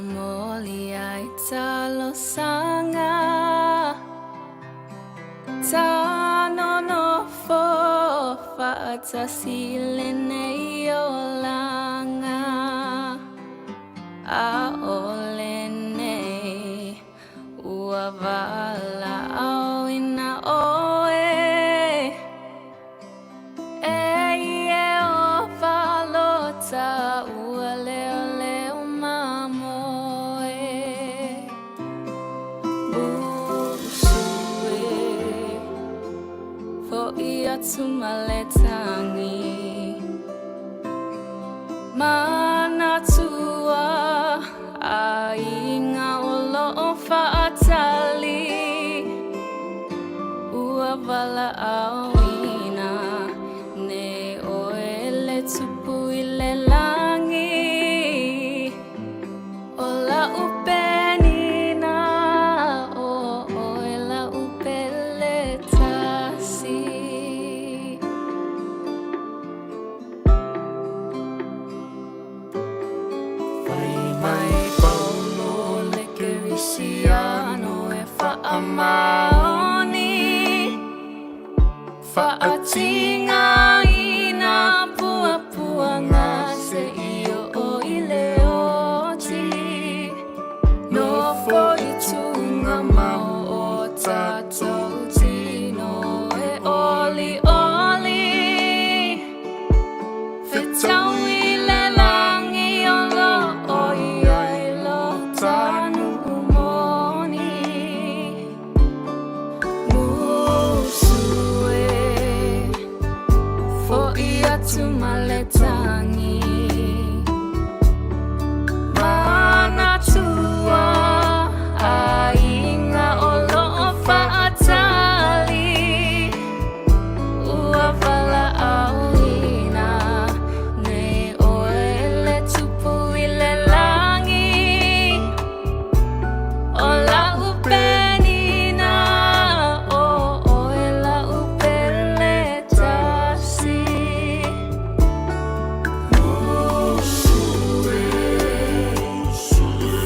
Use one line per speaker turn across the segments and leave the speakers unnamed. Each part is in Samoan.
Momoli ai talosaga Tanonofo faatasi lenei olaga ʻAʻole nei ua valaʻauina ʻoe E Iēhova lo tāua leoleo mamoe Musu e Hoʻi atu ma le tangi Manatua ʻaiga o lo o faʻatali Ua valaʻauina nei ʻoe le Tupu i le lagi ʻO laʻu penina ʻo ʻoe laʻu pele tasi. Fai mai Paulo le Kerisiano e faamaoni Faatigaina puapuaga seia oo i le oti Nofo i tugamau o tatou tino e olioli Fetaui le lagi o lo o i ai lo ta nuu moni Musu e Hoʻi atu ma le tangi Manatua ʻaiga o lo o faʻatali Ua valaʻauina nei ʻoe le Tupu i le lagi ʻO laʻu penina ʻo ʻoe laʻu pele tasi Musu e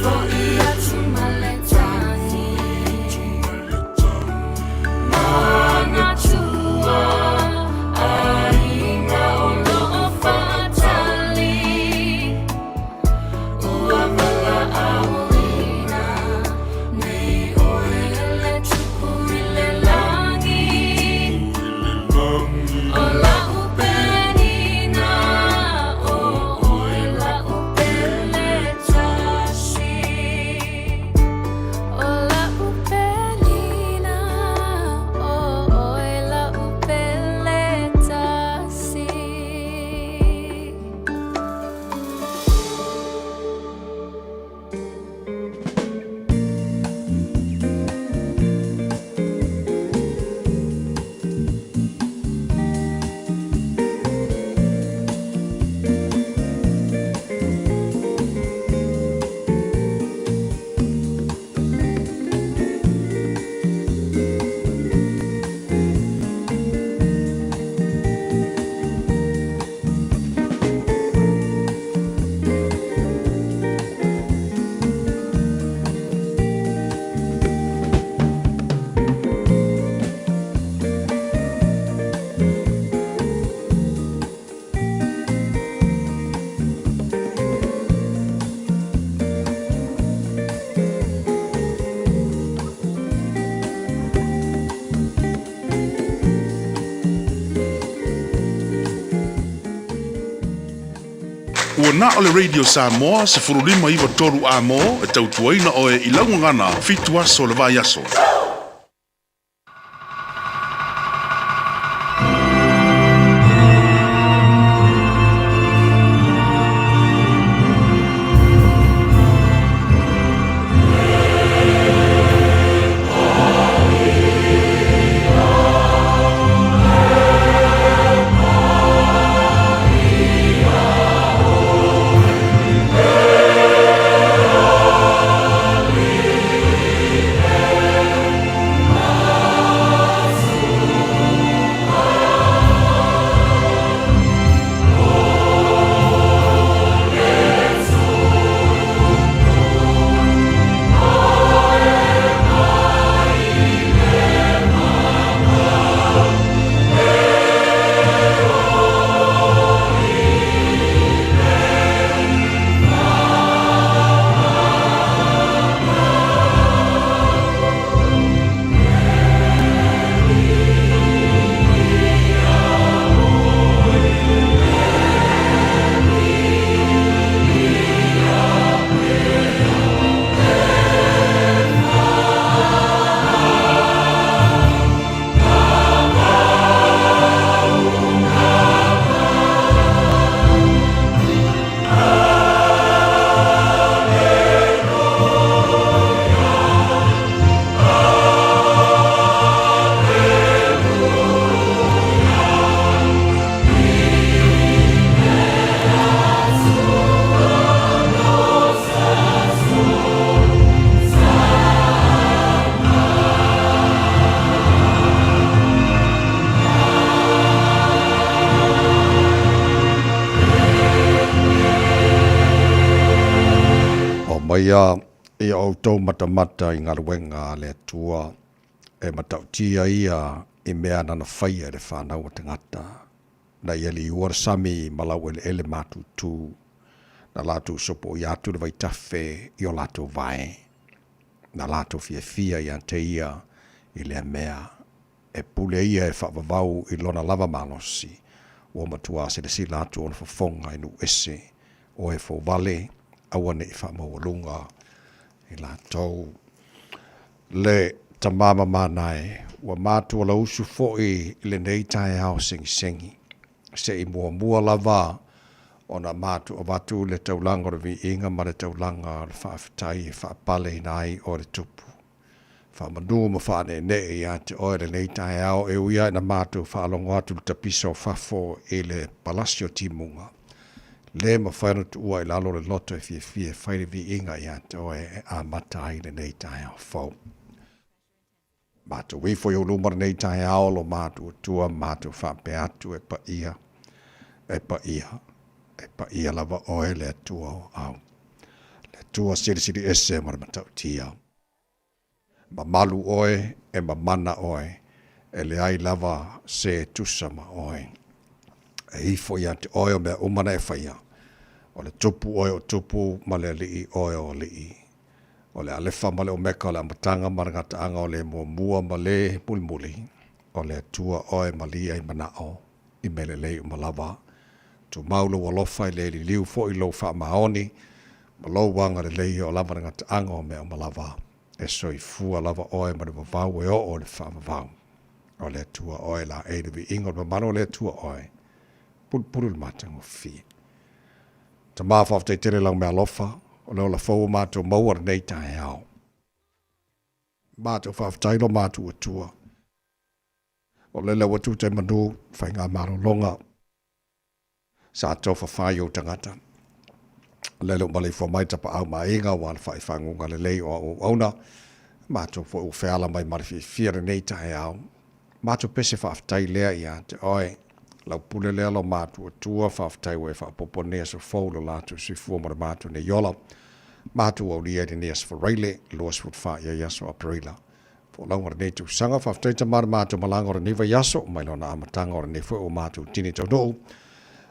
Hoʻi atu ma le tangi Manatua ʻaiga o lo o faʻatali Ua valaʻauina nei ʻoe le Tupu i le lagi ʻO laʻu penina ʻo ʻoe laʻu pele tasi ʻO laʻu penina ʻo ʻoe laʻu pele tasi.
Ua na o le Radio Samoa 15 iva tolu amo e tautuaina oe i lau gagana fitu aso le vaiaso.
mai lava ia outou matamata i galuega a le Atua, e matautia ia i mea nana faia i le fanau a tagata, na ia liua le sami ma laueleele matutu, na latou sopoia atu le vaitafe i o latou vae, na latou fiafia ia te ia i lea mea. E pule ia e faavavau i lona lava malosi, ua matuā silasila atu ona fofoga i nuu ese, o e fouvale, aua ne i faamaualuga i latou. Le tama mamana e, ua matua lausu foi i lenei taeao segisegi, se i muamua lava ona matou avatu le taulaga o le viiga ma le taulaga o le faafetai e faapaleina ai oe le Tupu. Faamanu ma faaneenee ia te oe lenei taeao e ui ai ina matou faalogo atu i le tapisa o fafo i le palasi o timuga. Le mafai ona tuua i lalo le loto e fiafia e fai le viiga ia te oe e amata ai lenei taeao fou. Matou ifo i ou luma lenei taeao lo matou Atua matou faapea atu e paia, e paia, e paia lava oe le Atua o au. Le Atua silisili ese ma le matautia. Mamalu oe, e mamana oe, e leai lava se e tusa ma oe. E ifo ia te oe o mea uma na e faia, o le Tupu oe o tupu ma le Alii oe o alii. O le Alefa ma le Omeka, o le Amataga ma le Gataaga, o le Muamua ma le Mulimuli, o le Atua oe malie ai manao i mea lelei uma lava. Tumau lou alofa e le liliu foi lou faamaoni ma lou agalelei o lava le gataaga o mea uma lava. E soifua lava oe ma le vavau e oo i le faavavau. O le Atua oe laei le viiga o le mamalu o le Atua oe. Pulupulu le matagofie. Tama faafetai tele lau mealofa o le ola fou o matou maua lenei taeao. Matou faafetai lo matou Atua. O lele ua tuta i manu faigamalologa sa tofafa i ou tagata. O lele ua maleifua mai tapaau ma aiga aua le faaifaguga lelei o au auauna. Matou foi ua feala mai ma le fiafia lenei taeao. Matou pese faafetai lea ia te oe. Lau pule lea lo matou Atua, faafetai ua e faaopoopo lenei aso fou lo latou soifua ma le matou nei ola. Matou aulia i lenei aso Faraile, 24 i ai aso Aperila. Folauga o lenei tausaga. Faafetai Tama le matou malaga o lenei vaiaso mai lona amataga o lenei foi ua matou tini taunuu.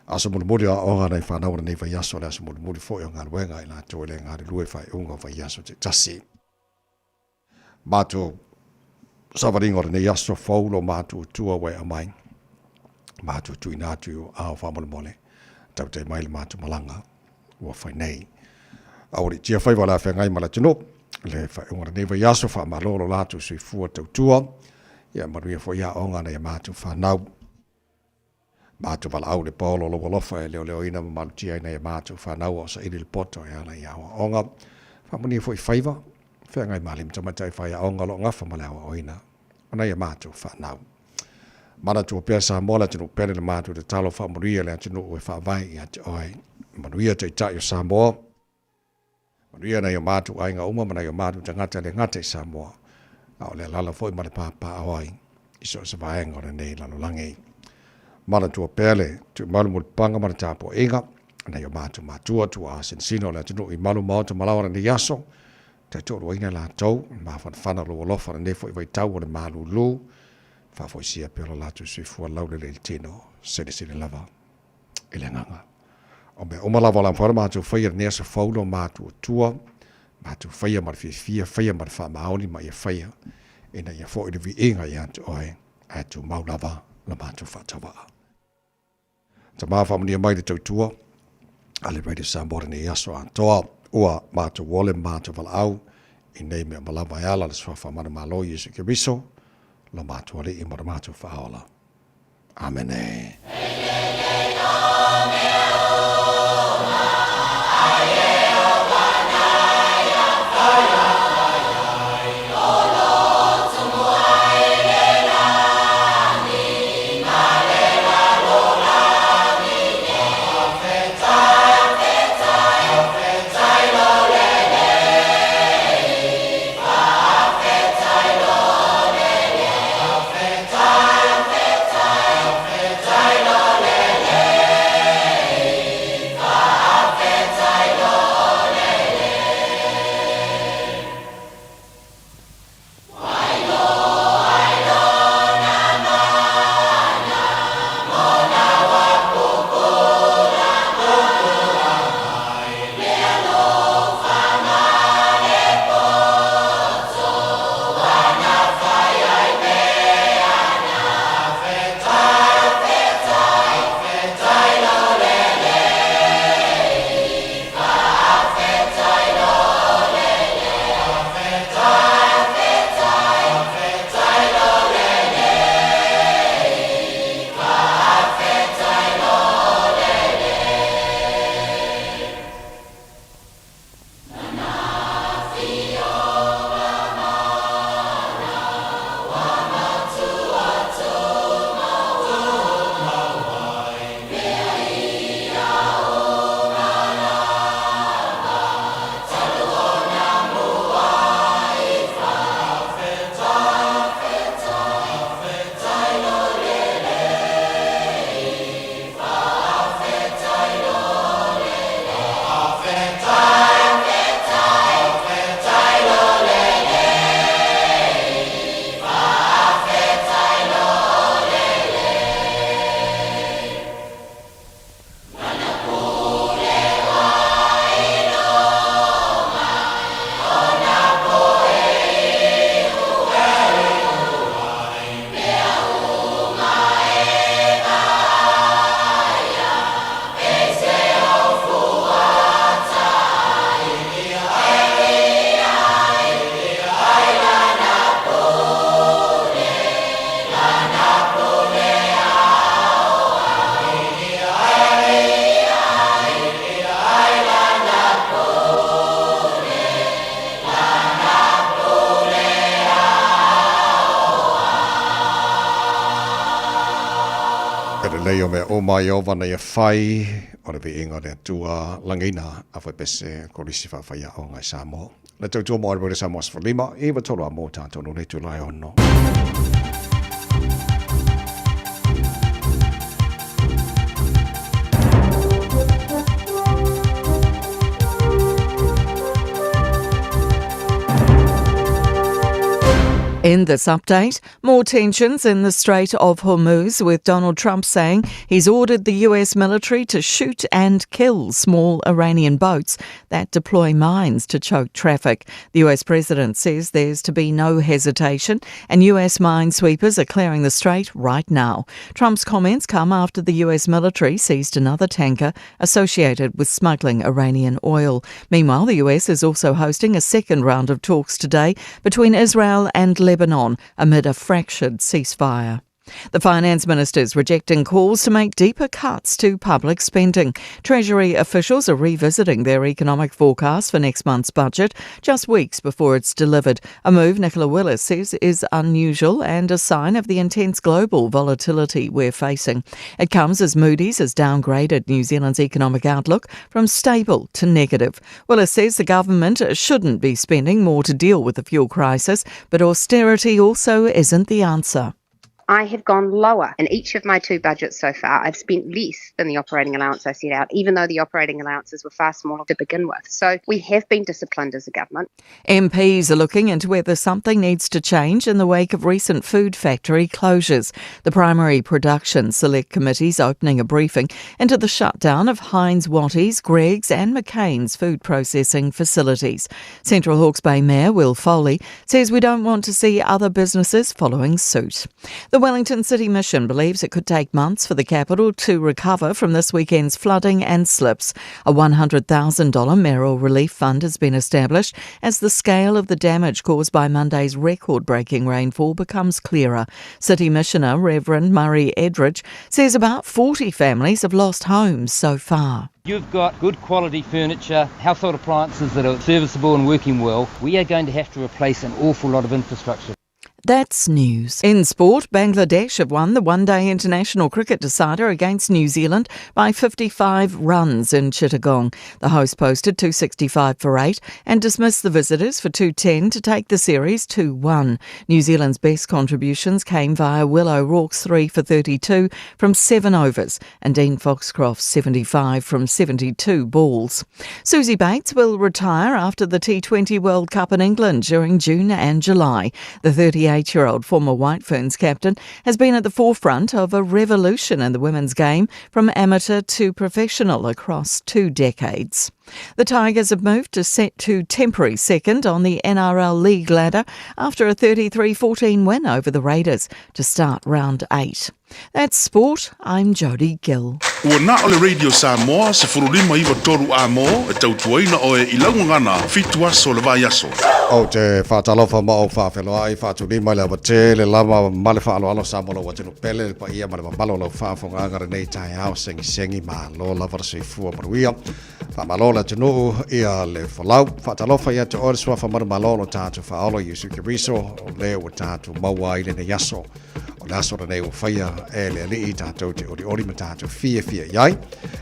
Aso mulimuli o aoga nai fanau o lenei vaiaso o le aso mulimuli foi o galuega i latou e le galulue faaiuga o vaiaso taitasi. Matou savaliga o lenei aso fou lo matou Atua ua e aumai. Matou tuuina atu i ou aao faamolemole. Tautai mai le matou malaga ua fai nei. Aualiitia faiva o le a feagai ma le atunuu, le faaiuga o lenei vaiaso, faamalo lo latou soifua tautua, ia manuia foi aoga a nai a matou fanau. Matou valaau le paolo o lou alofa e leoleoina ma malutia ai nai a matou fanau a o saili le poto e ala i aoaoga. Faamanuia foi faiva, feagai ma alii ma tamaitai faiaoga o lo o gafa ma le aoaoina o nai a matou fanau. Manatua pea Samoa le atunuu pele le matou tatalo faamanuia le atunuu e faavae ia te oe. Manuia Taitai o Samoa. Manuia nai o matou aiga uma ma nai o matou tagata e le gata i Samoa, a o le alaala foi ma le papaaao ai i so o se vaega o lenei lalolagi. Manatua pea le tuumalu mulipapaga ma le tapuaiga a nai o matou matua, tuaa sinosino o le atunuu i malu maota ma laoa lenei aso, taitoaluaina latou, mafanafana lou alofa lenei foi vaitau o le malulu, faafoisia pea lo latou soifua laulelei i le tino, silisili lava i le agaga. O mea uma lava o le a mafai ona matou faia i lenei aso fou lo matou Atua, matou faia ma le fiafia, faia ma le faamaoni ma ia faia ina ia foi le viiga ia te oe, ae tumau lava lo matou faatauvaa. Tama faamanuia mai le tautua a le Radio Samoa lenei aso atoa. Ua matou ole ma matou valaau i nei mea uma lava e ala le suafa manumalo Iesu Keriso, lo matou Alii ma lo matou Faaola. Amene. lelei o mea uma Ieova na ia fai, o le viiga o le Atua lagiina a faipese Kolisi Faafaiaoga i Samoa. Le tautua mo Alberta Samoa 15, 9 3 a mō tātou no le itula e ono.
In this update, more tensions in the Strait of Hormuz, with Donald Trump saying he's ordered the US military to shoot and kill small Iranian boats that deploy mines to choke traffic. The US president says there's to be no hesitation, and US minesweepers are clearing the strait right now. Trump's comments come after the US military seized another tanker associated with smuggling Iranian oil. Meanwhile, the US is also hosting a second round of talks today between Israel and Lebanon amid a fractured ceasefire. The finance minister's rejecting calls to make deeper cuts to public spending. Treasury officials are revisiting their economic forecast for next month's budget just weeks before it's delivered. A move Nicola Willis says is unusual and a sign of the intense global volatility we're facing. It comes as Moody's has downgraded New Zealand's economic outlook from stable to negative. Willis says the government shouldn't be spending more to deal with the fuel crisis, but austerity also isn't the answer.
I have gone lower in each of my two budgets so far. I've spent less than the operating allowance I set out, even though the operating allowances were far smaller to begin with. So we have been disciplined as a government.
MPs are looking into whether something needs to change in the wake of recent food factory closures. The Primary Production Select Committee's opening a briefing into the shutdown of Heinz Wattie's, Greggs and McCain's food processing facilities. Central Hawke's Bay Mayor Will Foley says we don't want to see other businesses following suit. The Wellington City Mission believes it could take months for the capital to recover from this weekend's flooding and slips. A $100,000 mayoral relief fund has been established as the scale of the damage caused by Monday's record breaking rainfall becomes clearer. City Missioner Reverend Murray Edridge says about 40 families have lost homes so far.
You've got good quality furniture, household appliances that are serviceable and working well. We are going to have to replace an awful lot of infrastructure.
That's news. In sport, Bangladesh have won the one day international cricket decider against New Zealand by 55 runs in Chittagong. The host posted 265 for 8 and dismissed the visitors for 210 to take the series 2 1. New Zealand's best contributions came via Will O'Rourke's 3 for 32 from 7 overs and Dean Foxcroft's 75 from 72 balls. Suzie Bates will retire after the T20 World Cup in England during June and July. The 38 year old former White Ferns captain has been at the forefront of a revolution in the women's game from amateur to professional across two decades. The Tigers have moved to set to temporary second on the NRL League ladder after a 33 14 win over the Raiders to start round eight. That's sport. I'm Jodie Gill.
Ua na o le Radio Samoa 1593 a mō e tautuaina oe i laugagana fitu aso le vaiaso.
Ou te faatalofa ma ou faafeloai faatulima i le avatē le lava ma le faaaloalo Samoa lau atunuu pele le paia ma le mamalu o lau faafofogaaga lenei taeao segisegi malo lava le soifua manuia faamalo le atunuu ia le folau faatalofa ia te oe le suafa manumalo o lo tatou faaolo Iesu Keriso o le ua tatou maua ai lenei aso O le aso lenei ua faia e le Alii tatou te olioli ma tatou fiafia i ai.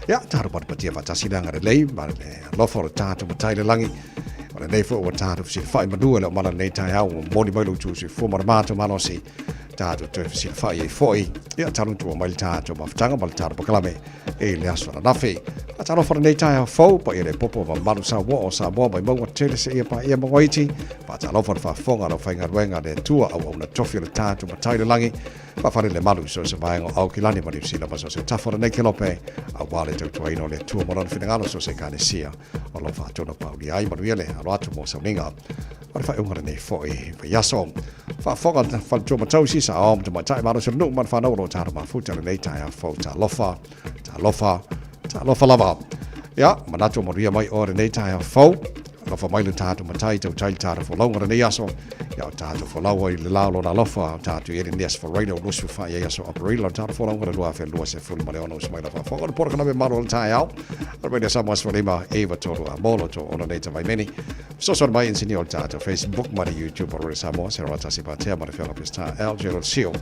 Ia, tatou patipatia faatasi le agalelei ma le alofa o le tatou Matai i le lagi. O lenei foi ua tatou fesilafai manua i le omana lenei taeao ua momoli mai lo outou soifua ma le matou malosi. Tatou toe fesilafai ai foi. Ia, talu tua mai le tatou mafutaga ma le tatou pakalame i le aso ananafi. Faatalofa lenei taeao fou, paia le popo mamalu Samoa o Samoa mai mauga tele seia paia mauga iti. Faatalofa le faafofoga a le aufaigaluega a le Atua auauna tofi o le tatou Matai i le lagi. Faafale le malu i so o se vaega o Aukilani ma Niu Sila ma so o se tafa o lenei kelope, aua le tautuaina o le Atua ma Lona finagalo so o se Ekalesia o lo o faatonopaulia ai. Manuia le alo atu mo sauniga o le faaiuga lenei foi vaiaso. Faafofoga faletua ma tausi, saoa ma tamaitai, malosi o le nuu ma le fanau o lo o tatou mafuta i lenei taeao fou. Talofa, talofa, talofa lava. Ia, manatu o manuia mai oe lenei taeao fou. Alofa mai le tatou matai, tautai le tatou folauga lenei aso. Ia o tatou folau ai le la o lona alofa, o tatou i ai lenei aso Faraile o 24 ai aso Aperila, o tatou folauga le 2026 uso mai la faafofoga. O le polokalame malu o le taeao. Radio Samoa 15 9 3 a molo to ona nei tamai meni. Fesoasoani mai inisinia o le tātou Facebook ma le YouTube o Radio Samoa, se roa tasi patea ma le fioga Pesita L. Gerald Seal.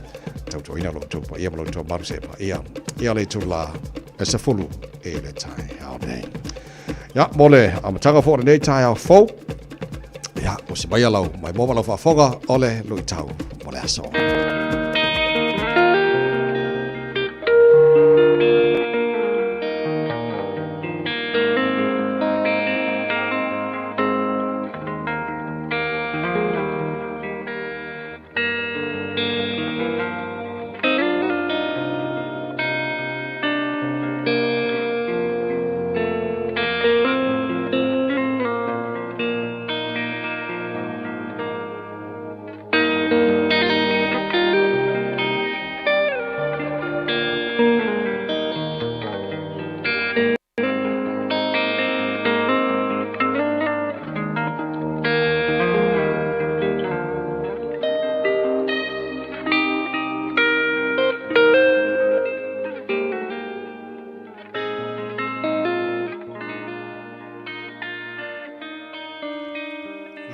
Tautuaina lo outou paia ma lo outou malu se paia ia le itula e 10 e le taeao nei. Ia, mo le amataga foi o lenei taeao fou, ia, o se mai lau mai mo ma lau faafofoga o le luitau mo le aso.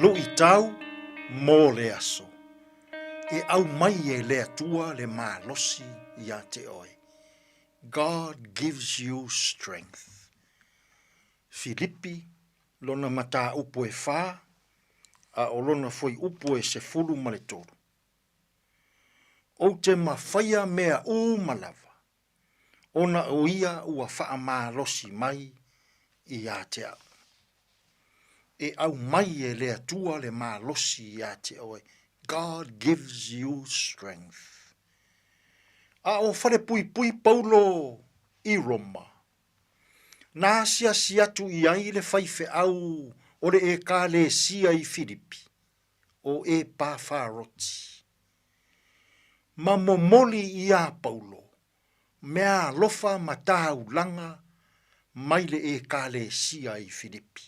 Luitau mo le aso. E aumai e le Atua le malosi ia te oe. God gives you strength. Filipi, lona mataupu e fa, a o lona fuaiupu e 13. Ou te mafaia mea uma lava, ona o ia ua faamalosi mai ia te au. E aumai e le Atua le malosi ia te oe. God gives you strength. A o falepuipui Paulo i Roma, na asiasi atu i ai le faifeau o le Ekalesia i Filipi, o Epafaroti, ma momoli iā Paulo meaalofa ma taulaga mai le Ekalesia i Filipi,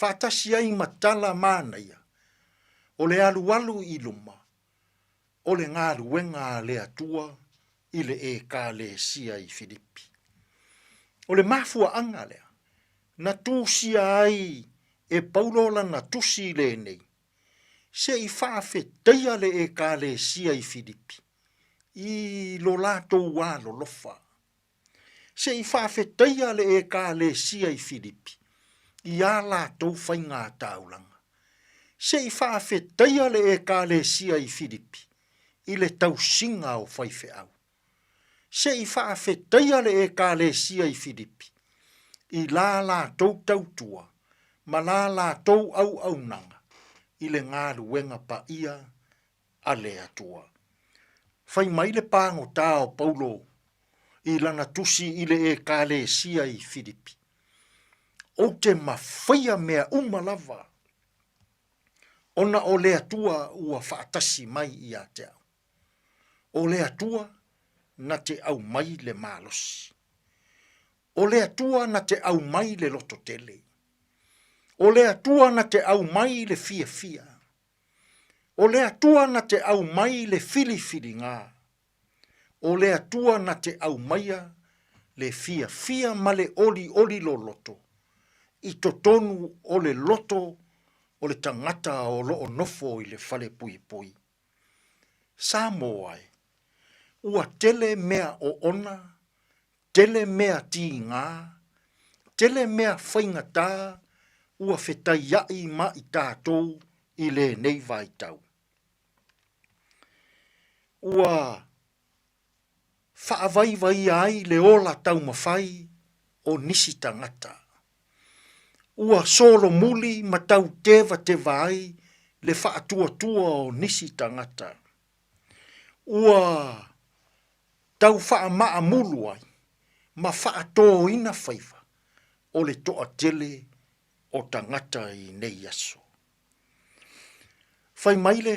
faatasi ai ma tala manaia o le alualu i luma o le galuega a le Atua i le Ekalesia i Filipi. O le mafuaaga lea na tusia ai e Paulo lana tusi lenei, se i faafetaia le Ekalesia i Filipi i lo latou alolofa. Se i faafetaia le Ekalesia i Filipi i ā latou faigataulaga. Se i faafetaia le Ekalesia i Filipi i le tausiga o faifeau. Se i faafetaia le Ekalesia i Filipi i la latou tautua ma la latou auaunaga i le galuega paia a le Atua. Fai mai le pagota o Paulo i lana tusi i le Ekalesia i Filipi, Ou te mafaia mea uma lava, ona o le Atua ua faatasi mai ia te au. O le Atua na te aumai le malosi. O le Atua na te aumai le lototele. O le Atua na te aumai le fiafia. O le Atua na te aumai le filifiliga. O le Atua na te aumaia le fiafia ma le olioli loloto i totonu o le loto o le tagata o lo o nofo i le falepuipui. Samoa e, ua tele mea oona, tele mea tigā, tele mea faigata ua fetaiaʻi ma i tatou i lenei vaitau. Ua faavaivaia ai le ola taumafai o nisi tagata. Ua solomuli ma tau tevateva ai le faatuatua o nisi tagata. Ua tau faamaamulu ai ma faatōina faiva o le toatele o tagata i nei aso. Fai mai le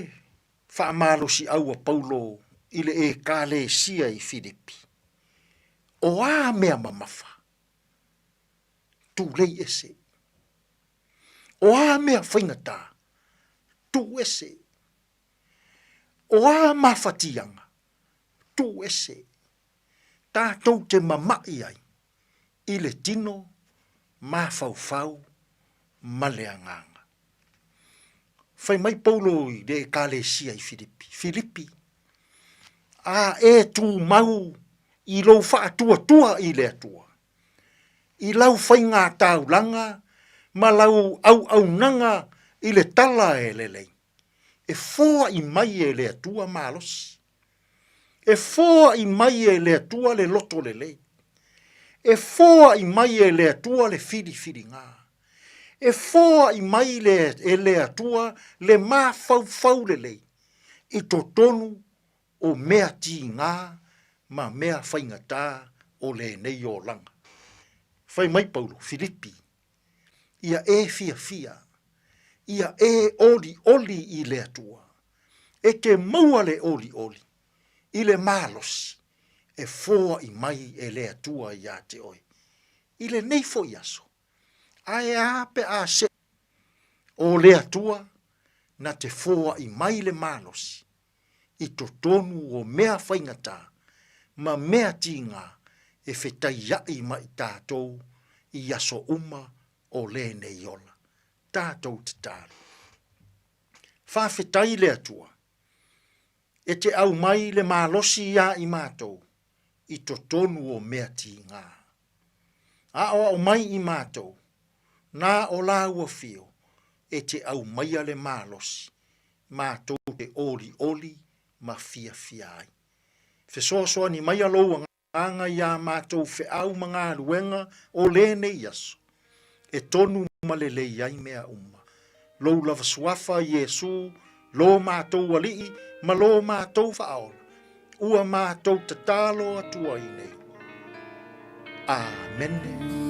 faamalosiau a Paulo i le Ekalesia i Filipi, O a mea mamafa? Tulei ese. O a mea faigata? Tuu ese. O a mafatiaga? Tuu ese. Tatou te mama'i ai i le tino. mafaufau ma le agaga. Fai mai Paulo i le Ekalesia i Filipi, Filipi, a e tumau i lou faatuatua i le Atua, i lau faiga taulaga ma lau auaunaga i le tala e lelei, e foai mai e le Atua malosi. E foai mai e le Atua le loto lelei. E foai mai e le Atua le filifiliga. E foai mai le, e le Atua le mafaufau lelei i totonu o mea tiga ma mea faigata o lenei olaga. Fai mai Paulo, Filipi, ia e fiafia, ia e olioli i le Atua. E te maua le olioli i le malosi e foai mai e le Atua iā te oe. I lenei foi aso, ae a pe a se o le Atua na te foai mai le malosi i totonu o mea faigata ma mea tiga e fetaiaʻi ma i tatou i aso uma o lenei ola. Tatou tatalo. Faafetai le Atua e te aumai le malosi iā i matou i totonu o mea tiga. Aoao mai i matou, na o lāua fio e te aumaia le malosi matou te olioli ma fiafia ai. Fesoasoani maia lou agaga iā matou feau ma galuega o lenei aso, e tonu ma lelei ai mea uma. Lou lava suafa, Iesu, lo matou Alii ma lo matou Faaola, ua matou tatalo atu ai nei. Amene.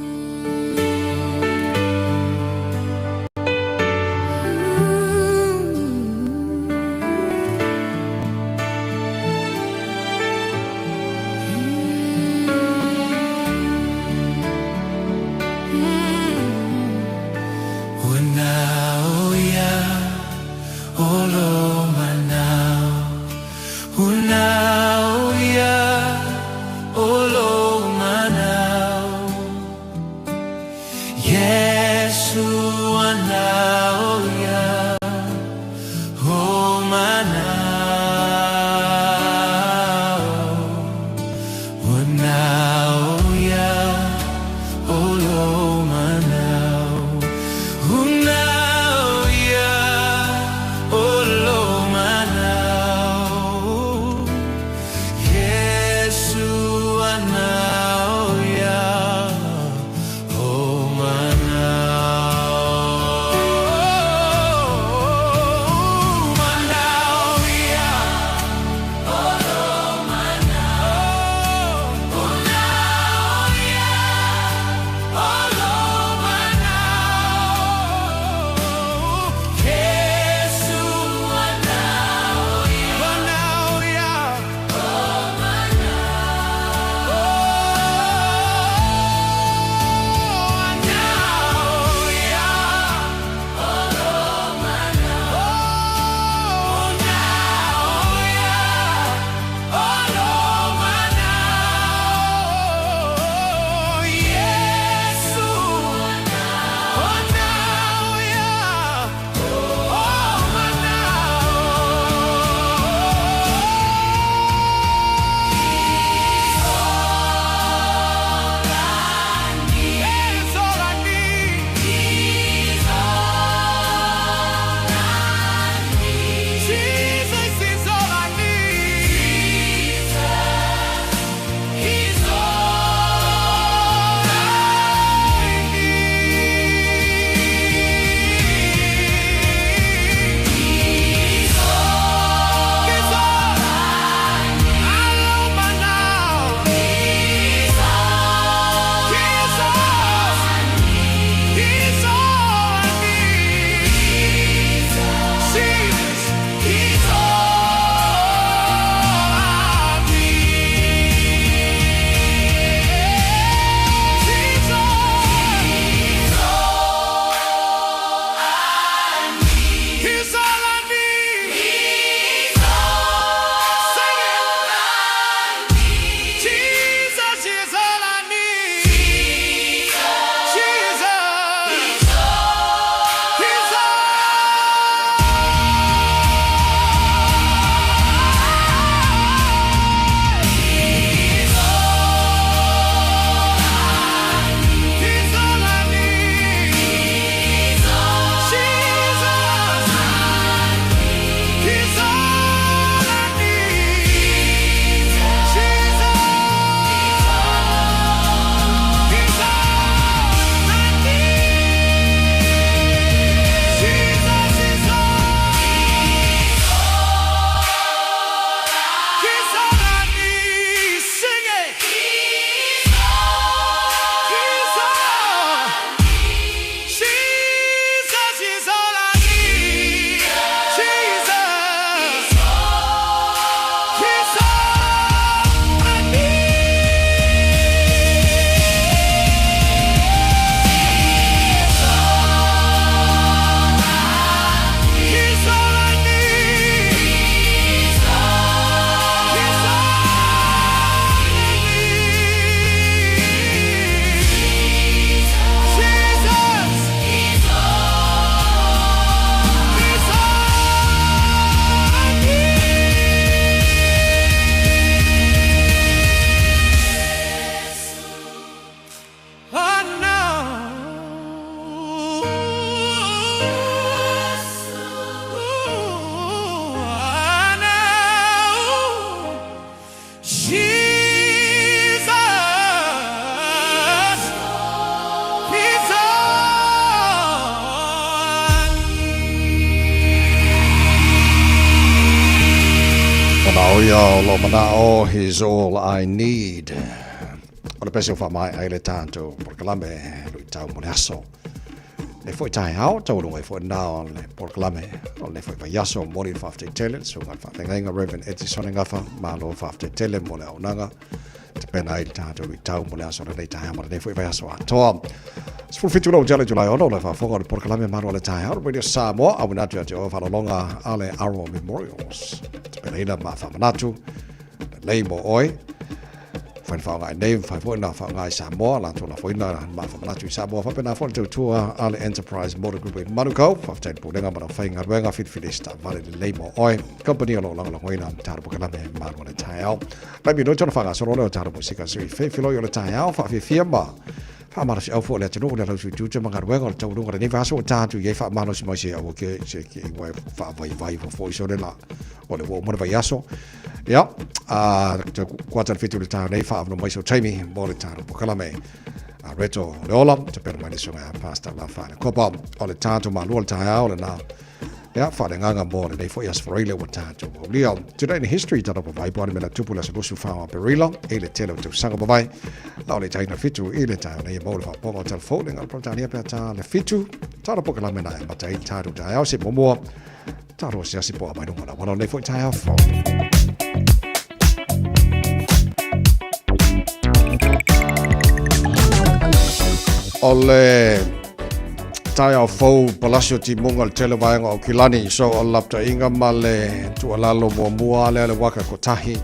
O ia o lou manao, he's all I need. O le pese o faamaea ai le tatou polokalame luitau mo le aso. Le foi taeao, taualuga ai foi lena o le polokalame o lenei foi vaiaso. Momoli le faafetai tele le susuga i le faafeagaiga Reverend Edison Gafa. Malo faafetai tele mo le auaunaga tapena ai le tatou luitau mo le aso lenei taeao ma lenei foi vaiaso atoa. 17 lau tele Julai 6 le faafofoga o le polokalame Malu a le Taeao Radio Samoa auina atu ia te oe faalologa a le Aro Memorials. Tapenaina ma faamanatu lelei mo oe. Fai na faaaoga i nei, fai foi na faaaoga i Samoa, latou lafoina ma faamanatu i Samoa, faapena foi le tautua a le Enterprise Motor Group i Manukau. Faafetai le Pulega ma lau faigaluega filifili se taavale lelei mo oe. Kamupani o lo o lagolagoina tatou polokalame Malu a le Taeao. Mai minute ona faagasolo lea o tatou musika sui feifiloi o le taeao faafiafia ma faamalosiau foi le atunuu le lausuitutu ma galuega o le taualuga o lenei vaiaso ua ta atu i ai faamalosi mai se aua ke se ke ua faavaivai foi sole la o le ua uma le vaiaso ia a te kuata le fitu le taeao nei faaavanoa mai so taimi mo le tatou polokalame a Reto le ola te pera mai le susuga ia Pastor Lafaele Kopa o le tatou malua le taeao lena Ia, faaleagaga mo lenei foi Aso Faraile ua tatou aulia. Today in history, tala pavai po ale mela tupu le aso 24 o Aperila, i le tele o tausaga pavai. La o le taina fitu i le taeao nei e mau le faapoga o telefone le ngalo Peretania pe ta le fitu. Tala po kalame na e mata i tatou taeao se muamua. Tatou asiasi po a mai lunga la wala o lenei foi taeao fou. O le taeao fou palasi o timuga le tele vaega o Kilani so o laptainga ma le tuualalo muamua lea le waka kotahi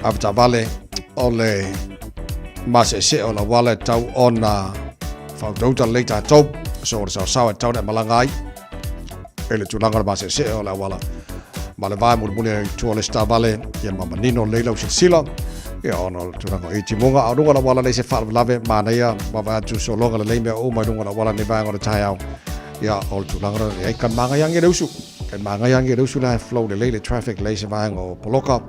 avetaavale o le maseesee o le auala e tau ona faautauta lelei tatou so o le saosaoa e tau ona e malaga ai e le tulaga o le maseesee o le auala ma le vae mulimuli ai tua o le isi taavale ia ma manino lelei lau silasila ia ona o le tulaga o i timuga a o luga o le auala leai se faalavelave manaia vaavaai atu sologa lelei mea uma i luga o le auala nei vaega o le taeao ia o le tulaga lena ai ka magaia le usu ka magaia le usu la e flow lelei le traffic lelei se vaega o poloka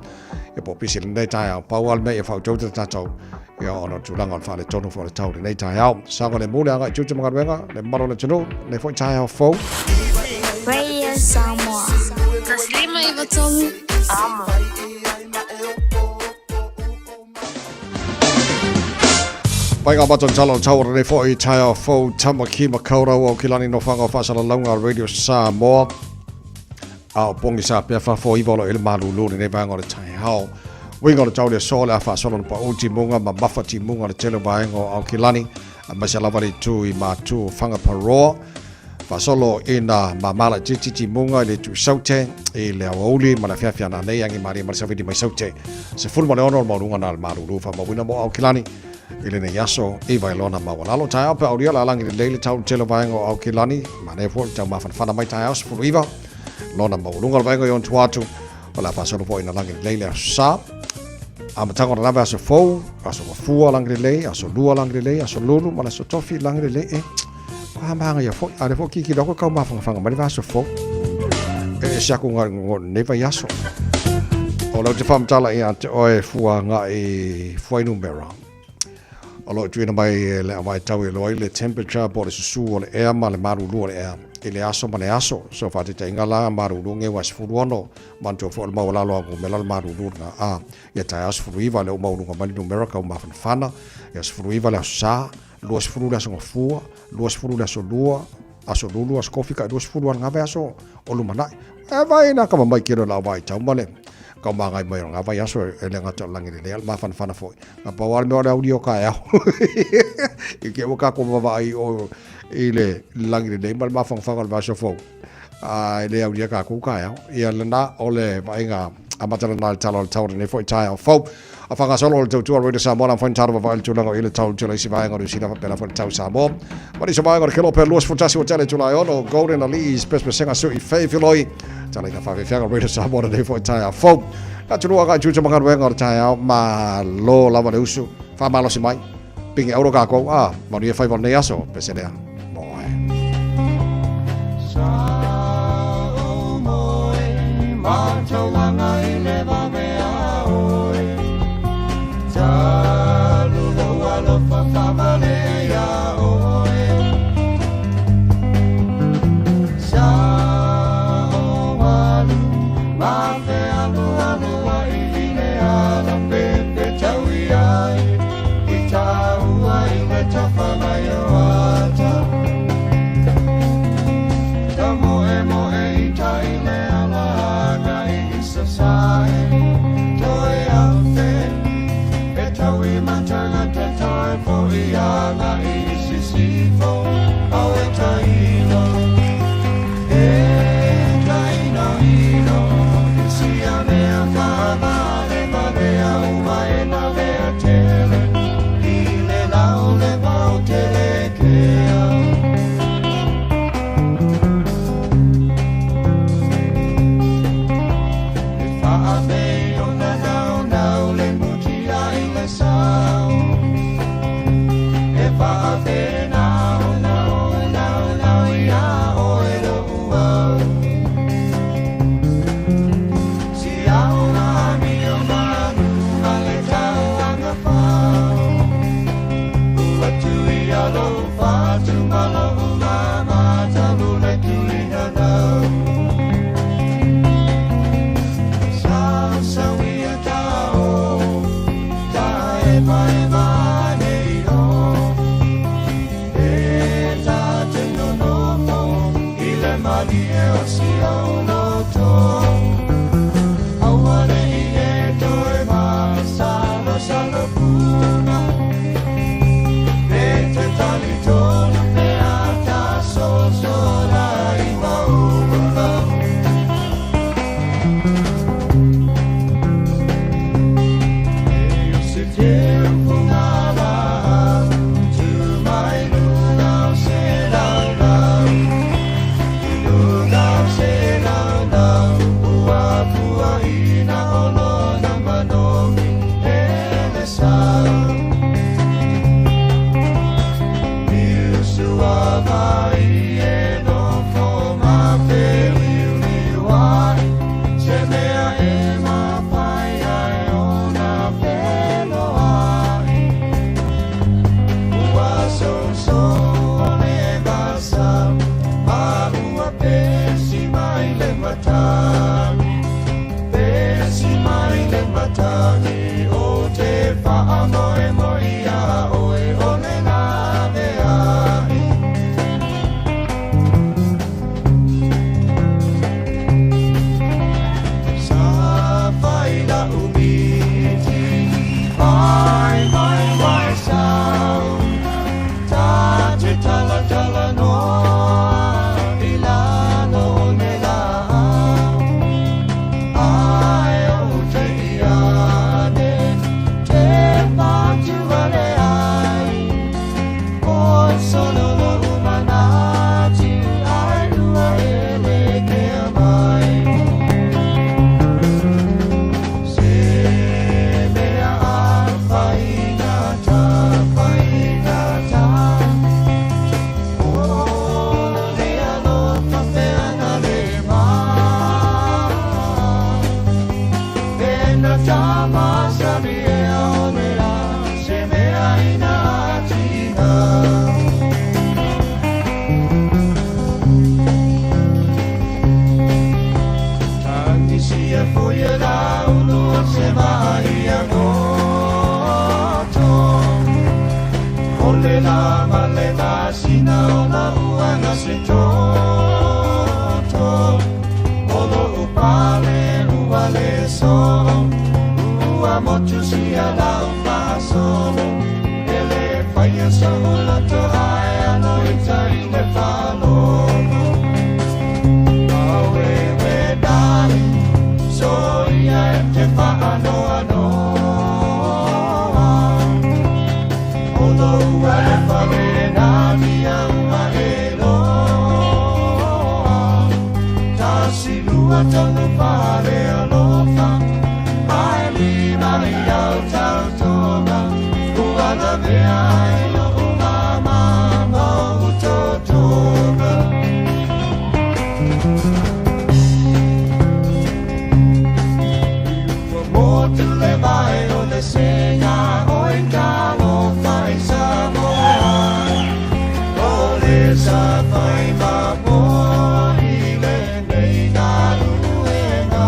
ia po o pisi lenei taeao pau lava le mea ia faautauta tatou ia ona o le tulaga o le faaletonu foi o le tau lenei taeao saogalemu le agai i tiute ma galuega le mamalu o le atunuu lenei foi taeao fou.
Radio Samoa. 153 Amo.
Mai ngā matou tala o tau o lenei foi taeao fou Tamaki Makaurau o Kilani Nofoaga o Faasalalauga Radio Samoa. A o pogisa pea faafoiva o lo o i le malūlū lenei vaega o le taeao. Uiga o le tau le aso o le a faasolo ona paʻu timuga ma mafa timuga le tele o vaega o Aokelani, aemaise lava le itu i Matu o Whangaparoa. Faasolo ina mama laitiiti timuga i le itu i Saute i le aoauli ma le afiafi a nanei agi malie ma le savili mai Saute. 16 o le maualuga na le malūlū faamauina mo Aokelani. I lenei aso, i Vailona maualalo taeao pe aulia le alagi lelei le tau tele o vaega o Aokelani, manaia foi le tau mafanafana mai taeao 19 lona maualuga o le vaega i ona tua atu, o le a faasolo foi ina lagi lelei le aso sa. Amataga o le lave aso fou, aso mafua lagi lelei, aso lua lagi lelei, aso lulu ma le aso tofi lagi lelei e. Ko manga ia foi, a le foi kiki loko kau mafangafanga mai le aso fou. E se aku nga nei vai aso. O lau te whamtala i a te oe fua nga i fuainumera. O lo o tuuina mai e le avaetau e loa ai le temperature po o le susu o le ea ma le malulu o le ea i le aso ma le aso. So faataitaiga la malulu ge ua 16 manatua foi o le maualalo a numera le malulu lena a ia taeao 19 lea ua maualuga mai le numera kau mafanafana ia 19 le aso sa 20 le aso gafua 20 le aso lua aso lulu aso kofi kai 20 ala ngave aso o lumanai e vai na kama mai kilo la vai tau male kau magai mai o ngā vai aso e le ngata o langi lelei ale mafanafana foi nga pau ale mea o le auli o ka e ao i ke ua kako mavaai o i le langi lelei ma le mafanafana o le vaiaso fou a e le aulia kākou ka e ao ia lena o le vaaiga amata lena le tala o le tau lenei foi taeao fou A whangasolo o le tautua Radio Samoa na whain taro vavai le tulaga o i le tau tula isi vaega o Niu Sila faapena foi le tau Samoa. Ma nisi o vaega o le kelo pea 21 o tele Julai 6 Golden Elise pesepesega sui fei filoi tala ina whawhiwhianga Radio Samoa lenei foi taeao fou. Na tulua kai tū te magaluega o le taeao ma lo lava le usu whamalosi mai. Pingi auro kākou a manuia whaiwa o lenei aso pese lea. Moe.
Sa o moe, mātauranga i le vave a oe. Talu lou alofa whavale ia oe. Sa o alu, ma fe alu alu ai. le tafa mai o ata. Ta moe moe i tai le ala ngai i sasae. Toi afe, e taui matanga te toi po i anga i sisifo, au e taino. E taino ino, i sia mea whaamale malea uma e na lea tele, i le lau le vau tele kea. E whaamei o na nau nau le muti ai le sau. E whaamei nau nau nau nau ia oe lo uau. Si au ngā mi o manu ma le tau anga whau. Ua tui a lo whatu ma lo umama talu le tui na nau. Sa sa wia tau, ta e pai mane o. E ta te no no fo, i le mani e o si au no tō. Aua le i e toe ma sa lo sa lo puna. E te tali tonu pe ata so so la i maunga. E o se te ufunga la, tu mai lunga o se lau lau. I lunga o se lau lau, ua pua ina o lona manogi e le sau. Iusua vai e no fo ma pe liu liu ai, se mea e mawhai ai o na whelo ai. Ua so so o le vasa, ma ua pesi mai le matagi. Pesi mai le matagi, o te whaamoe moi a oe o le lave ai. Sa whai la umiti, whai mai mai sau. Ta te tala tala noa, i lalo o ne la. Ai o te iane, te pātu wale ai. O solo lo umanati, ai ua e le kea mai. Se mea a whaingata, whaingata. O le alofa wheana le mā. E na tama sari e o le a, se mea ina atina. Tangisia foia la ulu o se mai a goto. O le la ma le la sina o la uanga se toto. O lo upale ua le so, ua motu sia la upasolo. Ele whaia sa ulato ai ano i tai le whalogo. Awe we dali, so ia e te whaanoa noa. Olo ua e whale nā tia ua e loa. Ta silua tanu whare alofa, ai lima i au tau tonga. Ua la mea ai lo umama mau totoga. Ua motu le vai o le senga o i talo whai Samoa. O le sa whai ma moa i le nei nā luenga.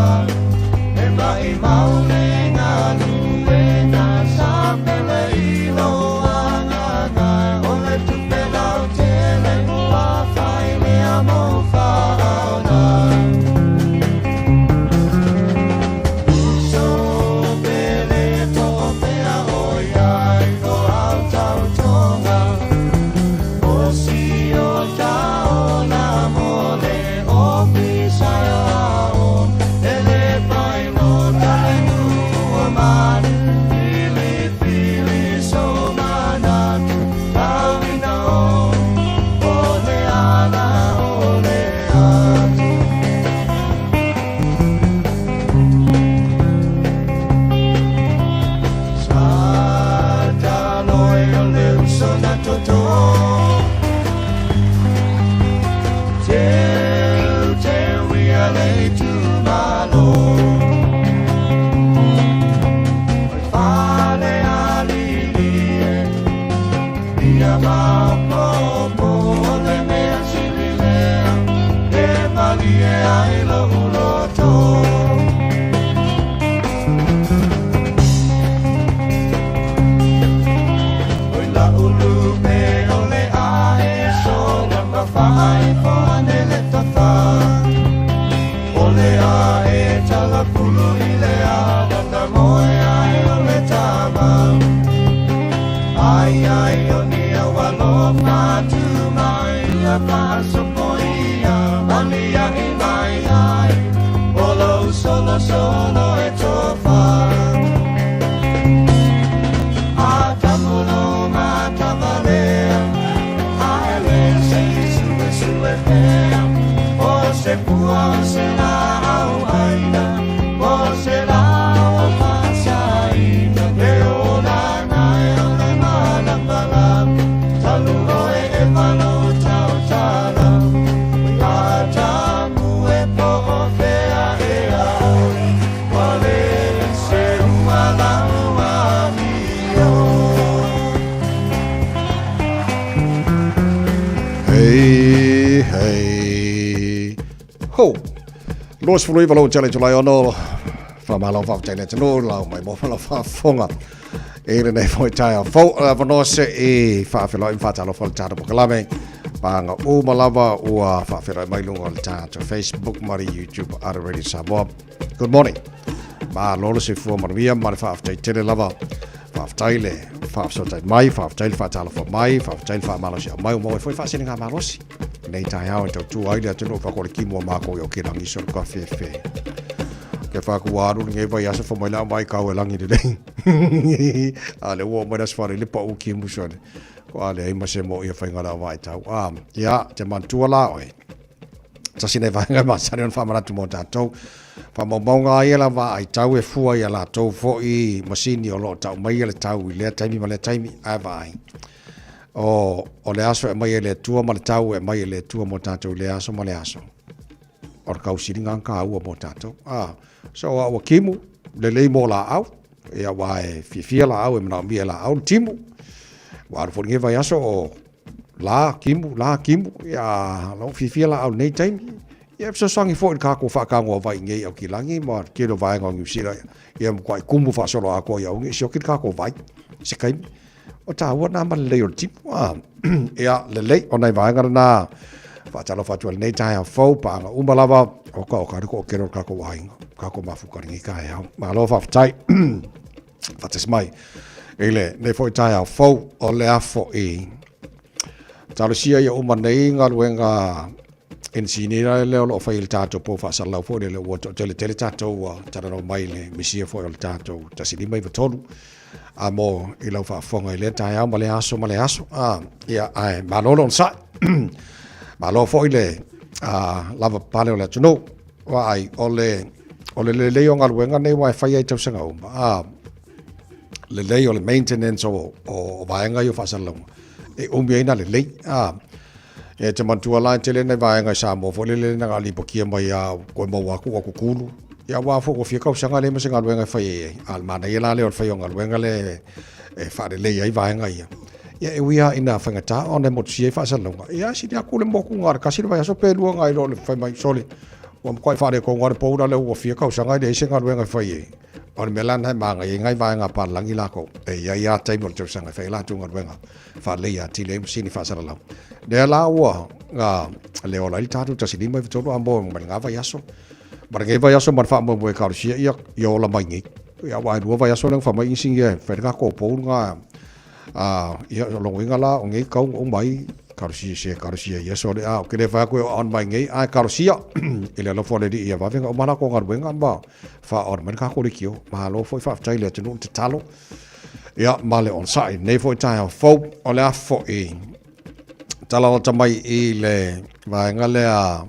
Ia maopoopo o le mea sili lea e malie ai lo'u loto. Oi la'u lupe o le ae sola ma faaifo ane le tafa. O le ae talapulu i le ala na moe ai o le tama. Ai ai o ni au alofa atu mai ia faasopoia aliaʻi mai ai o lou solosolo e tofa. A tamulo matavalea ae le se i suesue pea o se pua o se laau aina o se lao faasaina le olaga e o le malamalama talu oe e malo tautala Atamu e po o fea ea oe ua le seua lau amio.
Hei, hei, ho! 29 lou tele July ono, whamalo whawhtai le tanu, lau mai mo whala whafonga. E lenei foi taeao fou, o le avanoa se i faafeiloai ma faatalofa i le tatou polokalame. Paga uma lava ua faafeiloai mai luga o le tatou Facebook ma le YouTube a le Radio Samoa. Good morning. Malo le soifua manuia ma le faafetai tele lava. Faafetai le faafesootai mai, faafetai le faatalofa mai, faafetai le faamalosiau mai, ua maua ai foi faasiliga malosi. Nei taeao e tautua ai le atunuu faakolikimo a mākou i Okilangi so le kafefe. Ke whāku wāru ni ngai vai aso whamai la mai kau e langi lelei. A le ua mai las whare le pa u ki muso le. Ko a le ai ma se mo ia whainga la vai tau. A, ia, te mantua la oe. Tasi nei vaega e masani ona faamanatu mo tatou. Faamaumauga ai la vaai tau e fua ia latou foi masini o lo o tau mai le tau i lea taimi ma lea taimi ae vaai. O, o le aso e aumai e le Atua ma le tau e aumai e le Atua mo tatou i lea aso ma le aso. O le kausiliga taua mo tatou. Ah, so a ua timu, lelei mo laau, ia aua e fiafia laau e manaomia e laau le timu. Ua alu foi lenei vaiaso o la timu, la timu, ia lau fiafia laau i lenei taimi. Ia e fesoasoani foi i le tatou faatanoavai i nei Aukilani ma le tele o vaega o Niu Sila, ia matuai tumu faasoloatoa ia aua ne i sioki le tatou vai i se taimi. O taua na ma lelei o le timu. Ah, ia, lelei, o nai vaega lena faatalofa atu ai lenei taeao fou, paaga uma lava, o ka o ka le toatele o le tatou aiga, tatou mafuta i lenei taeao. Malo faafetai. Faatasi mai i lenei foi taeao fou, o le a foi talosia ia uma nei galuega inisinia lea o lo o fai i le tatou pou faasalalau foi lele ua toateletele tatou ua talanoa mai i le misia foi o le tatou 153 a mo i lau faafofoga i lea taeao ma lea aso ma lea aso. A, ia, ae malo le onosai. Malo foi le lava pale o le atunuu. Vaai, o le, o le lelei o galuega nei aua e fai ai i tausaga uma. A, lelei o le maintenance o, o, o vaega ia o faasalalauga e umi ai na lelei. A, e te manatua la e tele nai vaega i Samoa foi lele na lipotia mai a koe maua atu ua kukulu. Ia aua foi ua fia tausaga leai ma se galuega e fai ai. A o le manaia la lea o le fai o galuega lea e faalelei ai vaega ia. Ia e ui lava ina faigata ona e motusia ai faasalalauga. Ia sili atu le motu na o le tasi le vaiaso pe lua nai lo le fai mai sole ua matuai faaletonu lava le pou la lea ua fia tausaga e leai se galuega e fai ai. O le mea la lena e manaia ai nai vaega a papalagi latou e i ai lava taimi o le tausaga e fai ai latou galuega faaleleia atili ai masini faasalalau. Lea la ua le ola ai le tatou 153 a mo mai lena vaiaso. Ma lenei vaiaso ma le faamoemoe e talosia ia, ia ola mai nei. Ia aua e lua vaiaso lea na fai mai inisinia e fai le tatou pou lena. A, ia, o lona uiga la, o nei tau na uma ai, talosia se, talosia ia sole, a, ou te le fai atu e on mai nei, ae talosia i le alofa o le Alii ia vave ona uma latou galuega ma faa-on mai le tatou leitio. Malo foi faafetai i le atunuu le tatalo. Ia, ma le onosai i lenei foi taeao fou, o le a foi tala lata mai i le vaega lea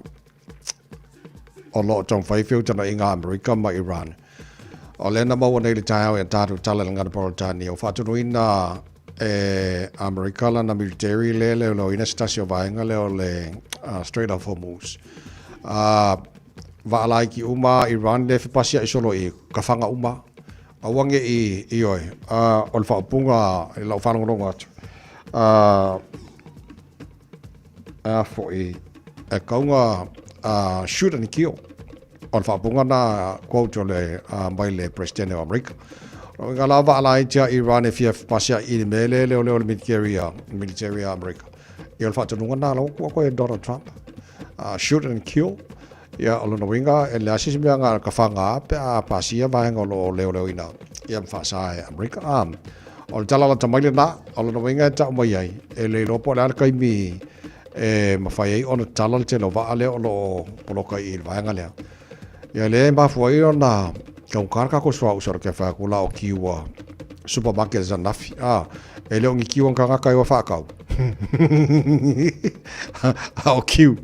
o lo o taumafai feutagaiga a Amerika ma Iran. O lea na maua nei le taeao i a tatou tala i le gagana Peretania, ua faatonuina e Amerika lana military lea e leoleoina se tasi o vaega lea o le Strait of Hormuz. Vaa laiti uma a Iran lea e fepasia'i solo i kafaga uma. Aua ne i ioe, o le faaupuga i lau faalogologo atu. A a foi e kaunga a shoot and kill. O le faapunga na quote o le a mai le President o Amerika. O nga la va la ia Iran e fia pasia i le mele le o le o le military a military a Amerika. Ia o le faatonuga na la kua koe Donald Trump. Shoot and kill. Ia o lona uiga e leai se isi mea na ka faga pe a pasia vaega o lo o leoleoina ia ma faasa e Amerika. A o le tala lata mai lena, o lona uiga e tau mai ai, e le iloa po o le a le taimi e mafai ai ona tala le tele o vaa lea o lo o poloka i le vaega lea. Ia lea e mafua ai ona taugata le tatou suauu solo ke whai atu la o kiwa supermarket zanafi. Ah, e le o ni kiwa ngangaka e wa whaakau. A o kiu,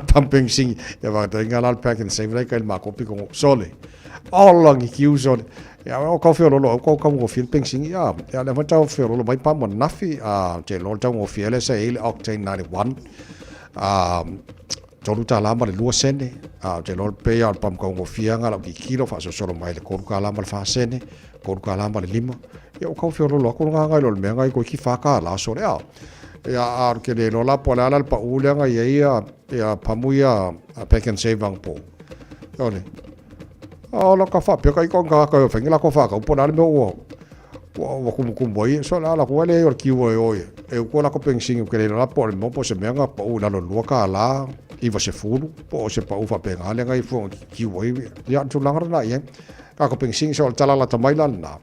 pumping sing, ia whakata inga la pack and save like el makopi kongo sole. Ola ni kiu sole. Ia o kau whio lolo, o kau kau ngo whio peng sing, ia, ia le whantau whio lolo mai pa mo nafi, a te lolo tau ngo whio le se ile octane 91. Ah, $3 ma le 2 sene, a ou te iloa pei lava o le pamu taugofie lava lau kikilo faasolosolo mai le $3 ma le 4 sene, $3 ma le 5. Ia ua tau feololo atu le gaga i lo le mea nai toeitiiti $4 sole a. Ia a o le tele loa la po o le a la le pau lea na i ai ia ia pamu ia pack and save anapo. Ole. A o laka faapea ka ika o ni tagata e o fai ni latou faatau po o le a le mea ua ua ua tumutumu ai so le a latou ai leai o le kiu e o e utu latou penisini ou te le iloa la po o le mea po o se mea na pau i lalo i le $2.90 po o se pau faapena lea na i fua na kiu ai ia o le tulaga lena i ai tatou penisini so o le tala lata mai la lena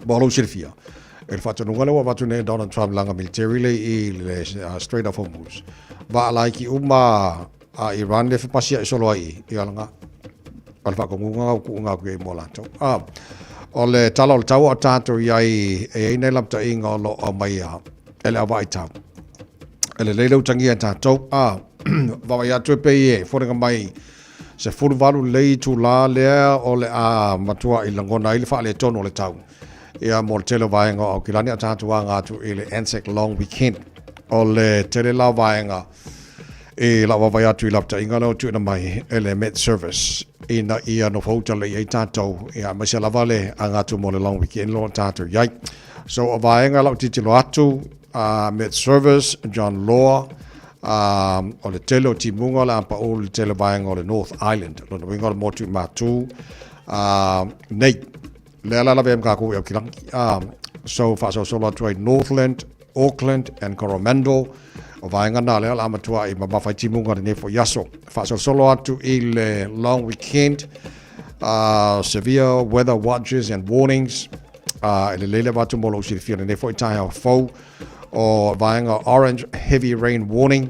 mo lou silafia e le faatonuga lea ua avatu nei e Donald Trump lana military le i le Strait of Hormuz vaa laiti uma a Iran le fepasia'i solo ai i i alaga o le faatonuga ua tuuina atu i ai mo latou. A o le tala o le taua o tatou i ai e i ai nei lapataiga o lo o aumaia e le auvaai tau. E lelei le utagia e tatou, a vaavaai atu e pei e foliga mai 18 lelei itulā lea o le a matua'i lagona ai le faaletonu o le tau ia mo le tele o vaega o Aukilani a tatou aga atu i le Anzac Long Weekend. O le tele la o vaega I lau vaavaai atu i lapataiga lea ua tuuina mai e le Met Service ina ia nofo uta lelei ai tatou, ia aemaise lava le aga atu mo le long weekend lo tatou i ai. So o vaega lau tilotilo atu, Met Service, John Law, o le tele o timuga o le a pau le tele vaega o le North Island, lona uiga o le motu i Matu, nei. Lea la lavea ma kākou i Aukilani. So faasolosolo atu ai Northland, Auckland and Coromandel. O vaega nā lea o le a matua i mamafa ai timuga lenei foi aso. Faasolosolo atu i le long weekend, severe weather watches and warnings. E lelei le avatu mo lou silafia lenei foi taeao fou. O vaega orange heavy rain warning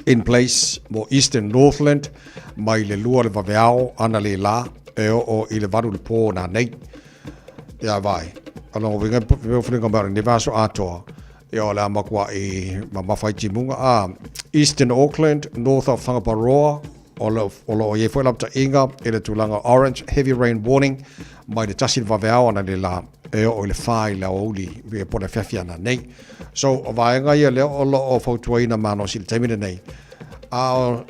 in place mo Eastern Northland mai le 2 le vaveao ana le la e oo i le 8 le pō nā nei. Ia vai. O lona uiga e pei o mai o lenei vaiaso atoa ia o le a matua'i mamafa ai timuga. A Eastern Auckland, North of Whangaparoa, o lo o lo o i ai foi lapataiga i le tulaga orange heavy rain warning mai le 1 le vaveao ana le la e oo i le 4 i le aoauli po o le afiafi ana nei. So, o vaega ia lea o lo o fautuaina malosi i le taimi lenei. A o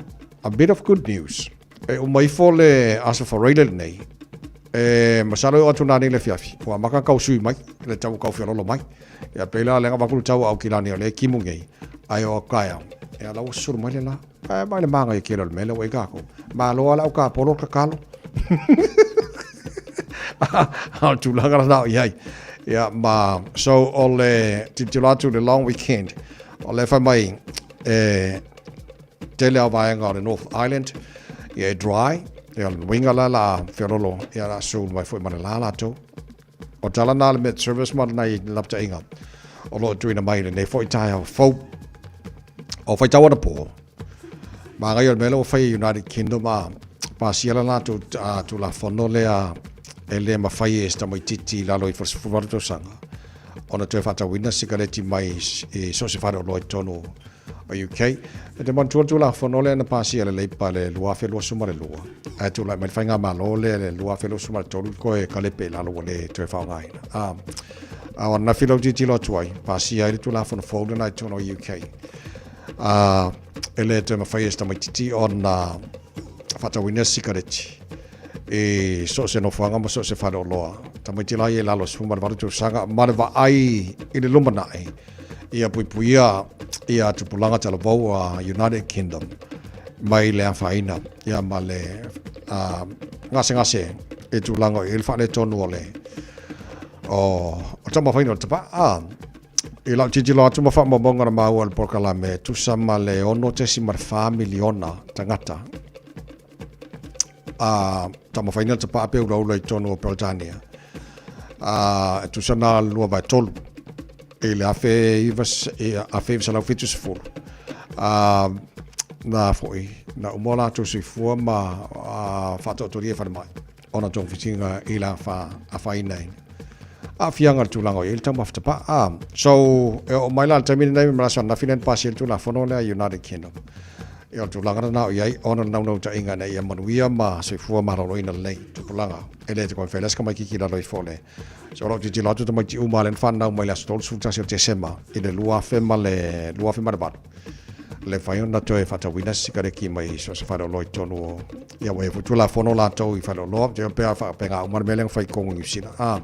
a bit of good news, e uma ifo le Aso Faraile lenei, e masalo e oo atu nanei le afiafi, ua amata ona tau sui mai, le tau tau feololo mai. Ia pei la lea na avatu le tau a Aukilani o lea e kimu nei, ai o taeao, ia la ua susulu mai le la. Ae mai le māngai kele o le mea lea ua i kākou. Malo lava le au kāpolo o le tatalo. A o le tulaga lena o i ai. Ia, ma, so o le tilotilo atu le long weekend, o lea e fai mai e tele a vaega o le North Island, ia e dry, ia o le uiga la la feololo, ia la sulu mai foi ma le la latou. O tala nā le Met Service ma nai lapataiga o lo o tuuina mai i lenei foi taeao fou. O faitau anapō, māngai o le mea lea ua fai e United Kingdom a pasia le latou Tulafono lea e le mafai e se tamaitiiti i lalo ifo o le 18 tausaga ona toe faatauina sikareti mai i so o se faleoloa i totonu o UK. E te manatua le Tulafono lea na pasia e le Leipa i le 2022, ae tulai mai le faigamalo lea i le 2023 toe kalepe i lalo ua le toe faaaogaina. A, a o ananafi lau tilotilo atu ai, pasia ai le Tulafono fou lena i totonu o UK. A, e le toe mafai e se tamaitiiti ona faatauina se sikareti i so o se nofoaga ma so o se faleoloa. Tamaiti la ia i lalo o le 18 tausaga ma le vaai i le lumanai. Ia puipuia ia tupulaga talavou a United Kingdom mai le afaina ia ma le gasegase i tulaga o i ai le faaletonu o le o taumafaiga o le tapaa. I lau tilotilo atu ma faamaumauga na maua e le polokalame, e tusa ma le 6.4 miliona tagata a taumafaina le tapaa pe ulaula i totonu o Peretania. A, e tusa na le 2/3 i le 1970. A, na foi, na uma o latou soifua ma faataotolia i falemai ona togafitiga i le afaina ai aafiaga o le tulaga o i ai le taumafa tapaa. So, e oo mai la le taimi lenei ma le aso ananafi lea na pasia ai le Tulafono lea United Kingdom. Ia o le tulaga lena o i ai ona le naunautaiga ina ia manuia ma soifua maloloina lelei tupulaga. E le toe fai lea se tamaititi i lalo ifo o le So o lau tilotilo atu tamaiti uma lea na fanau mai le aso 31 o Tesema i le 2008 le mafai ona toe faatauina se sikareti mai so o se faleoloa i totonu o ia ua i ai foi Tulafono latou i faleoloa te pei a faapena uma le mea lea na fai i totonu o Niu Sila a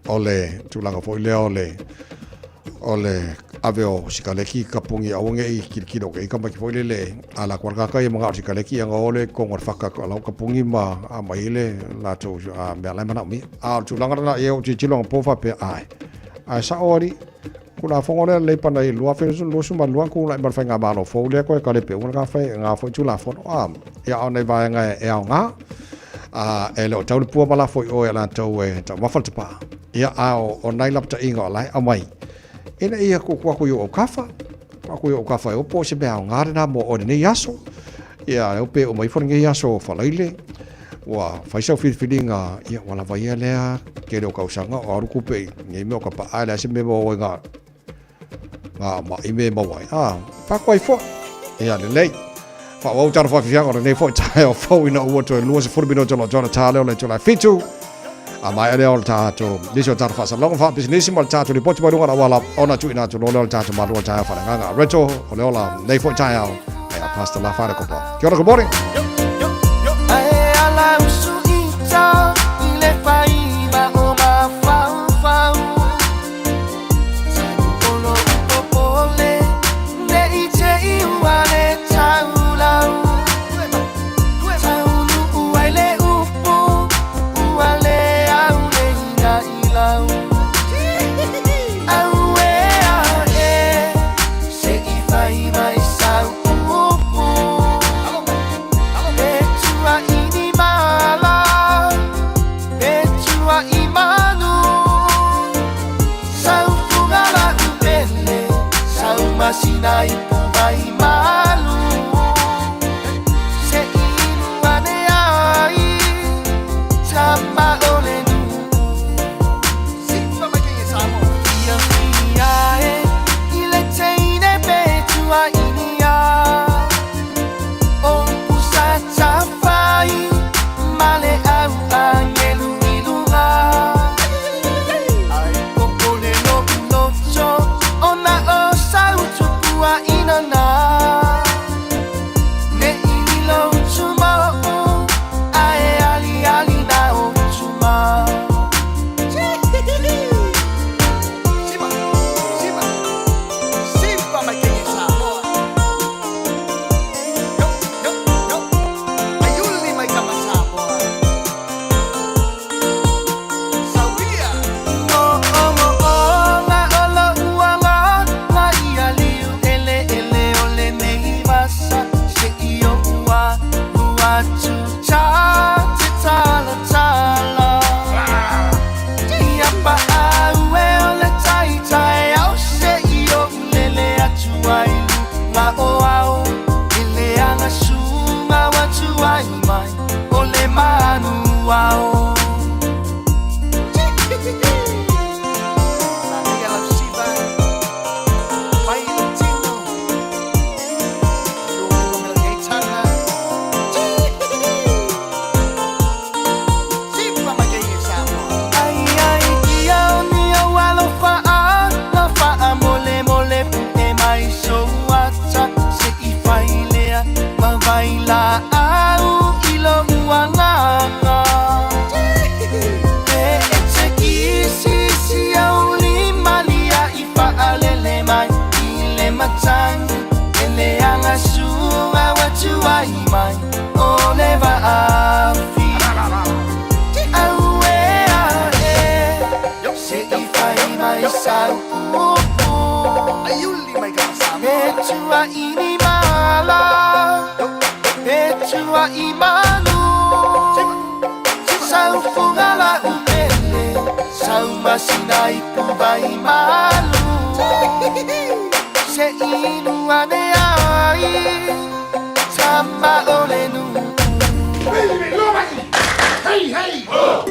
o le tulaga foi lea o le o le ave o sikaleki i kapuni aua ne i kilokilo atu i ai tamaiti foi lele a alu atu lava le tagata ia manao i le sikaleki ia ona o lea i totonu o le faka o lau kapuni ma aumai ai le latou mea la e manaomia. A o le tulaga lena ia ou tilotilo anapo faapea, ae, ae sao alii, Tulafono lea lelei pana i 2022 na tulai mai le faigamalo fou lea toe talepe uma lena fai lena foi Tulafono. A, ia a o nai vaega e aoga, a, e le o tau le pua ma lafo i o ia latou e taumafa le tapaa. Ia, a o nai lapataiga o la e aumai, ina ia tuutuu atu i ou autafa, tuu atu i ou autafa e o po o se mea aoga lena mo oe i lenei aso. Ia, e o pe uma ifo lenei aso o Falaile, ua fai sau filifiliga, ia, ua lava ia lea tele o tausaga o alu tupe i nei mea o tapaa, e leai se mea e maua ai na Ngā maʻi me maua ai. Ah, pako ai foi. Ia, lelei. Faaauau tala faafiafiaga o lenei foi taeao fou ina ua toe 20 minute o lo o toe ta lea o le itula e fitu. A maea lea o le tatou nisi o tatou faasalalauga faapisinisi ma le tatou lipoti mai luga o le auala ona tuuina atu loa lea o le tatou malu o le taeao faaleagaga. Rachel, o le ola nei foi taeao. Ia, Pastor La Wharekopa. Kia ora, good morning.
matagi E leaga suga ua tuai mai O le vaafi Auē ae Se i fai mai sau upu Pe tuai ni mala Pe tuai malu Sau fuga la'u pele Sau masina ipu vai malu Se inu ane ai Tama o le nuu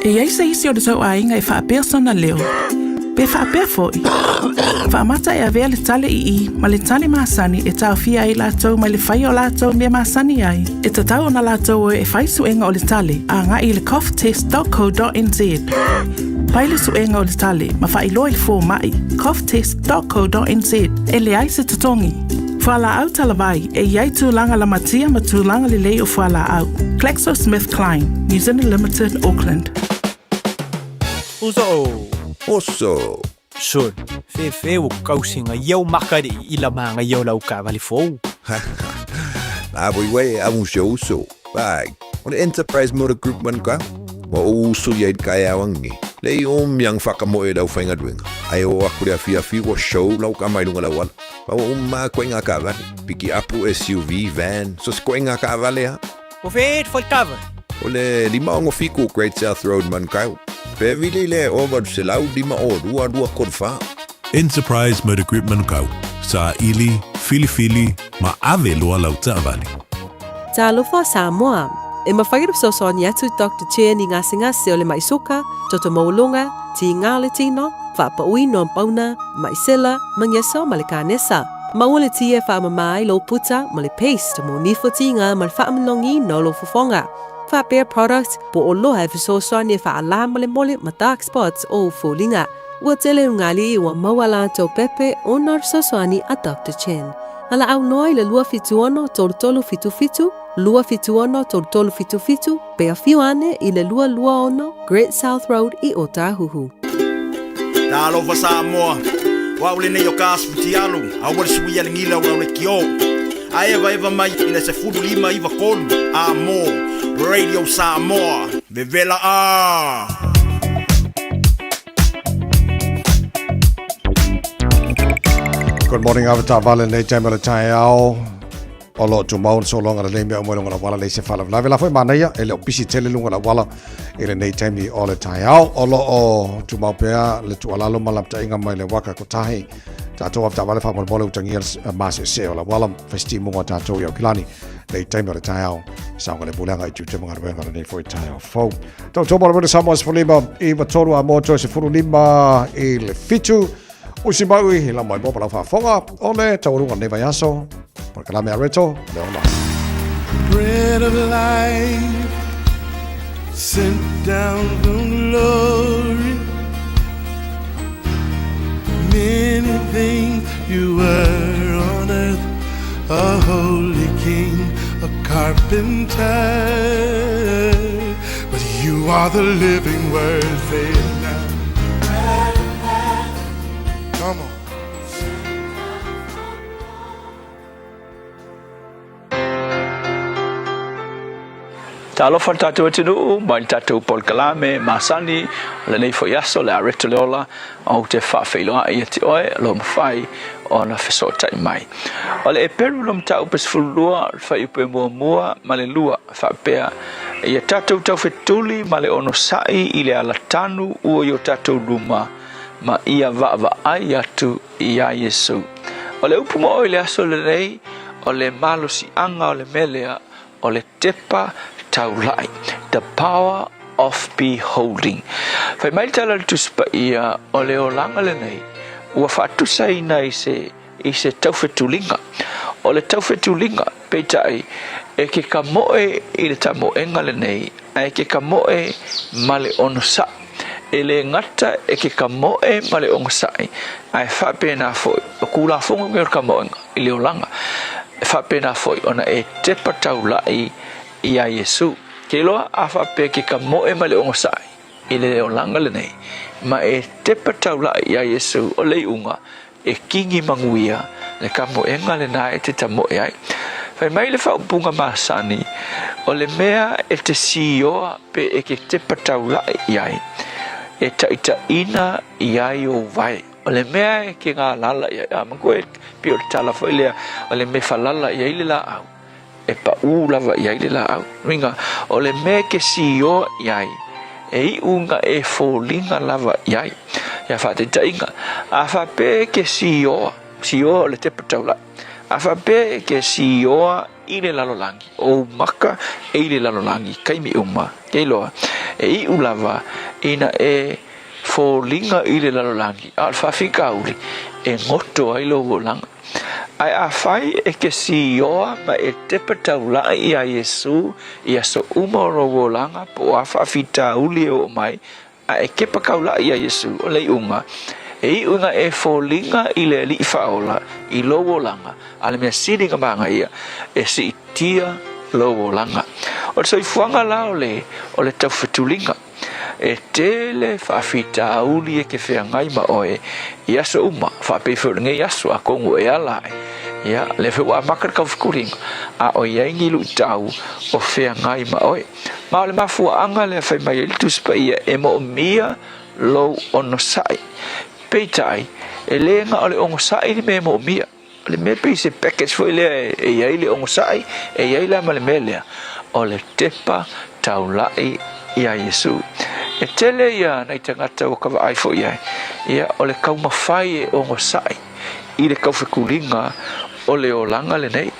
E i ai se isi o le tou aiga e faapea sona leo, pe faapea foi, Faamata e avea le tale i i ma le tale masani e taofia ai latou mai le faia o latou mea masani ai. E tatau ona latou o e fai suega o le tale agai i le coughtest.co.nz. Fai le suega o le tale ma faailoa i le fomai, coughtest.co.nz, e leai se totogi. Fualaau talavai, e i ai tulaga lamatia ma tulaga lelei o fualaau. GlaxoSmithKline, New Zealand Limited, Auckland.
Uso o.
Oso.
Son, fefe ua kausinga iau maka di i la manga iau lau kaavale fou.
La voi wei a un show uso. Bai, o le Enterprise Motor Group man ka. Wa o uso ia i kai awangi. Le i o miang whakamoe lau whainga duenga. Ai o aku le awhi awhi wa show lau ka mai lunga lau ala. Ba wa umma koe ngā kaavale. Piki apu SUV, van, so se koe ngā kaavale ha.
O fe fo kava.
O le 567 Great South Road Manukau. Pe vili le o 805 2 2 3 4.
Enterprise Motor Group Manukau, saili, filifili ma ave loa lau taavale.
Talofa Samoa! E mafai ona fesoasoani atu Doctor Chen i gasegase o le mai suka, toto maualuga, tiga o le tino, faapauina o pauna, mai sela, magesa ma le kanesa. Maua le ti e faamama ai lou puta ma le paste mo nifo tiga ma le faamalogiina o lou fofoga. Faapea product po o loa e fesoasoani e faalamolemole ma dark spots o ou foliga. Ua tele ugali ua maua latou pepe ona o le fesoasoani a Doctor Chen. Alaau loa i le 276 3377, 276 3377, pe afio ane i le 226 Great South Road i Ōtāhuhu.
Talofa Samoa, o au lenei o ka Asfutialu, aua le suia le gila o le kio. A eva eva mai i le 15 93 a mo Radio Samoa, vevela a.
Good morning, ava taavale lenei taimi o le taeao. O lo o tumau le sologa lelei mea uma i luga o le auala leai se faalavelave. La foi manaia e le o pisi tele luga o le auala i lenei taimi o le taeao. O lo o tumau pea le tuualalo ma lapataiga mai le waka kotahi. Tatou ava taavale faamolemole utagia le maseese o le auala fai se timuga o tatou i Aukilani lenei taimi o le taeao. Saogalemu leaga i tiute ma galuega lenei foi taeao fou. Tautua mo le Wena Samoa 15 93 a moto 15 i le 7. Usi maui i la mai mo palau faafofoga o le taualuga o lenei vaiaso. Polokalame a Reto, le ola.
Bread of life sent down from glory. Many things you were on earth, a holy king, a carpenter. But you are the living word, say it now. Come on.
Talofa le tatou atunuu mai le tatou polokalame masani o lenei foi aso le areto le ola ou te faafeiloai ia te oe o lo mafai ona fesootai mai. O le Eperu lo mataupu 12 le fuaiupu e muamua ma le lua faapea ia tatou taufetuli ma le onosai i le alatanu ua i o tatou luma ma ia vaavaai atu iā Iesu. O le upu mo oe i le aso lenei, o le malosiaga o le mea lea, o le tepa taulai, the power of beholding. Fai mai le tala a le Tusi Paia, o le olaga lenei, ua faatusaina i se, i se taufetuliga. O le taufetuliga, peitai, e ke kamoe i le tamoega lenei, ae ke kamoe ma le onosai. E le gata e ke kamoe ma le onosai, ae faapena foi, o kulafono nei o le kamoega i le olaga, e faapena foi ona e tepa taulai iā Iesu. Ke iloa a faapea ke kamoe ma le onosai i le olaga lenei, ma e tepa taulai iā Iesu, o le iuga, e kigi manuia le kamoega lenā e te tamoe ai. Fai mai le faaupuga masani, o le mea e te sioa pe e ke tepa taulaʻi i ai, e taʻitaʻina i ai ou vae. O le mea e ke galala i ai, a manatua e pei o le tala foi lea, o le mea falala i ai le laau, e paʻū lava i ai le laau. Uiga, o le mea e ke sioa i ai, e iʻu ina e foliga lava i ai. Ia faataitaiga, a faapea e ke sioa, sioa o le tepa taulaʻi, a faapea e ke sioa i le lalolagi, ou maka e i le lalolagi, kaimi uma, ke iloa, e iʻu lava ina e foliga i le lalolagi, a o le faafitauli, e goto ai lou olaga. Ae afai e ke sioa ma e tepa taulaʻi iā Iesū i aso uma o lou olaga po o a faafitauli e oo mai, a e kepa kaulaʻi iā Iesū, o le iʻuga, e iʻu ina e foliga i le Aliʻi Faaola i lou olaga, a le mea sili na manaia, e siitia lou olaga. O le soifuaga la o le, o le taufetuliga. E tele faafitauli e ke feagai ma oe i aso uma, faapei foi o lenei aso atonu e ala aʻe. Ia, lea foi ua amata le taufetuliga, a o i ai ni luitau o feagai ma oe. Ma o le mafuaaga lea fai mai ai le Tusi Paia e moomia lou onosai. Peitai, e le na o le onosai le mea e moomia. O le mea pei se package foi lea e i ai le onosai, e i ai la ma le mea lea, o le tepa taulaʻi iā Iesū. E tele ia nai tagata ua ka vaai foi i ai, ia, o le taumafai e onosai i le taufetuliga o le olaga lenei.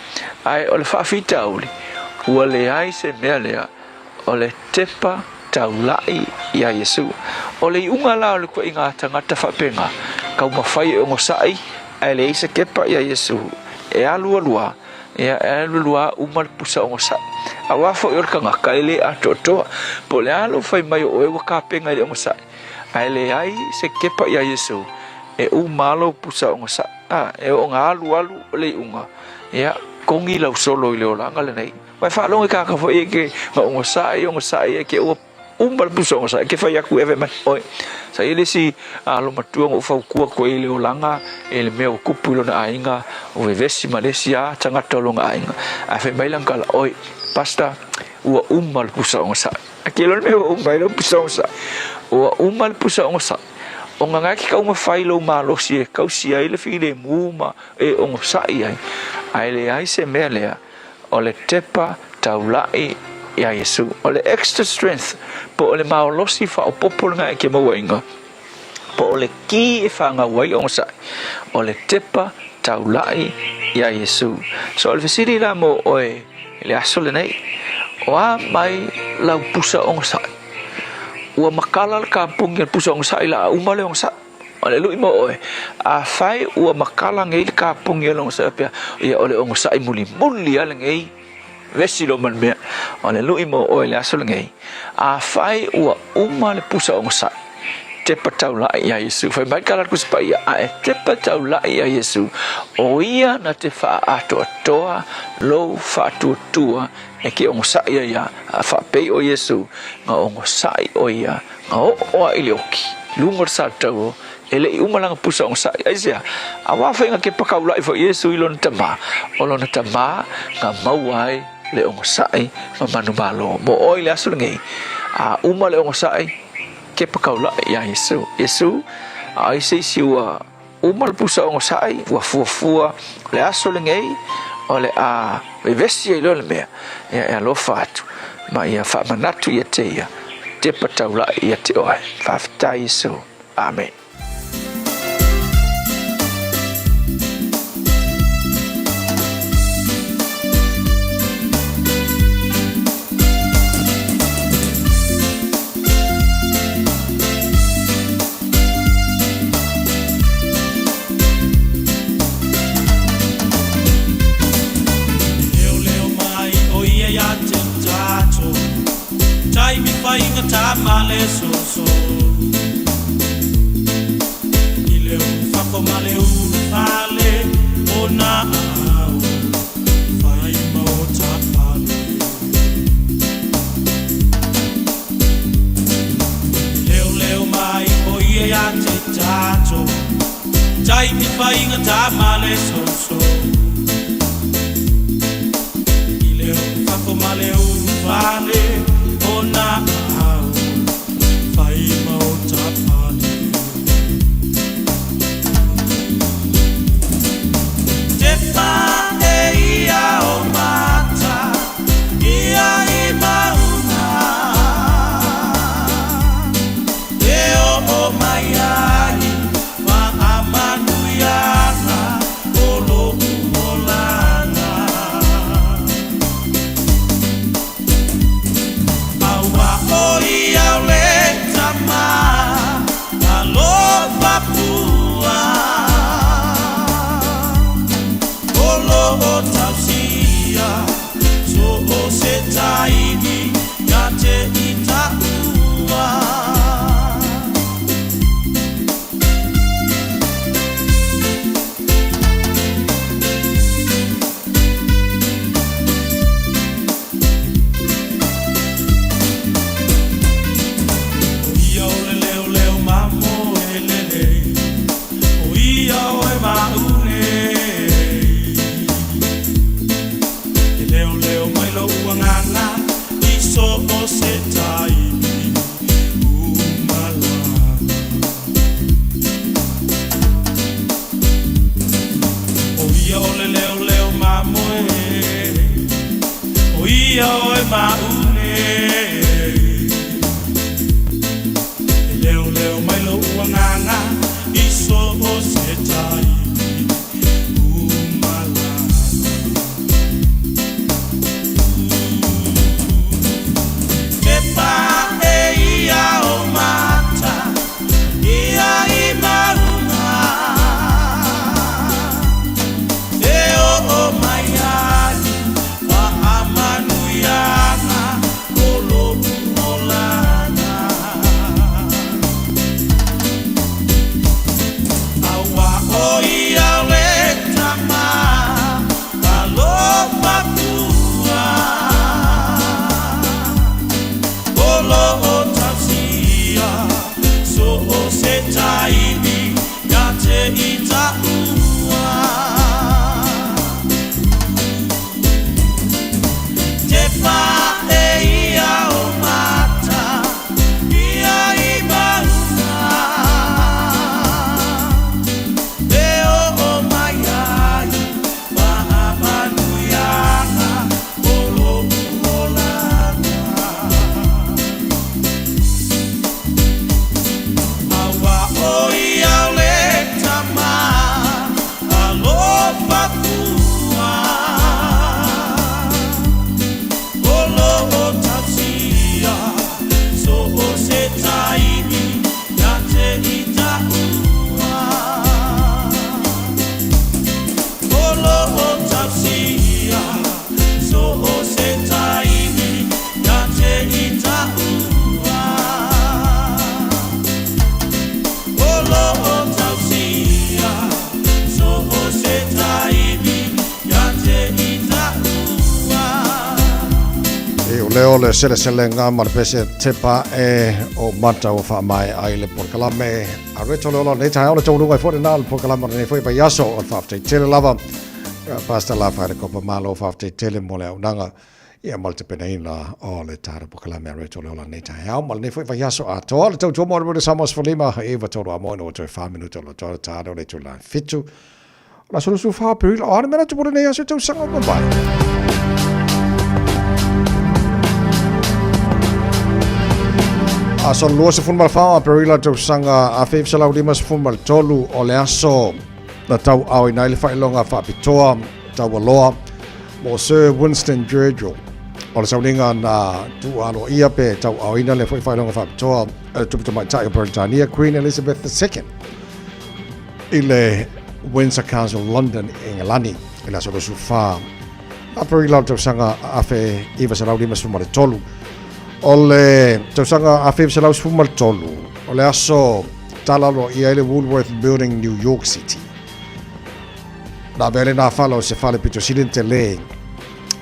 Ae o le faafitauli, ua leai se mea lea o le tepa taulaʻi iā Iesū. O le iuga la o le ituaiga tagata faapena, taumafai e onosai ae leai se kepa iā Iesū, e alu alu lava, ia, e alu alu lava uma le pusa onosai. Aua foi o le tagata e le atoatoa, po o le a lou fai mai o oe ua tapena i le onosai, ae leai se kepa iā Iesū, e uma lava lou pusa onosai. A, e oo ina alu alu o le iuga, ia, kogi lau solo i le olaga lenei. Ua e faalogo i kānaka foi e ke na onosai, onosai e ke ua uma le pusa onosai, ke fai atu e fai mai, oi, sa i ai le isi alo matua na ou fautua atu ai i le olaga i le mea ua tupu i lona aiga, ua vevesi ma le isi lava tagata o lona aiga. Ae fai mai lana tala, oi, Pastor, ua uma le pusa onosai. A ke iloa le mea ua uma ai lau pusa onosai. Ua uma le pusa onosai, ona na e ke taumafai lou malosi e tausi ai le filemu ma e onosai ai, ae leai se mea lea o le tepa taulaʻi iā Iesū. O le extra strength, po o le maolosi faaopoopo lena e ke mauaina, po o le kī e fanau ai onosai, o le tepa taulaʻi iā Iesū. So o le fesili la mo oe i le aso lenei, o a mai lau pusa onosai? Ua makala le kapugi o le pusa onosai la a uma le onosai? O le lui mo oe, afai ua makala nei le kapugi o le onosai faapea, ia o le onosai mulimuli lava lenei, vesi loa ma le mea. O le lui mo oe i le aso lenei, afai ua uma le pusa onosai, tepa taulaʻi iā Iesu. Fai mai ka latou paia, a e tepa taulaʻi iā Iesu, o ia na te faaatoatoa lou faatuatua e ke onosai ai ia, a faapei o Iesu, na onosai o ia Na oo a i le oki, luga o le satauro, e le i uma lana pusa onosai. Aisea? Auā faiga kepa kaulaʻi foi Iesu i lona tamā, o lona tamā na maua ai le onosai ma manumalo. Mo oe i le aso lenei, a uma le onosai, kepa kaulaʻi iā Iesu. Iesu, a ai se isi ua uma le pusa onosai, ua fuafua le aso lenei, o le a vevesi ai loa le mea, ia e alofa atu, ma ia faamanatu ia te ia, tepa taulaʻi ia te oe. Faafetai Iesu. Amen.
Leoleo mai o ia ia te tato Taimi whainga tā male soso I le ufako ma le ulufale o nā au Whai ma o tāpale Leoleo mai o ia ia te tato. tama le soso. I le ufafo ma le ulufale o nā aao fai ma o ta pale. Tepa e ia o mata, ia i mauna. E o o mai ai, ma amanuiaga o lo'u olaga. Aua o ia o le tama alofa pua o lo'o tausia so o se taimi ia te i ta'ua. O ia o le leoleo mamo e lele, o ia o e maune. E leoleo mai lo'u agaga i so o se taimi umalaga. O ia o le leoleo mamo e, o ia o e maune. E leoleo mai lo'u agaga i so o se taimi umalaga. Tepa e ia o mata, ia i mauna. E o o mai ai, ma amanuiaga o lo'u olaga. Aua o ia o le tama alofa pua o lo'o tausia so o se taimi ia te i ta'ua. Tepa e ia o mata, ia i mauna. E o o mai ai, ma amanuiaga o lo'u olaga. Aua o ia o le tama alofa pua o lo'o tausia so o se taimi ia te i ta'ua. O lo'o tausia so o se taimi ia te i ta'ua. O lo'o tausia so o se taimi ia te i ta'ua.
E o leo le seleselega ma le pese tepa e o mata ua faamaea ai le polokalame a Reto Leola lenei taeao le taunuuga ai foi lena o le polokalame o lenei foi vaiaso o le faafetai tele lava Pastor Lafa le Kopa Malo faafetai tele mo le auaunaga ia ma le tapenaina o le tatou polokalame a Reto Leola lenei taeao ma lenei foi vaiaso atoa le tautua mo le Rede Samoa 15 e 93 a mo ina ua toe 4 minuta o le talo o le itula 7 o le aso 24 Aperila o a le mea na tupu lenei aso i tausaga ua mavae. Aso 24 o Aperila tausaga 1953 o le aso na tauaaoina ai le faailoga faapitoa taualoa mo Sir Winston Churchill. O le sauniga na tuualoaia pe tauaaoina le foi faailoga faapitoa e le Tupu Tamaitai o Peretania Queen Elizabeth II i le Windsor Castle, London, Engelani i le aso 24 Aperila o le tausaga 1953. O le tausaga 1913, o le aso tala aloaia ai le Woolworth Building, New York City. Na avea lenā fale o se fale pito sili ona telē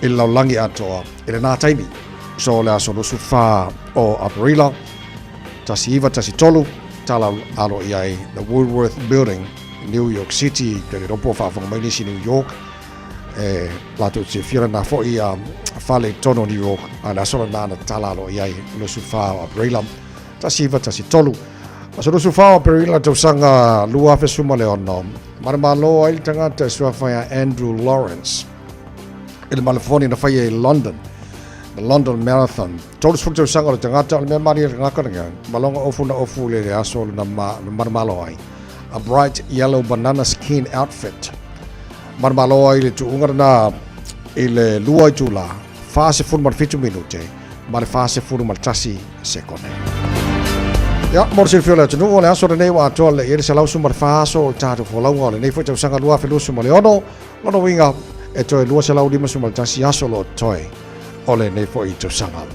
i le lalolagi atoa i lenā taimi. So o le aso 24 o Aperila 1913, tala aloaia ai le Woolworth Building, New York City, te le ropo faafofoga mai nisi New York, e latou te silafia lena foi fale i totonu o New York, a o le aso lena na tatala aloaia ai 24 o Aperila 1913. Aso 24 o Aperila tausaga 2016, manumalo ai le tagata e suafa ia Andrew Lawrence i le malafoni na faia i London, the London Marathon. 30 tausaga o le tagata, o le mea malie le tagata lena, maloga ofu na ofu le le aso na manumalo ai. A bright yellow banana skin outfit. Manumalo ai le tuuga lena i le lua itula, 47 minute ma le 41 sekone. Ia, mo le silafia o le atunuu, o le aso lenei ua atoa lelei ai le 114 aso o le tatou folauga o lenei foi tausaga 2026, lona uiga e toe 251 aso o lo o totoe o lenei foi tausaga.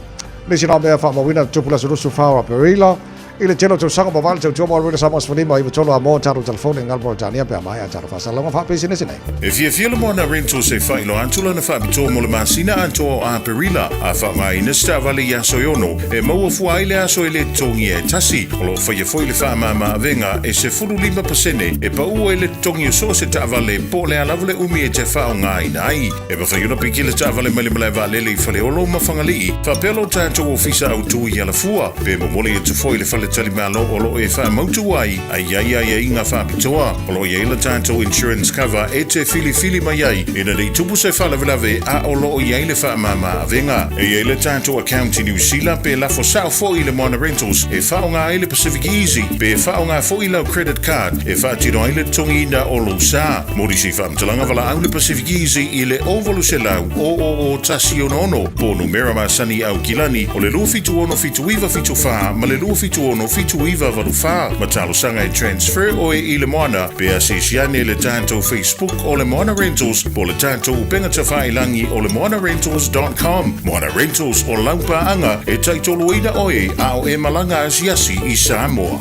Nisi la mea faamauina na tupu le aso 24 o Aperila i le tele o tausaga ua mavae le tautua mo le Samoa 15 93 a mo tatou telefoni i Peretania pe a maea tatou faasalalauga faapisinisi nei.
E fiafia le Moana Rentals e faailoa atu lana faapitoa mo le masina atoa o Aperila, a faaaogaina se taavale i aso e ono, e maua fua ai le aso e le totogia e tasi. O lo o faia foi le faamama avega e 15% e pau ai le totogi o so o se taavale po o le a lava le umi e te faaaogaina ai. E mafai ona piki le taavale mai le malae vaalele i Faleolo ma Fagalii, faapea lo tatou ofisa autu i Alafua, pe momoli atu foi i le faletalimalo o lo o e faamautu ai a i ai aiaiga faapitoa. O lo o i ai le tatou insurance cover e te filifili mai ai ina ne i tupu se faalavelave a o lo o i ai le faamama avega. E i ai le tatou account i Niu Sila pe lafo sao foi i le Moana Rentals e faaaoga ai le Pacific Easy pe faaaoga foi lau credit card e faatino ai le totogiina o lou sa. Mo nisi faamatalaga valaau le Pacific Easy i le 0800 000 166 po o numera masani i Aukilani o le 276 7974 ma le 276 7984 ma talosaga e transfer oe i le Moana pe asiasi ane i le tatou Facebook o le Moana Rentals po o le tatou upega tafailagi o le moanarentals.com. Moana Rentals o lau paaga e taitoluina oe a o e malaga asiasi i Samoa.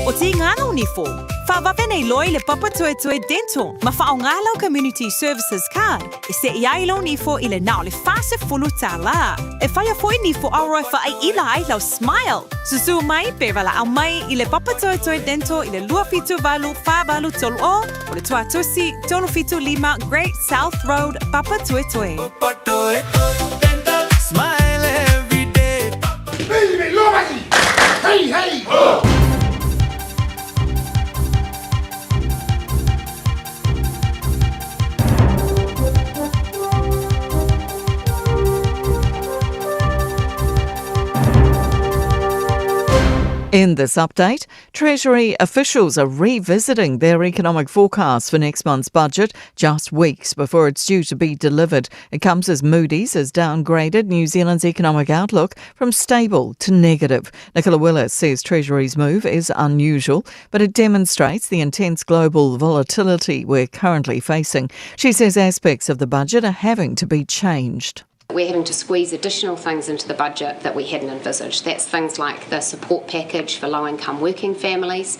O Tīngana o Nifo, whawawe nei loa i le papa tuetue dental ma whaonga lau Community Services Card e seʻi ai lou nifo i le na o le 40 tālā. E whaia foi nifo aroa e whaaila ai lau smile. Susu mai pe walaau mai i le papa tuetue dental i le 278 48 30 o le Tuatusi 375 Great South Road, Papatoetoe.
Hey, hey, ho!
In this update, Treasury officials are revisiting their economic forecast for next month's budget just weeks before it's due to be delivered. It comes as Moody's has downgraded New Zealand's economic outlook from stable to negative. Nicola Willis says Treasury's move is unusual, but it demonstrates the intense global volatility we're currently facing. She says aspects of the budget are having to be changed.
We're having to squeeze additional things into the budget that we hadn't envisaged. That's things like the support package for low income working families.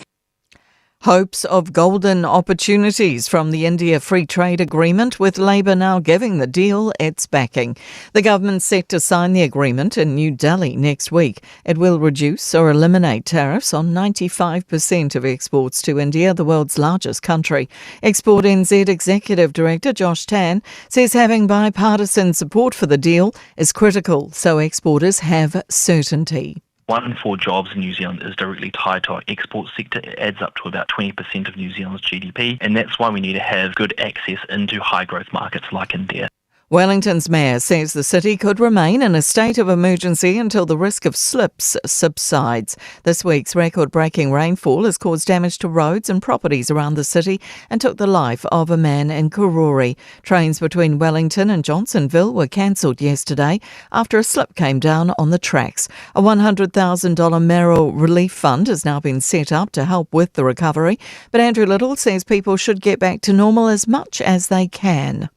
Hopes of golden opportunities from the India Free Trade Agreement, with Labour now giving the deal its backing. The government's set to sign the agreement in New Delhi next week. It will reduce or eliminate tariffs on 95% of exports to India, the world's largest country. Export NZ Executive Director Josh Tan says having bipartisan support for the deal is critical so exporters have certainty.
One in four jobs in New Zealand is directly tied to our export sector. It adds up to about 20% of New Zealand's GDP, and that's why we need to have good access into high growth markets like India.
Wellington's mayor says the city could remain in a state of emergency until the risk of slips subsides. This week's record breaking rainfall has caused damage to roads and properties around the city and took the life of a man in Karori. Trains between Wellington and Johnsonville were cancelled yesterday after a slip came down on the tracks. A $100,000 Merrill Relief Fund has now been set up to help with the recovery, but Andrew Little says people should get back to normal as much as they can.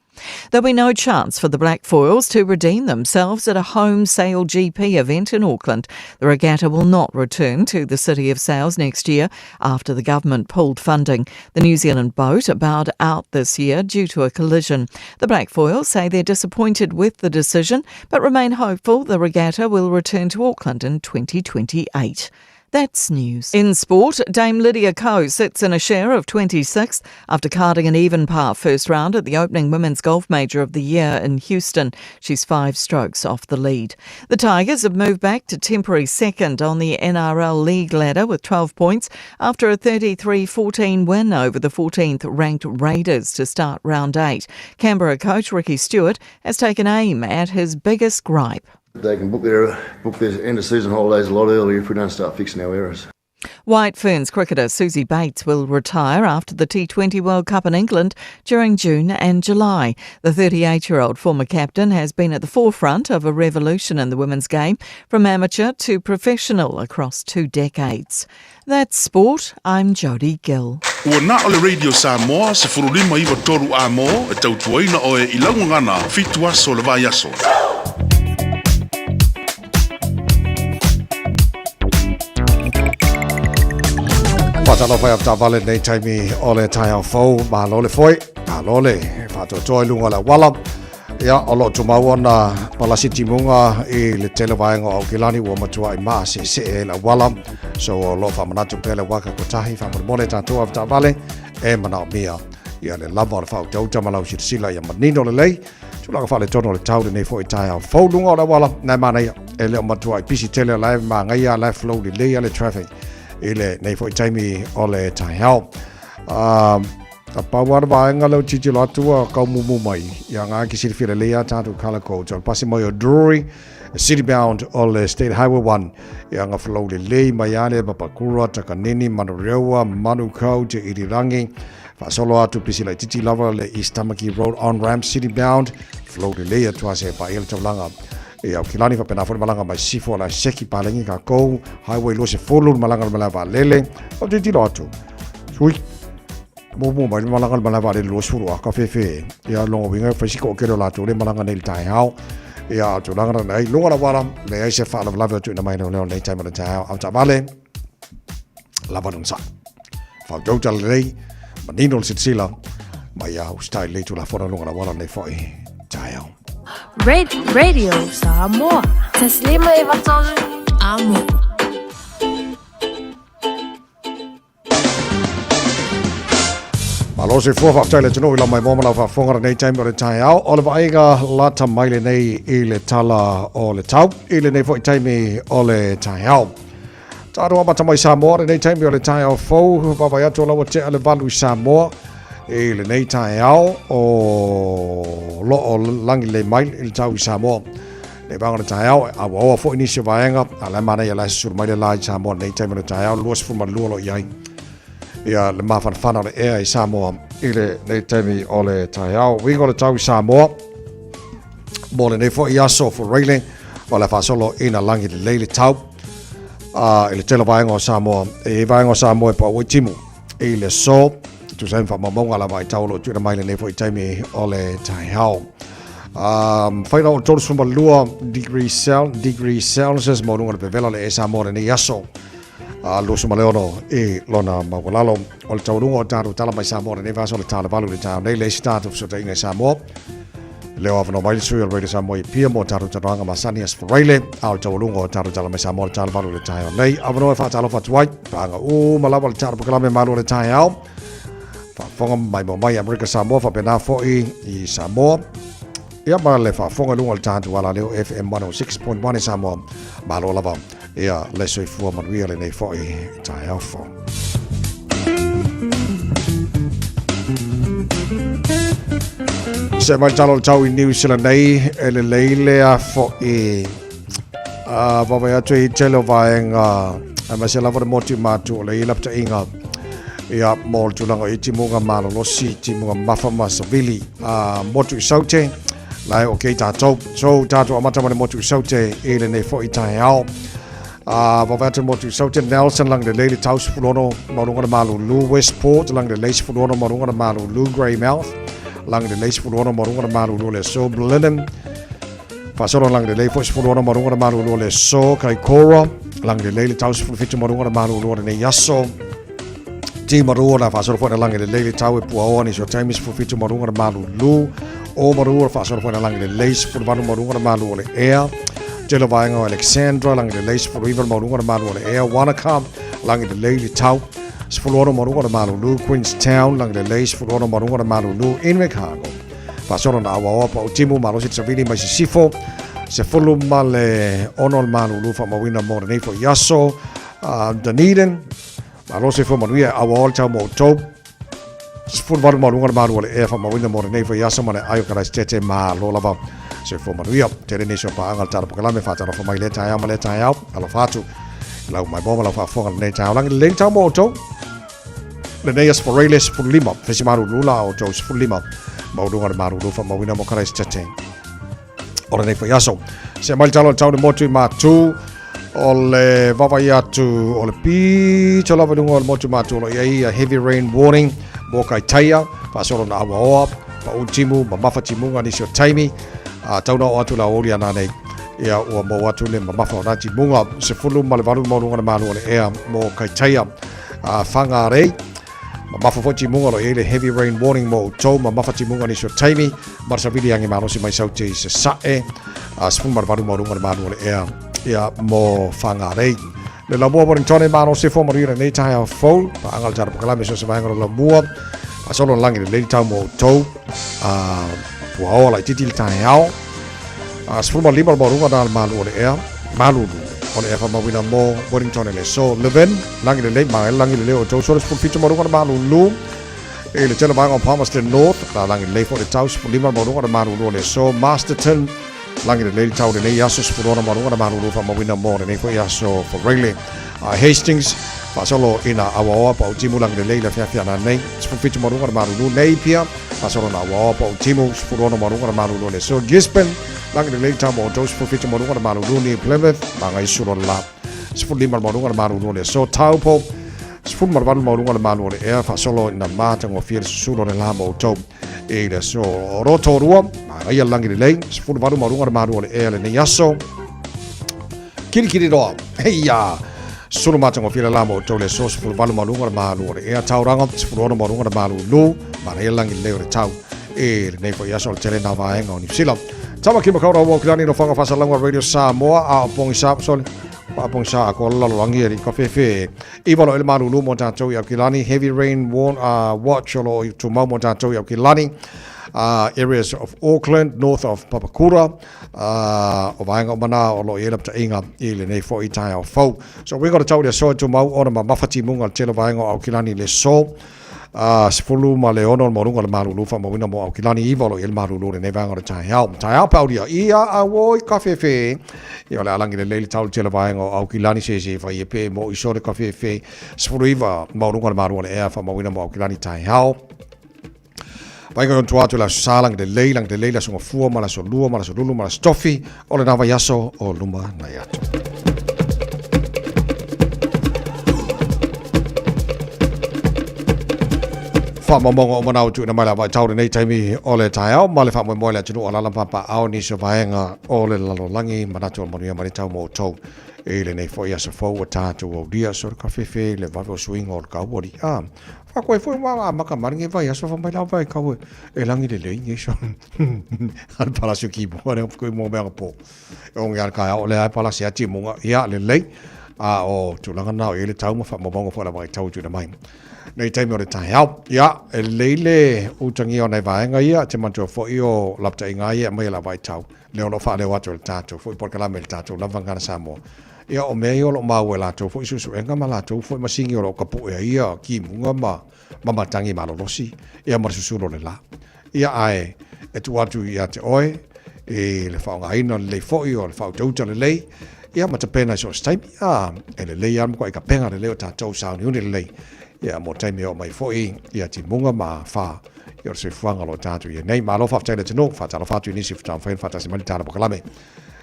There'll be no chance for the Black Foils to redeem themselves at a home sail GP event in Auckland. The regatta will not return to the City of Sails next year after the government pulled funding. The New Zealand boat bowed out this year due to a collision. The Black Foils say they're disappointed with the decision but remain hopeful the regatta will return to Auckland in 2028. That's news. In sport, Dame Lydia Ko sits in a share of 26th after carding an even par first round at the opening women's golf major of the year in Houston. She's five strokes off the lead. The Tigers have moved back to temporary second on the NRL League ladder with 12 points after a 33 14 win over the 14th ranked Raiders to start round eight. Canberra coach Ricky Stuart has taken aim at his biggest gripe.
They can book their book their end of season holidays a lot earlier if we don't start fixing our errors.
White Ferns cricketer Suzie Bates will retire after the T20 World Cup in England during June and July. The 38 year old former captain has been at the forefront of a revolution in the women's game from amateur to professional across two decades. That's sport. I'm Jodie Gill.
Ua na o le Radio Samoa, 1593 a mō, e tautuaina oe i laugagana, fitu aso le vaiaso.
Faatalofa i avetaavale lenei taimi o le taeao fou, malo le foe, malo le faatoatoa i luga o le auala. Ia, o lo o tumau ona palasi timuga i le tele vaega o Aukilani ua matuai maaseesee ai le auala. So o lo o faamanatu pea le waka kotahi faamolemole tatou avetaavale e manaomia ia le lava o le faautauta ma lau silasila ia manino lelei tulaga faaletonu o le tau lenei foi taeao fou luga o le auala na e manaia e le o matuai pisi tele o la e magaia la e flow lelei le traffic i lenei foi taimi o le taeao. A pau lava le vaega lea o tilotilo atu ua kau mumu mai, ia ngā ki silafia lelei a tātou colour codes. O le pasi mai o Drury, city bound o le State Highway 1, ia nga flow lelei mai a le Papakura, Takanini, Manurewa, Manukau, Te Irirangi, faasolo atu pisi laititi lava le East Tamaki Road on ramp city bound, flow lelei atu a se paia le taulaga. Ia Aukilani faapena foi le malaga mai Sifo ala seki palengi kākou, Highway 20 le malaga le malae vaalele, o tilotilo atu. Sui, Muamua mai le malaga le malae vaalele 20 a ka fefe. Ia longa winga fai si toatele o latou le malaga nei i le taeao. Ia a tulaga na nei luga la wala le ai se faalavelave o tuuina mai leo leo nei taimi o le taeao au taavale lava lona sa. Fautauta lelei manino le silasila mai ia usitai lelei tulafono luga la wala nei foi taeao.
Radio Samoa. Taslima e vatolu. Amo.
Malo soifua faafetai le atunuu i lau maimoa ma lau faafofoga lenei taimi o le taeao. O le vaaiga lata mai lenei i le tala o le tau i lenei foi taimi o le taeao. Tatou amata mai Samoa lenei taimi o le taeao fou, vaavaai atu o la ua tea le valu i Samoa i lenei taeao o lo o lagi lelei mai i le tau i Samoa. Nei vaega o le taeao, e auaoa foi nisi o vaega, a la e manaia la e susulu mai le la i Samoa nei taimi o le taeao, 22 o lo o i ai ia le mafanafana o le ea i Samoa i le nei taimi o le taeao. Uiga o le tau i Samoa, mo lenei foi aso Fureile, o le faasolo ina lagi lelei le tau i le tele o vaega o Samoa. E i vaega o Samoa e pau ai timu i le aso, tusa ai ma faamaumauga lava i tau o lo o tuuina mai lenei foi taimi o le taeao. Um, whai rau o 32 degree, cel, degree Celsius mo runga le pevela le e Samoa lenei aso. A 26 i lona maualalo. O le taualuga o tātou tala mai Samoa lenei vaiaso o le tala valu i le taeao nei le isi tātou fesootaiga i Samoa. Leo avanoa mai le sui o le Radio Samoa i Apia mo tātou talanoaga masani Aso Faraile, a o le taualuga o tātou tala mai Samoa le tala valu i le taeao nei. Avanoa e faatalofa atu ai, pāga uma lava le tātou polokalame Malu o le taeao. Faafofoga mai mo mai Amerika Samoa faapena foi i Samoa. Ia ma le faafofoga i luga o le tātou alaleo FM 106.1 i Samoa. Malo lava. Ia le soifua manuia lenei foi taeao fou. Se mai talo le tau i New Zealand nei, e lelei lea fo'i a vaavaai atu i tele o vaega aemaise lava le motu i Matu o le i lapataiga ia mo le tulaga i timuga malolosi, timuga mafa ma savili a motu i Saute la e okay tātou. So tātou amata ma le motu i Saute i lenei fo'i taeao. A vaavaai atu le motu i Saute, Nelson lagi lelei le tau 16 maualuga le malulu, Westport lagi lelei 16 maualuga le malulu, Greymouth lagi lelei 16 maualuga le malulu le aso, Blenheim faasolo lagi lelei foi 16 maualuga le malulu le aso, Kaikoura lagi lelei le tau 17 maualuga le malulu lenei aso. Timarua na faasolo foi na lagi lelei le tau e puaoa nisi o taimi 17 maualuga le malulu. Omarua faasolo foi na lagi lelei 18 maualuga le malu o le ea. Tele vaega o Alexandra, lagi lelei 19 le maualuga o le malu o le ea, Wanaka, lagi lelei le tau, 16 maualuga o le malulu, Queenstown, lagi lelei 16 maualuga o le malulu, Invercargill. Faasolo na auaoa pa utimu malosi le savili mai sisifo, 16 le malulu faamauina mo lenei foi aso, Dunedin, malosi foi manuia e auaoa le tau mo outou, 18 maualuga le malu o le ea faamauina mo lenei foi aso ma le ai o Karaisitete malo lava. Soifua manuia. Tele nisi o paaga le tala pokalame faatalofa mai lea taeao ma lea taeao. Alofa atu i lau maimoa ma lau faafofoga lenei taeao. Lagi lelei le tau mo outou. Lenei aso Foreile 15, fesi malulu la outou 15 maualuga le malulu faamauina mo Karaisitete. O lenei foi aso. Se mai le tala o le tau le motu i Matu, o le vaavaai atu o le pito lava i luga o le motu Matu o lo o i ai a heavy rain warning mo Kaitaia, faasolo na Awaoa, pau timu, mamafa timuga nisi o taimi, a tau na oo atu la aoauli ana nei. Ia ua maua atu le mamafa o na timuga, 18 maualuga le malu o le ea mo Kaitaia. A Whangarei, Mamafa foi timuga o lo o i ai le heavy rain warning mo outou, mamafa timuga nisi o taimi, ma le savili age malosi mai Saute i Sasae, a 18 maualuga le malu o le ea ia mo Whangarei. Le lamua Wellington e malosi fo manuia lenei taeao fou, paaga le tala pokalame so se vaega o le lamua, faasolo le lagi lelei le tau mo outou, a puaoa laitiiti le taeao, a 15 le maualuga na le malu o le ea, malulu o le ea faamauina mo Wellington e le aso. Levin, lagi lelei, ma lagi lelei o outou so le 17 maualuga le malulu i le tele vaega o Palmerston North, la lagi lelei foi le tau 15 maualuga le malulu o le aso. Masterton, lagi lelei le tau lenei aso 16 maualuga le malulu faamauina mo lenei foi aso Foreile. Hastings, faasolo ina auaoa pa utimu lagi lelei le afiafi ana nei 17 maualuga le malulu. Napier, faasolo na auaoa pa utimu 16 maualuga le malulu o le aso. Gisborne, lagi lelei le tau mo outou 17 maualuga le malulu. New Plymouth, magaisulo le la 15 le maualuga le malulu o le aso. Taupo, 18 le maualuga le malu o le ea, faasolo ina matagofie le susulo o le la mo outou i le aso. Rotorua, manaia le lagi lelei, 18 maualuga le malu o le ea lenei aso. Kirikiriroa, heia! Sulu matagofie le la mo outou le aso, 18 maualuga le malu o le ea. Tauranga, 16 maualuga le malulu, manaia le lagi lelei o le tau i lenei foi aso o le tele nā vaega o Niu Sila. Tamaki Makaurau o Kilani no Whanga Whasalanga Radio Samoa a o Pongisa, sorry, a Pongisa a ko laloloangi e ka whewhe. Iwa lo ele malulu mo tātou i Aukilani, heavy rain warn, watch o lo i tumau mo tātou i Aukilani, areas of Auckland, north of Papakura, o vaega o mana o lo i ela ptainga i lenei foi taeao fou. So we got to tau le aso e tumau ona ma mawhati munga le tele vaega o Aukilani le so. 16 le maualuga o le malulu faamauina mo Aukilani 9 o lo o i ai le malulu o lenei vaega o le taeao. Taeao paulia ia auoi kafefe. Ia o le a lagi lelei le tau le tele vaega o Aukilani se se fai e pe mo iso le kafefe. 19 maualuga o le malu o le ea faamauina mo Aukilani taeao. Vaega i ona atu le aso sa lagi lelei, lagi lelei le aso gafua ma le aso lua ma le aso lulu ma le aso tofi o lena vaiaso o luma nai atu. Faamaumauga uma na o tuuina mai le vaitau lenei taimi o le taeao ma le faamoemoe le atunuu o alaala ma papaaao nisi o vaega o le lalolagi manatu o le manuia ma le tau mo outou i lenei foi aso fou ua tatou aulia so le kafefe le vave o suiga o le kauoli a Whakoe foi wa a maka maringe vai aso fa mai la vai kau e langi le lei nge so. Al pala su ki mo ne ko mo me po. O nge al kai o le ai pala se ati mo ia le lei a o tulaga na o le tau ma fa mo mo fo la vai tau tu na mai. Nei taimi o le taeao. Ia, e lelei le utagia o nai vaega ia, te manatua foi o lapataiga ia e aumai e la vaitau. Lea o lo o faaleo atu e le tatou foi polokalame i le tatou lava Gana Samoa. Ia, o mea ia o lo o maua e latou foi suesuega ma latou foi masini o lo o kapuʻe ai ia kimuga ma ma matagi malolosi, ia ma le susulo o le lā. Ia, ae e tuu atu ia te oe i le faaaogaina lelei foi o le faautauta lelei, ia ma tapena i so o se taimi, a, e lelei lava le matuai kapega lelei o tatou sauniuni lelei, ia mo taimi e oo mai foi ia timuga ma afa ia o le soifuaga o lo o tatou i ai nei. Malo faafetai i le atunuu, faatalofa atu i nisi o faatoa mafai ona faatasi mai le tala pokalame.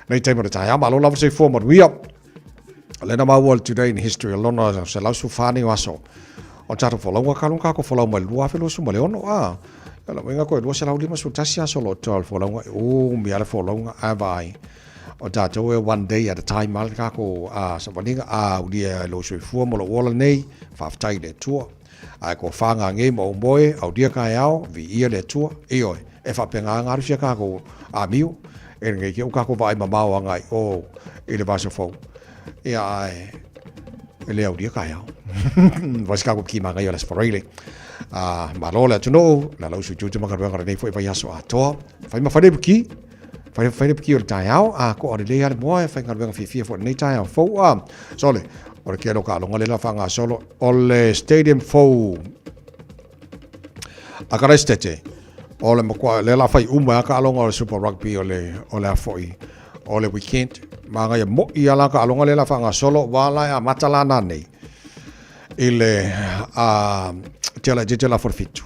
Nei taimi o le taeao, malo lava le soifua manuia. Lena maua le Today in History o lona 114 nei o aso o tatou folauga ka lunga kako folau mai 2026 a. Ia la uiga koe 251 aso lo toa le folauga e umi a le folauga a vai. O tatou e one day at a time a le kako a savaliga a ulia e lou soifua mo lou ola nei, faafetai i le Atua. Ae ko whāngāngē ma o moe, aulia kaeao, viia le Atua, ioe, e faapena ngā alu sia kākou āmio, E lenei ke uka ko vaai mamao agai o i le vaiaso fou. Ia ae e le aulia taeao. Vai se tatou ki magaia o le Aso Faraile. A malo le atunuu, la lau sui tiute ma galuega o lenei foi vaiaso atoa. Fai ma fai le ki, fai fai le ki o le taeao, a ko o le lea le moa e fai galuega fiafia foi lenei taeao fou. A sole, o le kelo ka alonga le la whangasolo, o le stadium fou a Karaistete, o le makua, le la fai uma a ka alonga o le Super Rugby o le, o le afoi, o le weekend. Magaia moi ala ka alonga le la whangasolo, wa la e a mata la nā nei. I le a tela te tela for fitu.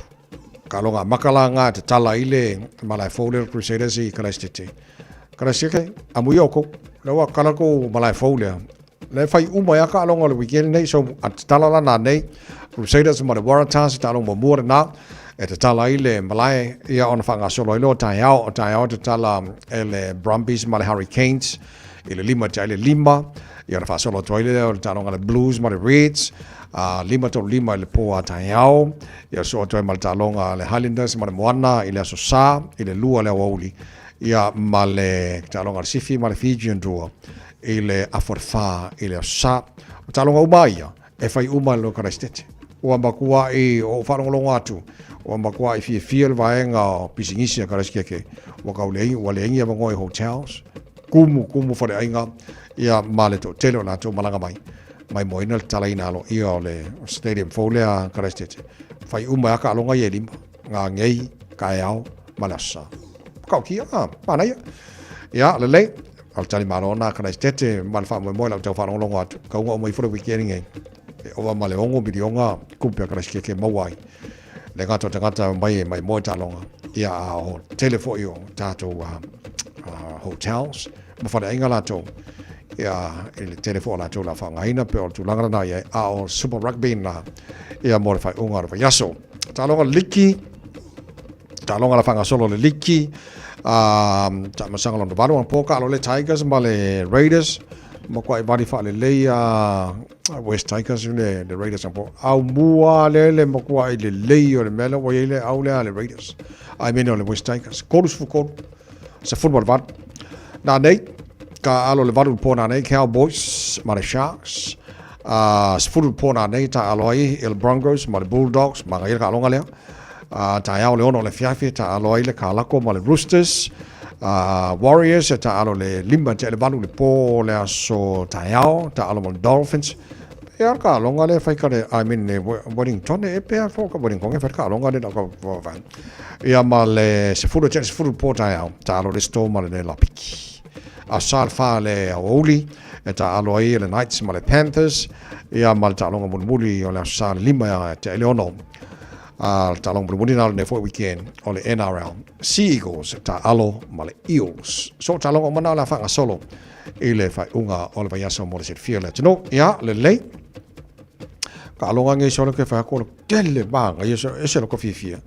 Ka alonga makala ngā te tala i le malae fou le Crusaders i Karaistete. Karaistete, a mui o kou, le ua kala kou malae fou lea. Le fai uma ia ka alonga o le weekend nei, so a te tala la nā nei, Crusaders ma le Waratahs te alonga mua le nā, e te tala i le malae ia ona whangasolo i lo taeao, o taeao te tala e le Brumbies ma le Hurricanes, i le lima te ai le lima, ia ona whaasolo atu ai lea o le taaloga le Blues ma le Reds, a lima tolu lima i le pō a taeao, ia soo atu ai ma le taaloga le Highlanders ma le Moana i le aso Sa, i le lua le aoauli, ia ma le taaloga le Sifi ma le Fijian Drua i le afa o le whā i le aso Sa. O taaloga uma ia, e whai uma i le Karaistete. Ua makua'i o whaalongolongo atu, ua makua'i fiafia le vaega o pisinisi a Karaistikeke, ua kau leai, ua leai avanoa i hotels, kumu, kumu faleaiga, ia ma le toatele o latou malaga mai, maimoaina le tatalaina aloaia o le stadium fou lea a Karaistete. Fai uma ai lava taaloga ia e lima, gagei, taeao ma le aso Sa. Matautia, a, manaia. Ia, lelei, o le talimalo lena a Karaistete ma le faamoemoe i lau tau faalogologo atu, kauga uma ifo le weekend lenei. E ova ma le ono miliona tupe a Karaistikeke e maua ai. Le gata o tagata e omai e maimoa i taaloga, ia a o tele foi o tatou hotels ma faleaiga latou, ia i le tele foi o latou la faaaogaina pe o le tulaga lena i ai, a o Super Rugby lena ia mo le faaiuga o le vaiaso. Taaloga liki, taaloga la faagasolo le liki, taamilosaga lona valu anapo taalo le Tigers ma le Raiders, makuai vali faalelei a West Tigers le, le Raiders anapo. Au mua le le makuai lelei o le mea lea ua i ai le au lea a le Raiders. I mean o le West Tigers. 33, 18. Nā nei, ka alo le valu le pō nā nei, Cowboys ma le Sharks. 10 le pō nā nei, ta alo ai i le Broncos ma le Bulldogs, ma ngai le kaaloga lea. Taeao le ono o le afiafi, ta alo ai le Kalako ma le Roosters. Warriors, ta alo le lima tea le valu le pō o le aso taeao, ta alo ma le Dolphins. E a le kaaloga lea fai ka le, I mean le Wellington, e pea fo ka Wellington e fai le kaaloga lea ka vai. Ia ma le 10 tea le 10 le pō taeao, ta alo le Storm ma le Lapiki. A sa le wha le aoauli, e ta alo ai le Knights ma le Panthers, ia ma le taaloga mulimuli o le aso sa le lima tea i le ono. A le taaloga mulimuli na o lenei foi weekend o le NRL. Sea Eagles ta alo ma le Eels. So taaloga uma na o le a faagasolo i le faaiuga o le vaiaso mo le silafia o le atunuu. Ia, lelei. Taaloga nei sole ke whai atu o le tele māngaia so ese loko fiafia.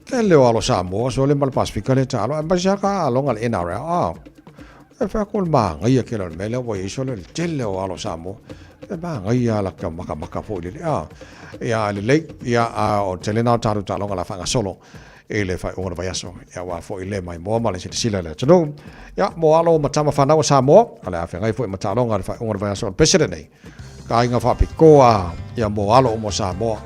Tele o alo Samoa sole ma le Pasifika le taalo. Aemaise lava ka aloga le NRL. Ah, e whai atu o le māngaia kela o le mea lea ua i ai sole le tele o alo Samoa. E māngaia la ka makamaka foi lele. Ah, ia lelei. Ia, a o tele na o tātou taaloga la faagasolo i le faaiuga o le vaiaso. Ia aua foi le maimoa ma le silasila i le atunuu. Ia, mo alo ma tama fanau a Samoa, o le a feagai foi ma taaloga i le faaiuga o le vaiaso o le pese lenei. Ka aiga faapitoa ia mo alo uma o Samoa.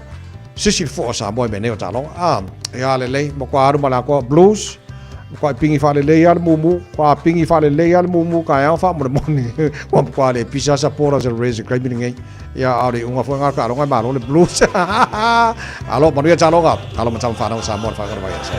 Sisi le fua o Samoa i mea nei o taaloga. A, ia lelei, matua alu ma le atoa Blues, matua pingi faalelei lava le mumu, matua pingi faalelei lava le mumu taeao faamolemole. Ua matua le pisa supporters o le Reds i le taimi lenei. Ia, a o le iuga foi lena o le taaloga e malo le Blues. Alo, manuia taaloga. Alo ma tama fanau o Samoa i le faaiuga o le vaiaso.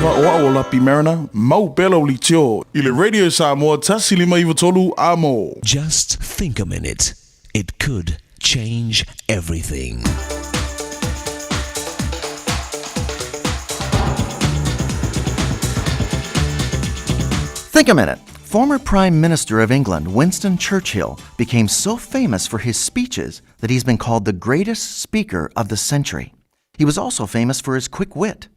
lava o au o Lapi Mariner, mau pea lau leitio i le Radio Samoa 1593 Amo.
Just think a minute, it could change everything.
Think a minute. Former Prime Minister of England Winston Churchill became so famous for his speeches that he's been called the greatest speaker of the century. He was also famous for his quick wit.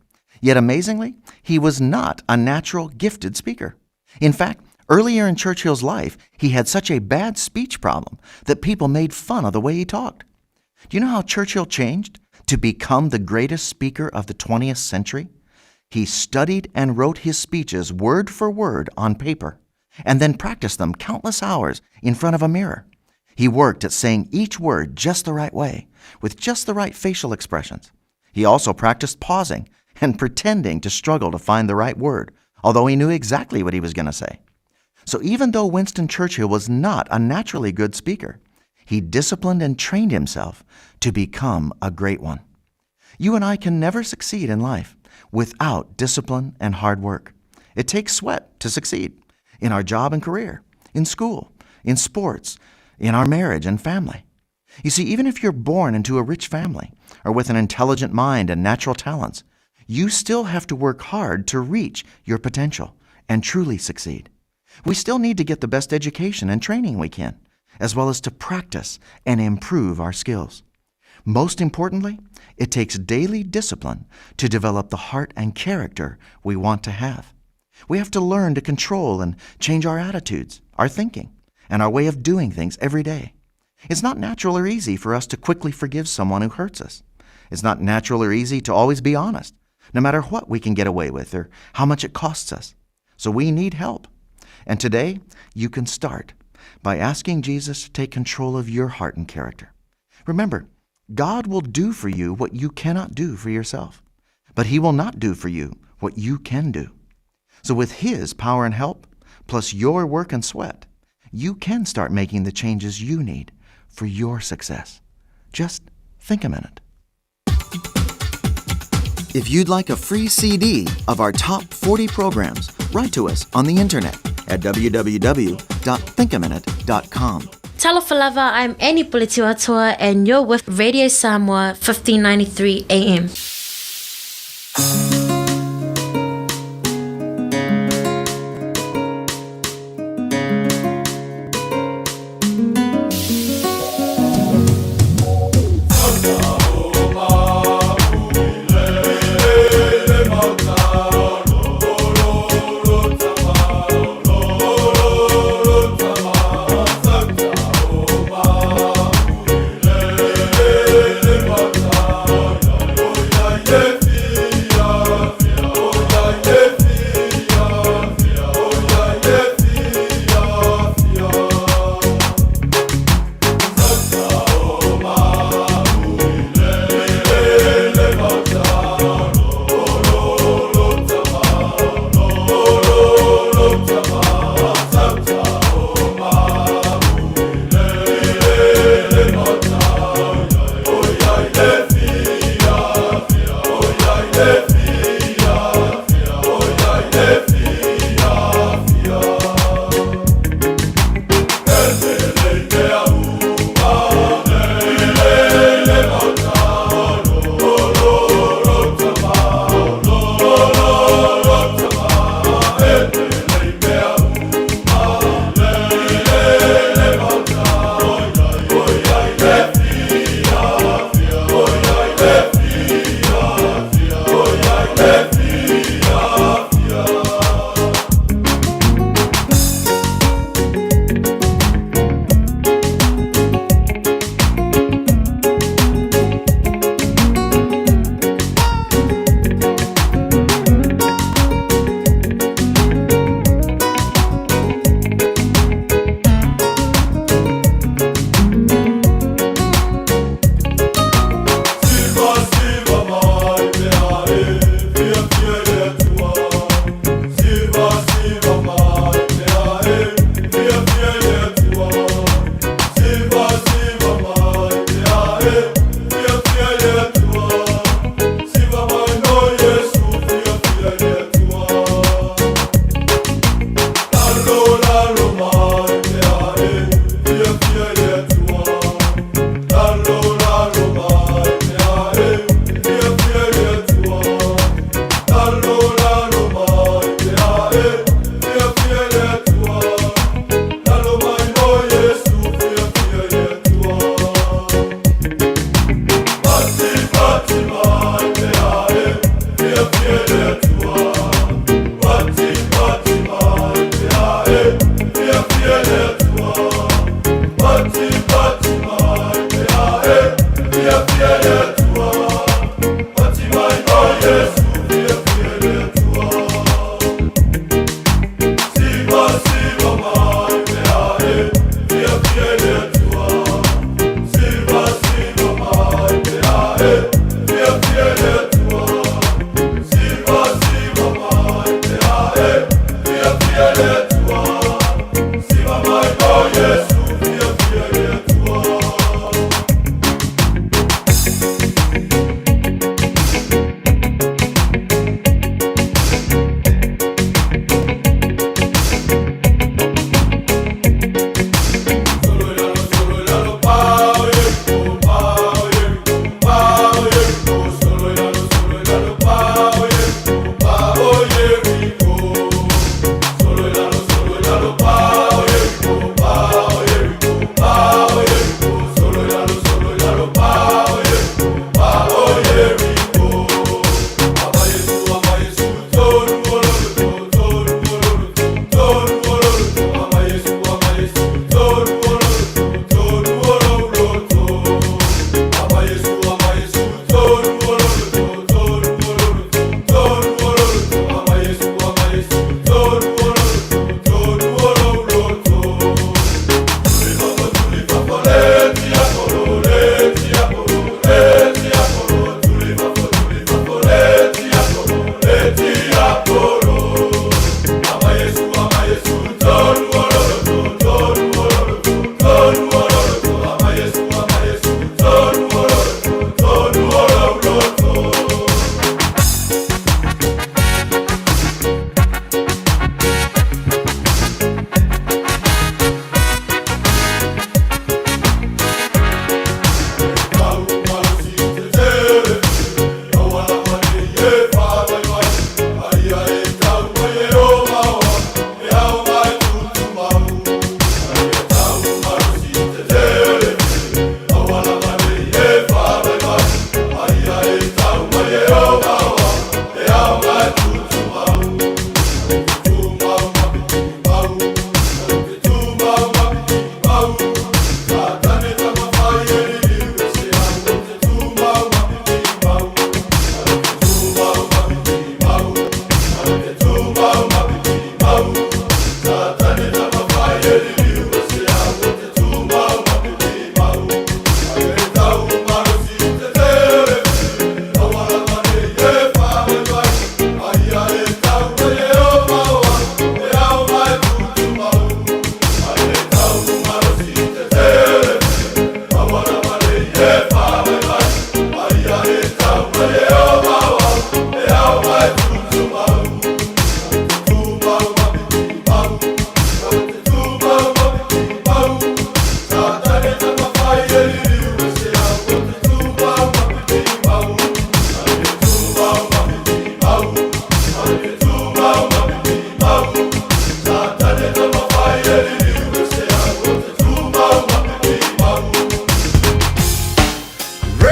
Yet amazingly, he was not a natural gifted speaker. In fact, earlier in Churchill's life, he had such a bad speech problem that people made fun of the way he talked. Do you know how Churchill changed to become the greatest speaker of the 20th century? He studied and wrote his speeches word for word on paper and then practiced them countless hours in front of a mirror. He worked at saying each word just the right way, with just the right facial expressions. He also practiced pausing and pretending to struggle to find the right word, although he knew exactly what he was going to say. So even though Winston Churchill was not a naturally good speaker, he disciplined and trained himself to become a great one. You and I can never succeed in life without discipline and hard work. It takes sweat to succeed in our job and career, in school, in sports, in our marriage and family. You see, even if you're born into a rich family or with an intelligent mind and natural talents, you still have to work hard to reach your potential and truly succeed. We still need to get the best education and training we can, as well as to practice and improve our skills. Most importantly, it takes daily discipline to develop the heart and character we want to have. We have to learn to control and change our attitudes, our thinking, and our way of doing things every day. It's not natural or easy for us to quickly forgive someone who hurts us. It's not natural or easy to always be honest, no matter what we can get away with or how much it costs us. So we need help. And today, you can start by asking Jesus to take control of your heart and character. Remember, God will do for you what you cannot do for yourself, but He will not do for you what you can do. So, with His power and help, plus your work and sweat, you can start making the changes you need for your success. Just think a minute. If you'd like a free CD of our top 40 programs, write to us on the internet at www.thinkaminute.com.
Talofa lava, I'm Annie Pulitiwatua and you're with Radio Samoa 1593 AM.
Yeah.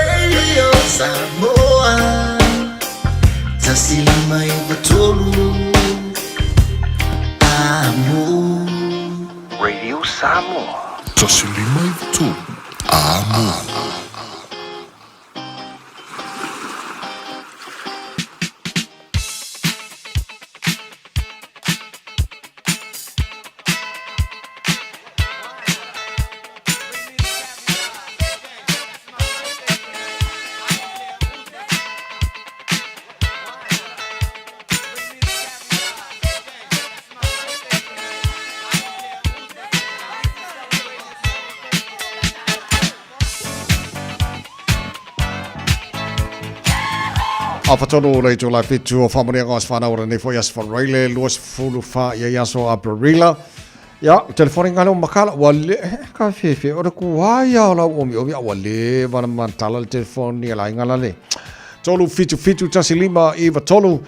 Radio Samoa 159 Amo.
Radio Samoa.
153 Amo.
Afatonu le itula fitu o whaamanianga o whanau o lenei foi aso Faraile, 24 ia i aso Aperila. Ia, telefoni ngale o makala, ua le, ka fefe, o le kuai a o lau omi omi, ua le wana mantala le telefoni a la inga le. 3 7 7 1 5 9 3,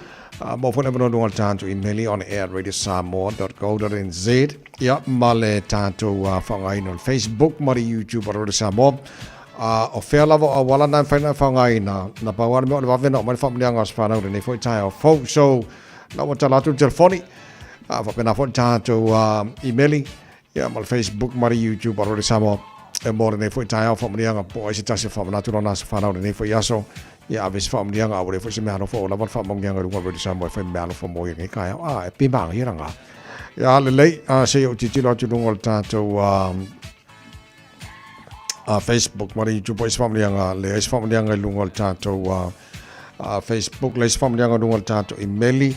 mo fo le manoa lunga le tātou email on air radiosamoa.co.nz. Ia, ma le tātou whangaina o le Facebook ma le YouTube o Radio Samoa. O fea lava o wala nai whaina whangaina, na pau ara mea o le wawena o mai le whaamanianga o se whanau lenei foi tae o fou. So, na ua tala atu le telefoni, whapena foi tātou emaili, ia, ma le Facebook ma le YouTube o Radio Samoa. E mō lenei foi tae o whaamanianga, po ai se tasi o whaamanatu rona se whanau lenei foi aso. Ia, ave se whaamanianga, a ua le foi se mea alofa o lava le whaamanianga i lunga o Radio Samoa e whai mea alofa mo ia nei kai au. E pi maanga ia ranga. Ia, lelei, se i o titilo atu lunga o le tātou Facebook ma le YouTube o isi whaamanianga, le isi whaamanianga i lunga o le tātou Facebook, le isi whaamanianga i lunga o le tātou emaili,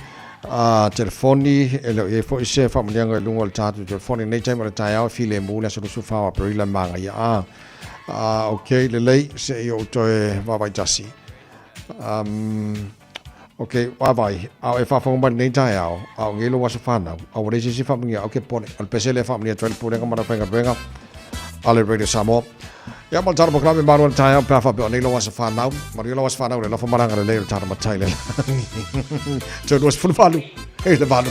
telefoni, e leo i foi se whaamanianga i lunga o le tātou telefoni. Nei taima le taeao, file mu le aso lusu whao Aperila maanga ia. Ok, lelei, se i o toe wawai tasi. Ok, wawai, au e whawhangu mai nei taeao, au ngelo waso whanau, au ua leisi si whaamania, au ke pone, o le pese le whaamania tuai le pulenga mana whainga ruenga, ale Radio Samoa. Ia, ma le tala mokalame malu le taeao, pe a whapea o nei lo waso whanau, maru lo waso whanau le lofa maranga le lei o le tala matai le langi. Tau 28, e le valu.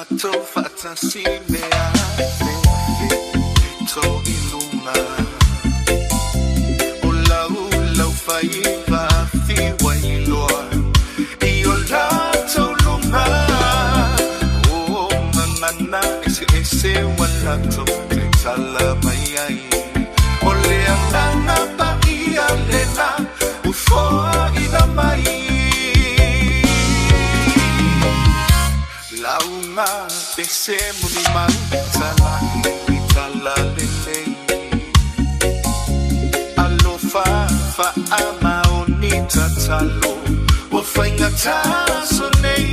tatou faatasi le afe pito i luga o laulau faiva fiu ai loa i o latou luma o gagana eseese ua latou taitala mai ai o le agaga paia lena ua foaina mai lauga pese mulimau talai i talalelei alofa faamaoni tatalo ua faigata aso nei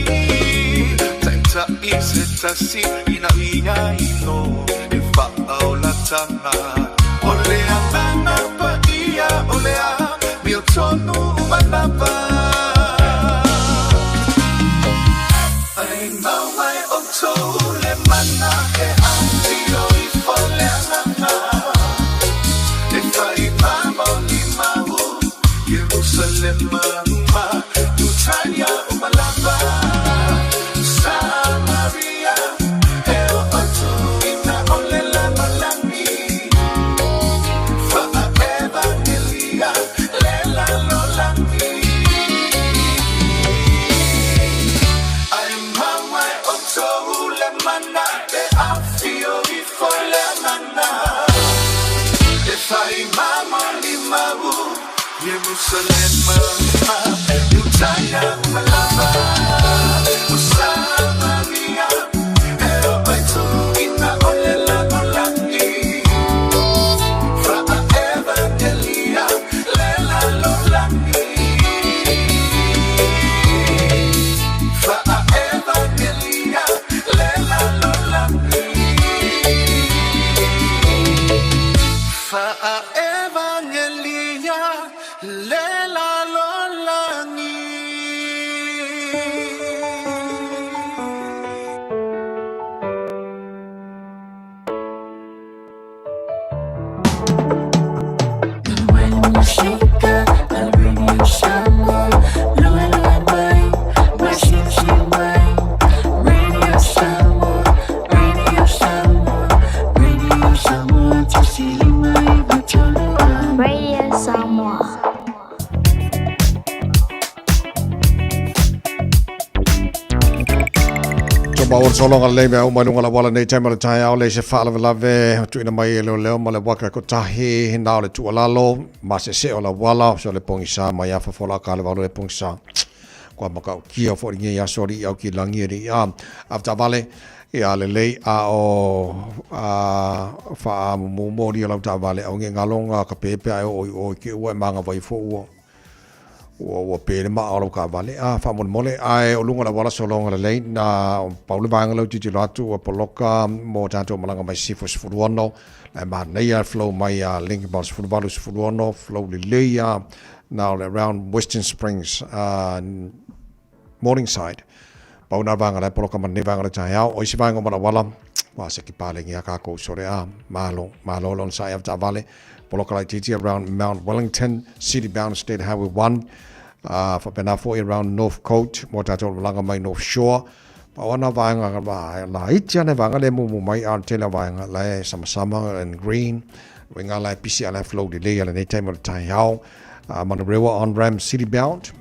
taita'i se tasi ina ia ilo e faaolataga o le agaga paia o le amiotonu uma lava ai mau mai outou le mana e afio ifo le agaga e faimamalimau Ierusalema ma Iutaia uma lava Samaria e oo atu ina o le lalolagi Faaevagelia le lalolagi Ae mau mai outou le mana e afio ifo le agaga e faimamalimau Ierusalema ma Iutaia uma lava O Samaria e oo atu ina o le lalolagi Faaevagelia le lalolagi Faaevagelia le lalolagi Faaevagelia le lalolagi.
Radio Samoa.
Toma sologa lelei mea uma i luga o le auala nei taimi o le taeao le se faalavelave tuuina mai e leoleo ma le waka kotahi na o le tuualalo ma sese'e o le auala so le pogisa mai afa fola ka le valo e pogisa kua makaukia fo'i lenei aso ali'i au kilagi ali'i a avetaavale ia lelei a o a faamumu o lau taavale au galoga ka pepe ae oo i o i ke ua e magavai fo ua ua ua pe le maa o lau taavale a faamolemole ae o luga o le auala sologa lelei na pau le vaega lea ou tilotilo atu ua poloka mo tatou malaga mai sisifo 16 la e manaia flow mai a Lincoln 18 16 flow lelei a na o le around Western Springs Morningside pau na vaega la e poloka ma lenei vaega o le taeao. O isi vaega o malauala ua se ki palegi a kākou sore a malo malo le onosai avetaavale poloka laitiiti around Mount Wellington City bound State Highway 1 faapena foi around North Coast mo tatou malaga mai North Shore. Pau ana vaega laiti ana vaega le mumu mai a o le tele o vaega la e samasama and green uiga la e pisi a la e flow lelei a lenei taimi o le taeao. Manurewa on ramp city bound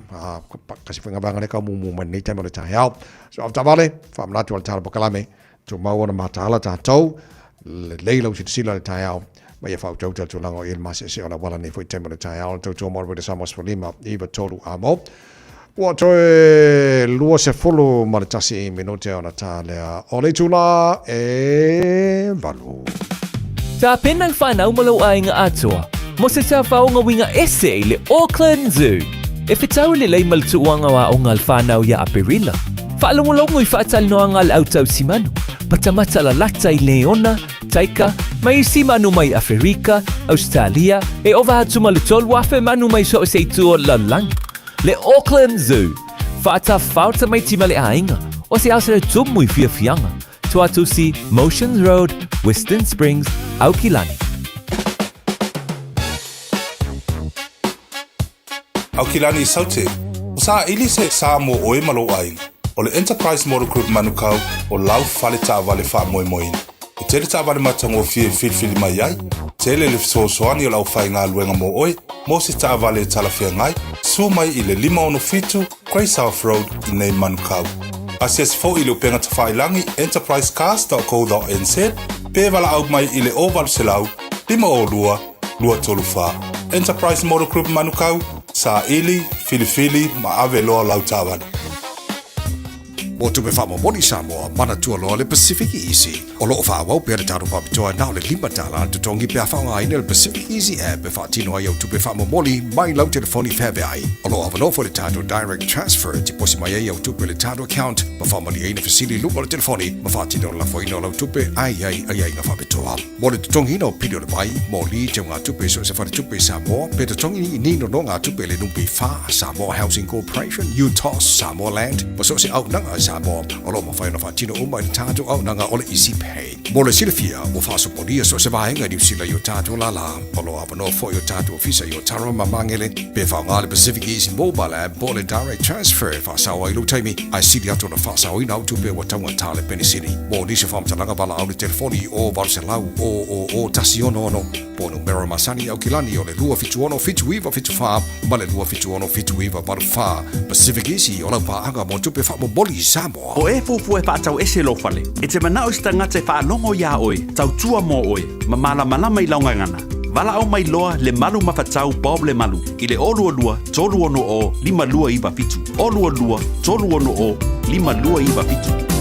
kasi foi vaega le kau mumu mai lenei taimi o le taeao. So avetaavale faamanatu o le tala pakalame tumau ona mataala tatou lelei lau silasila le taeao ma ia faautautau tulaga o i le maseese o le auala nei foi taimi o le taeao. Le tautua mo le Samoa 15 9 3 a mo ua toe 21 minute ona tā lea o le itula e 8.
Tapena le whanau ma lou aiga atoa mo se tafaoga uiga ese i le Auckland Zoo. E fetau lelei ma le tuuaga o aoga a le whanau ia Aperila. Faalogologo i faatalanoaga a le au tausimanu, matamata lalata i leona, taika, ma isi manu mai Aferika, Ausetalia, e ova atu ma le 3,000 manu mai so o se itu o le lalolagi. Le Auckland Zoo, faatafao tamaiti ma le aiga, o se aso tumu i fiafiaga, Tuatusi, Motions Road, Western Springs, Aukilani.
Aukilani Saute, o saʻili se sa mo ʻoe ma lou ʻaiga.
O le Enterprise Motor Group Manukau o lau fale taavale faamoemoeina. E tele taavale matagofie e filifili mai ai, tele le fesoasoani o le aufaigaluega mo oe mo se taavale e talafeagai, susu mai i le 567 Grey South Road i nei Manukau. Asiasi foi i le upega tafailagi enterprisecars.co.nz pe valaau mai i le 0800 502 234. Enterprise Motor Group Manukau, saili, filifili ma ave loa lau taavale.
Mo tupe faamomoli Samoa, manatua loa le Pacific Easy. O lo o faaauau pea le tatou faapitoa na o le $5 le totogi pe a faaaogaina le Pacific Easy app e faatino ai au tupe faamomoli mai lau telefoni feaveai. O lo o avanoa foi le tatou Direct Transfer e tiposi mai ai au tupe i le tatou account ma faamalieina fesili i luga o le telefoni ma faatino le lafoina o lau tupe a i ai aiaiga faapitoa. Mo le totogiina o pili o le vai, moli, teugatupe i so o se faletupe i Samoa, pe totogi ni nonogatupe i le NPF, Samoa Housing Corporation, UTOS, Samoa Land, ma so o se auaunaga a Samoa, o lo o mafai ona faatino uma i le tatou auaunaga o le Easy Pay. Mo le silafia, ua faasopolia so o se vaega i Niu Sila i o tatou lālā. O lo o avanoa foi o tatou ofisa i Otaru ma Magele, pe faaaoga le Pacific Easy Mobile App po o le Direct Transfer e faasao ai lou taimi, ae sili atu ona faasaoina au tupe ua taugata le penisini. Mo nisi o faamatalaga valaau le telefoni i o 800 000 166 po o numera masani i Aukilani o le 276 7974 ma le 276 7984. Pacific Easy o lau paaga mo tupe faamomoli i Samoa.
O e fuafua e faatau ese lou fale, e te manao i se tagata e faalogo iā oe, tautua mo oe, ma malamalama i lau gagana. Valaau mai loa Lemalu Mafatau Bob Lemalu i le 022 360 5297. 022 360 5297.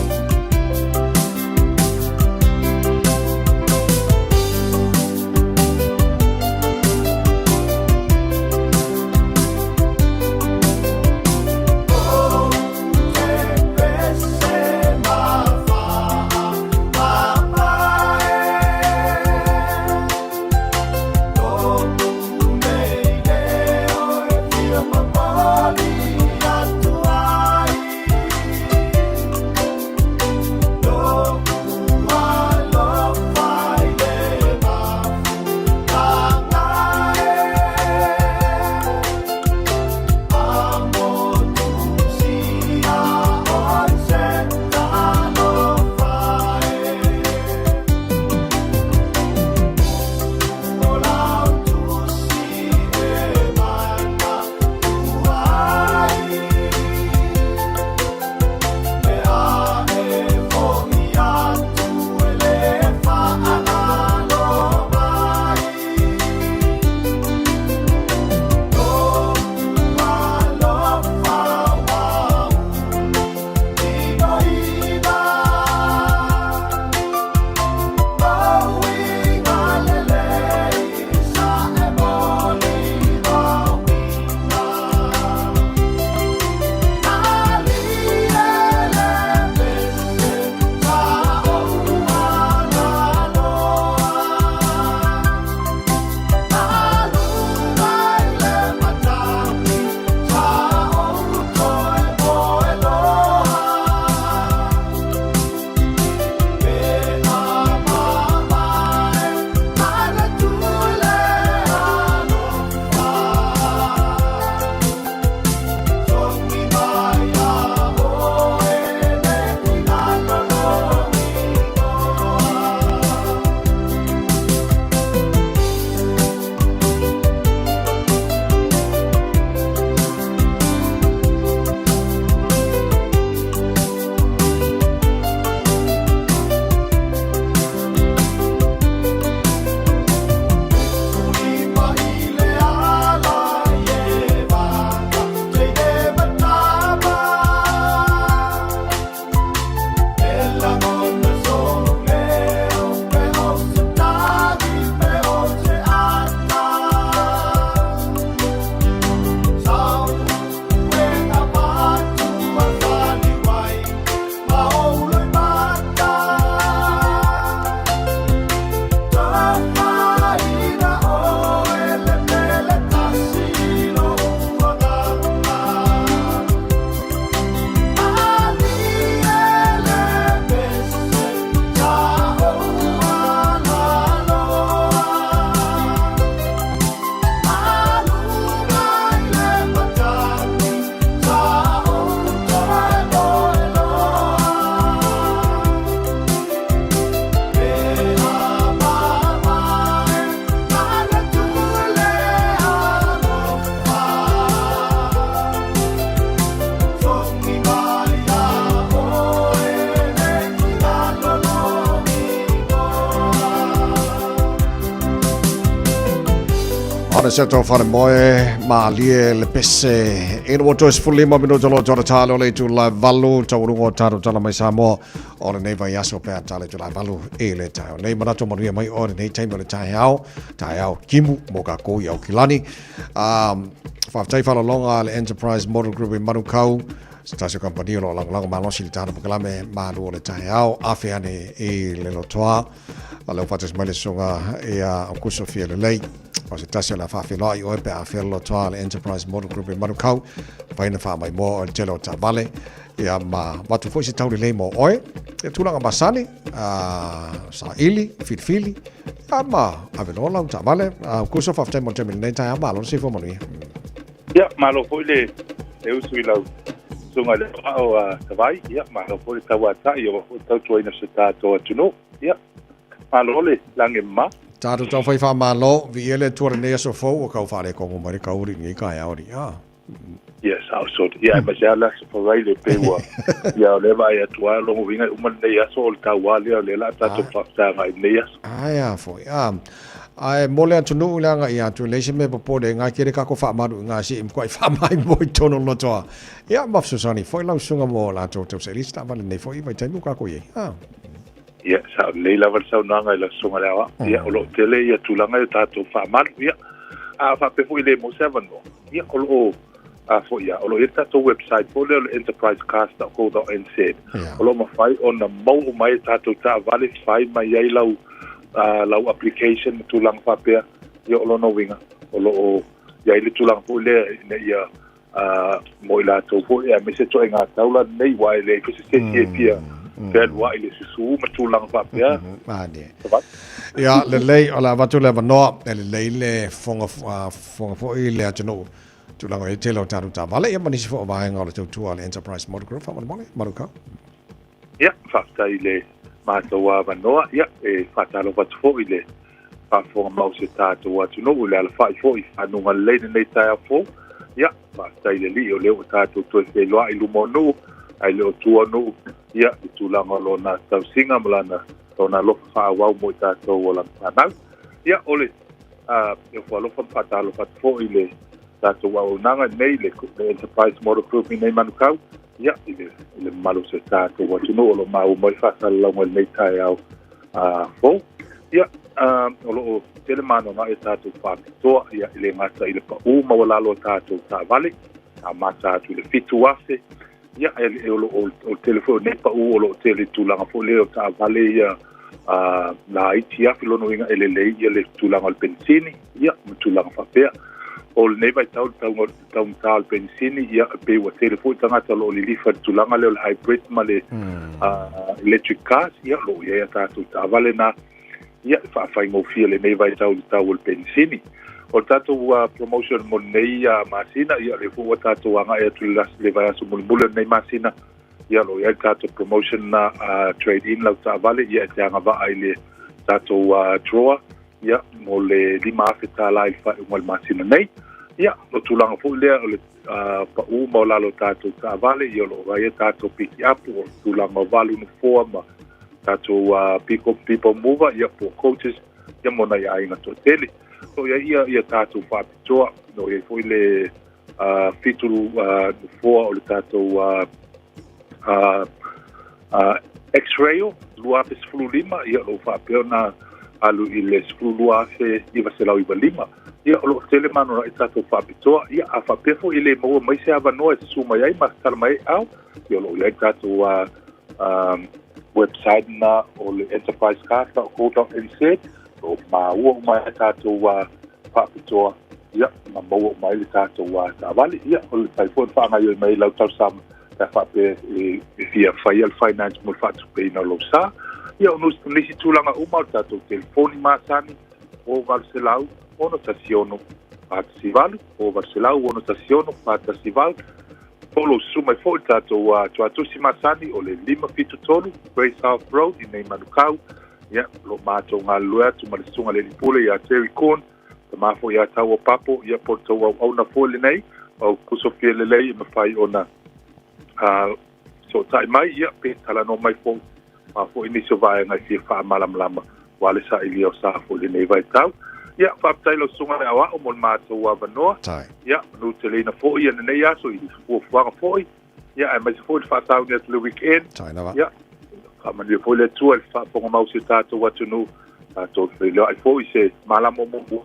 Ana se tau whare moe, maalie le pese. Ina ua toe 15 minuta lo tōra tāle o le itu lai valu, tauruga o tātou tala mai Samoa, o lenei vaiaso pe a tale itu lai valu e le taeo. Nei manatu manuia mai o lenei taimi o le taeao, taeao kimu mō kākou i Aukilani. Um, whaafatai whalalonga a le Enterprise Model Group i Manukau, se tasi o kampani o lo o lagolago malosi i le tātou polokalame malu o le taeao, afe ane i le lotoa. A leo whaatas mai le susuga ia Aukuso Fialelei. O se tasi o le a whaawheloa i oe pe a whea lotoa le Enterprise Model Group e Manukau. Whaina wha mai moa o le tele o taavale. Ia ma watu foi se taulelei mo oe. Ia tulaga masani, saili, filifili. Ia ma aveloa lau taavale. Aukuso whaafetai mo le taimi lenei taeao malo le soifua manuia.
Ia, malo foi le le usu i lau susuga i le aoao a Tavai. Ia, malo foi le tauatai aua foi le tautuaina o si o tatou atunuu. Ia, malo le lagi e mama.
Tatou taufai faamalo, viia le Atua lenei aso fou ua kau faalekogo mai le kauri i lenei taeao alii. Ah.
Ia, sao soli. Ia, aemaise lava le aso Faraile pei ua, ia, o lea e vaai atu lava, lona uiga e uma lenei aso o le tauā lea o lea o le a tatou faafesagai i lenei aso.
Ae a foi. Ah. Ae mo le atunuu leaga ia atu e leai se mea popole e gae tele kako faamalu i nga se i matuai faamaimoa i tonu o le lotoa. Ia ma fesoasoani foi lau susuga mo latou tausaili se taavale nei foi i vaitaimi ua kako i ai. Ah.
Ia, sao lelei lava le saunoaga i lau susuga i le aoao. Ia, o lo o tele ia tulaga i o tatou faamalu, ia. A faapea foi e le maua se avanoa, ia, o lo o, a foi ia, o lo o i ai le tatou website foi lea o le enterprisecars.co.nz. O lo o mafai ona maua uma ai tatou taavale, fai mai ai lau, lau application ma tulaga faapea. Ia, o lona uiga, o lo o i ai le tulaga foi lea ina ia mo i latou foi, aemaise ituaiga taula lenei, aua e leai foi se isi e fia fealuai i le susu ma tulaga faapea.
Ia, lelei, o le a avatu le avanoa, e lelei le fofoga, fofoga foi le atunuu, tulaga o i ai tele o tatou taavale, ia ma nisi foi o vaega o le tautua a le Enterprise Motor Group, faamolemole, Manukau.
Ia, faafetai i le matou avanoa, ia, e faatalofa atu foi i le faafofoga mau o si o tatou atunuu i le alafai foi i fanuga lelei lenei taeao fou. Ia, faafetai i le Alii o lea ua tatou toe feiloai i luma o nuu, ae le o tua o nuu, ia, i tulaga o lona tausiga ma lana, lona alofa faaauau mo i tatou o lana fanau. Ia, o le e ofo alofa ma faatalofa atu foi i le tatou auaunaga nei, le, le Enterprise Motor Group i nei Manukau, ia, i le, i le mamalu o si o tatou atunuu o lo o maua mai faasalalauga i lenei taeao fou. Ia, o lo o tele maanoanoa i tatou faapitoa, ia, e le gata i le paū maualalo o tatou taavale, amata atu i le 7,000, ia, e, o lo o, o tele foi o nei paū o lo o tele i tulaga foi lea o taavale ia, laiti afi lona uiga e lelei ia le tulaga o le penisini, ia, ma tulaga faapea. O lenei vaitau le tauga, taugata o le penisini, ia, e pei ua tele foi tagata o lo o lilifa i le tulaga lea o le hybrid ma le electric cars, ia, o lo o i ai a tatou taavale na, ia, e faafaigofie lenei vaitau i le tau o le penisini. O le tatou promotion mo lenei masina, ia, o lea foi ua tatou agai atu i le, le vaiaso mulimuli o lenei masina, ia, o lo o i ai le tatou promotion na, trade in lau taavale, ia, e te agavaa i le tatou drawer, ia, mo le $5,000 i le faaiuga o le masina nei. Ia, o tulaga foi lea o le paū maualalo o tatou taavale, ia o lo o ai tatou pikiapu, o le tulaga o valu nofoa ma tatou people, people mover, ia, po coaches, ia mo nai aiga toatele. O lo o i ai ia, ia tatou faapitoa, o lo o i ai foi le 7 nofoa o le tatou X-Rail 2015, ia o lo o faapea ona alu i le 12,995. Ia o lo o tele maanoanoa i tatou faapitoa. Ia a faapea foi e le maua mai se avanoa e susu mai ai ma tala mai ai ao, ia o lo o i ai tatou website na o le enterprisecars.co.nz, o lo o maua uma ai tatou faapitoa, ia ma maua uma ai le tatou taavale. Ia o le mafai foi ona faagaoioi mai lau talosaga pe a faapea e fia faia le finance mo le faatupeina o lou sa. Ia o nisi tulaga uma o le tatou telefoni masani o 800 616 418, o 800 616 418, po o lou susu mai foi i le tatou tuatusi masani o le 573 Grey South Road i nei Manukau. Ia, o lo o matou galulue atu ma le susuga i le alii pule ia Terry Corn, tama foi ia Taua Papo, ia po o le tou auauna foi lenei, o kuso fia lelei e mafai ona fesootai mai, ia, pe talanoa mai foi, a foi nisi o vaega e fia faamalamalama, aua le sailia o sa foi i lenei vaitau. Ia, faafetai lau susuga i le aoao mo le matou avanoa. Ia, manuteleina foi ia lenei aso i fuafuaga foi, ia, aemaise foi le faasauni atu i le weekend. Ia, faamanuia foi le Atua i le faafofoga mau o si o tatou atunuu, tatou feiloai foi i se malama o muamua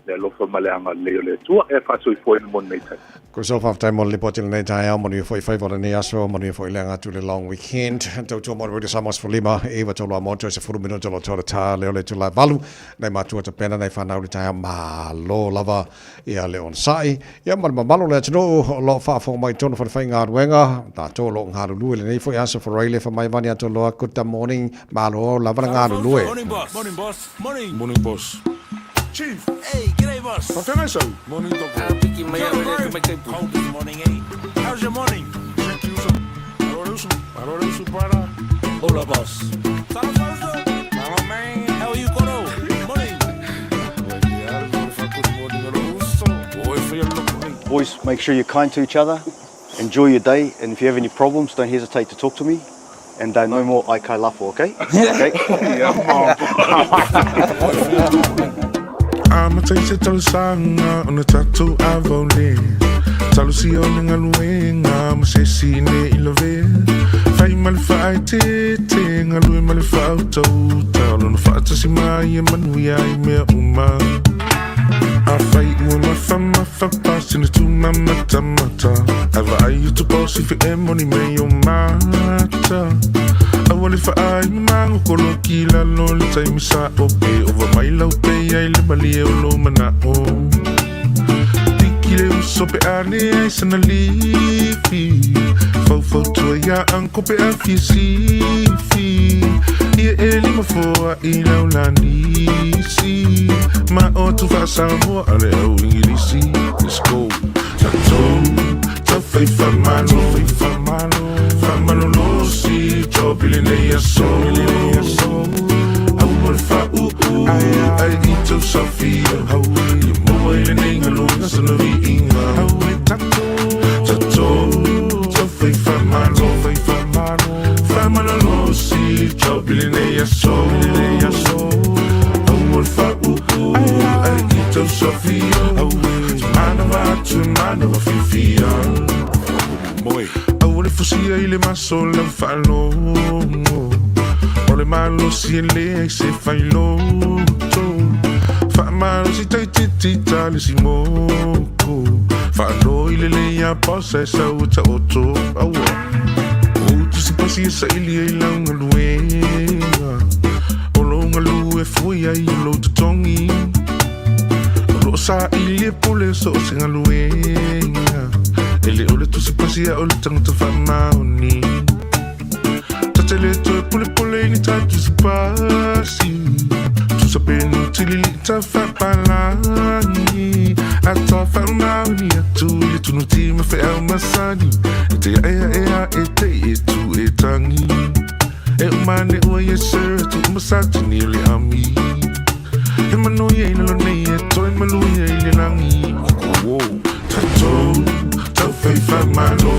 le alofa ma le agalelei o le Atua e faasoifuaina mo lenei taimi.
Ko so faafetai mo le lipoti i lenei taeao, manuia foi faiva o lenei aso, manuia foi le aga atu i le long weekend. Tautua mo le Radio Samoa 15, 9 tolu a moto, 10 minuta lo tola tā, leo le itula e 8, nai matua tapena, nai whanau le taeao, malo lava ia le onosai. Ia ma le mamalu o le atunuu o lo o faafofoga mai i totonu o falefaigaluega, tatou o lo o galulue i lenei foi aso Faraile Faamaivani Atoloa, good morning, malo lava le galulue.
Morning boss. Morning boss. Morning. Morning boss. Chief. Hey, g'day boss. Whawhengai sau. Morning doko. Ah, piki mai au le mai taipu. Cold this morning, eh? How's your morning? Hola boss. Hello man. How are you koro? Morning.
Boys, make sure you're kind to each other. Enjoy your day, and if you have any problems, don't hesitate to talk to me. And no more aikai lafo, okay? Okay.
Amata i se talosaga ona tatou avaole Talosia o le galuega ma se isi ne i lavea Fai ma le faaeteete, galue ma le faautauta O lona faatasi mai e manuia ai mea uma Afai ua mafamafa pasina tumamatamata Ae vaai atu boss ife e moni mei o mata Aua le faai magokolo ki lalo le taimi sa o pe Ova mai lau pe ai le malie o lo mana'o Tiki le uso pe a leai sana lifi Faufautua iā uncle pe a fia sifi Ia e lima foa i lau lanisi Ma o atu faa-Samoa a le au Ingilisi Let's go Tatou taufai faamalo Faamalolosi job i lenei aso Aua le faauu ai i tou saofia Ia maua i lenei galuega sana viiga Tatou taufai faamalo Faamalolosi job i lenei aso Aua le faauu ai i tou saofia Manawa atu manawa fiafia Aua le fusia i le maso lau faalogo O le malosi e leai se failoto Faamalosi taititi ta le simoko Faanoi lelei a boss ae sau e taoto Aua Ou tusipasi e saili ai lau galuega O lou galue fua i ai o lou totogi O loo saili e pule so o se galuega E le o le tusipasi a o le tagata faamaoni Ta te le toe pulepule i ni ta tusipasi Tusa penu tilili ta faapalagi A ta faamaoni atu i le tunuti ma feau masani E te aeaea e te i e tu e tangi E uma ane ua yes sir tu uma satini o le ami He manuia i lalo nei e toe maluia i le lagi Wow. Tatou taufai faamalo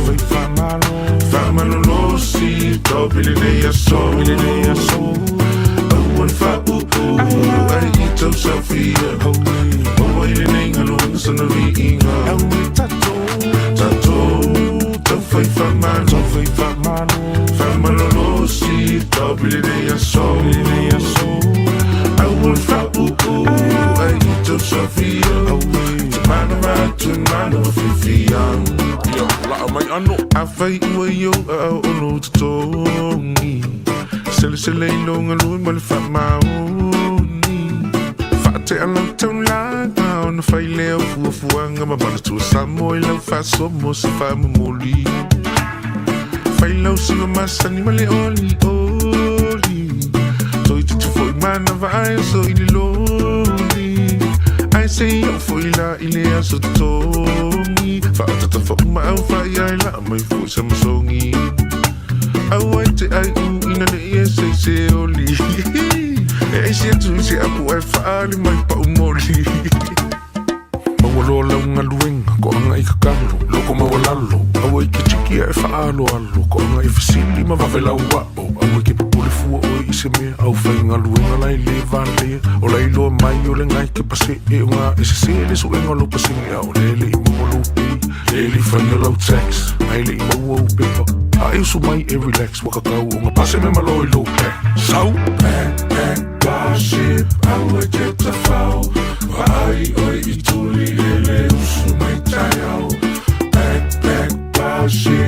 Faamalolosi topi lenei aso Aua le faauu ai i tou saofia Maua i lenei galuega sana viiga Tatou taufai faamalo Faamalolosi topi lenei aso Aua le faauu ai i tou saofia Te manawa atu e manawa fiafia Ia, laa mai ano. Afai ua i ou aao o lou totogi Selesele i lou galue ma le faamaoni Faatea lau taulaga ona fai lea o fuafuaga ma manatua Samoa i lau faasoa mo se faamomoli Fai lau siva masani ma le olioli Toeitiiti foi manava ae oso i le loli Ae se i oo foi la i le aso totogi Faaataata fauma au faaiai laa mai foi sa masogi Aua e te ai u ina ne i e se i se oli E aisi atu i se apu ae faaali mai pau moli Maua loa lau galuega, koaga i kakalo, loko maualalo, aua i ke tiki ae faaaloalo, koaga i fesili ma vave lau ao, aua i ke popole fua. fua oe i se mea Au faigaluega la e lē valea O la iloa mai o le gai ke paseʻe O gā e sesē le suʻega o lou pasene A o lea e leʻi maua lou pay Lea e leʻi faia lau tax Ma e leʻi maua ou pepa A e usu mai e relax Ua kakau ona pase me malo i lou back Sau Pack pack pase Aua e te tafao Vaai oe i tuli e le usu mai taeao Pack pack pase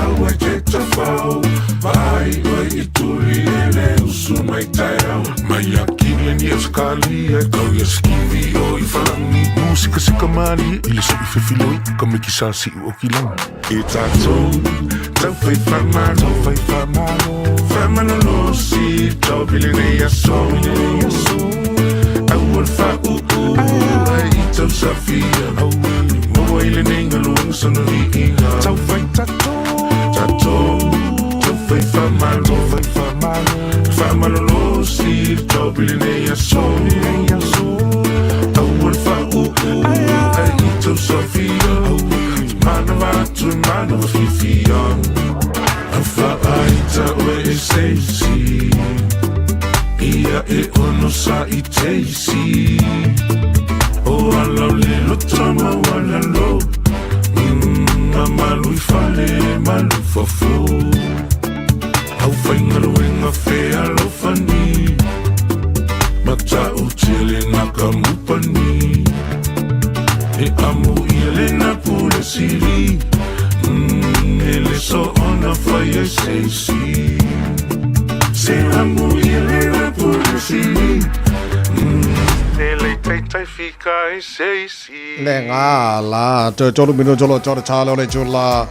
Aua e te tafao Vaai oe i tuli e le usu mai taeao Mai akili e ni Auskalia e kau ia skivi o i falagi Musikasika malie i le suʻi fefiloi Ka mikisa siʻu o kilagi E tātou tau fai faamalo Tau fai faamalo Faamalolosi Tobi lenei aso Aua le faauu Ai i tau safia Maua i lenei galuega sona viiga Tau fai tatou Tatou Tau fai faamalo Tau fai faamalo Faamalolosi Tobi lenei aso Aua le faauu Ai i tau safia Manawa atu e manawa fiafia A faaita oe e se isi Ia e ono sa i teisi O ala o le loto maualalo A malu i fale malu i fafo Au faigaluega fealofani Matautia lena kamupani E amo ia lena pule sili E le soona fai ai se isi Se amo ia lena pule sili E le taitai fika ai se isi
Le ngā la, toe tolu minuto lo tore talo le tula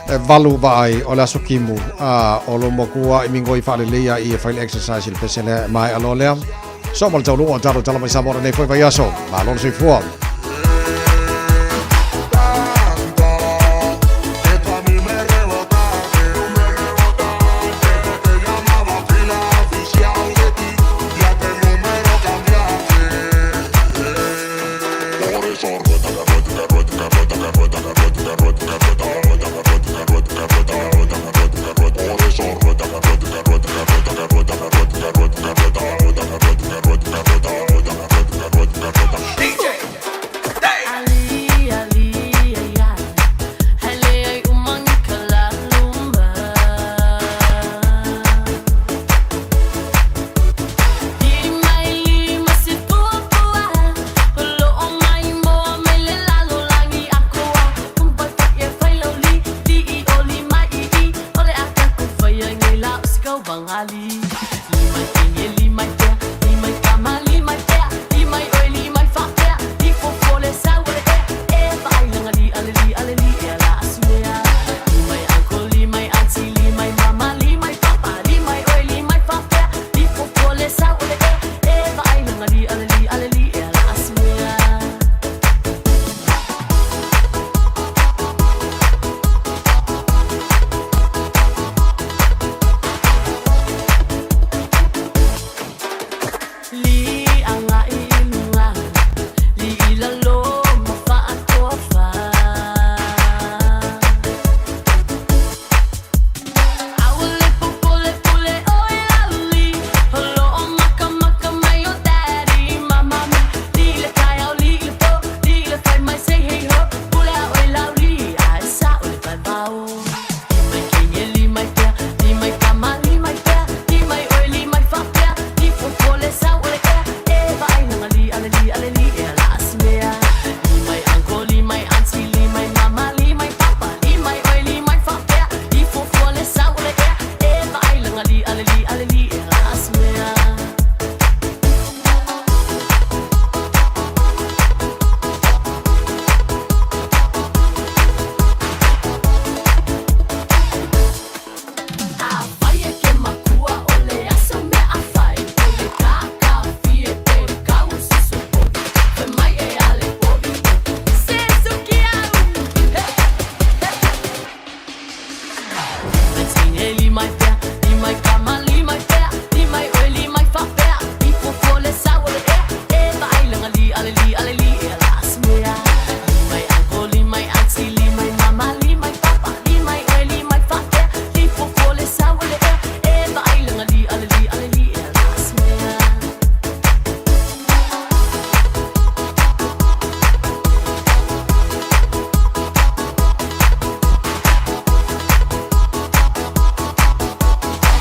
e valu vaai o le aso kimu a o lo makua i mingo i whaaleleia i e whaile exercise i le pesele mai alo lea. So mo le taunuu o tatou tala mai Samoa lenei foi vaiaso. Malo le soifua.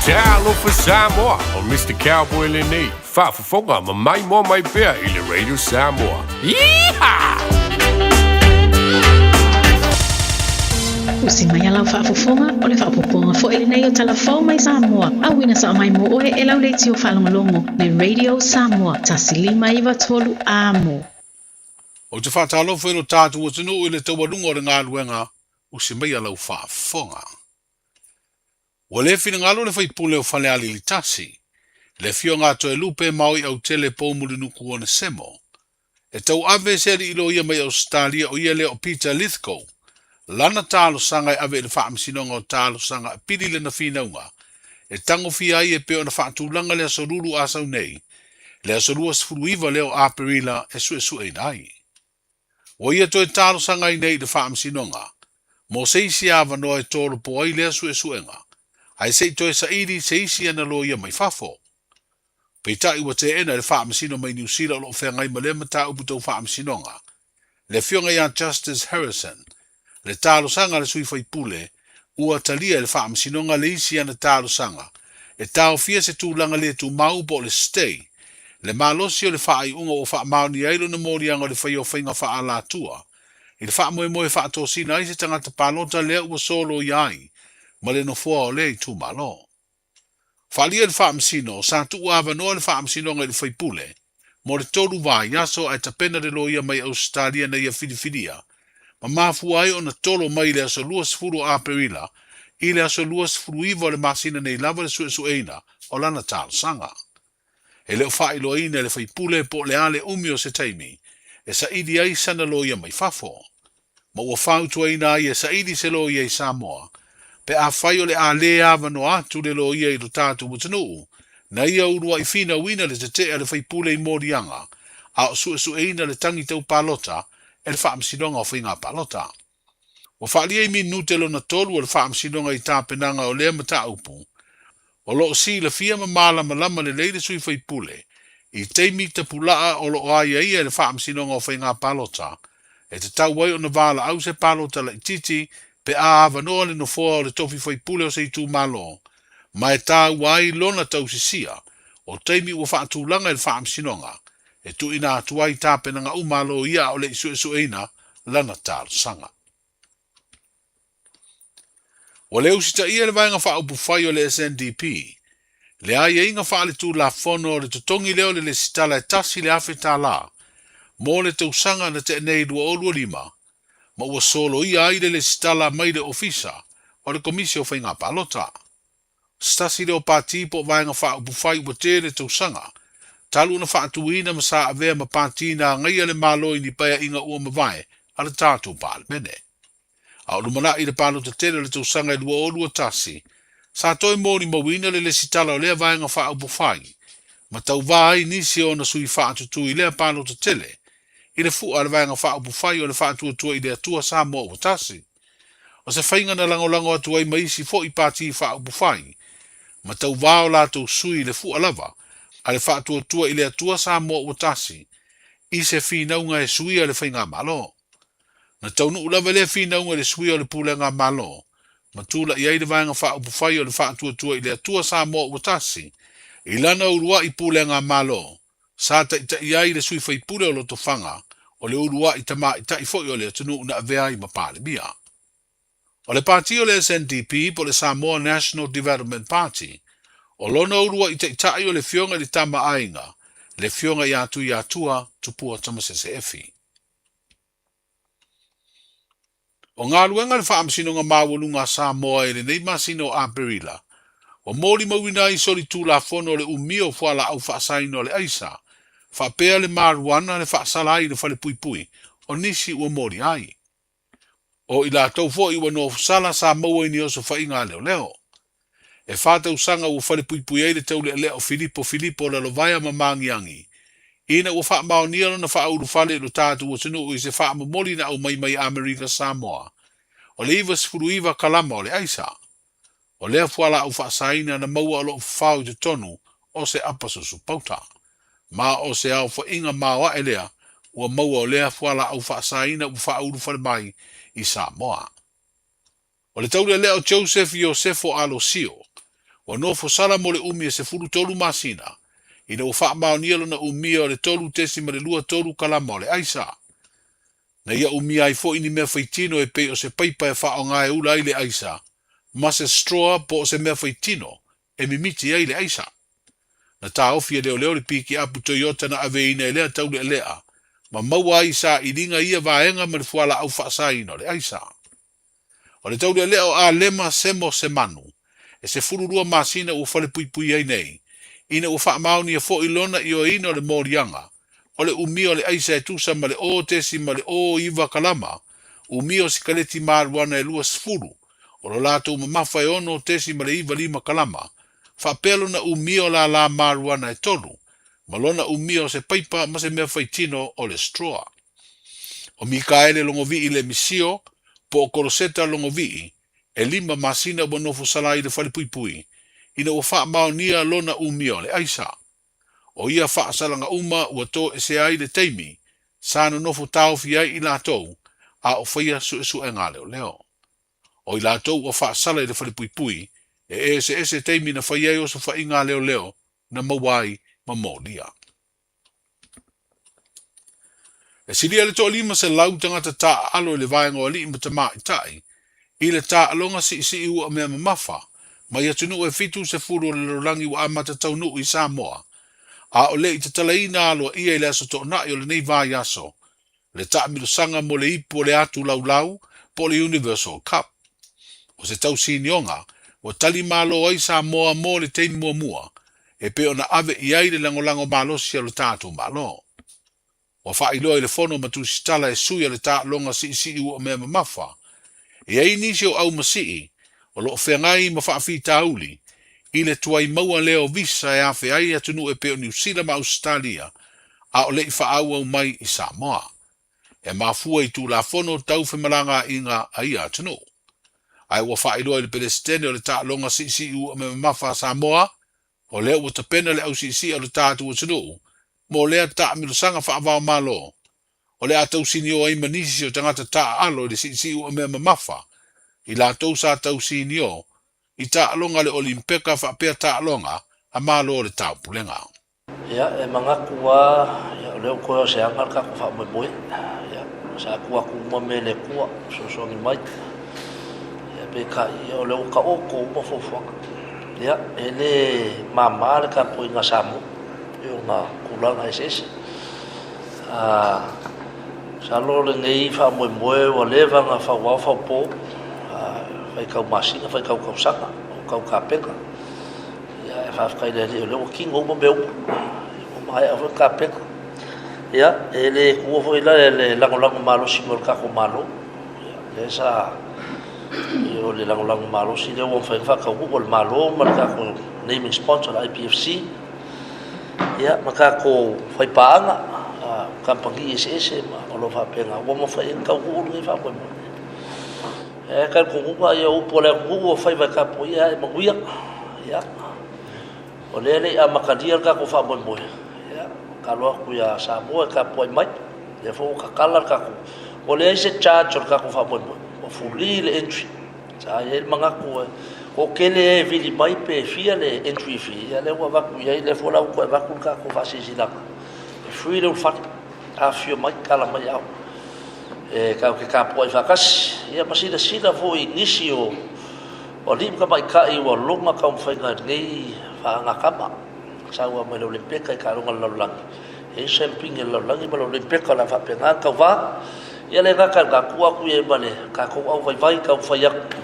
Talofa Samoa, o Mr. Cowboy lenei, faafofoga ma maimoa mai pea i le Radio Samoa. Yeehaw!
Usi mai a lau faafofoga, o le faaopoopoga foi lenei o Tala Fou mai Samoa, auina sao mai mo oe e lau leitio faalogologo le Radio Samoa 1593 Amo.
Ou te faatalofa i lo tatou atunuu i le taualuga o le galuega, usi mai a lau faafofoga. Ua le finagalo le faipule o Falealili Tasi, le Afioga a Toelupe Maoi Autele Poumulinuku Onesemo, e tauave se alii loia mai Ausetalia o ia lea o Peter Lithgow, lana talosaga e ave i le Faamasinoga o Talosaga e pili lana finauga e tagofia ai e pei ona faatulaga le Aso Lulu a sau nei, le aso 29 lea o Aperila e suesueina ai. Ua ia toe talosaga ai nei i le Faamasinoga mo se isi avanoa e tolopo ai lea suesuega, ae se i toe saili se isi ana loia mai fafo. Peitai ua teena e le Faamasino mai Niu Sila o lo o feagai ma lea mataupu tau faamasinoga, le Afioga ia Justice Harrison, le talosaga a le sui faipule ua talia e le Faamasinoga le isi ana talosaga e taofia se tulaga le tumau po o le stay, le malosi o le faaiuga ua faamaonia ai lona moliaga o le faia o faiga faaalatua i le faamoemoe e faatosina ai se tagata palota lea ua soloia ai ma le nofoa o lea itumalo. Faaalia e le Faamasino, sa tuu avanoa le Faamasinoga i le faipule mo le tolu vaiaso ae tapena le loia mai Ausetalia na ia filifilia ma mafua ai ona tolo mai i le aso 20 o Aperila i le aso 29 o le masina nei lava le suesueina o lana talosaga. E le o faailoaina e le faipule po o le a le umi o se taimi e saili ai sana loia mai fafo. Ma ua fautuaina ai e saili se loia i Samoa, pe afai o le a lē avanoa atu le loia i lo tatou atunuu, na ia uluai finauina le tetee a le faipule i moliaga, a o suesueina le tagi tau palota e le Faamasinoga o Faiga Palota. Ua faaalia i minute lona tolu o le Faamasinoga i tapenaga o lea mataupu. O lo o silafia ma malamalama lelei le sui faipule i taimi tapulaa o lo o aiaia e le Faamasinoga o Faiga Palota e tatau ai ona valaau se palota laitiiti pe a avanoa le nofoa o le tofi faipule o se itumalo ma e taua ai lona tausisia o taimi ua faatulaga e le Faamasinoga e tuuina atu ai tapenaga uma a loia a o le i suesueina lana talosaga. Ua le usitaia le Vaega Faaupufai o le SNDP le aiaiga faaletulafono o le totogi lea o le lesitala e $1,000 mo le tausaga na tea nei 2025 ma ua soloia ai le lesitala mai le Ofisa o le Komisi o Faiga Palota. Se tasi lea o pati po o Vaega Faaupufai ua tele tausaga talu ona faatuina ma sa avea ma pati na agaia le Malo i ni paeaiga ua mavae a le tatou Palemene. A o lumanai i le palota tele o le tausaga e 2021, sa toe molimauina le lesitala o lea Vaega Faaupufai ma tauvā ai nisi o ona sui faatutū i lea palota tele i le fua a le Vaega Faaupufai o le Faatuatua i le Atua Samoa Ua Tasi. O se faiga na lagolago atu ai ma isi foi pati faaupufai ma tauvā o latou sui i le fua lava a le Faatuatua i le Atua Samoa Ua Tasi i se finauga e suia le faigamalo. Na taunuu lava lea finauga i le suia o le pulega Malo ma tulai ai le Vaega Faaupufai o le Faatuatua i le Atua Samoa Ua Tasi i lana uluai pulega Malo sa taitai ai le sui faipule o Lotofaga o le uluai tamaitai foi o le atunuu na avea ai ma Palemia. O le pati o le SNDP po o le Samoa National Development Party, o lona uluai taitai o le Afioga i le Tama a Aiga, le Afioga ia Tuiatua Tupua Tamasese Efi. O galuega a le Faamasinoga Maualuga a Samoa i lenei masina o Aperila, ua molimauina ai solitulafono o le umia o fualaau faasaina o le aisa, faapea le marijuana le faasala ai i le falepuipui o nisi ua molia ai. O i latou foi ua nofosala sa maua i ni osofaiga a leoleo. E tausaga ua falepuipui ai le taulealea o Filipo Filipo Lalovaea ma Magiagi, ina ua faamaonia lona faaulufale i lo tatou atunuu i se faamomoli na aumai mai Amerika Samoa o le 99 kalama o le aisa. O lea fualaau faasaina na maua o lo o fafao i totonu o se apa susu pauta. Ma o se aofaiga maoae lea ua maua o lea fualaau faasaina ua faaulufale mai i Samoa. O le taulealea o Joseph Iosefo Alosio, Ua nofo sala mo le umi e 13 masina, ina ua faamaonia lona umia o le 3.23 kalama o le aisa. Na ia umia ai foi ni mea faitino e pei o se paipa e faaaoga e ula ai le aisa, ma se straw po o se mea faitino e mimiti ai le aisa. Na taofi e leoleo le pikiapu Toyota na aveina e lea taulealea ma maua ai i sailiga ia vaega ma le fualaau faasaina o le aisa. O le taulealea o Alema Semo Semanu, e 12 masina ua falepuipui ai nei, ina ua faamaonia foi lona ioeina o le moliaga o le umia o le aisa e tusa ma le 0.09 kalama, umia o sikaleti mariuana e 20, o lo latou mamafa e 6.95 kalama, faapea lona umia o lālā mariuana e tolu, ma lona umia o se paipa ma se mea faitino o le straw. O Mikaele Logovii Lemisio, po o Koloseta Logovii, e 5 masina ua nofo sala i le falepuipui, ina ua faamaonia lona umia o le aisa. O ia faasalaga uma ua toesea ai le taimi sa nonofo taofi ai i latou a o faia suesuega a leoleo. O i latou ua faasala i le falepuipui, e eseese taimi na fai ai osofaiga a leoleo na maua ai ma molia. E silia le 1,500 tagata taaalo i le vaega o alii ma tamaitai i le taaloga siisii ua mea mamafa mai atunuu e 70 o le lalolagi ua amata taunuu i Samoa, a o le i tatalaina aloaia i le Aso Toonai o lenei vaiaso le taamilosaga mo le ipu o le atu laulau po o le Universal Cup. O se tausinioga ua tali malo ai Samoa mo le taimi muamua e pei ona ave i ai le lagolago malosi a lo tatou Malo. Ua faailoa i le fono ma tusitala e sui a le taaloga siisii ua mea mamafa, e i ai nisi o aumasii o lo o feagai ma faafitauli i le tuai maua lea o visa e afe ai atunuu e pei o Niu Sila ma Ausetalia a o le i faaauau mai i Samoa. E mafua i Tulafono tau femalagaaiga a ia atunuu. Ae ua faailoa i le Pelesitene o le taaloga siisii ua mea mamafa a Samoa, o lea ua tapena le ausiisii o le tatou atunuu mo lea taamilosaga faava-o-Malo, o le a tausinio ai ma nisi o tagata taaalo i le siisii ua mea mamafa, i latou sa tausinio i taaloga a le Olimpeka faapea taaloga a Malo o le Taupulega.
Ia, e manatu lava, ia, o lea ua toe o se aga le tatou faamoemoe. Ia, sa tuu atu uma mea i le Atua, fesoasoani mai. Ia, peitai, ia, o lea ua taoto uma fuafuaga. Ia, e le mama le tapuaiga a Samoa i ona tulaga eseese. A, masalo lenei faamoemoe ua leva ona fauao faupo, a, faitau masina, faitau tausaga, o tau tapena. Ia, e faafetai i le Alii o lea ua tino uma mea uma. Ua maea foi le tapena. Ia, e le tuua foi la le lagolago malosi mai o le tatou Malo. Ia, lea sa, o le lagolago malosi lea ua mafai ona faataunuu e le Malo ma le tatou naming sponsor le IPFC. Ia, ma tatou faipaaga, kamupani eseese ma o lo o faapena ua mafai ai ona taunuu lenei faamoemoe. E talitonuga ia upu a le atunuu ua faiva e tapuaia ae manuia. Ia, o lea e le i amatalia le tatou faamoemoe, ia, tatalo atu ia Samoa e tapuai mai. O lea foi ua tatala le tatou, ua leai se charge o le tatou faamoemoe, ua free le entry. Sa i ai le manatu e toatele e vili mai pe fia le entry fee, ia lea ua avatu i ai, lea foi la ua toe avatu le tatou faasilasilaga, e free le ulufale. Afifio mai, tala mai au. E tatou te tapuai faatasi, ia ma silasila foi i nisi o alii ma tamaitai ua loga taumafaiga i lenei faagatama. Sau lava mai le Olympeka i taaloga a le lalolagi, e i ai siamupini a le lalolagi ma le Olympeka o le a faapena ona tauva. Ia le gata i lena, tuu atu i ai ma le tatou au vaivai taumafai atu,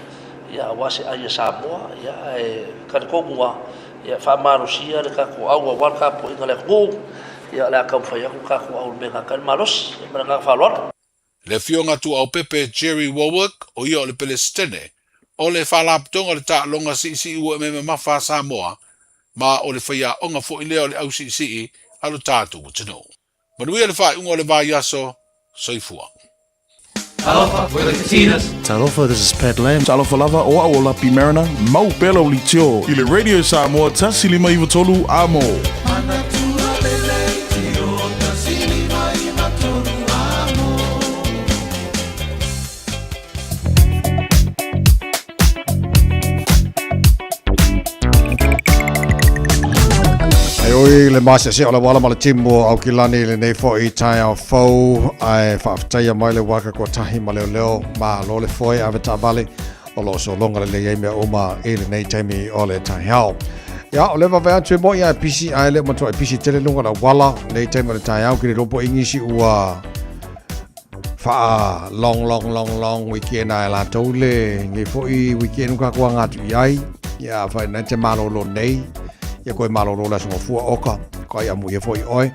ia aua se ai a Samoa, ia ae talitonu lava, Ia faamalosia le tatou au aua le tapuaiga a le atunuu, ia o le a taumafai atu le tatou au i le mea e gata ai le malosi. Ia ma le agaga faaaloalo.
Le Afioga Tuaopepe Jerry Warwick, o ia o le Pelesitene o le Faalapotopotoga o le Taaloga Siisii Ua Memafa a Samoa, ma o le faiaoga foi lea o le ausiisii a lo tatou atunuu. Manuia le faaiuga o le vaiaso. Soifua.
Talofa, we're the Katinas.
Talofa, this is Pat Lam.
Talofa lava, o au o Lapi Mariner, mau pea lau leitio i le Radio Samoa 1593 Amo.
Oi le masease o le wala ma le timu o Aukilani i lenei foi taeao fou ae faafetaia mai le waka kua tahi ma leoleo malo le foe ave taavale o lo o sologa lelei ai mea uma i lenei taimi o le taeao. Ia, o le vave atu e moi ae pisi ae le o matua e pisi tele luga o le auala lenei taimi o le taeao ki le lopo ingisi ua faa long long long long weekend ae latou le nei foi weekend ka kua ngā atu i ai. Ia, whai nei te malolo nei. Ia koe malolo le aso ngofua oka. Ko ai amu ia foi oe.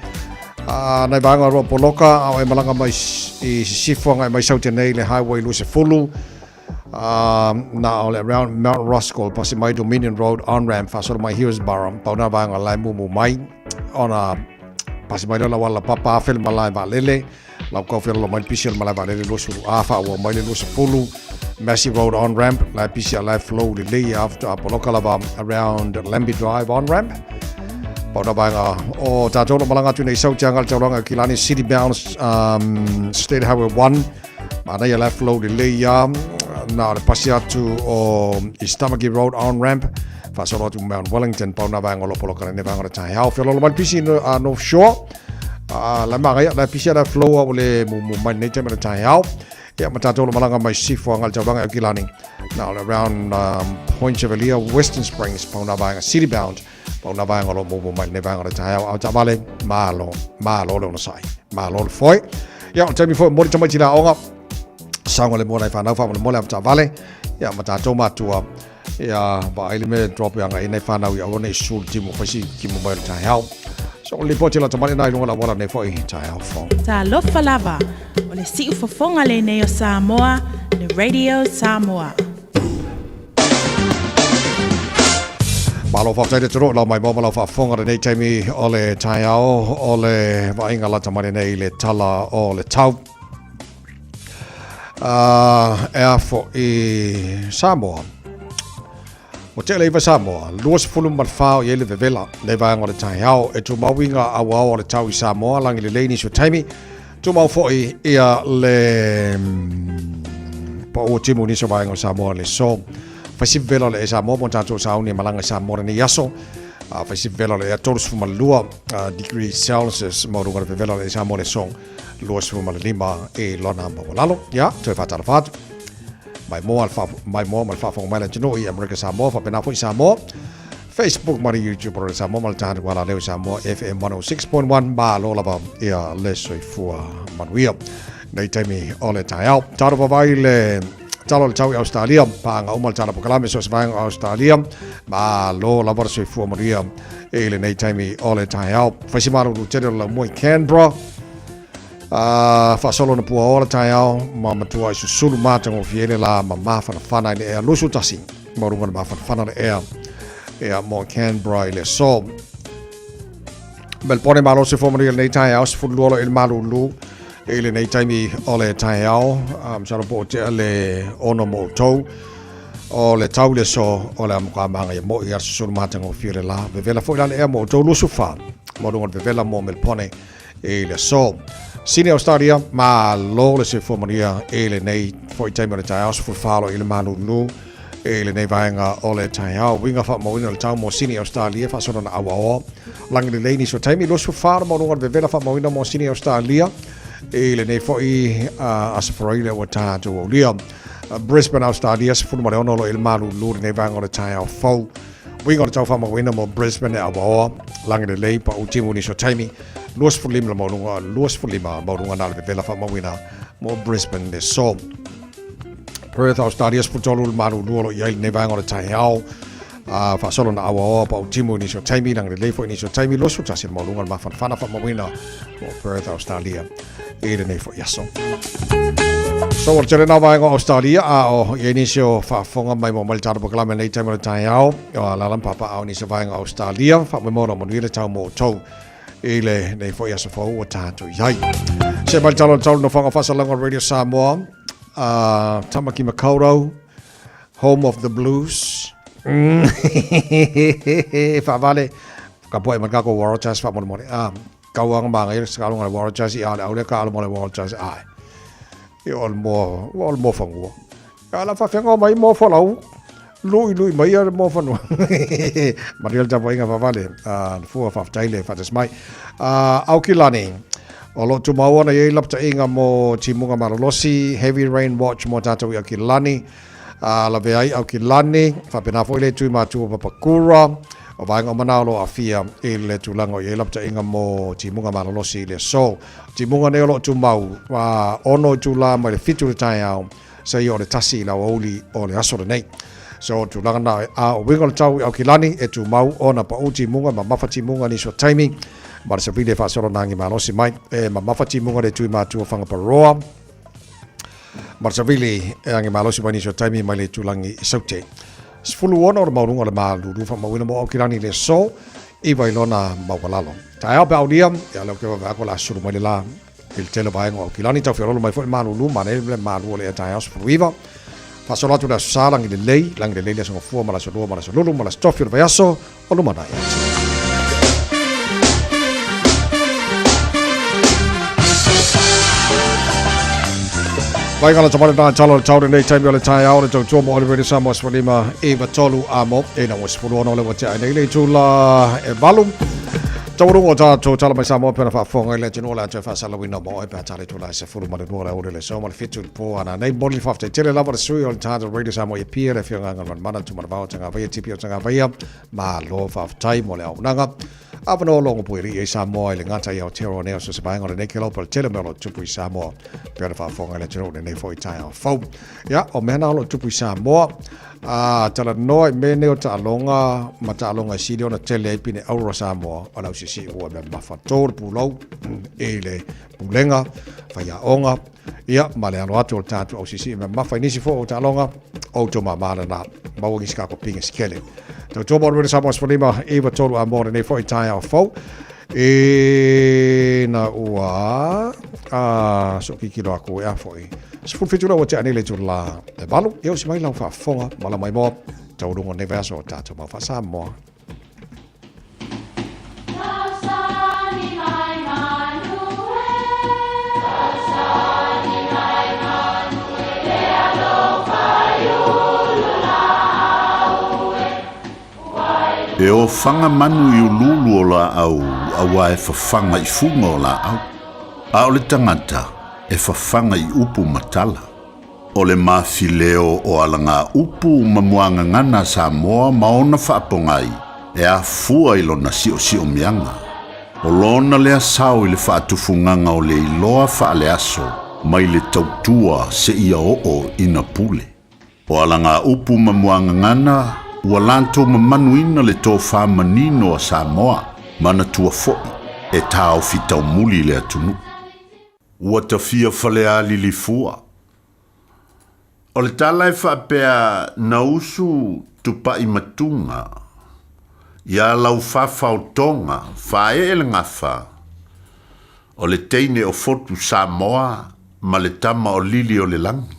A nai vaega roa poloka, a o e malanga mai i sisifo ngai mai saute nei le highway 20. Na o le around Mount Roskill, pasi mai Dominion Road on-ramp, faasolo mai Hillsborough, pau na vaega la e mumu mai, ona pasi mai lea o le auala papa afe le malae vaalele, lau kau feololo mai le pisi o le malae vaalele 20 A, faaauau mai le 20, Massey Road on-ramp, la e pisi a la e flow lelei a faatoa poloka lava around Lambie Drive on-ramp. Pau na vaega o tātou o lo o malaga atu nei i Sautiaga le taulaga i Kilani City bound State Highway 1, Manaia la flow lelei ia na o le pasi atu o East Tamaki Road on ramp faasolo atu Mount Wellington pau na vaega o lo poloka lenei vaega o le taeao feololo mai le pisi North Shore la magaia la pisi la flow au le mumu mai nei taimi o le taeao ia ma tātou lo malaga mai Sifo anga le taulaga e Aukilani na o le around Point Chevalier Western Springs pau na vaega city bound pau na vaega o lo mumu mai lenei vaega o le taeao au taavale malo malo le onosai malo le foe ia o le taimi foi momoli tamaiti le aoga saoga le mua nai whanau faamolemole ava taavale ia ma tātou matua ia vaai le mea drop ia ngai nei whanau ia aua nei sul timu faisi timu mai o le taeao so o le lipoti la tamale nai lunga la wala nei foi taeao fou.
Talofa lava, o le siufofoga lenei o Samoa, le Radio Samoa.
Malo faafetai le atunuu lau maimoa ma lau faafofoga lenei taimi o le taeao o le vaaiga lata mai lenei i le tala o le tau. E a fo'i Samoa. Ua tele iva Samoa, 24 o i ai le vevela nei vaega o le taeao e tumau i ngā auao o le tau i Samoa, lagi lelei nisi o taimi, tumau fo'i ia le pa'u o timu nisi o vaega o Samoa le so. Fai si vevela o le e Samoa mo tātou sauni e malaga i Samoa lenei aso. Fai si vevela o le ea 32 degrees Celsius mo runga le vevela o le e Samoa le so 25 i lona maualalo. Ia, toe whātalofa atu. Mai moa, mai moa ma le faafofoga mai le atunuu i Amerika Samoa, faapena foi Samoa. Facebook ma le YouTube o le Samoa ma le tatou alaleo i Samoa FM 106.1 malo lava ia le soifua manuia. Nei taimi o le taeao. Talo vavai le talo o le tau i Australia, paaga uma le tala pokalame so se vaega o Australia, malo lava le soifua manuia i lenei taimi o le taeao. Faisi malulu tele o le laumua i Canberra, faasolo na puaoa le taeao ma matua i susulu matagofie ai le la ma mafanafana i le ea 21 ma runga le mafanafana le ea ia mo Canberra i le aso. Melbourne malo se fua manuia lenei taeao, 12 lo i le malulu i lenei taimi o le taeao, masalo po o tea le 6 mo outou o le tau le aso o le amoka magaia moi a le susulu matagofie le la. Vevela foi la le ea mo outou 24 mo lunga le vevela mo Melbourne i le aso. Sini Australia, malo le soifua manuia i lenei foi taimi o le taeao, 14 lo i le malulu i lenei vaega o le taeao. Uiga faamauina o le tau mo Sini Australia, faasolo na auaoa. Lagi lelei nisi o taimi, 24 le maualuga o le vevela faamauina mo Sini Australia i lenei foi aso Faraile ua tatou aulia. Brisbane Australia, 16 lo i le malulu i lenei vaega o le taeao fou. Uiga o le tau faamauina mo Brisbane e auaoa, lagi lelei pa'u timu nisi o taimi, 25 le maualuga, 25 maualuga na le vevela faamauina mo Brisbane le aso. Perth, Australia, 13 le malulu o lo o i ai lenei vaega o le taeao. Faasolo na auaoa pa'u timu nisi o taimi, lagi lelei foi nisi o taimi, 21 le maualuga le mafanafana faamauina mo Perth, Australia i lenei foi aso. So, o le tele na vaega o Australia, a o i ai nisi o faafofoga mai mo mai le tatou polokalame nei taimi o le taeao, o alaala ma papaaao nisi o vaega o Australia, faamoemoe o lo o manuia le tau mo outou i lenei foi aso fou ua tatou i ai. Se mai le tala o le tau le nofoaga faasalalauga o Radio Samoa, Tamaki Makaurau, Home of the Blues. Faavale, ka poe ma le kako Waratahs faamolemole. Kauaga magaia le sakaloga le Waratahs i a le aule ka ala mo le Waratahs ai. I o le moa, o le moa fagua. A la faafeaga mai moa folau. Luʻiluʻi mai ia le moafanua. Manuia le tapuaiga faavale a le fua faafetai le faatasi mai. Aukilani, o lo o tumau ona i ai lapataiga mo timuga malolosi, heavy rain watch mo tatou i Aukilani. Lavea ai Aukilani, faapena foi le tui matua Papakura, o vaega uma na o lo o aafia i le tulaga o i ai lapataiga mo timuga malolosi i le aso. Timuga nei o lo o tumau, 6 itula mai le 7 i le taeao, seia o le 1 i le aoauli o le aso lenei. So, tulaga na, a o uiga o le tau i Aukilani, e tumau ona pau timuga, mamafa timuga nisi o taimi, ma le savili e faasolo na agi malosi mai, e mamafa timuga le tui matua Whangaparoa, ma le savili e agi malosi mai nisi o taimi mai le itulagi i Saute. 16 o le maualuga o le malulu faamauina mo Aukilani i le aso, 9 i lona maualalo. Taeao pe aulia, ia lea ou te vaavaai atu o le a sulu mai le la i le tele o vaega o Aukilani, tau feololo mai foi le malulu, manaia le malu o le ea taeao 19. Faasolo atu le Aso Sa, lagi lelei, lagi lelei le Aso Gafua ma le Aso Lua ma le Aso Lulu ma le Aso Tofi o le vaiaso o lumanai atu. Vai ngala tamale na talo le tau nei taimi o le taeao le tautua mo Oliver Samoa 15 93 a mo e na ua 16 le ua tea ai nei le itula e valu. Taualuga o tatou tala mai Samoa pe ona faafofoga i le atunuu o le a toe faasalauina mo oe pe a tala itula e 12 le aoauli o le aso ma le 7 i le po ana nei. Momoli le faafetai tele lava le sui o le tatou Radio Samoa i Apia le Afioga Agalemanamana Tumanavao Tagavaia Tipi o Tagavaia. Malo faafetai mo le auaunaga. Avanoa logo puelii ai Samoa i le gata i Aotearoa nei o so se vaega o lenei kelau pa le tele o mea o lo o tupu i Samoa pe ona faafofoga i le atunuu lenei foi taeao fou. Ia, o mea na o lo o tupu i Samoa, a talanoa i mea nei o taaloga ma taaloga e sili ona tele ai pine auro a Samoa, o le ausiisii ua mea mamafa to le pulou i le pulega, faiaoga, ia, ma le alo atu o le tatou ausiisii mea mamafa i nisi foi o taaloga, o outou mama lena, maua nisi kako pinga sikele. Tautua mo le Samoa 15, 93 a mo lenei foi taeao fou. E na ua a so kikilo aku e a foi. 17 la ua tea nei le itula e valu. Ia usi mai lau faafofoga ma la mai moa. Taualuga o lenei vaiaso o tatou mau faa-Samoa.
E ofaga manu i uluulu o laau auā e fafaga i fuga o laau, a o le tagata e fafaga i upu ma tala. O le mafileo o alagaupu ma muagagana a Samoa ma ona faapogai e afua i lona siosiomiaga. O lona lea sao i le faatufugaga o le iloa faaleaso mai le tautua seia oo ina pule. O alagaupu ma muagagana ua latou mamanuina le tofa manino a Samoa, manatua foi e taofi taumuli le atunuu. Ua tafia Falealilifua. O le tala e faapea na usu Tupaimatuga ia Laufafaotoga faaee le gafa, o le teine o Fotu Samoa ma le tama o Lili o le Lagi.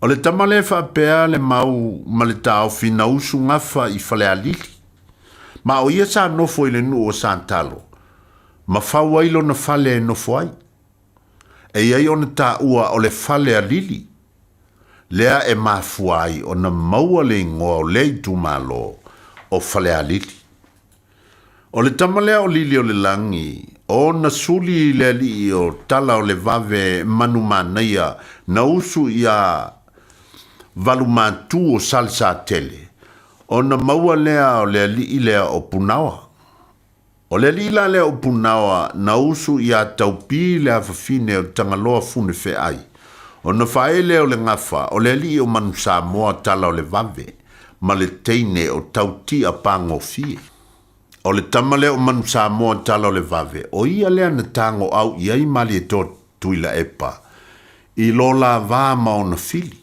O le tama lea e faapea le mau ma le taofi na usu gafa i Falealili. Ma o ia sa nofo i le nuu o Santalo, ma fau ai lona fale e nofo ai. E i ai ona taua o le fale a Lili, lea e mafua ai ona maua le igoa o lea itumalo o Falealili. O le tama lea o Lili o le Lagi, ona suli i le alii o Tala o le Vave Manumanaia na usu iā Valumatu o Salesatele, ona maua lea o le alii lea o Punaoa. O le alii la lea o Punaoa na usu iā Taupī le afafine o Tagaloa Funefeai, ona faaee lea o le gafa o le alii o Manusamoa Tala o le Vave ma le teine o Tautia Pagofie. O le tama lea o Manusamoa Tala o le Vave, o ia lea na tagoau i ai Malietoa Tuilaepa i lo la va ma ona fili.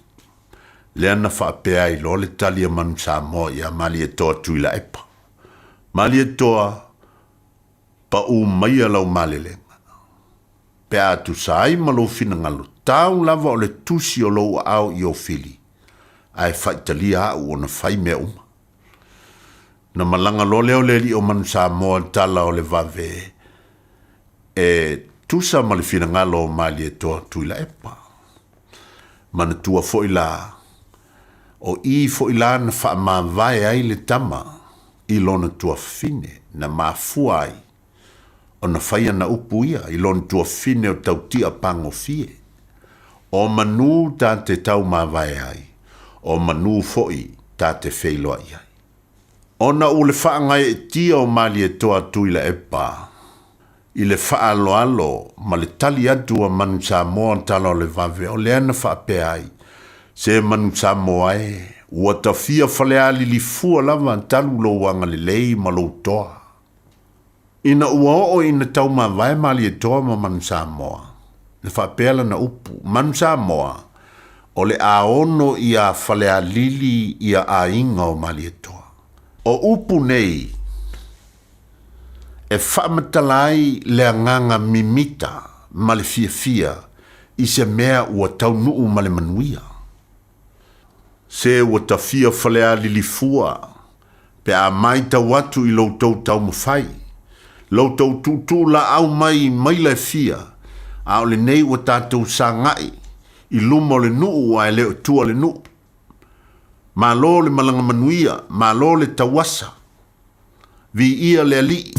Lea na faapea ai loa le tali a Manusamoa iā Malietoa Tuilaepa. Malietoa, paʻū maia lau malelega. Pe a tusa ai ma lou finagalo, tau lava o le tusi o lou aao i Ofili, ae faitalia aʻu ona fai mea uma. Na malaga loa lea o le alii o Manusamoa i le tala o le vave e tusa ma le finagalo o Malietoa Tuilaepa. Manatua foi la, O i foʻi la na faamavae ai le tama i lona tuafafine na mafua ai ona fai ana upu ia i lona tuafafine o Tautia Pagofie. O manu ta te taumavae ai, o manu foʻi ta te feiloai ai. Ona ua le faagaeetia o Malietoa Tuilaepa i le faaaloalo ma le tali atu a Manu Samoa tala o le vave, o lea na faapea ai, Se Manu Samoa e, ua tafia Falealili fua lava talu lou agalelei ma lou toa. Ina ua oo ina taumavae Malietoa ma Manu Samoa, na faapea lana upu, Manu Samoa, o le a ono iā Falealili ia aiga o Malietoa. O upu nei e faamatala ai le agaga mimita ma le fiafia i se mea ua taunuu ma le manuia. Se ua tafia Falealili fua pe a maitau atu i lo outou taumafai, lo outou tuutuu laau mai i maila e fia, a o lenei ua tatou sagai i luma o le nuu ae le o tua le nuu. Malo le malaga manuia, malo le tauasa. Viia le Alii.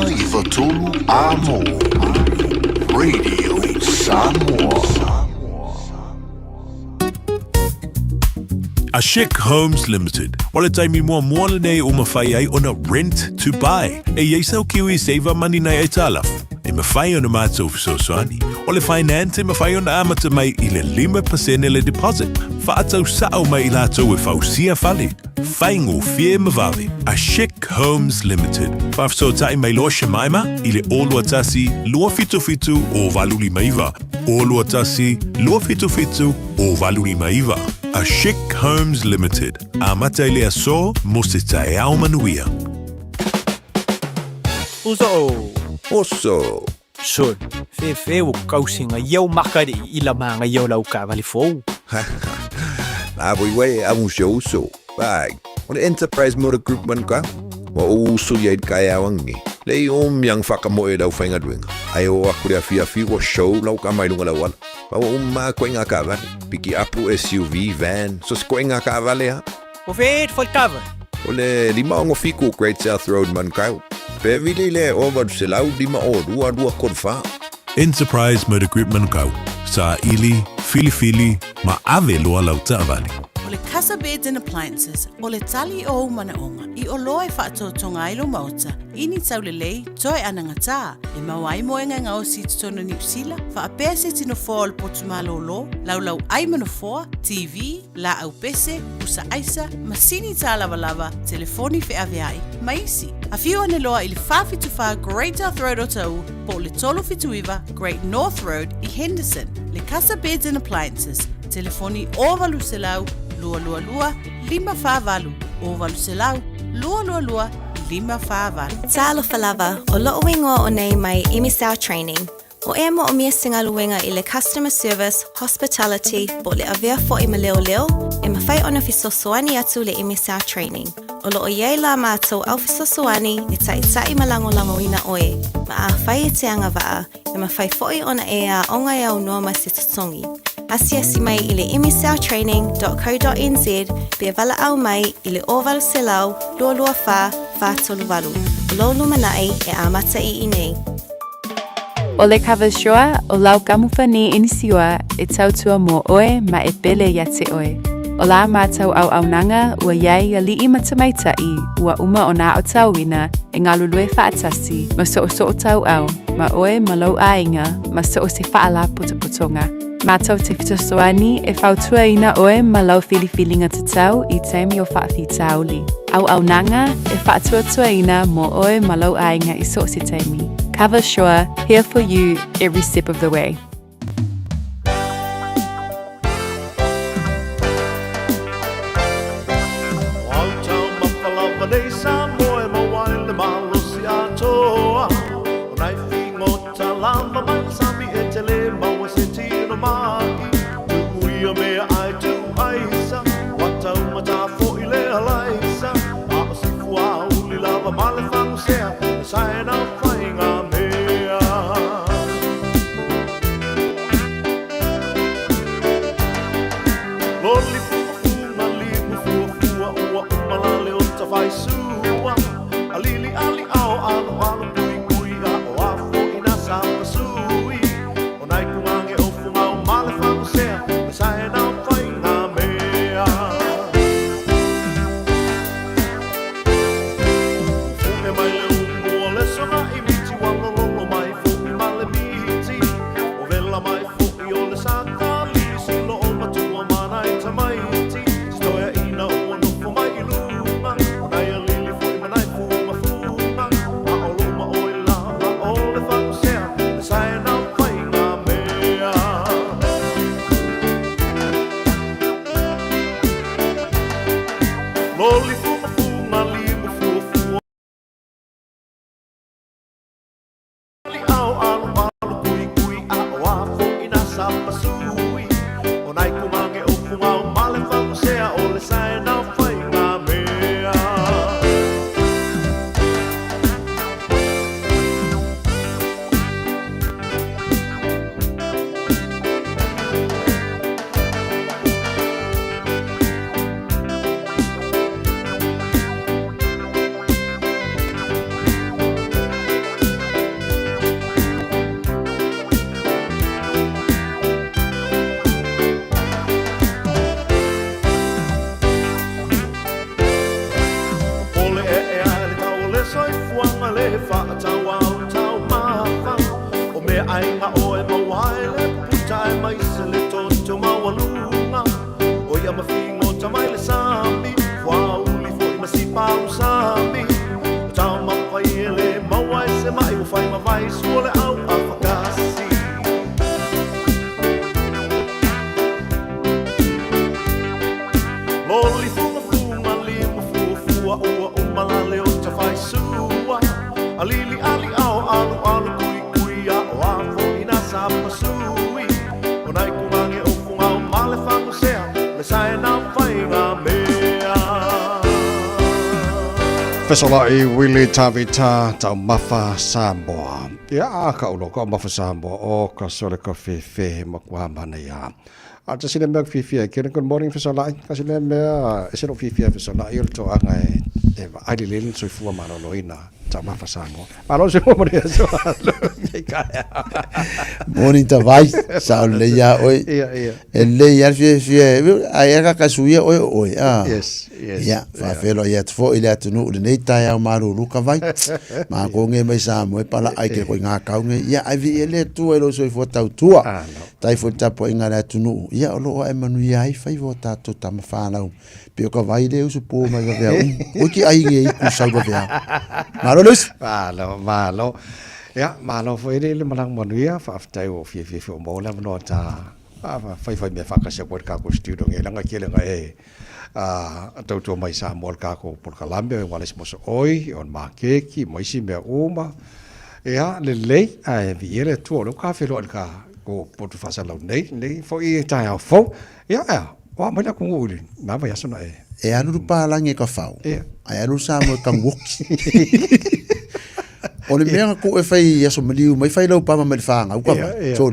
593 Amo. Radio Samoa.
A Chic Homes Limited. O le taimi muamua lenei ua mafai ai ona rent to buy. E i ai sau Kiwi Saver Money nai aitalafu e mafai ona matou fesoasoani. O le finance e mafai ona amata mai i le 5% le deposit. Faatau sao mai i latou e fausia fale. Faigofie ma vave. A Chic Homes Limited. Faafesootai mai loa Shemaima i le 021 277 0859. 021 277 0859. A Chic Homes Limited. Amata i le aso mo se taeao manuia.
Uso.
Oso.
Sol, fefe ua kausi nga iau maka i ila ma nga iau lau kaavale fou.
Na voi wei a mu se uso. Bai, o le Enterprise Motor Group man ka. Wa o uso ia i kai awangi. Le i o miang whakamoe lau whainga duenga. Ai o aku le awhi awhi wa show lau ka mai lunga lau ala. Ma wa umma koe ngā kaavale. Piki apu SUV, van, so se koe ngā kaavale ha.
O fe et fo kava.
O le 567 Great South Road Manukau. Pe vili le o 805 o 2 2 3 4.
Enterprise Motor Group Manukau. Saili, filifili, ma ave loa lau taavale.
O le Casa Beds and Appliances, o le tali o ou manaoga, i oloa e faatotoga ai lou maota, i ni taulelei, toe anagatā, e maua ai moega e gaosi i totonu o Niu Sila, faapea se tino foa o le potu malōlō, laulau ai ma nofoa, TV, laau pese, pusa aisa, masini tālavalava, telefoni feaveai, ma isi. Afio ane loa i le 474 Great South Road o Ta'u, po o le 379 Great North Road i Henderson. Le Casa Beds and Appliances, telefoni 0800 222 548, 0800 222 548.
Talofa lava, o lo'u igoa o nei mai MSL Training. O e mo'omia se galuega i le customer service, hospitality, po o le avea fo'i ma leoleo, e mafai ona fesoasoani atu le MSL Training. O loo i ai la mātou au fesoasoani e ta'ita'i ma lagolagoina oe, ma afai e te agavaa, e mafai fo'i ona e aoga e aunoa ma se totogi. Asiasi mai i le msltraining.co.nz pe valaau mai i le 0800 224 438. O lou lumanai e amata i inei.
O le Kavasoa o lau kamupani inisiua e tautua mo oe ma e pele ia te oe. O la mātou auaunaga ua iai ali'i ma tamaita'i ua uma ona aotauina e galulue faatasi ma soosoo tauau ma oe ma lou aiga ma so o se faalapotopotoga. Mātou te fesoasoani e fautuaina oe ma lau filifiliga tatau i taimi o faafitauli. Auaunaga e faatuatuaina mo oe ma lou aiga i so o se taimi. Cover Sure, here for you every step of the way.
O au taumafa lava nei Samoa e maua ai le malosi atoa. O nai figota lava mai le sami e tele maua se tino ma'i. Tu'u ia mea ae tu'u aisa, ua taumata fo'i le alaisa. A o si fuauli lava ma le fagusea, e saena faiga mea. Loli fugafuga limu fuafua ua uma la le ota faisua. Alili ali ao alo alo pui pui a o a fo'i na sapasui. O nai kugange o fugao ma le fagusea, e saena faiga mea. Fuge mai le umu o le soga'i miti ua lololo mai fo'i ma le miti. O vela mai fo'i o le sakali silo o matua ma nai tamaiti. Sitoeaina ua nofo mai i luga, o nai alili fo'i ma nai fugafuga. A o luma o i lava o le fagusea, e saena. soifuaga le faatauao taumafa o meaaiga oe maua ai le puta e maise le toto maualuga o ia mafigota mai le sami fuauli foʻi ma sipausami o taumafai e lē maua e se maʻi ua fai mavai sua le au afakasi. Loli fugafuga lima fuafua ua uma la le o tafaisua alili ali ao alu alu kui kui a o a foʻi na sapasui o nai kumage o fugao ma le fagosea le sae na faiga mea.
Fesolai Willie Tavita Taumafa Samoa. Ia ka ulo ka mafa Samoa o ka sole ka fefe ma kua mana ia. A ta sile mea fifi e kere good morning Fesolai. Ka sile mea e selo fifi e Fesolai o le toanga e e ai le lele soifua maloloina Taumafa Samoa. Malo se mo mo so.
Morning ta vai, sa o le ia oi.
Ia, ia.
E le ia fie fie, ai a ka suia oi oi. Ah.
Yes, yes.
Ia, fa felo ia tfo i le atunu le nei tai au maru lu ka vai. Ma ko nge mai sa mo e pala ai ke ko ngā kau nge. Ia ai vi e le tua e lo soifua tautua. Tai fo tapo i ngā le atunu. Ia o lo e manu ia ai fai vo tātou tama whanau. Pe o ka vai le usu pō mai ka vea um. Oi ki ai nge i ku sau ka vea. Malo Luis.
Malo, malo. Ia, malo foi le le malang manuia, faafetai o fia fia fia o maua le ta fai fai mea whakasia koe le kako studio nge langa ke lenga e a tautua mai Samoa le kako polokalame o wale moso oi, on makeki, maisi mea uma. Ia, le lei, a e vi ele tua o le ka wheloa le ka ko potu whasalau nei, nei fo i e tai au fo. Ia, ia, wa mai la kungu uli, nā vai aso na e.
E alu pālangi e ka whau.
Ia.
Ai alu sa mo e kanguoki. O le mea ko e whai aso maliu, mai whai lau pama mai le whaanga, uka vai. So,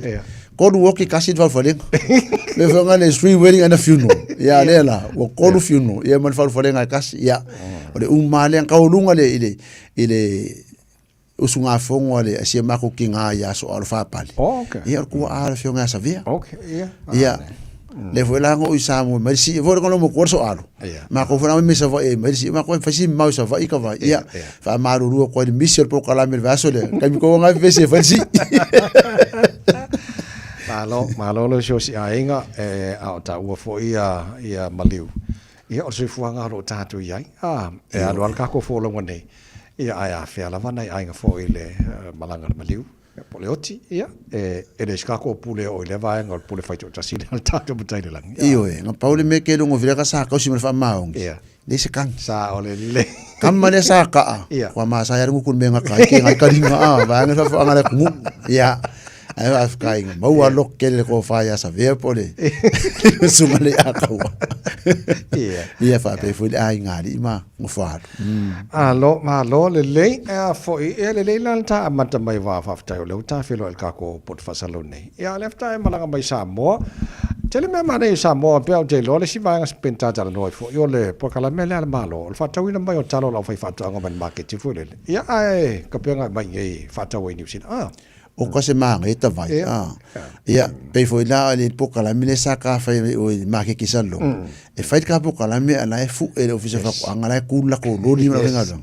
kolu oki kasi te whalwhalenga. Le whaanga le three wedding and a funeral. Ia, le la, ua kolu funeral. Ia, mai le whalwhalenga e kasi. Ia, o le umale, ang kaulunga le, i le, i le, usugafogo a le asia mako ki ngā i aso alo whapale.
Oh, okay.
Ia, o le kua a le fionga a savia.
Okay, ia.
Ia, le foi la ngo i sa mo mai si foi ko mo ko so alo. Ma ko fana me sa vai mai si ma ko fa si mau sa vai ka vai. Ia, fa maru rua ko le misi po kala me vaso le. Ka mi ko nga vese fa si.
Malo, malo le sio si ainga e a o ta ua fo ia ia maliu. Ia o se fuanga ro tātou i ai. Ah, e alu al kako fo longa nei. Ia ai a whea lava nei ainga fo i le malanga le maliu. Po le oti, ia, e le skako pule o i le vaenga o le pule whaito tasi le tātou matai le langi.
Io e, nga paule me ke lungo vila ka sa kausi me wha maongi.
Ia.
Le se kang.
Sa o le le.
Kama le sa kaa.
Ia.
Kua maa sa yaru ngukun me nga kai ke ngai karinga a, vaenga wha wha le kungu. Ia. Ai wa whakainga. Maua lok ke le ko whaia sa vea po le. Sunga le a kaua.
Ia.
Ia wha pe fui le ai ngā li ma ngofāru.
Alo, malo le lei, e a foi, e le lei lan ta amata mai wā whaftai o le uta whilo el kako potu whasalo nei. Ia le afta e malanga mai Samoa. Tele mea mana i Samoa, pea o te loa le si vaenga spenta tala noa i fo. I o le pokala mea le ala malo, o le whātauina mai o talo lau whai whātuanga mai maketi fo le. Ia ae, ka pea mai ngai whātau e New Zealand. Ah.
O ka se maanga e tawai.
Ia.
Ia, pei foi la le pokalame le sa ka whai o i makeki sa lo. E whai ka pokalame ala e fu e le ofisa whakoanga la e kula ko lori ma wenga lo.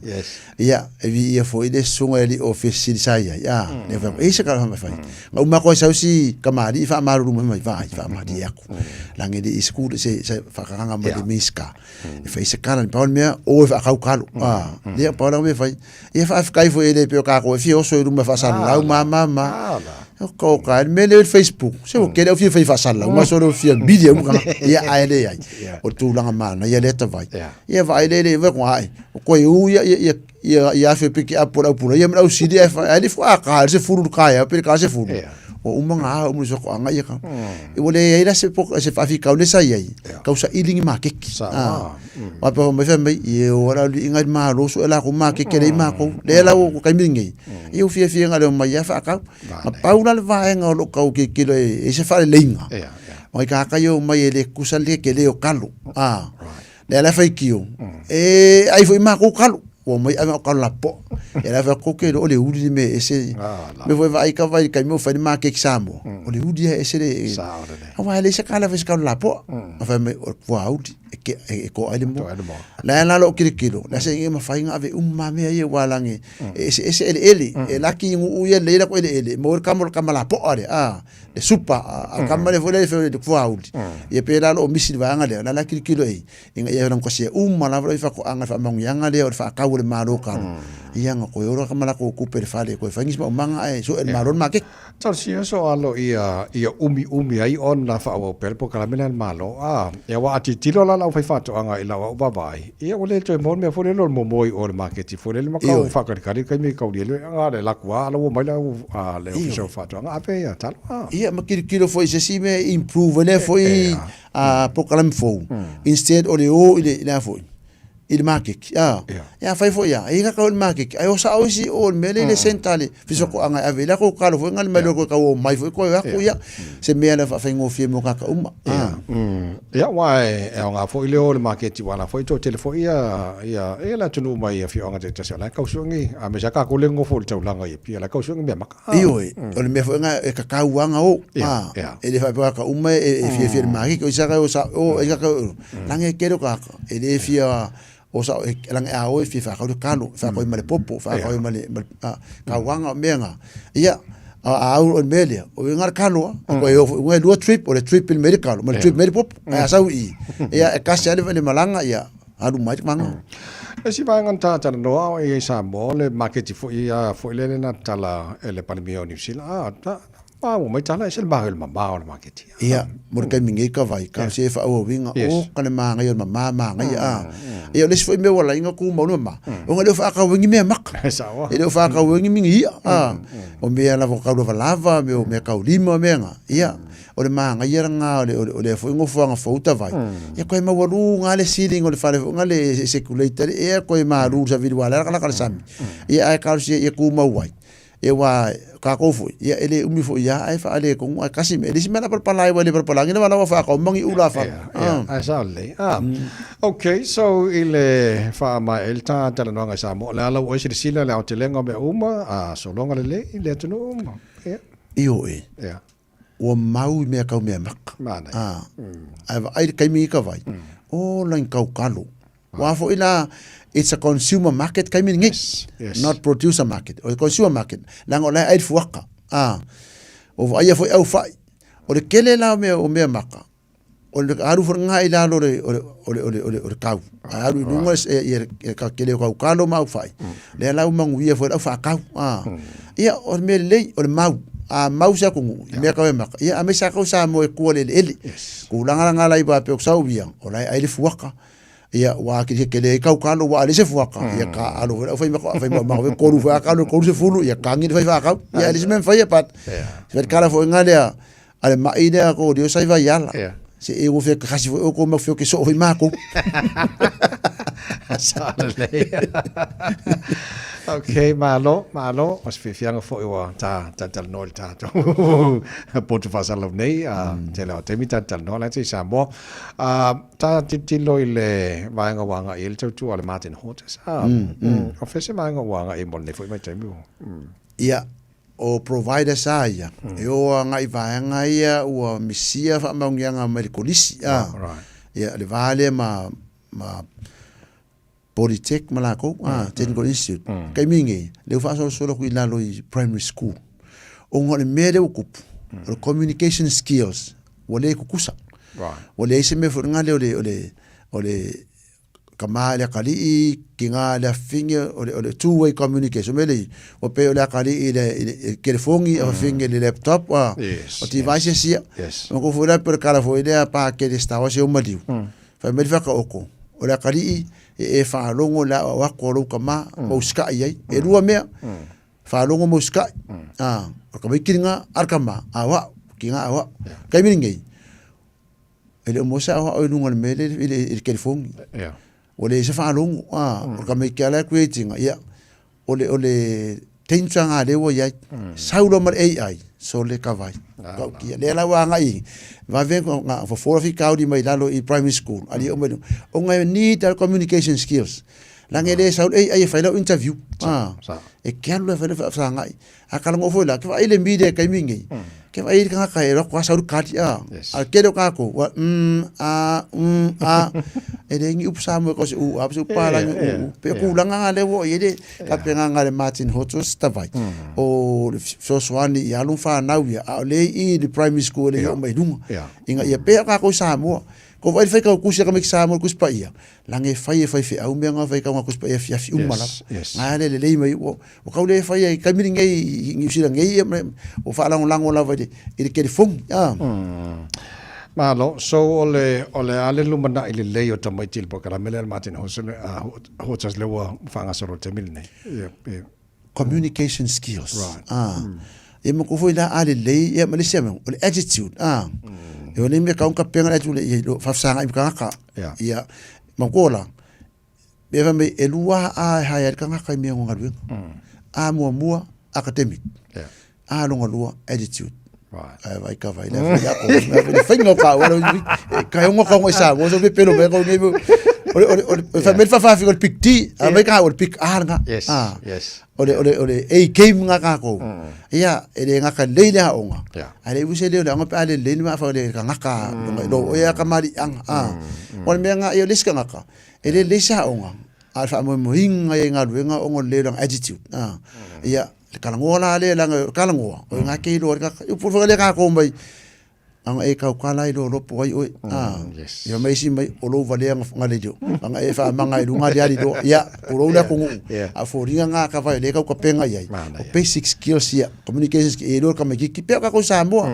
Ia, e vi ia foi le sunga e li office sili sa ia. Ia, le whai, e se ka whai whai. Nga uma koe sausi ka maari i wha maru mai mai whai, wha maari e aku. Lange li i school se whakanganga mai le miska. E whai se kala ni paul mea o e whakau kalo. Ia, paul mea whai. Ia wha whakai fo e le peo kako e whio so i ruma whasalau ma ma ma. O ka o ka me le Facebook. Se o kele o whio whai whasalau ma so le whio media mu kana. Ia ai le ai. O tūlanga mana ia le tawai. Ia whai le le wako ai. O koe u ia ia ia ia awhi piki apu lau pura. Ia mea au siri e whai. Ai le fua ka se furu kaya pe ka se furu. O uma ngā umu so ko anga ia ka. E wale ai la se po se whawhi kau le sa ia. Kau sa ilingi ma keki. Wa pa mai fa mai e o ra li inga ma ro so la ko ma keke le ma ko. Le la o kai mingi. E o fia fia ngale mai ia fa kau. Ma paula le vaenga o lo kau ke ke le e se fa le leinga. O ka ka yo mai le kusa le ke le o kalo. Ah. Le la fa kio. E ai foi ma ko kalo. O mai ave o kalo la po. E la fa ko ke o le uri me e se. Me foi vai ka vai ka mo fa ma ke samo. O le uri e se le. A wa le se kala fa se kalo la po. A fa me o kwa uri. ke e to'a ai le moa. La e la lo'u tilotilo, le a se ige mafai ona ave uma lava mea ia aua lage e eseese eleele, e laki i nuu ia lelei latou eleele, e maua ai le kama o le kama lapoa lea, a, le supa, a o le kama lea foi lea e fai o le fuauli. Ia pei la o lo o misi le vaega lea, o la e la tilotilo i ai, ina ia laugatasia uma lava le faatoaga i le faamanuiaga lea o le faatau a le Malo talo, ia ona toe ola ma latou tupe i le fale e toe fai nisi maumaga ae sue e le Malo le maketi.
Talosia so alo ia ia umiumi ai ona faaauau pea le polokalame lea a le Malo. A, ia aua a tilotilo la le aufaifaatoaga i lau au vaavaai, ia ua le toe maua le mea foi lele o le momoe i o i le maketi foi lele ma kau faakalikali le taimi e kaulia ai le na o le alu atu lava ala ua omai le au a le Ofisa o Faatoaga ave ia talo. A.
Ia ma tilotilo foi i se isi mea e improve ai lea foi polokalame fou instead o le o i le a foi i le maketi a e afai foi a e kaka i le maketi ae o sao isi o le mea le le centre le fisokoanga e ave i lakou kalo foi nga le mai loko kau o mai foi koe aku ia se mea le faafaigofie mo kaka uma a
Ia, aua e aoga foi le o i le maketi aua o la foi e toatele foi ia ia ia le atunuu mai afioaga taitasi o la e kausuagi aemaise lava tatou lea e nonofo i le taulaga i Apia o la e kausuagi mea maka.
Ioe, o le mea foi lena e tatau lava ona o. E le faapea tagata uma e fiafia i le maketi. O isi tagata e o sao, o isi tagata e o, leaga e tele o tagata e le fia o sao, leaga a o e fia faatau le talo, faatau ai ma le popo, faatau ai ma le tauaga, o mea na. Ia, a au o le mea lea, o na le talo lava, e o foi i luga e lua trip, o le trip i le mea i le talo ma le trip i le mea i le popo. Ae a sau i i, ia e tasi lava le malaga, ia alu mai le maga.
Le isi vaega na talanoa o i ai Samoa, o le maketi foi a foi lele na tatala e le Palemia o Niu Sila, a, ta, maua mai tala ese le manaia o le mama o le maketi.
Ia, mo le taimi nei ka vai, ka se faaauauina, o ka le manaia o le mama, manaia, a. Ia, o le isi foi mea ua ala ai ona tumau le mama, ona e le o faatau ai ni mea maka. E le o faatau ai ni mingi i'a, a. O mea lava o tau lavalava, o mea taulima, mea na, ia. O le manaia lena o le, o lea foi nofoaga fou tavai, ia toe maualuga lava le ceiling o le fale foi lena e circulate ai le air, toe malu i le savili aua o la e lakalaka le sami. Ia ae talosia ia tumau ai, ia aua o tatou foi, ia e le umi foi lava ae faaletonu ae tasi mea. E le isi mea o le a palapala ai aua e le palapala agi le valaau a faatau ma ni ula fala.
Ia, ae sao lelei. Ah, okay, so i le faamaea ai le ta talanoaga i Samoa, o le a lau oe silasila i le aotelega o mea uma, a sologa lelei i le atunuu ma, ia.
Ioe.
Ia.
Ua mau i mea kau mea maka.
A,
ae vaai le taimi i ka vai, o lani kau kalo. Ua foi la, it's a consumer market taimi lenei.
Yes.
Not producer market. O le consumer market, leaga o la e ai le fuaka. A, o vaaia foi au fai. O le tele la o mea, o mea maka, o le alu foi lena i lalo o le, o le, o le, o le, o le, o le kau. A alu i luga e, e, e ka tele o kau kalo ma au fai. Lea la ua manuia foi le au faatau. A. Ia, o le mea lelei, o le mau. A mau se atunuu, i mea kau e maka. Ia, aemaise lava kau Samoa e tua i le eleele. Tulaga la na la i faapea o sau ia, o la e ai le fuaka. Ia, ua atili tele ai kau kalo, ua ale se fuaka. Ia, ka alo foi le au fai maka, fai maka, fai kolu foi a kalo, 30, ia, kagi le fai faatau. Ia, e le se mea e mafai, but, se kala foi nga lea, A le maʻi lea ko lio sai vai ala.
Yeah.
Se e ua fia kasi foi o ko mau fia ke soo foi mākou.
Sa lelei. Okay, malo, malo. O se fiafiaga foi ua ta talatalanoa i le tatou poto faasalalau nei. Tele o taimi ta talanoa la te i Samoa. Ta tilotilo i le vaega ua agai i ai le tautua a le Martin Hortus. O fea se vaega ua agai i ai mo lenei foi vaitaimi?
Ia, O providers a ia, e o agai vaega ia ua misia faamaoniaga mai le kolisi, a. Ia, le va lea ma, ma Polytech ma lakou, a, Technical Institute. Taimi nei, lea ua faasolosolo atu i lalo i primary school. Ona o le mea lea ua tupu, o le communication skills, ua le tutusa. Ua leai se mea foi lena lea o le, o le, o le, Tama i le akalii, tina i le afafine, o le, o le two way communication. Mea lei, ua pei o le akalii i le, i le telefoni, mm. afafine i le laptop, a,
yes,
o devices
yes. ia. Yes.
Ma kofu la pe kala foi lea pa ke le stawa se o maliu. Fai mai le whakaoko. O le akalii, e e whaalongo le au ako o lou kama, mm. mau skai ai. E lua mea, whaalongo mau skai. A, o ka mai kiringa, ar kama, a wao, kinga a wao. Kai mini ngei, E le o maua se aoao i luga o le mea lea i le, i le telefoni.
Yeah.
Ua leai se faalogo, a, o le tamaiti lava la e create ina, ia, o le, o le danger lena lea ua i ai. Sau loa ma le AI, sole ka vai. Tautia. Lea la ua agai i, vave na fofo le fitauli mai lalo i primary school, alii oo mai luga. Ona e need a communication skills. Lagi e le sau le AI e fai lau interview. Ah. E ke alu e fai le faafesagai. A kalagoa foi la, ke vaai le media i taimi nei. Ke vaai le tagata e alu atu lava sau le kali a. A o le tele o tatou, ua mm, a, mm, a. E leai ni upu Samoa e tau se u a, se u palagi u u. Pei o tulaga na lea ua oo i ai le tapenaga a le Martin Hodges Tavai. O le fesoasoani i alo ma fanau ia, a o lea i i le primary school e le i oo mai i luga. Ina ia pei o tatou i Samoa. Kou vaai le faitau tusi a tamaiti Samoa i le Tusi Paia, lage e fai e faifeau mea na faitau na Tusi Paia afiafi uma lava.
Yes.
Na le lelei mai ua ua tau le faia i taimi lenei i Niu Sila nei ia ua faalagolago lava i le i le telefoni a.
Malo, so o le o le a le lumanai lelei o tamaiti i le polokalame lea a le Martin Hosen a Hotas lea ua faagasolo i le taimi lenei. Ia, ia.
Communication skills.
Right.
Ah. Ia ma ko foi la a lelei ia ma le isi mea o le attitude. Ah. E o le mea kau ka penga le attitude ia lo faafesagai ma tagata.
Yeah.
Ia ma ko la me fa me e lua a e hae ai le tagata i mea o galuega. A muamua academic.
Yeah.
A longa lua attitude.
Right.
Ai vai ka vai le vai ko me le fainga o ka wala ka ongo ka ongo sa mo so pe pelo me ko ngi o le o le o le fa me fa fa fi o le pick D a me ka o le pick A nga
Yes.
ah
Yes.
o le o le o le A game nga ka ko ia e le nga ka le le ha onga
Yeah.
a le use le le onga pe a le le ni ma fa le ka nga ka lo o ia ka mari anga ah o le mea nga ia le ska nga ka e le le sa onga a fa mo mo inga ia galuega ongo le le attitude ah ia Le kalagoa la lea leaga o le kalagoa, o ngā kei loa, i pulu whaka lea kā kō mai, anga e kau kala i lo lopo ai oe. Ah,
yes.
Ia mai isi mai, o lou valea nga le dio. Anga e whaamanga i lunga le ali loa. Ia, o lou lea kongu. A fōringa ngā ka vai, le kau ka penga i ai. O basic skills ia, communication skills, e loa ka mai kiki, pea ka kou Samoa.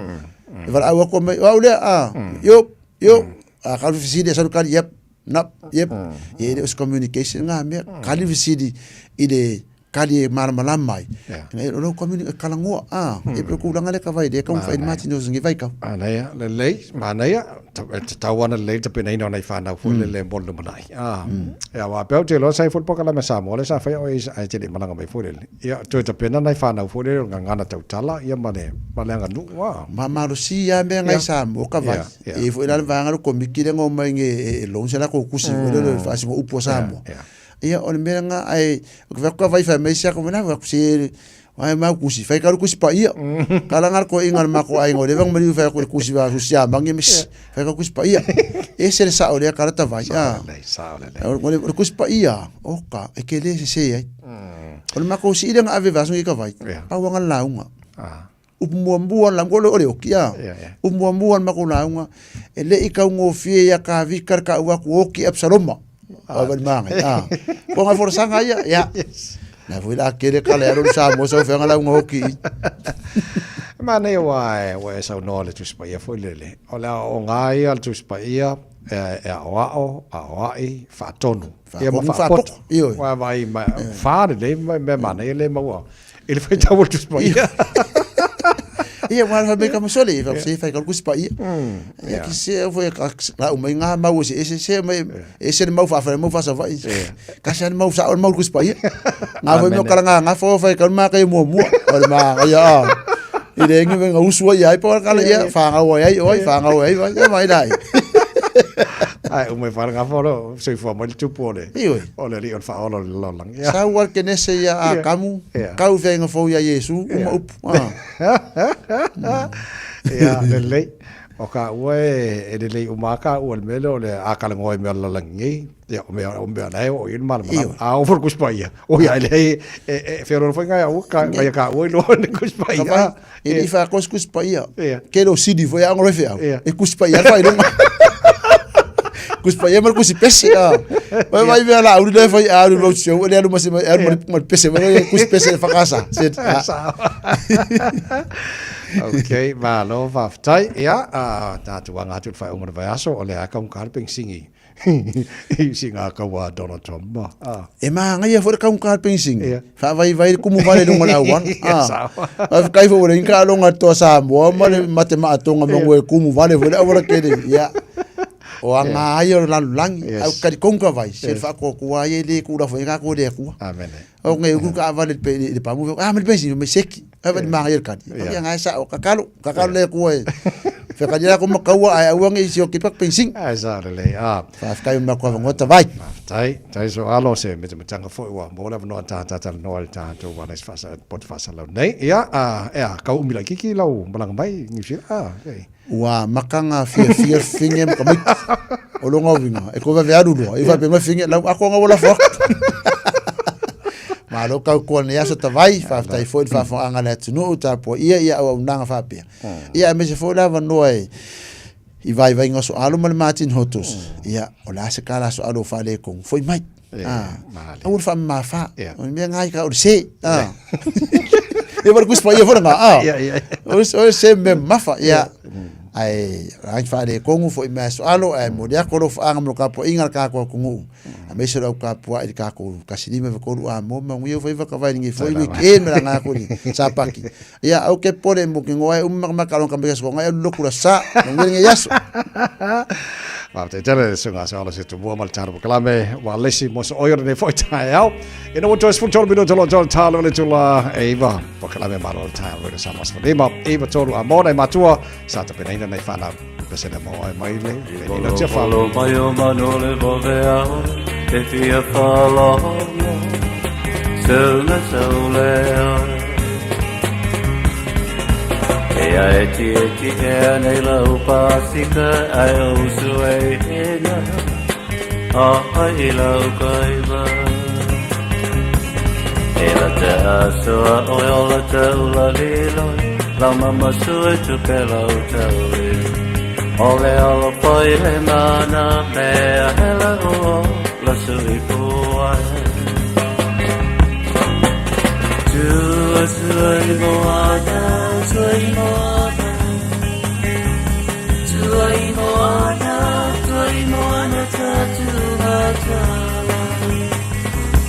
E wala au ako mai, o au lea, ah, yo, yo, a ka fisili, salu kali, yep, nap, yep. Ia ele os communication ngā mea, kali fisili i le, kali e malamalama ai.
Yeah.
Ina e lou community e kalangoa, ah, e pe kūlanga le ka vai, le ka umwhai mati no ngi vai kau.
Manaia, lelei, manaia, e tatau ana lelei tapenaina o nai whanau foi lele mo le lumanai. Ah, ia wā pea o te loa sai foi le pokalame Samoa le sa whai o e ai te le malanga mai foi lele. Ia, toe tapena nai whanau foi lele o ngā ngana tautala, ia ma le, ma le anga nuu, ah.
Ma malosi ia mea ngai
Yeah.
Samoa ka vai.
Yeah, yeah.
E foi la le vaega le komiki le ngau mai nge e loan se la ko kusi foi le le whaasingo upu o Samoa.
Yeah, yeah.
Ia, o le mea lena, ae, o ke ka vai fai mai sia ko mena, ku se ai mau kusi, fai ka kusi pa ia. Ka langa ko inga ma ko ai ngore vang mali fai ko kusi va susia mangi mis, fai ka kusi pa ia. E se le sa o le ka ta vai.
Sa le, sa le.
O le kusi pa ia, o ka e ke le se se ai. O le ma ko si ile nga ave va ka vai. Pa wanga launga.
Ah.
Upu muamua la ngolo o le oki a. Upu muamua le makou lauga, e le i kaugofie ia Kavika le kau aku oki Absaloma. Ah. Wali maangai. Ah. Ko ngai folasaga ia, ia. Na foi la kele kala ya lo sa mo sa fenga lauga oki.
Manaia ua e, ua e saunoa le Tusi Paia foi lele. O le aoaoga ia le Tusi Paia, e, e aoao, aoai, faatonu. Ia ma faapoto. Ua vai ma, whā lelei, mea manaia le maua. I le faitau o le Tusi Paia.
Ia, ua fai mai ka masole, ia se fai ka kusi paia. Ia ki se foi ka la umai ngā mau se ese se mai ese le mau whaafere mau whaasavai. Ka se mau sa o mau kusi paia. Ngā foi mo kala ngā ngā fo fai ka ma kai mua mua. O le ma ia. I le ngi venga usua ia ai pa kala ia whangau ai oi whangau ai vai mai dai.
Ai, umai whaanga foro, soifua mai le tupu o le,
Ioi.
o le alii o le whaola o le lalolagi. Ia.
Sau al kenese ia a
Ia.
kamu,
Ia.
kau fenga fou ia Iesu, uma upu. Ah.
Ia, lelei. O ka ua e, e lelei uma ka ua le mele o le a kalangoa i mea lalangi nei. Ia, o mea, o mea nae o i le malamalama. A o foro kuspa ia. O ia, le, e, e, wheororo whai ngai au, ka, ngai ka ua i loa le kuspa ia.
Ka vai, e le i whakos kuspa ia.
Ia.
Ke lo sidi foi a ngoro wheau.
Ia.
E kuspa ia whai longa. Kuspa ia ma kusi pese. Ah. Vai vai vea la uri le whai a uri lo tio, le alu mase alu ma pese, ma kusi pese le whakasa. Se, ah.
Ok, malo, whawhetai. Ia, a, tātou anga atu le whai onga le vai aso, o le a kaunga ka le pengsingi. I si ngā kaua a Donald Trump. Ma, ah.
E mahangaia foi le kaunga ka le pengsingi.
Ia.
Faavaivai le kumu vale i luga o le auala.
Ia,
Ah.
sao.
Faafetai foi ua leai ni taaloga a le Toa Samoa ma le mate maatonga ma ngoe kumu vale foi le auala tele. Ia. O aga ai o le lalolagi.
Yes.
Au talitonu ka vai, se le
Yes.
faakoakoa ai e le kula foi tatou i le Atua.
Amene.
O ngai uku kaavale i le pamu, ah, ma le pengsingi, ma seki. Ai vai le mahangaia le kali.
Ia.
Ia ngai sao, kakalo, kakalo le Atua e. Whakari la ko makaua ai aua nge isi o ki pak pensing.
Ai sa le le. Ah.
Whawhitai o mako avanoa tawai.
Tai, tai so alo se me te matanga foi ua mo le avanoa ta ta ta noa le ta to ua nais whasa pot whasa lau nei. Ia, a, ea, kau umi lai kiki lau malanga mai New Zealand. Ah, okay.
Ua makanga fia fia finge ma kamit. O longa winga. E ko vave aru loa. I whape mai finge lau ako nga wala fuak. Malo kau kua nei aso tawai, whawhitai foi le whawhaanga le atunuu, tāpua ia ia au au nanga whapea. Ia, me se foi le avanoa e i vaivaiga o soaalo ma le Martin Hotos. Ia, o le a se kala soaalo o faaletonu, foi mai. Ah, aua le faamamafā. O le mea lena i ka o le se. Ah. Ia ma le Tusi Paia foi lena. Ah. O le se mea mamafa. Ia. Ae o le faaletonu foi mai soaalo ae momoli atu alofaaga ma le tapuaiga a le tatou atunuu. Aemaise o le au tapuai i le tatou 153 Amoa manuia faiva tavai lenei foi weekend ma le aga atu i le Sapati. Ia au ke pole mo ke ngoa e uma ma ka longa me so ngai loku la sa no ngai yaso.
Faafetai tele le susuga sa ala se tumua ma le talo kalame wa lesi mo so oio nei foi tae au. Ina ua toe sefulu tolu minuta lo tolu talo le tula e iva. Po kalame malo le tae au sa mas lima iva tolu a mona e matua sa tapenaina nei whanau. Pesene mo ai mai le le nina tia whanau.
Lo mai o manu le vave au, te fia whalongo, se le sau le ai. E a e ti e ti e a nei lau pasika ai o usu e hena, a ai lau kaiva. E la te asoa o e ola te ula liloi, lau mama sue tu pe lau taui. O le alo foi le mana mea hela o la sui puai. Tua sui moana, sui moana, sui moana, sui moana tatu hatala.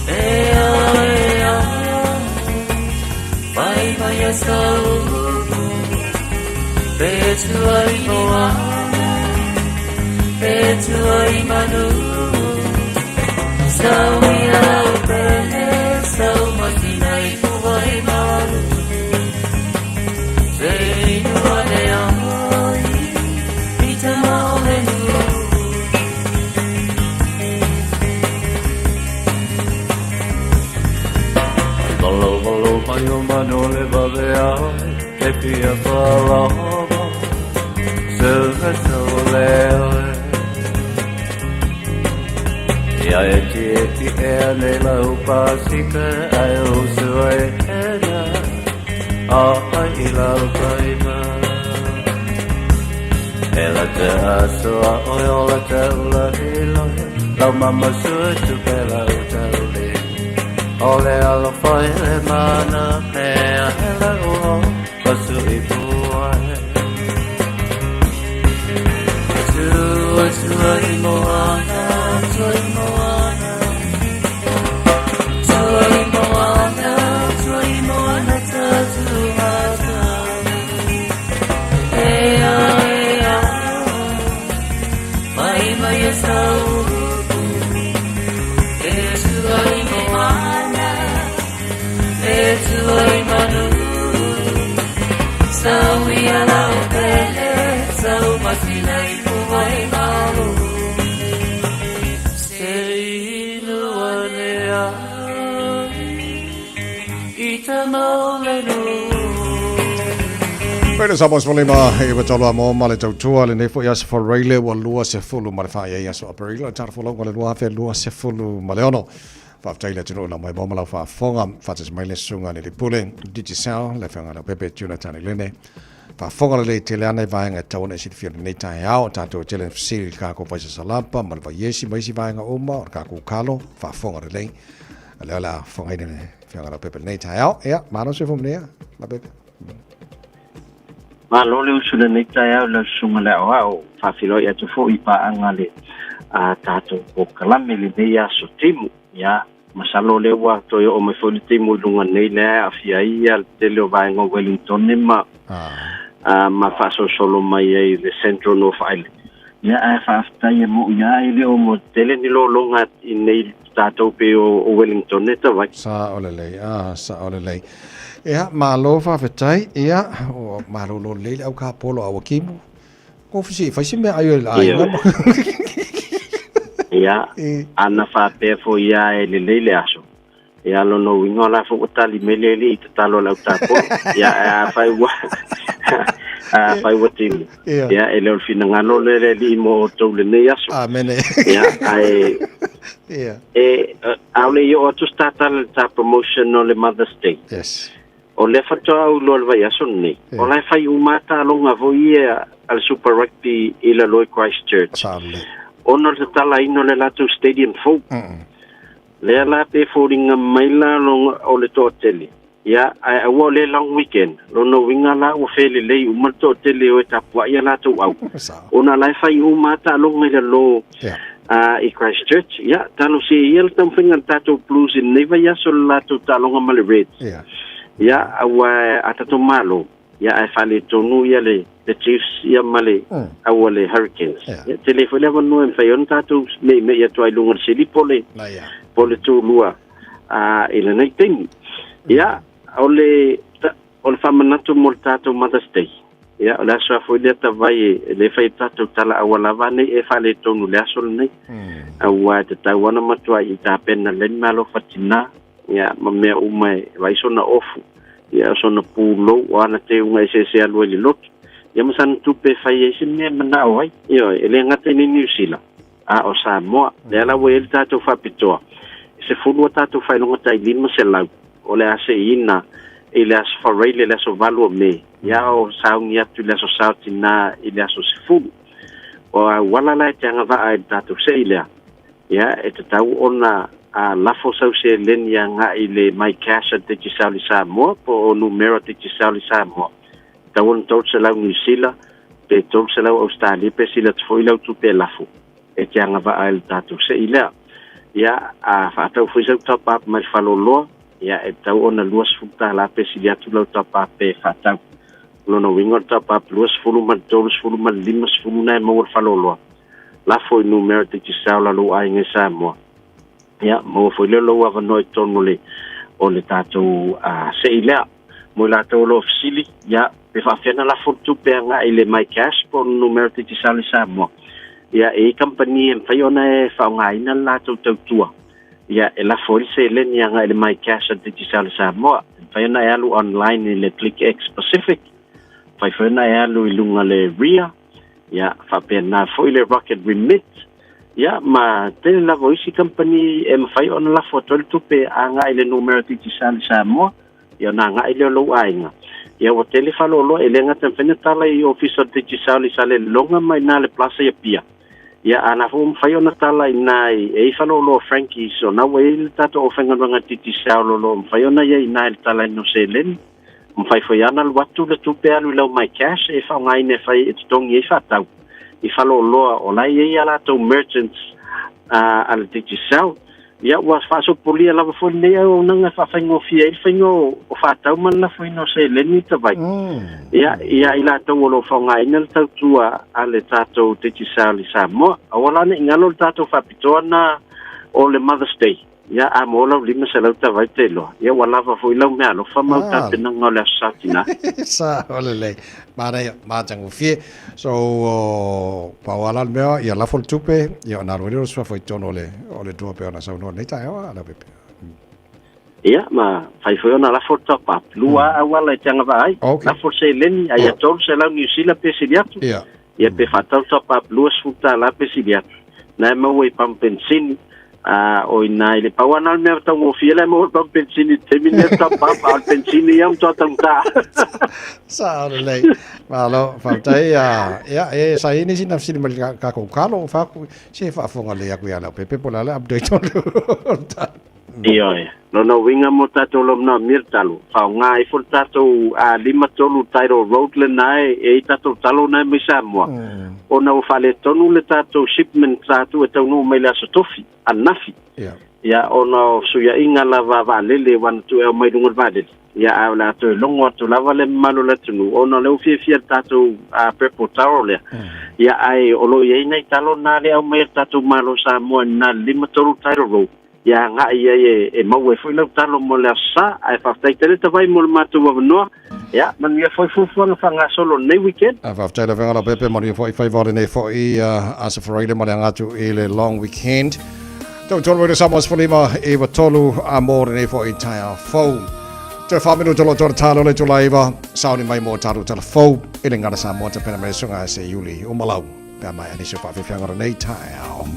E a, e a, vai vai a sau, pe tuai moana, pe tuai manu, sau ia au pele, sau matinai puai malu. Se inua le ai, i te maole nu. Valo, valo, mai o manu le vave ai, te fia whalava, se me tau le oe. Ia e ti e ti e a nei lau pasika, ai o sua e hena, a ai i lau kaima. E la te asoa oe o la te ula iloi, lau mama sua tu pe lau tau le. O le alo whai le mana, mea hela o, pasu i puai. Tua, tua i moana, tua i moana, tua i moana, tua i moana tatu hatala. E a, e a, mai mai e sau, e tua i moana, e tua i manu, sau ia lau pele, sau matina i puai malu. Se inua le ai, i te maole nu.
Pele sa mos molima e wa tolo mo ma le tautua le nei foi aso foreile ua lua se fulu ma le whaia i aso Aperila tara folau ma le lua afe lua se fulu ma le ono. Faafetai le atunuu lau mai mo ma lau faafofoga. Faatasi mai le susuga le Lipule, Digicel, le Afioga ia Leaupepe Jonathan Elene. Faafofoga lelei tele ana i vaega e tatau ona e silafia i lenei taeao. O tatou e tele na fesili i le kākou vaisa salapa ma le vaiesi ma isi vaega uma o le kākou kalo. Faafofoga lelei. O lea o le a fofogaina le Afioga ia Leaupepe i lenei taeao. Ia, malo soifua manuia, Leaupepe.
Malo le usu lenei taeao i lau susuga le aoao, faafeiloai atu foi i paaga le a tatou polokalame lenei aso timu. Ia, masalo o lea ua toe oo mai foi le timu i luga nei lea e aafia ai ia le tele o vaega o Wellington ma ma faasolosolo mai ai le Central North Island. Ia, ae faafetai e mo'i lava e le o mo tele ni lologa i nei tatou pei o Wellington e tawai.
Sao lelei, ah, sao lelei. Ia, malo faafetai, ia, ua malolo lelei le au kapolo a ua kimu. Ko fisi fai se mea ai o le aiga.
Ia, ana faapea foi ia e lelei le aso. Ia, lona uiga o la foi ua tali mai le Alii i tatalo a le autapolo. Ia, ae afai ua afai ua timu. Ia, e le o le finagalo lea le Alii mo outou lenei aso.
Amene.
Ia, ae e aole i oo atu se tatala i le ta promotion o le Mother's Day.
Yes.
O lea faatoa ou iloa i le vaiaso lenei, o la e fai uma lava taaloga foi ia a le Super Rugby i lalo i Christchurch. Ona o le tatalaina o le latou stadium fou. Lea la pe foliga mai la o le toatele, ia, ae aua o lea long weekend, lona uiga la ua felelei uma le toatele e o e tapuai a latou au. Ona la e fai uma lava taaloga i lalo i Christchurch. Ia, talosia ia le taumafaiga a le tatou Blues i lenei vaiaso i le latou taaloga ma le Reds. Ia, aua a tatou Malo, ia ae faaletonu ia le le Chiefs ia ma le aua le Hurricanes. Ia, tele foi le avanoa e mafai ai ona tatou meimei atu ai i luga o le sili po le po le tulua i lenei taimi. Ia, o le O le faamanatu mo le tatou Mother's Day, ia, o le aso lava foi lea tavai e le fai ai tatou tala aua lava nei e faaletonu i le aso lenei. Aua e tatau lava ona matuai i tapena lelei le meaalofa tinā, ia, ma mea uma e vaai sona ofu, ia, o sona pulou, o ana teuga eseese e alu ai i le lotu, ia ma sana tupe e fai ai se mea e manao ai. Ioe, e le gata i nei Niu Sila, a o Samoa. Lea la ua i ai le tatou faapitoa, e 10 a tatou faailoga tai 500 o le a seiina i le Aso Faraile i le aso 8 o Me, ia o sauni atu i le Aso Sa o Tinā i le aso 10. O auala la e te agavaa i le tatou sei lea, ia e tatau ona a lafo sau seleni agai i le My Cash a Digicel i Samoa po o numera Digicel i Samoa. Tatau ona 300 Niu Sila pe 300 Ausetalia pe sili atu foi lau tupe e lafo e te agavaa ai i le tatou sei lea. Ia, a faatau foi sau top up mai le faleoloa, ia e tatau ona $20 pe sili atu lau top up e faatau. O lona uiga o le top up 20 ma le 30 ma le 50 na e maua i le faleoloa, lafo i numera Digicel a lou aiga i Samoa. Ia, maua foi lea o lou avanoa i totonu o le o le tatou sei lea. Mo i latou o lo o fesili, ia, pe faafefea ona lafo le tupe agai i le MyCash po o le numera Digicel i Samoa. Ia, e i ai kamupani e mafai ona e faaaogaina le latou tautua, ia, e lafo ai le seleni agai i le MyCash a le Digicel i Samoa. E mafai ona e alu online i le ClickX Pacific, mafai foi ona e alu i luga le Ria, ia, faapena foi le Rocket Remit, ia, ma tele lava o isi kamupani e mafai ona lafo atu ai le tupe agai i le numera Digicel i Samoa. Ia ona agai lea o lou aiga. Ia ua tele faleoloa e le gata e mafai ona tala i ofisa o le Digicel i Salelologa ma i ina le Plaza i Apia. Ia a na foi ua mafai ona tala i ina i e i faleoloa Frankie's ona ua i ai le tatou aufaigaluega Digicel o lo o mafai ona i ai i ina i le talaina o seleni. Mafai foi lava ona alu atu le tupe alu i lau MyCash e faaaogaina e fai e totogi ai faatau i faleoloa o la e i ai a latou merchants a le Digicel. Ia, ua faasopolia lava foi lenei auaunaga e faafaigofie ai le faiga o faatau ma le lafoina o seleni i Tavaii. Ia, ia i latou o lo o faaaogaina le tautua a le tatou Digicel i Samoa. Aua la ne i galo le tatou faapitoa na o le Mother's Day. Ia, a maua lau 500 Tavaii te iloa, ia ua lava foi lau meaalofa ma au tapenaga o le Aso Sa Tinā.
Sa, o lelei. Manaia, matagofie. So, pau lava la le mea, ia lafo le tupe, ia ona alu ai lea o le suafa i totonu o le, o le dua pei ona saunoa nei taeao a Leaupepe.
Ia, ma fai foi ona lafo le top up. Lua mm. auala e te agavaa ai. Okay. Lafo le seleni, ai ia 300 Niu Sila pe sili atu.
Ia.
Ia pe faatau top up $20 pe sili atu. Na e maua i pamu penisini, a o ina i le pau ana le mea taugofie la e maua i le pamu penisini i le taimi lenei o le top up, a o le penisini ia matua taugata.
Sao lelei. Malo, faafetai. Ia, e sa i ai nisi na fesili mai i le tatou talo, fai atu, se faafofoga lelei atu ia Leaupepe po o le a le update o le talo.
Ioe. Lona uiga mo tatou lo manaomia le talo, faaaoga ifo le tatou A53 Title Road lena e i ai tatou talo na e mai Samoa, ona ua faaletonu le tatou shipment sa tuu e taunuu mai le Aso Tofi, ananafi. Ia, ona o fesuiaiga lava a vaalele ua na tuu e aumai i luga o le vaalele. Ia, ae o le a toe logo atu lava le mamalu o le atunuu, ona o lea ua fiafia le tatou Purple Taro lea. Ia, ae o lo o i ai nai talo na lea e aumai e le tatou Malo o Samoa i lena 53 Title Road, ia agai ai e maua ai foi lau talo mo le Aso Sa. Ae faafetai tele Tavai mo le matou avanoa. Ia, manuia foi fuafuaga faagasolo o lenei weekend.
Faafetai lau Afioga Leaupepe, manuia foi faiva o lenei foi Aso Faraile ma le aga atu i le long weekend. Tau tolu i le Samoa 15 i tolu a mō lenei foi taeao fou. Toe wha minuta lo tōna tālo le tula iwa, sauni mai mō tātou tala fou i le ngana Samoa ta pena mai sunga se Iuli o Malau. Pea mai anisi o whaawhiwhianga o nei taeao.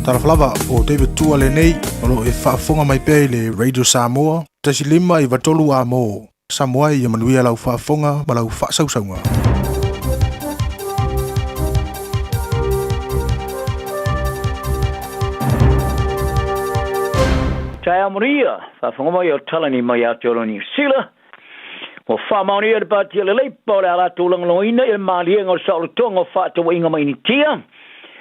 Talofa lava, o David Tua lenei, o lo o e faafofoga mai pea i le Radio Samoa, 1 5 9 3 amo. Samoa ia manuia lau faafofoga ma lau faasausauga.
Taeao manuia, faafofoga mai o Talani mai Aotearoa Niu Sila. Ua faamaonia e le Pati a le Leipa o le a latou lagolagoina i le maliega o le saolotoga o faatauaiga ma Initia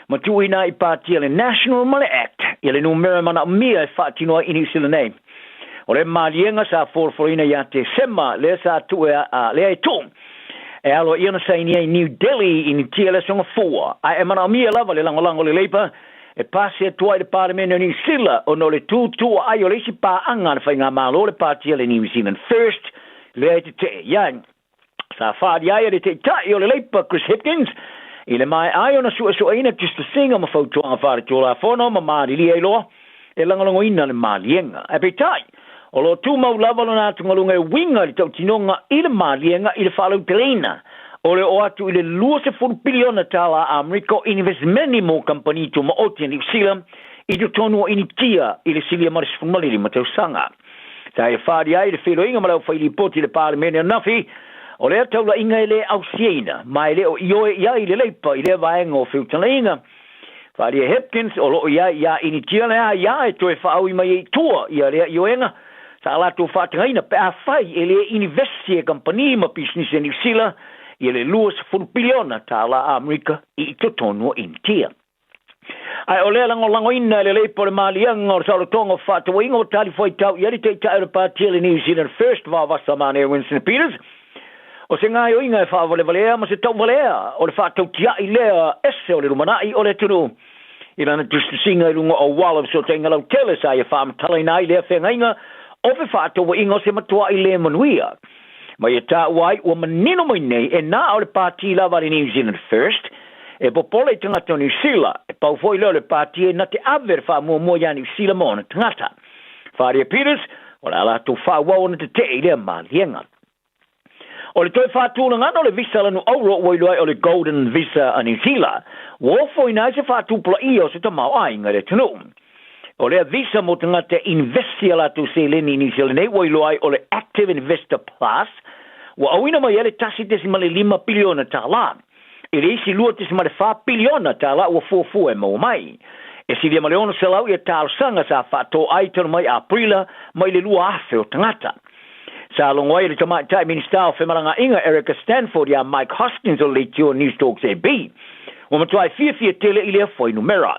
ma tuuina ai i Pati a le National ma le Act ia le numera e manaomia e faatino ai i Niu Sila nei. O le maliega sa folafolaina ia Tesema lea sa tuu e lea e tuu e aloaia ona sainia i New Delhi i Initia i le Aso Gafua, ae e manaomia lava le lagolago a le Leipa e pasi atu ai i le Palemene o Niu Sila ona o le tutuaai o le isi paaga a le faigamalo le pati a le New Zealand First lea e tetee i ai. Sa faaali ai e le Taitai o le Leipa Chris Hipkins i le maea ai ona suesueina tusitusiga ma fautuaga faaletulafono ma malilie ai loa e lagolagoina le maliega. Ae peitai, o lo o tumau lava lona atugaluga e uiga i le tautinoga i le maliega i le faalauteleina o le oo atu i le $20 piliona tala Amerika o inivesimeni mo kamupani tumaoti a Niu Sila i totonu o Initia i le silia ma le 15 tausaga. Sa ia faaali ai le feiloaiga ma le aufailipoti i le Palemene ananafi, o lea taulaiga e le ausiaina ma e le o ioe i ai le Leipa i lea vaega o feutagaiga. Faaalia Hipkins, o lo o i ai iā Initia le a iā e toe faaui mai ai i tua ia lea ioega sa latou faatagaina pe afai e le inivesi e kamupani ma pisinisi a Niu Sila ia le $20 piliona tālā Amerika i totonu o Initia. Ae o lea lagolagoina e le Leipa o le Maliaga o le Saolotoga o Fefaatauaiga ua talifuaitau i ai le Taitai o le Pati a le New Zealand First Vaovasa Mane Winston Peters, O se gaoioiga e faavalevalea ma se tauvalea o le faatautia'i lea ese o le lumanai o le atunuu i lana tusitusiga i luga o auala o fesootaiga lautele sa ia faamatalaina ai lea feagaiga o fefaatauaiga o se matua'i le manuia ma ia taua ai ua manino mai nei e na o le pati lava a le New Zealand First e popole i tagata o Niu Sila, e pau foi lea o le pati e na te ave le faamuamua iā Niu Sila ma ona tagata. Wharia Peters, o le a latou faaauau ona tetee i lea maliega. O le toe faatulagana o le visa lanu auro ua iloa ai o le Golden Visa a Niu Sila, ua ofoina ai se faatupulaia o se tamaoaiga i le atunuu. O lea visa mo tagata e investi a latou seleni i Niu Sila nei ua iloa ai o le Active Investor Plus, ua auina mai ai le $1.5 piliona tālā. I le isi $2.4 piliona tālā ua fuafua e maua mai. E silia ma le 600 ia talosaga sa faatoai talu mai Aperila mai le 2,000 o tagata. Sa logo ai le Tamaitai Minisita o Femalagaaiga Erica Stanford iā Mike Hoskins o le leitio Newstalk ZB. Ua matuai fiafia tele i lea fuainumera.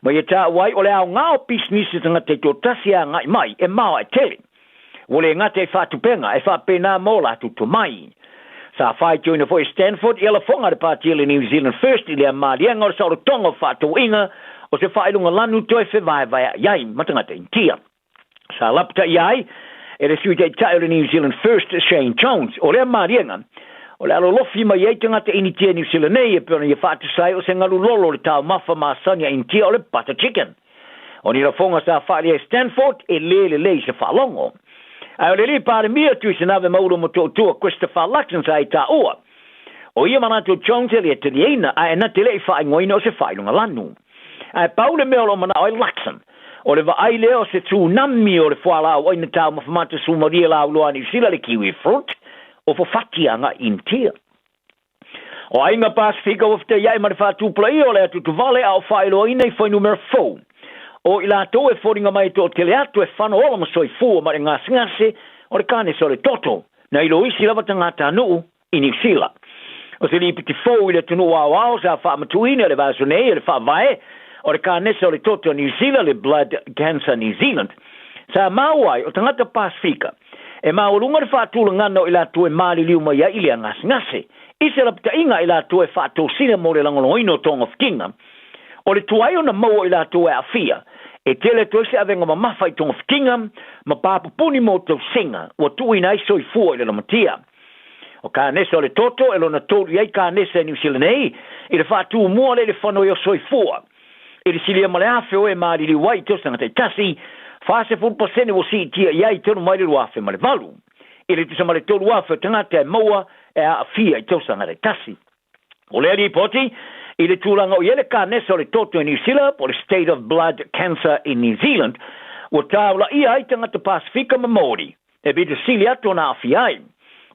Ma ia taua ai o le aoga o pisinisi tagata taitoatasi e agai mai e maoae tele. Ua le gata i faatupenga, e faapena ma o latou tomai. Sa faitioina foi e Stanford ia lafoga a le Pati a le New Zealand First i lea maliega o le saolotoga o fefaatauaiga o se faailoga lanu toe fevaevaea'i ai ma tagata Initia. Sa lapataia ai e le Sui Taitai o le New Zealand First Shane Jones o lea maliega o le a lolofi mai ai tagata Initia i Niu Sila nei e pei ona ia faatusa ai o se galu lolo o le taumafa masani a Initia o le butter chicken. O ni lafoga sa faalia e Stanford e lē lelei se faalogo. Ae o le alii Palemia Tuisanave Maulu Motootua Christopher Luxon sa i taua. O ia manatu o Jones e le taliaina ae na te le'i faaigoaina o se faailoga lanu. Ae pau le mea o lo o manao ai Luxon, o le vaai lea o se tsunami o le fualaau aina taumafa mata sumalie lauloa a Niu Sila le kiwi fruit o fafati aga'i Initia. O Aiga Pasifika ua fetaia'i ma le faatupulaia o le atutuvale a o faailoaina i fuainumera fou o i latou e foliga mai e toatele atu e fano ola ma soifua ma le gasegase o le kanesa o le toto nai lo isi lava tagatanuu i Niu Sila. O se lipoti fou i le atunuu aoao sa faamatuuina i le vaiaso nei e le faavae o le kanesa o le toto a Niu Sila, le Blood Cancer New Zealand, sa maua ai o tagata Pasifika e maualuga le faatulagana o i latou e maliliu mai ai i lea gasegase. I se lapataiga i latou e faatosina mo le lagolagoina o togafitiga, o le tuai ona maua o i latou e aafia, e tele atu ai se avega mamafa i togafitiga ma papupuni mo tausiga ua tuuina ai soifua i le lamatia. O kanesa o le toto e lona tolu i ai kanesa i Niu Sila nei i le faatumua lea i le fanoi o soifua. I le silia ma le afe o e maliliu ai i tausaga taitasi, 40% ua siitia i ai tonu mai le 2008. I le tusa ma le 3,000 o tagata e maua e aafia i tausaga taitasi. O lea lipoti, i le tulaga o i ai le kanesa o le toto i Niu Sila, po o le State of Blood Cancer in New Zealand, ua taulaia ai tagata Pasifika ma Maori e pito sili atu ona aafia ai.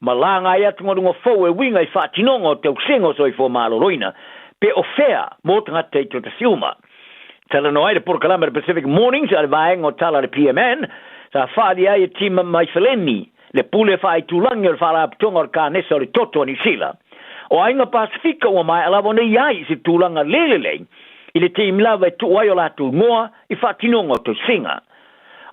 Ma laga ai atugaluga fou e uiga i faatinoga o tausiga o soifua maloloina, pe o fea mo tagata taitoatasi uma. Talanoa ai le polokalame a le Pacific Mornings a le vaega o tala a le PMN, sa faaalia ai e Tima Maifeleni le pule faaitulagi o le Faalapotopotoga o le Kanesa o le Toto a Niu Sila. O Aiga Pasefika ua maea lava ona i ai i se tulaga le lelei i le taimi lava e tuu ai o latou igoa i faatinoga o tausiga.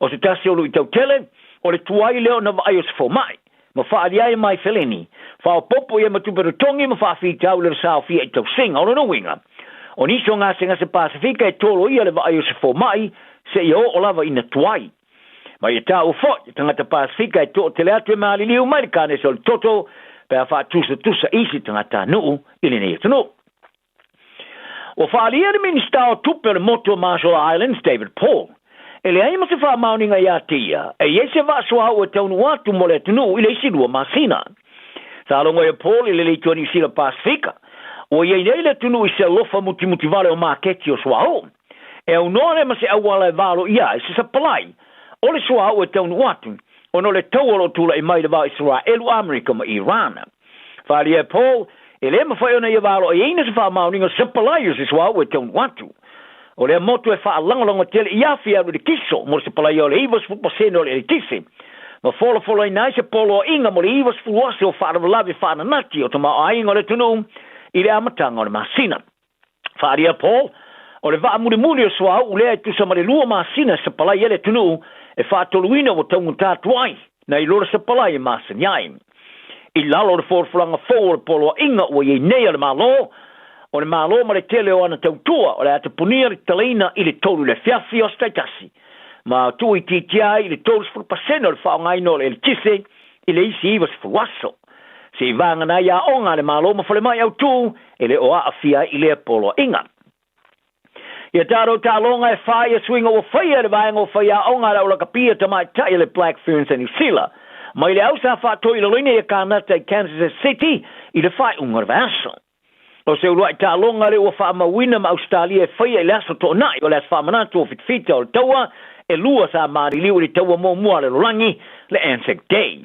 O se tasi o luitau tele, o le tuai lea ona vaai o se fomai, ma faaalia ai e Maifeleni, faaopoopo i ai ma tupe totogi ma faafitauli o le saofia i tausiga. O lona uiga, o nisi o gasegase Pasefika e toloia le vaai o se fomai seia oo lava ina tuai. Ma ia taua foi, le tagata Pasefika e toatele atu e maliliu mai le kanesa o le toto pe a faatusatusa isi tagatanuu i lenei atunuu. Ua faaalia le Minisita o Tupe o le motu o Marshall Islands, David Paul, e leai ma se faamaoniga ia te ia e i ai se vaa suauu e taunuu atu mo le atunuu i le isi lua masina. Sa logo ai o Paul i le Leitoa Niu Sila Pasefika, ua i ai nei le atunuu i se alofa mutimuti vale o maketi o suauu. E aunoa lea ma se auala e valoia ai se sapalai o le suauu e taunuu atu ona o le taua o lo o tulai mai i le va o Isaraelu, Amerika ma Iran. Faaalia e Paul, e le mafai ona ia valoaiaina se faamaoniga sapalai o se suauu e taunuu atu. O lea motu e faalagolago tele i afi e alu i le kiso mo le sapalaia o le 90% o le eletise, ma folafolaina ai se poloaiga mo le 90 aso o faalavelave faananati o tamaoaiga o le atunuu i le amataga o le masina. Faaalia Paul, o le vaa mulimuli o suauu lea e tusa ma le lua masina e sapalai ai le atunuu e faatoluina ua taugata atu ai nai lo le sapalai e masani ai. I lalo o le folafolaga fou o le poloaiga ua i ai nei a le Malo, o le Malo ma le tele o ana tautua o le a tapunia le tatalaina i le 3 i le afiafi o aso taitasi ma tuuitiitia ai i le 30% o le faaaogaina o le eletise i le isi 90 aso. Seivagana ai aoga a le Malo ma falemai autū e le o aafia ai i lea poloaiga. Ia tatou taaloga e fā ia suiga ua faia e le vaega o faiaoga a le aulakapia tamaitai a le Black Ferns a Niu Sila mai le au sa faatoilaloina ia Kanata i Kansas City i le faaiuga o le vaiaso. O se uluai taaloga lea ua faamauina ma Ausetalia e faia i le aso Toonai o le Aso Faamanatu o Fitafita o le Taua e lua sa maliliu i le taua muamua a le lalolagi, le Anzac Day.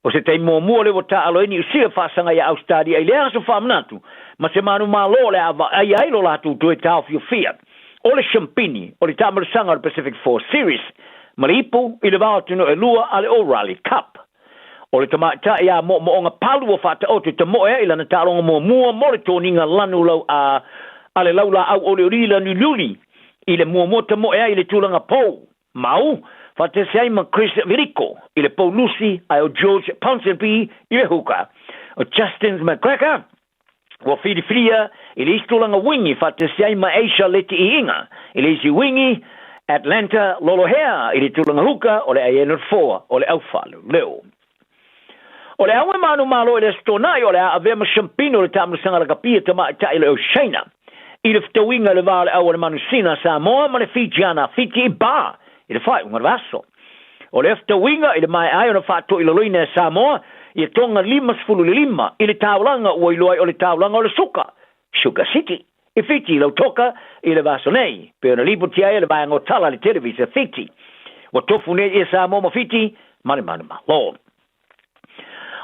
O se taimi muamua lea ua taaalo ai Niu Sila faasaga iā Ausetalia i lea aso faamanatu ma se manumalo o le a vaaia ai lo latou toe taofiofia o le siampini o le taamalosaga o le Pacific Four Series ma le ipu i le va o atunuu e lua a le O'Reilly Cup. O le tamaitai a moomooga palu ua faataoto i tamoe ai lana taaloga muamua mo le toniga lanu lau a a le laulaau olioli lanuliuli i le muamua tamoe ai i le tulaga pou mau faatasi ai ma Chris Virico i le pou lusi ae o George Ponsonby i le huka. O Justin McGregor ua filifilia i le isi tulaga wingi faatasi ai ma Asia Leti'iiga i le isi wingi, Atlanta Lolohea i le tulaga huka o le Aena Foa o le Aufaaleleuleu. O le au e manumalo i le Aso Toonai o le a avea ma siampino le taamalosaga lakapia tamaitai o le Oceania i le fetauiga i le va o le au a le Manusina a Samoa ma le Fijiana a Fiti i Ba i le faaiuga o le vaiaso. O lea fetauiga i le maea ai ona faatoilaloina e Samoa ia Tonga 55 i le taulaga ua iloa ai o le taulaga o le suka, Sugar City, i Fiti i Lautoka i le vaiaso nei, pei ona lipoti ai e le vaega o tala a le Televisa Fiti. Ua tofu nei ia Samoa ma Fiti ma le manumalo.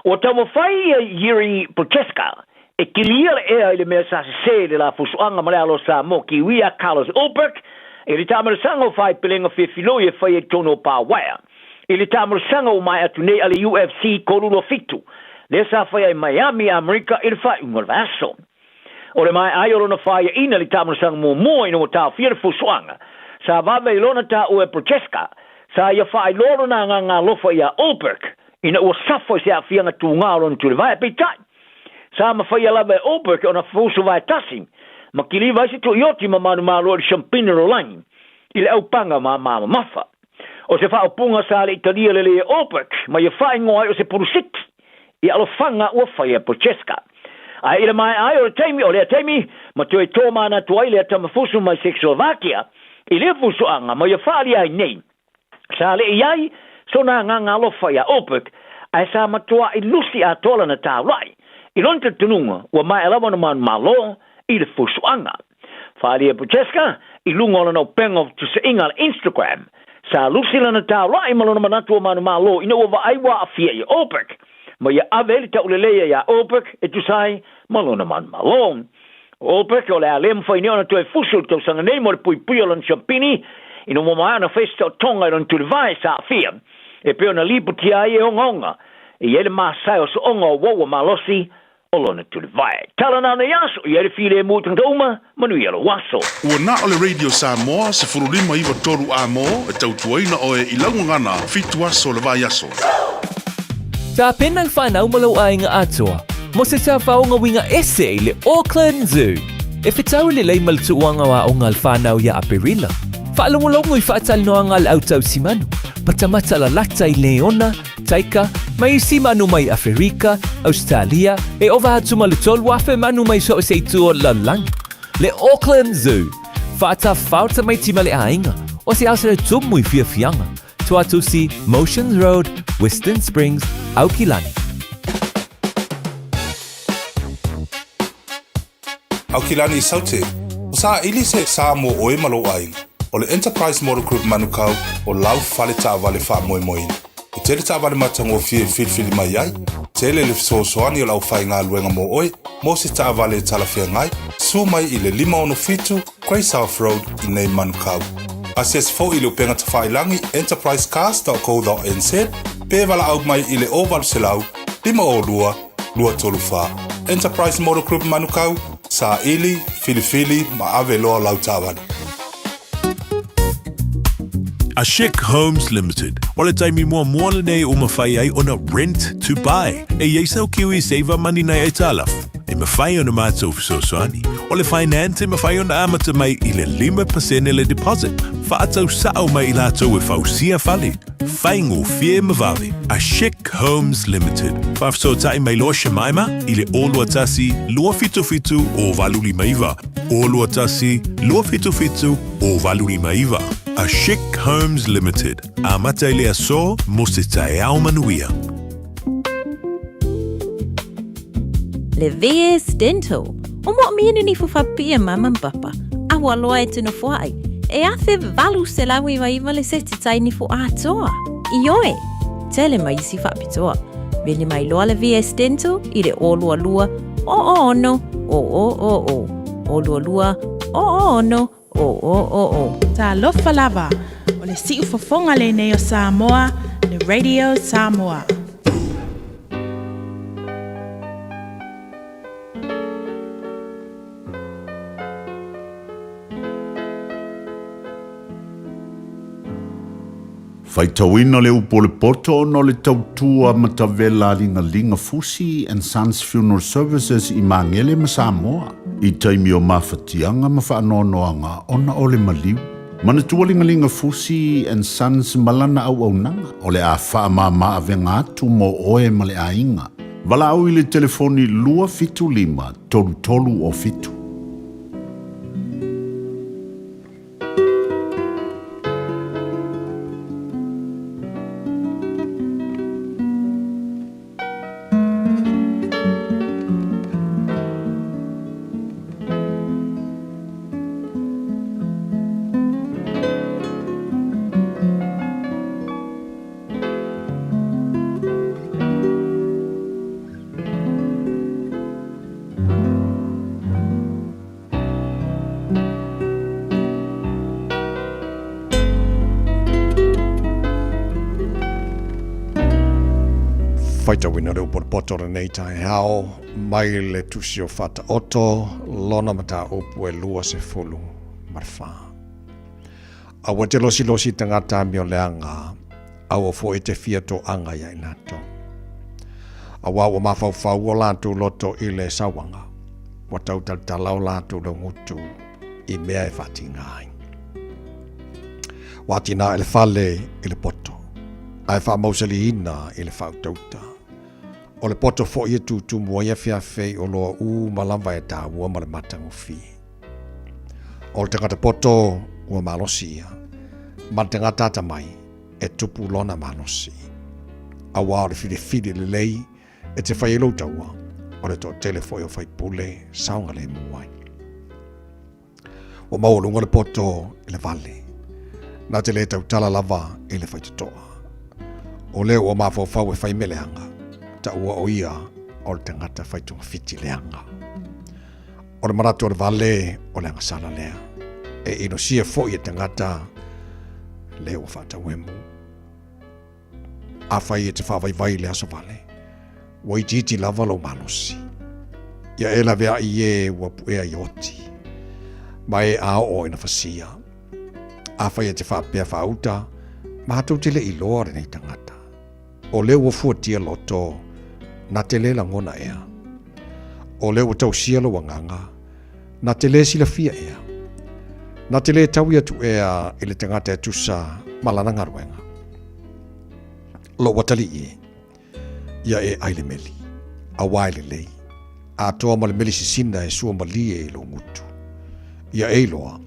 Ua taumafai ia Yuri Prochazka e kilia le ea i le mea sa sesē i le lafusuaga ma le alo o Samoa Kiwi a Carlos Ulberg i le taamalosaga o faaipelega fiafiloi e faia i totonu o Pāwaea i le taamalosaga ua maea atu nei a le UFC 327 lea sa faia i Miami, Amerika i le faaiuga o le vaiaso. O le maea ai o lona fāiaina i le taamalosaga muamua ina ua taofia le fusuaga sa vave i lona taua e Prochazka, sa ia faailoa lona agaga alofa iā Ulberg ina ua safo i se aafiaga tugā o lona tulivae. Peitai, sa mafaia lava e Ulberg ona fusu vaetasi ma kiliva ai se tuioti ma manumalo i le siampina lalolagi i le aupaga māmā mamafa. O se faaupuga sa le i talia lelei e Ulberg ma ia faaigoa ai o se pulusiki i alofaga ua faia e Prochazka. Ae i le maea ai o le taimi o lea taimi ma toe tōmanatu ai lea tamafusu mai Czechoslovakia i lea fusuaga ma ia faaalia ai nei sa le i ai sona agaga alofa iā Ulberg ae sa matua'i lusi atoa lana taula'i i lona talitonuga ua maea lava ona manumalo i le fusuaga. Faaalia e Prochazka i luga o lana upega o fetusa'iga a le Instagram sa lusi lana taula'i ma lona manatu o manumalo ina ua vaai ua aafia ia Ulberg ma ia ave ai le tauleleia iā Ulberg e tusa ai ma lona manumalo. O Olbrich o le a le mafai nei ona toe fusu i le tausaga nei mo le puipui o lona siampini ina ua maea ona fai se taotoga i lona tulivae sa aafia e pei ona lipotia ai e ogaoga e i ai le masae o so'oga o uaua malosi o lona tulivae. Tala na nei aso, i ai le filemu i tagata uma, manuia lou aso.
Ua na o le Radio Samoa 15 9 3 A-mo e tautuaina oe i lau gagana fitu aso o le vaiaso.
Tapena le whanau ma lou aiga atoa mo se tafaoga uiga ese i le Auckland Zoo. E fetau lelei ma le tuuaga o aoga a le whanau ia Aperila. Faalogologo i faatalanoaga a le au tausimanu, matamata lalata i leona, taika, ma isi manu mai Aferika, Ausetalia, e ova atu ma le 3,000 manu mai so o se itu o le lalolagi. Le Auckland Zoo, faatafao tamaiti ma le aiga, o se aso e tumu i fiafiaga, Tuatusi, Motions Road, Western Springs, Aukilani.
Aukilani i Saute, o saili se sa mo oe ma lou aiga. O le Enterprise Motor Group Manukau o lau fale taavale faamoemoeina. E tele taavale matagofie e filifili mai ai, tele le fesoasoani o le aufaigaluega mo oe mo se taavale e talafeagai, susu mai i le 567 Grey South Road i nei Manukau. Asiasi foi i le upega tafailagi enterprisecars.co.nz pe valaau mai i le 0800 502 234. Enterprise Motor Group Manukau, saili, filifili ma ave loa lau taavale.
A Chic Homes Limited. O le taimi muamua lenei ua mafai ai ona rent to buy. E i ai sau Kiwi Saver Money nai aitalafu. E mafai ona matou fesoasoani. O le finance e mafai ona amata mai i le 5% le deposit. Faatau sa'o mai i latou e fausia fale. Faigofie ma vave. A Chic Homes Limited. Faafesootai mai loa Shemaima i le 021 277 0859. 021 277 0859. A Chic Homes Limited. Amata i le aso mo se taeao manuia.
Le VS Dental. O mo mienu ni fofapia mama ma papa. A ua loa e tino foai. E afe valu se lau iwa iwa le seti tai ni fo atoa. Ioe, tele mai isi faapitoa. Vili mai loa le VS Dental i le o lua lua o o ono o o o o. O lua lua o o ono o o o o.
Talofa lava, o le siufofoga lenei o Samoa, le Radio Samoa.
Faitauina le upu o le poto ona o le tautua matavela a Ligalinga Fusi and Sons Funeral Services i Magele ma Samoa i taimi o mafatiaga ma faanoanoaga ona o le maliu. Manatua Ligalinga Fusi and Sons ma lana auaunaga o le a faamama avega atu mo oe ma le aiga. Valaau i le telefoni 275 3307.
Faitauina le upu o le poto o lenei taeao mai le tusi o Faataoto, lona mataupu e 24. Aua te losilosi tagata amioleaga, aua foi e te fia toaga ia i latou. Auā ua mafaufau o latou loto i le sauaga, ua tau talatala o latou laugutu i mea e faatiga ai. Ua atinae le fale i le poto, ae faamausaliina i le faautauta. O le poto foi e tutumu ai afeafe i oloa uma lava e taua ma le matagofie. O le tagata poto ua malosi ia, ma le tagata atamai e tupu lona malosi. Auā o le filifili lelei e te fai ai lou taua, o le toatele foi o faipule saogalemu ai. Ua maualuga le poto i le vale, na te le tautala lava i le faitotoa. O lea ua mafaufau e fai mea leaga, taua o ia o le tagata fai togafiti leaga. O le manatu o le vale o le agasala lea. E inosia foi e tagata le ua faatauemu. Afai e te faavaivai i le aso vale, ua itiiti lava lou malosi. Ia e laveai e ua puea i oti, ma e a oo ina fasia. Afai e te faapea faauta, matou te le iloa lenei tagata. O lea ua fuatia loto, na te le lagona ea. O lea ua tausia lou agaga, na te le silafia ea. Na te le taui atu ea i le tagata e tusa ma lana galuega. Lou atalii e, ia e ai le meli, auā e lelei, atoa ma le meli sisina e sua malie i lou gutu. Ia e iloa,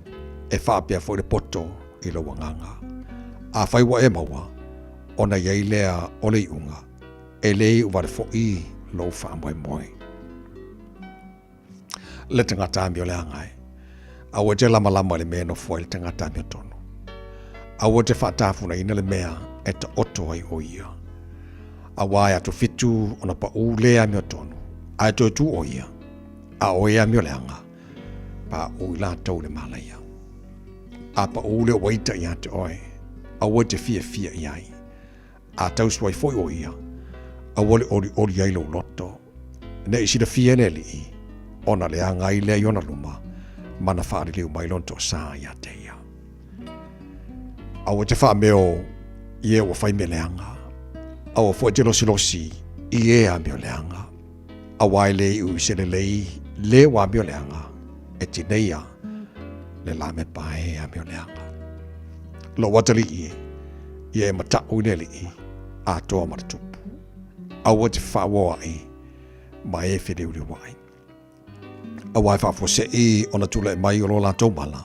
e faapea foi le poto i lou agaga. Afai ua e maua, ona i ai lea o le iuga, e le iu wale foʻi lou faamoemoe. Le tagata amio leaga e. Aua e te lamalama i le mea e nofo ai le tagata amiotonu. Aua e te faatafunaina le mea e taoto ai ʻo ia. Auā e atofitu ona paʻū le amiotonu, ae toe tu ʻo ia, a ʻo e amio leaga, paʻū i latou i le mālaia. A paʻū le uaita iā te ʻoe, aua e te fiafia i ai. A tausu ai foi ʻo ia, aua le ʻoliʻoli ai lou loto. Ne i silafia e le Alii, ona leaga ai lea i ona luma, ma na faaliliu mai lona toasā iā te ia. Aua te faameo i e ua fai mea leaga, aua foi te losilosi i e amio leaga. Auā e le iu i se lelei le ua amio leaga, e tineia le lamepa e amio leaga. Lou atalii e, ia e mataʻu i le Alii, atoa ma le tupu. Aua te fefaaoaoaʻi ma e feliuliuaʻi. Auā e faafuaseʻi ona tulai mai o lo latou mala,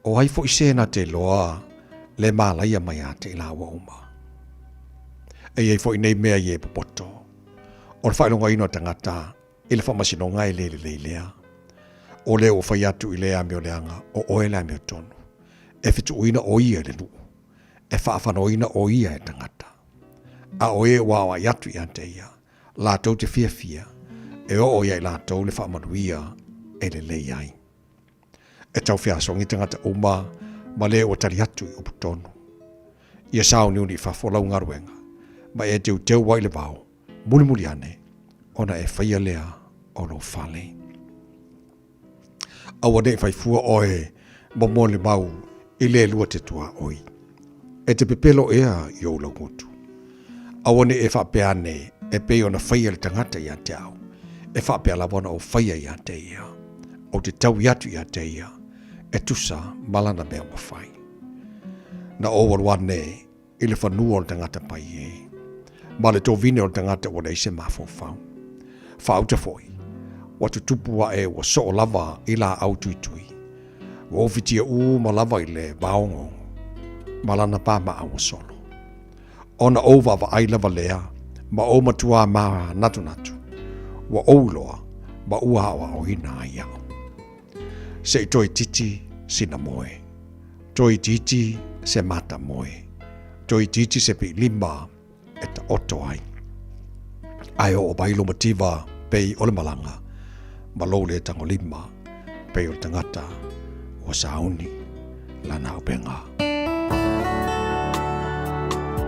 o ai foi se na te iloa le mālaia mai ia te i lāua uma. E i ai foi nei mea i e popoto, o le faailogaina o tagata i le faamasinoga e le lelei lea. O lea ua fai atu i le amioleaga o oe le amiotonu, e fetuʻuina ʻo ia i le nuʻu, e faafanoina ʻo ia e tagata. A ʻo e ua aoai atu ia te ia, latou te fiafia, e oo ia i latou le faamanuia e lelei ai. E tau feasogi tagata uma ma le ua tali atu i upu tonu. Ia sauniuni i fafo lau galuega, ma e teuteu ai le vao, mulimuli ane, ona e faia lea o lou fale. Aua ne i fai fua oe ma molimau i le lua te tuaoi. E te pepelo ea i ou laugutu. Aua ne i e faapea ane e pei ona faia le tagata ia te au, e faapea lava ona ou faia ia te ia. Ou te taui atu ia te ia, e tusa ma lana mea ua fai. Na ou alu ane i le fanua o le tagata pai e, ma le tovine o le tagata ua leai se mafaufau. Faauta foi, ua tutupu aʻe ua soo lava i laau tuitui. Ua ofitia uma lava i le vaogogo, ma lana pamaa ua solo. Ona ou vaavaai lava lea ma ou matuā mānatunatu, ua ou iloa ma ua aoaoina ai iaʻu. Se i toeitiiti sina moe. Toeitiiti se mata moe. Toeitiiti se piilima e taoto ai. Ae oo mai lou mativa pei o le malaga, ma lou le tagolima pei o le tagata ua sauni lana auupega.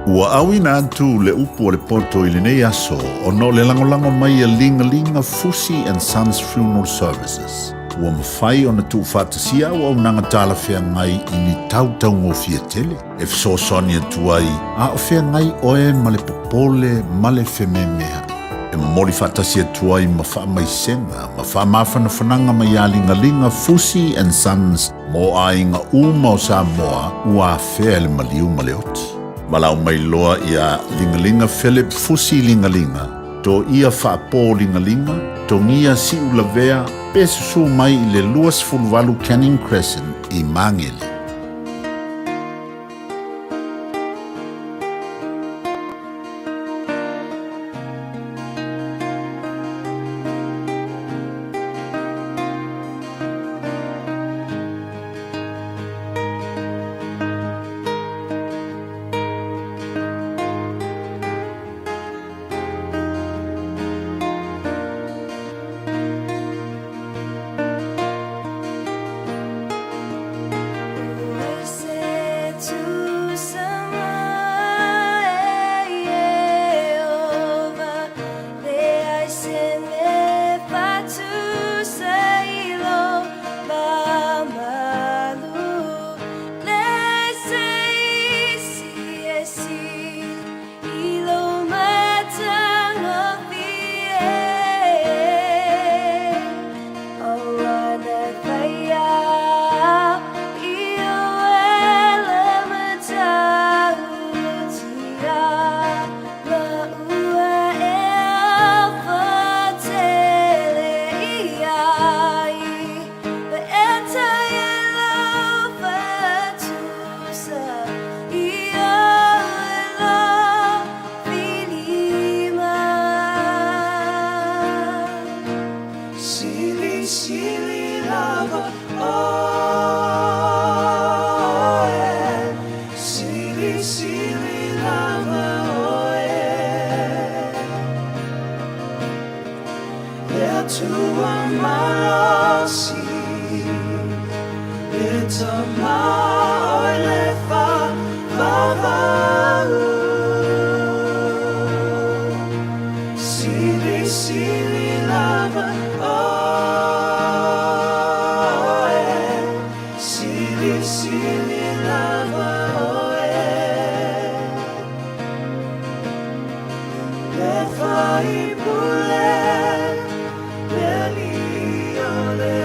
Ua auina atu le upu o le poto i lenei aso ona o le lagolago mai a Ligalinga Fusi and Sons Funeral Services. Ua mafai ona tuufaatasia auaunaga talafeagai i ni tau taugofie tele e fesoasoani atu ai a o feagai oe ma le popole ma le fememeaʻi. E momoli faatasi atu ai ma faamaisega ma faamafanafanaga mai ia Ligaliga Fusi and Sons mo aiga uma o Samoa ua afea e le maliu ma le oti. Valaau mai loa ia Ligaliga Philip Fusi Ligaliga, Toia Faapo Ligaliga, Togia Siulavea pe susu mai i le 28 Canning Crescent i Magele.
malosi E tama o le wha Sili sili lava oe Sili sili lava oe Le whaipule Le li o le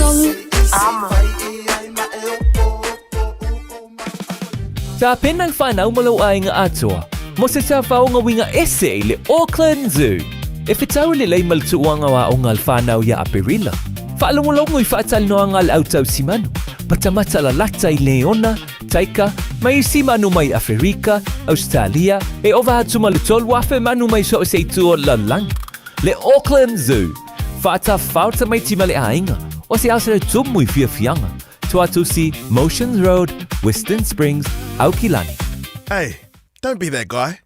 3 amo.
Tapena le fanau ma lou aiga atoa mo se tafaoga uiga ese i le Auckland Zoo. E fetau lelei ma le tuuaga o aoga a le fanau iā Aperila. Faalogologo i faatalanoaga a le au tausimanu, matamata lalata i leona, taika, ma isi manu mai Aferika, Ausetalia, e ova atu ma le 3,000 manu mai so o se itu o le lalolagi. Le Auckland Zoo, faatafao tamaiti ma le aiga, o se aso tumu i fiafiaga. Tuatusi, Motions Road, Western Springs, Aukilani.
Hey, don't be that guy.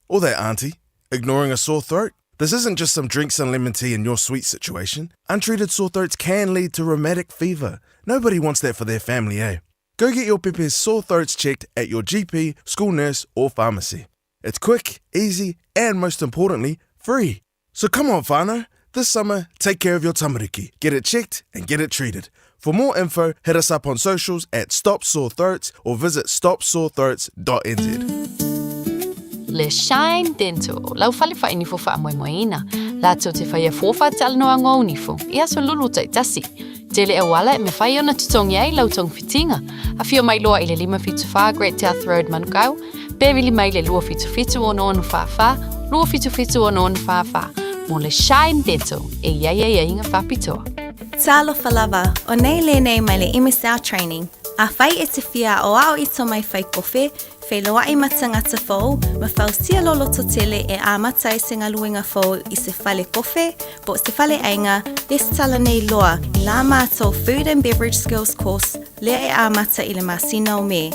Or that auntie, ignoring a sore throat. This isn't just some drinks and lemon tea in your sweet situation. Untreated sore throats can lead to rheumatic fever. Nobody wants that for their family, eh? Go get your pepe's sore throats checked at your GP, school nurse, or pharmacy. It's quick, easy, and most importantly, free. So come on, whānau. This summer, take care of your tamariki. Get it checked and get it treated. For more info, hit us up on socials at Stop Sore Throats or visit stopsorethroats.nz.
Le Shine Dental, lau fale faainifo faamoemoeina, latou te faia fua faatalanoaga o nifo i aso lulu taitasi. Tele auala e mafai ona totogi ai lau togafitiga. Afio mai loa i le 574 Great South Road Manukau, pe vili mai le 277 6644, 277 6644 mo le Shine Dental e i ai aiaiga faapitoa.
Talofa lava, o nei lenei mai le Imisao Training. Afai e te fia aoao i tomai fai kofe, feiloai ma tagata fou, ma fausia lou lototele e amata ai se galuega fou i se fale kofe, po o se fale aiga, lesitala nei loa i la matou Food and Beverage Skills Course lea e amata i le masina o Me.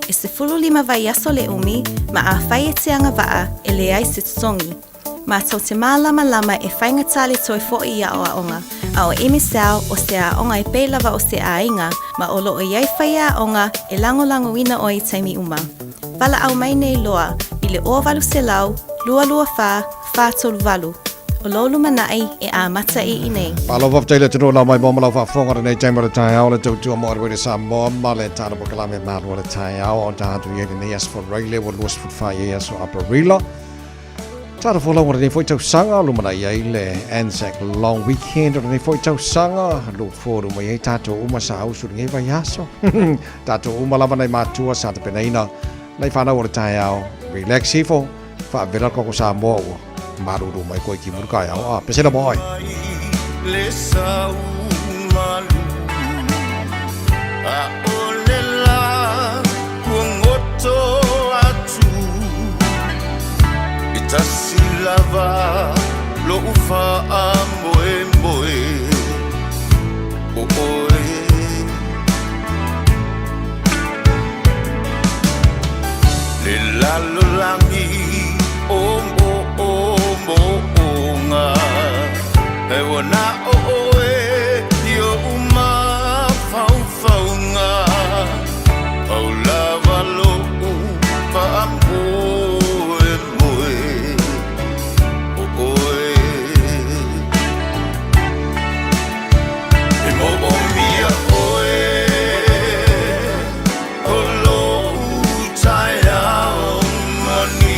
E 15 vaiaso le umi, ma afai e te agavaa, e leai se totogi. Matou te mālamalama e faigata le toe foʻi i aoaoga, a o Emisao o se aoga e pei lava o se aiga, ma o loo i ai faiaoga e lagolagoina oe i taimi uma. Valaau mai nei loa i le 0800 224 438. O lou lumanai e amata i inei.
Malo faafetai le atunuu lau mai mo ma lau faafofoga lenei taimi o le taeao le tautua mo Aruere Samoa ma le tala polokalame malu o le taeao o tatou i ai lenei aso Faraile ua 24 i ai aso Aperila. Tala folau o lenei foi tausaga, lumanai ai le Anzac Long Weekend o lenei foi tausaga, look forward mai ai tatou uma sa usu lenei vaiaso. Tatou uma lava nai matua sa tapenaina nai whanau o le taeao, relax ifo, faavela koko Samoa ua malulu mai koe ki muru kai ao a pesela mo oi.
Le sau malu a o le la kuagoto atu e tasi lava lo'u faamoemoe o oe le lalolagi o mo o mo onga e ua na o oe i oʻu mafaufauga pau lava loʻu faamoemoe o oe e moomia oe o lou taeao mani.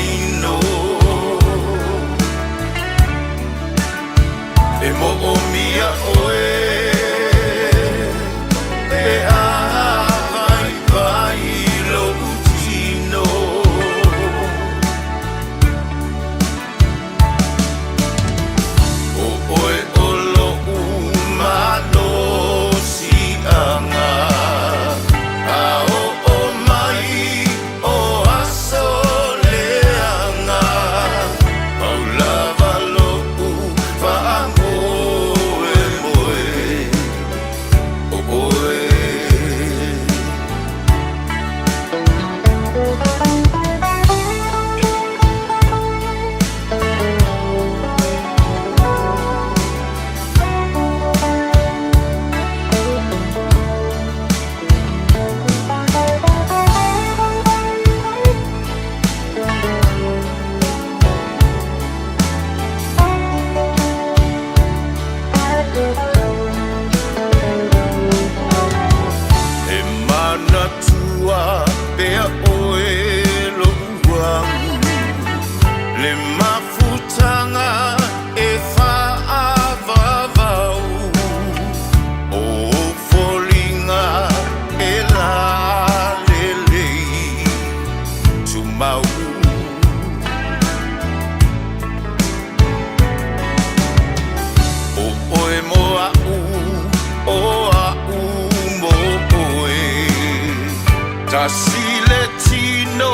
Tasi le tino,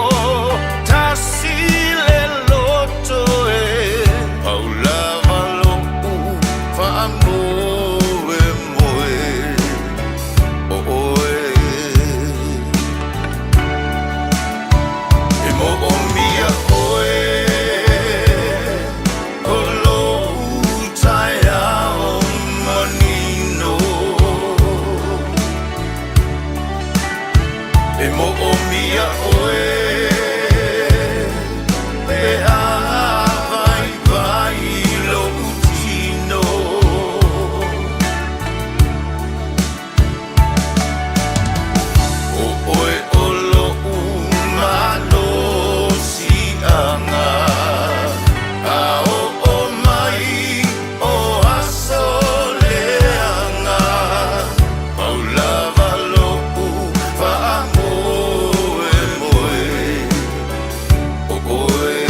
tasi le loto e Pau lava lo'u faamoemoe o oe. E moomia oe o lou taeao manino. E moomia oe pe a vaivai lou tino. O oe o lo'u malosi'aga, a oo mai o aso leaga, pau lava lo'u faamoemoe o oe.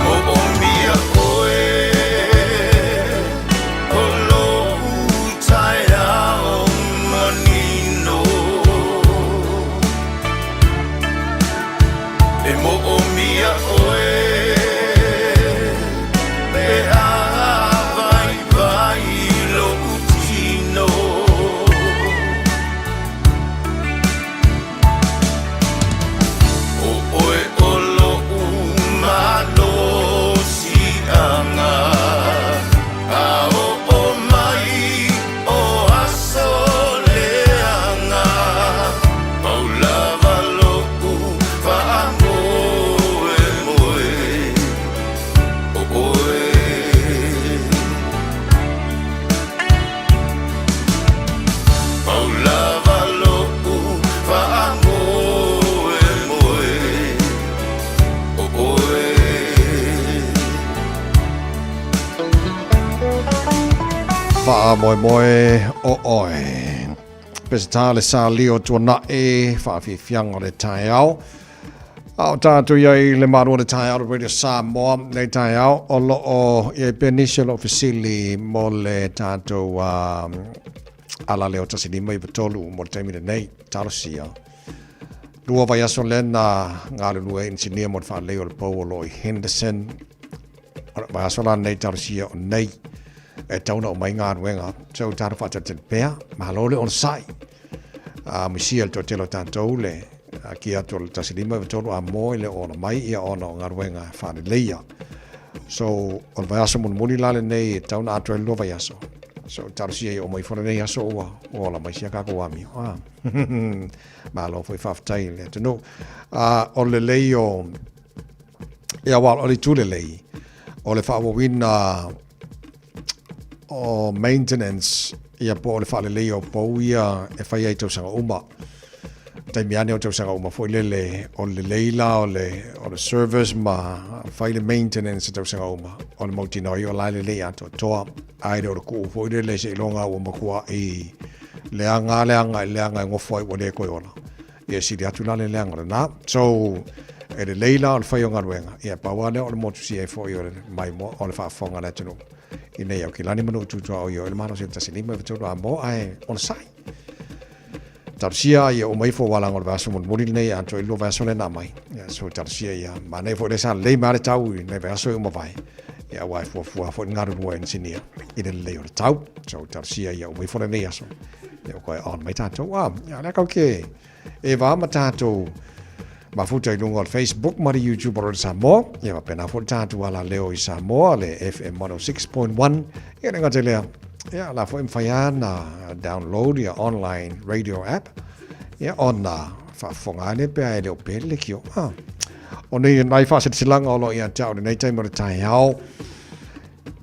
E moomia oe o lou taeao manino. E moomia oe pe a vaivai lou tino. O oe o lo'u malosi'aga, a oo mai o aso leaga, pau lava lo'u faamoemoe o oe. Pau lava lo'u faamoemoe o oe.
Faamoemoe o oe. Peseta le sa lio tuana'i faafiafiaga o le taeao. A o tatou i ai le malu o le taeao le Radio Samoa nei taeao o lo o i ai pea nisi o lo o fesili mo le tatou ala leo 1593 mo le taimi lenei. Talosia. Lua vaiaso lea na galulue ai inisinia mo le faalelei o le pou o lo o i Henderson. O le vaiaso la lenei talosia o nei e tau na umai galuega. So tatou faatalitali pea, malo le onosai. A misia le toatele o tatou le ki atu o le 1593 a moe le ola mai ia ona o galuega e faaleleia. So o le vaiaso mulimuli la lenei e tau na atoa ai le lua vaiaso. So talosia ia uma ifo lenei aso ua ola mai sia kākou amio. Ah. Malo foi faafetai i le atunuu. A o le lelei o ia wa o le itu lelei o le faaauauina o maintenance ia po o le faaleleia o pou ia e fai ai tausaga uma. Taimi ane o tausaga uma foi lele o le lelei la o le, o le service ma fai le maintenance i tausaga uma. O le mautinoa ai o la e lelei atoatoa. Ae le o le kuu foi lele seiloga ua matuai leaga leaga i leaga e gofo ai ua le toe ola. Ia e sili atu la le leaga lena. So, e lelei la o le fai o galuega, ia pau lava lea o le motusia ai foi o le maimoa o le faafofoga a le atunuu. Ina ia Aukilani ma Nuututua o ia o le malosi o le 15 i 3 a mo ae onosai. Talosia ia uma ifo ua laga o le vaiaso mulimuli lenei atoa i le lua vaiaso lea na aumai. Ia, so talosia ia manai foi lea sa lelei mai lava le tau i nai vaiaso e uma vae. Ia aua e fuafua foi le galulue a inisinia i le lelei o le tau. So talosia ia uma ifo lenei aso. Ia ua toe on mai tatou. Ah, ia lea kau ke e va ma tatou mafuta i luga o le Facebook ma le YouTube o Radio Samoa. Ia faapena foi le tatou alaleo i Samoa le FM 106.1. Ia le gata i lea, ia la foi mafai lava ona download ia online radio app. Ia ona faafofoga lea pe a e le o pe le leitio. Ah. O nei nai faasilasilaga o lo o ia te au i lenei taimi o le taeao.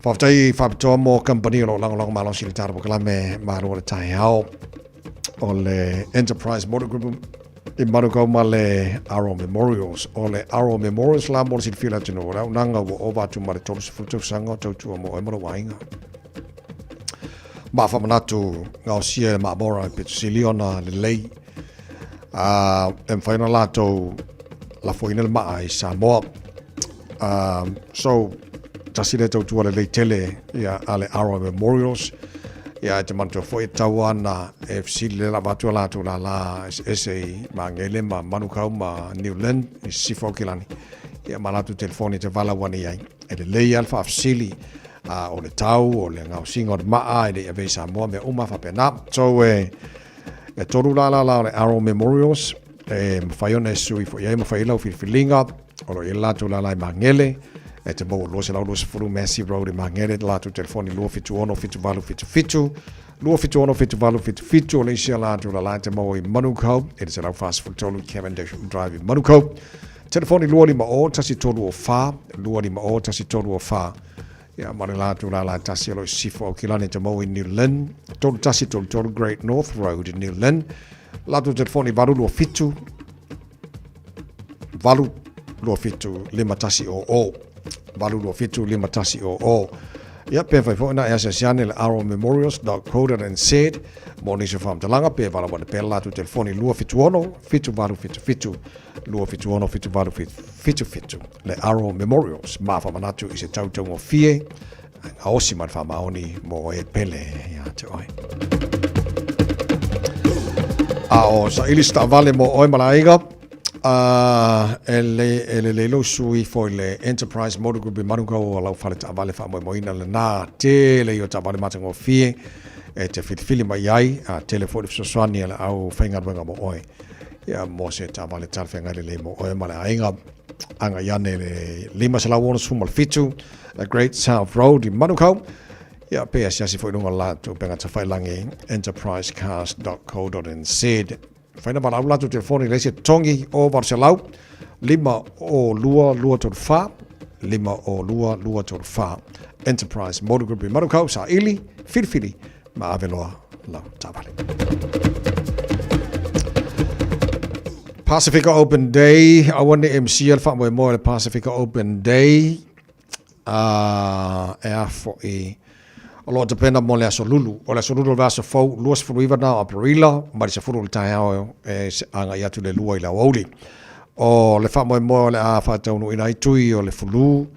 Faafetai faapitoa mo kamupani o lo o lagolago malosi i le tatou polokalame malo o le taeao o le Enterprise Motor Group i Manukau ma le Aro Memorials. O le Aro Memorials la mo le silafia e le atunuu, o le auaunaga ua ova atu ma le 30 tausaga o tautua mo oe ma lou aiga. Ma faamanatu gaosia e le maamora e pito sili ona lelei a e mafai ona latou lafoina le maa i Samoa. So, tasi lea tautua lelei tele ia a le Aro Memorials. Ia e te manatua foi e tatau ana e fesili le lava atu a latou lala eseese i Magele ma Manukau ma New Lynn i Sisifo Aukilani. Ia ma latou telefoni e te valaau ane i ai. E lelei lava le faafesili a o le tau, o le gaosiga o le maa e le i avea i Samoa, mea uma faapena. So e E tolu lala la o le Arrow Memorials e mafai ona e sui foi ai ma fai lau filifiliga o lo o i ai le latou lala i Magele e te maua 220 Massey Road i Magele le latou telefoni 276 7877 276 7877 o le isi a latou lala e te maua i Manukau e le 143 Cavendish Drive i Manukau telefoni 250 134 250 134 Ia, ma le latou lala e tasi o lo o i Sisifo Aukilani te maua i New Lynn, 3133 Great North Road i New Lynn. Latou telefoni 827 827 5100 827 5100. Ia, pe mafai foi ona e asiasi ane i le rmemorials.co.nz mo nisi o faamatalaga pe valaau ane pea le latou telefoni 276 7877 276 7877 le Aro Memorials ma faamanatu i se tau taugofie gaosi ma le faamaoni mo e pele ia te oe. A o saili se taavale mo oe ma le aiga, e le, e lelei lou sui ifo i le Enterprise Motor Group i Manukau o lau fale taavale faamoemoeina lena tele ia o taavale matagofie e te filifili mai ai, a tele foi le fesoasoani a le au faigaluega mo oe. Ia mo se taavale talafeagai lelei mo oe ma le aiga. Agai ane le 567 The Great South Road i Manukau. Ia pe asiasi foi i luga o le latou upega tafailangi enterprisecars.co.nz. Mafai ona valaau latou telefoni i le isi totogi o 800 502 234 502 234 Enterprise Motor Group i Manukau, saili, filifili ma ave loa lau taavale. Pasifika Open Day, aua ne i misia le faamoemoe o le Pasifika Open Day, a e a foi o lo o tapena mo le aso Lulu. O le aso Lulu o le vaiaso fou, 29 na o Aperila, mai le 10 o le taeao e agai atu le 2 i le aoauli. O le faamoemoe o le a faataunuuina ai tui o le fulu,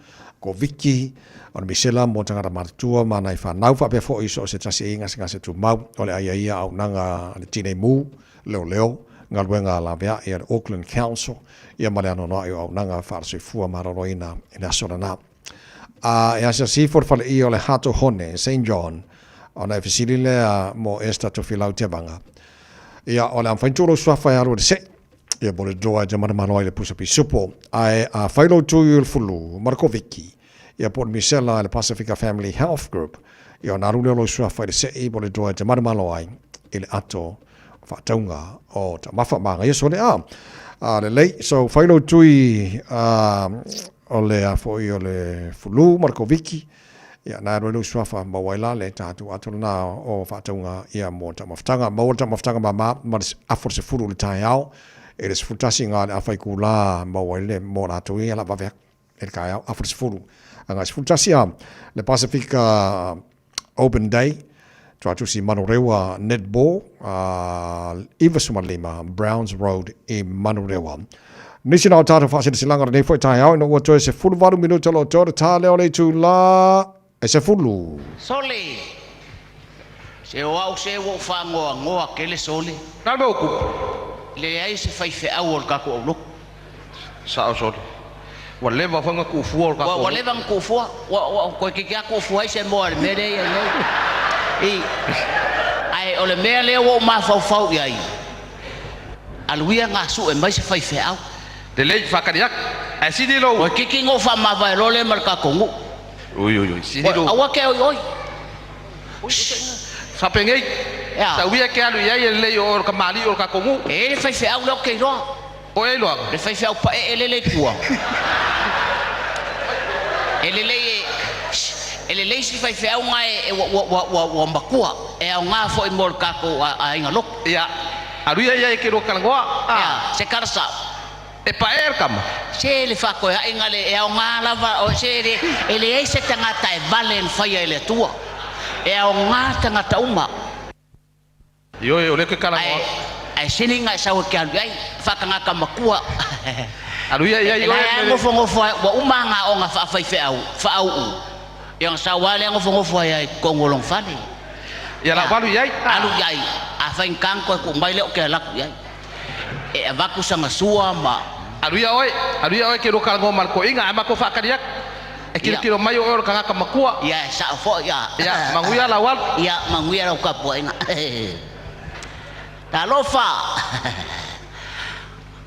Koviti, o le misela mo tagata matutua ma nai fanau faapea foi so o se tasi e i gasegase tumau o le aiaia auaunaga a le Tinei Mu, Leoleo, galuega laveai a le Auckland Council, ia ma le anoanoai o auaunaga faale-soifua maloloina i le aso lena. A e asiasi ifo le faleia o le Hato Hone, Saint John, ona e fesili lea mo Esther Tofilau Tevaga. Ia, o le a mafai ona tuu lou suafa e alu i le se'i. Ia mo le doa e te manumanu ai le pusa pisupo. Ae a fai lou tui o le fulu ma le Koviti, ia po o le misela e le Pasifika Family Health Group, ia ona alu lea o lou suafa i le se'i mo le doa e te manumalo ai i le ato faatauga o taumafa magaia sole a. A lelei, so fai lou tui a o le a foi o le fulu ma le Koviti, Ia, na alu ai lou suafa, maua ai la le tatou ato lena o faatauga ia mo taumafataga. Maua le taumafataga mama ma le afa o le 10 i le taeao, i le 11 ga le afa itula maua ai le mo latou ia la vave atu i le taeao, afa o le 10 agai 11 a le Pasifika Open Day, Tuatusi Manurewa Netball, 95 Browns Road i Manurewa. Nisi na o tātou faasilasilaga o lenei foi taeao ina ua toe 18 minuta o lo o toe le tā lea o le itulā e 10.
Sole! Se o au se ua ou faanoanoa tele Sole.
Na le mea ua tupu?
Leai se faifeau o le tatou aulotu.
Sao Sole.
Ua leva foi ona tuufua o le tatou
Ua leva ona tuufua, ua toeitiiti lava tuufua ai se moa i le mea lea e i ai nei. I, ae o le mea lea ua ou mafaufau i ai, alu ia ina sue mai se faifeau.
Lelei, faatali atu. Ae sili lou.
Toeitiiti ona ou faamavae loa lea ma le tatou nuu.
Ui, ui, ui, sili lou.
Aua te oioi.
Faapenei, sau ia e te alu i ai e lelei o oe o le kamali'i o le tatou nuu.
E i ai le faifeau lea ou te iloa.
O ai iloaga?
Le faifeau paee lele i tua. E lelei e, e lelei si faifeau na e, ua, ua, ua, ua, ua matua, e aoga foi mo le tatou aiga lotu.
Ia, alu ia i ai e te lua talanoa, a.
Ia, se tala sao.
E paee le tama.
Se le faatoeaiga le, e aoga lava, o, se le, e leai se tagata e vale na faia e le Atua. E aoga tagata uma.
Ioe, o lea ou te talanoa
atu. Ae sili ona e sau e te alu i ai, faatagata matua.
Alu ia i ai
oe. La e nofonofo ai, ua uma ana aoga faafaifeau, faauu, ia ona sau lava lea nofonofo ai lava i totonu o lona fale.
Ia la ua alu i ai.
Alu i ai, a faigata ona toe tuu mai lea ou te alu atu i ai. E avatu sana sua ma.
Alu ia oe, alu ia oe e te lua talanoa ma le toeaina, ae matou faatali atu. E tilotilo mai o oe o le tagata matua.
Ia, e sao foi, ia.
Ia, manuia lau alu.
Ia, manuia lau tapuaiga. Talofa!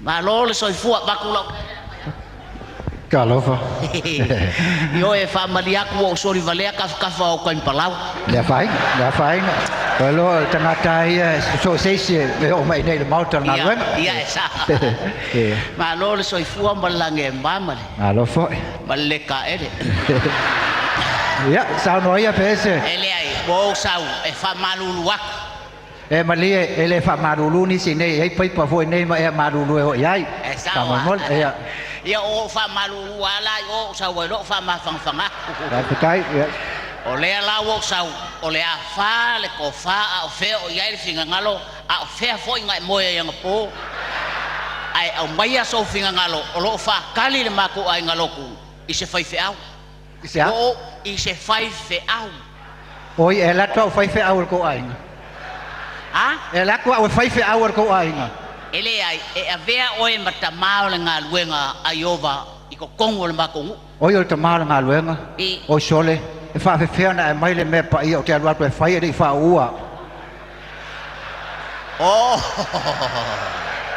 Malo le soifua, avatu lau.
Talofa.
Ioe, e faamalie atu ua ou soli valea tafatafa o Tanipalau.
Le afaina, le afaina. O loa o le tagata ia so o se isi e oo mai nei i le Maota o le galuega.
Ia, e sao. Malo le soifua ma le lagi e ma ma le.
Malo foi.
Ma le le taele.
Ia, saunoa ia pe ese.
E leai, ua ou sau e faamalulu atu.
E malie, e le faamalulu nisi nei, e i ai paipa foi nei ma ea malulu e oo i ai.
E sao a.
Faamolemole, ia.
Ia, o ou faamalulu lava la i o ou sau ai loa ou faamafanafanaga atu.
Faafetai, ia.
O lea la ua ou sau, o le a fa le tofa a o fea o i ai le finagalo, a o fea foi na e moe ai anapo. Ae aumaia sou finagalo o lo o faatali le matou aiga lotu i se faifeau.
I se a?
O i se faifeau.
Oi, e alu atu au e faifeau i le tou aiga.
A?
E alu atu au e faifeau i le tou aiga.
E leai, e avea oe ma tamā o le galuega a Ieova i totonu o le matou nuu.
Oi, o le tamā o le galuega,
I.
oi sole, e faafefea ona e aumai le mea paia ou te alu atu e fai e le i faauu au.
Oh!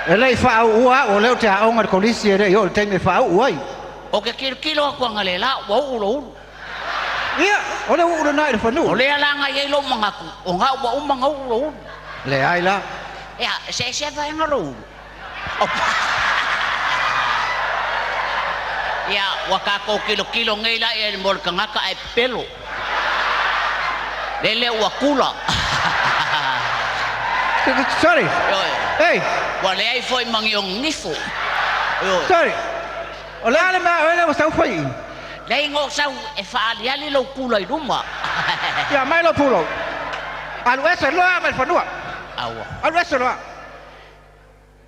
E le i faauu au, o lea ou te aoga i le kolisi e le i oo i le taimi e faauu ai.
Ou te tilotilo atu analeila ua uu lou ulu.
Ia, o le uu lena i le fanua.
O lea la na i ai lou manatu, o na ua uma ona uu lou ulu.
Leai la.
Ea, e eseese vaega lou ulu. Ia, ua tatou tilotilo nei la i ai mo le tagata ae pepelo. Lele ua kula.
Sorry.
Ioe.
Hey.
Ua leai foi ma ni ona nifo. Ioe.
Sorry. O le a le mea a oe lea ua sau fai i?
Leai na ou sau e faaaliali lou kula i luma.
Ia, aumai lou pulou. Alu ese loa mai le fanua.
Aua.
Alu ese loa.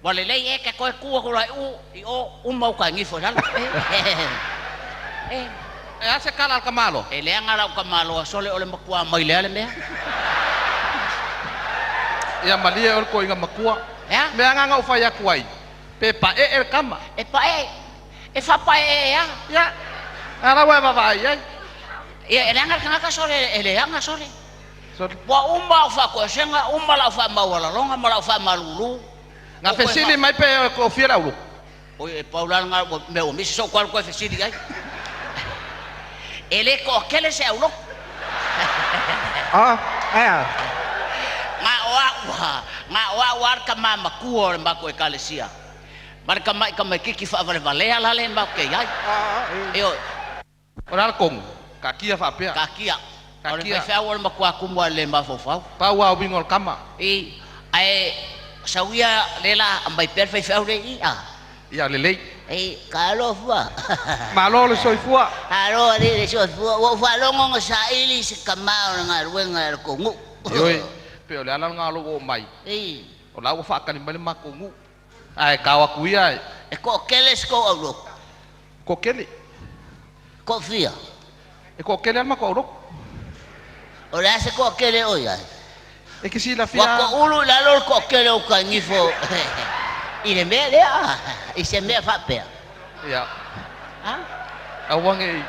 Ua lelei e ke toe tu atu la i u i o uma uka i gifo i lalo. E.
E a se kala a le tamaloa?
E leaga lau tamaloa sole o le matua mai lea le mea.
Ia malie oe le toeaina matua.
E a?
Mea na na ou fai atu ai, pe paee le tama.
E paee. E faapaee e a?
Ia, a la ua e vaavaai i ai.
Ia, e leaga le tagata sole, e leaga sole.
Sole.
Ua uma au faatoesega, uma lau faamaualaloga ma lau faamalulu.
Na fesili mai pe o fia le auluku.
Oi, e pau la lena mea ua misi sou alu toe fesili i ai. E le toatele se aulotu.
Ah, ae a?
Na o a'u a, na o a'u a le tama matua o le matou ekalesia. Ma le tama'i tamaititi faavalevalea la le matou te i ai. Ioe.
O le a le tonu? Taatia faapea.
Taatia. O le faifeau o le matua tumu lava e le mafaufau.
Pau lava uiga o le tama.
I, ae sau ia le la aumai pea le faifeau le i a.
Ia lelei.
I, talofa.
Malo le soifua.
Malo alii le soifua. Ua ou faalogo na saili se tama o le galuega e le tou nuu.
Ioe, pei o le ala lena o lou oo mai.
I.
O la ua faatali mai le matou nuu. Ae tao atu ia e.
E toatele se tou aulotu.
Toatele.
Toafia.
E toatele lava le matou aulotu.
O le a se toatele o i ai?
E te silafia.
Ua toulu i lalo le toatele o Kaigifo i le mea lea, i se mea faapea.
Ia. Aua ne i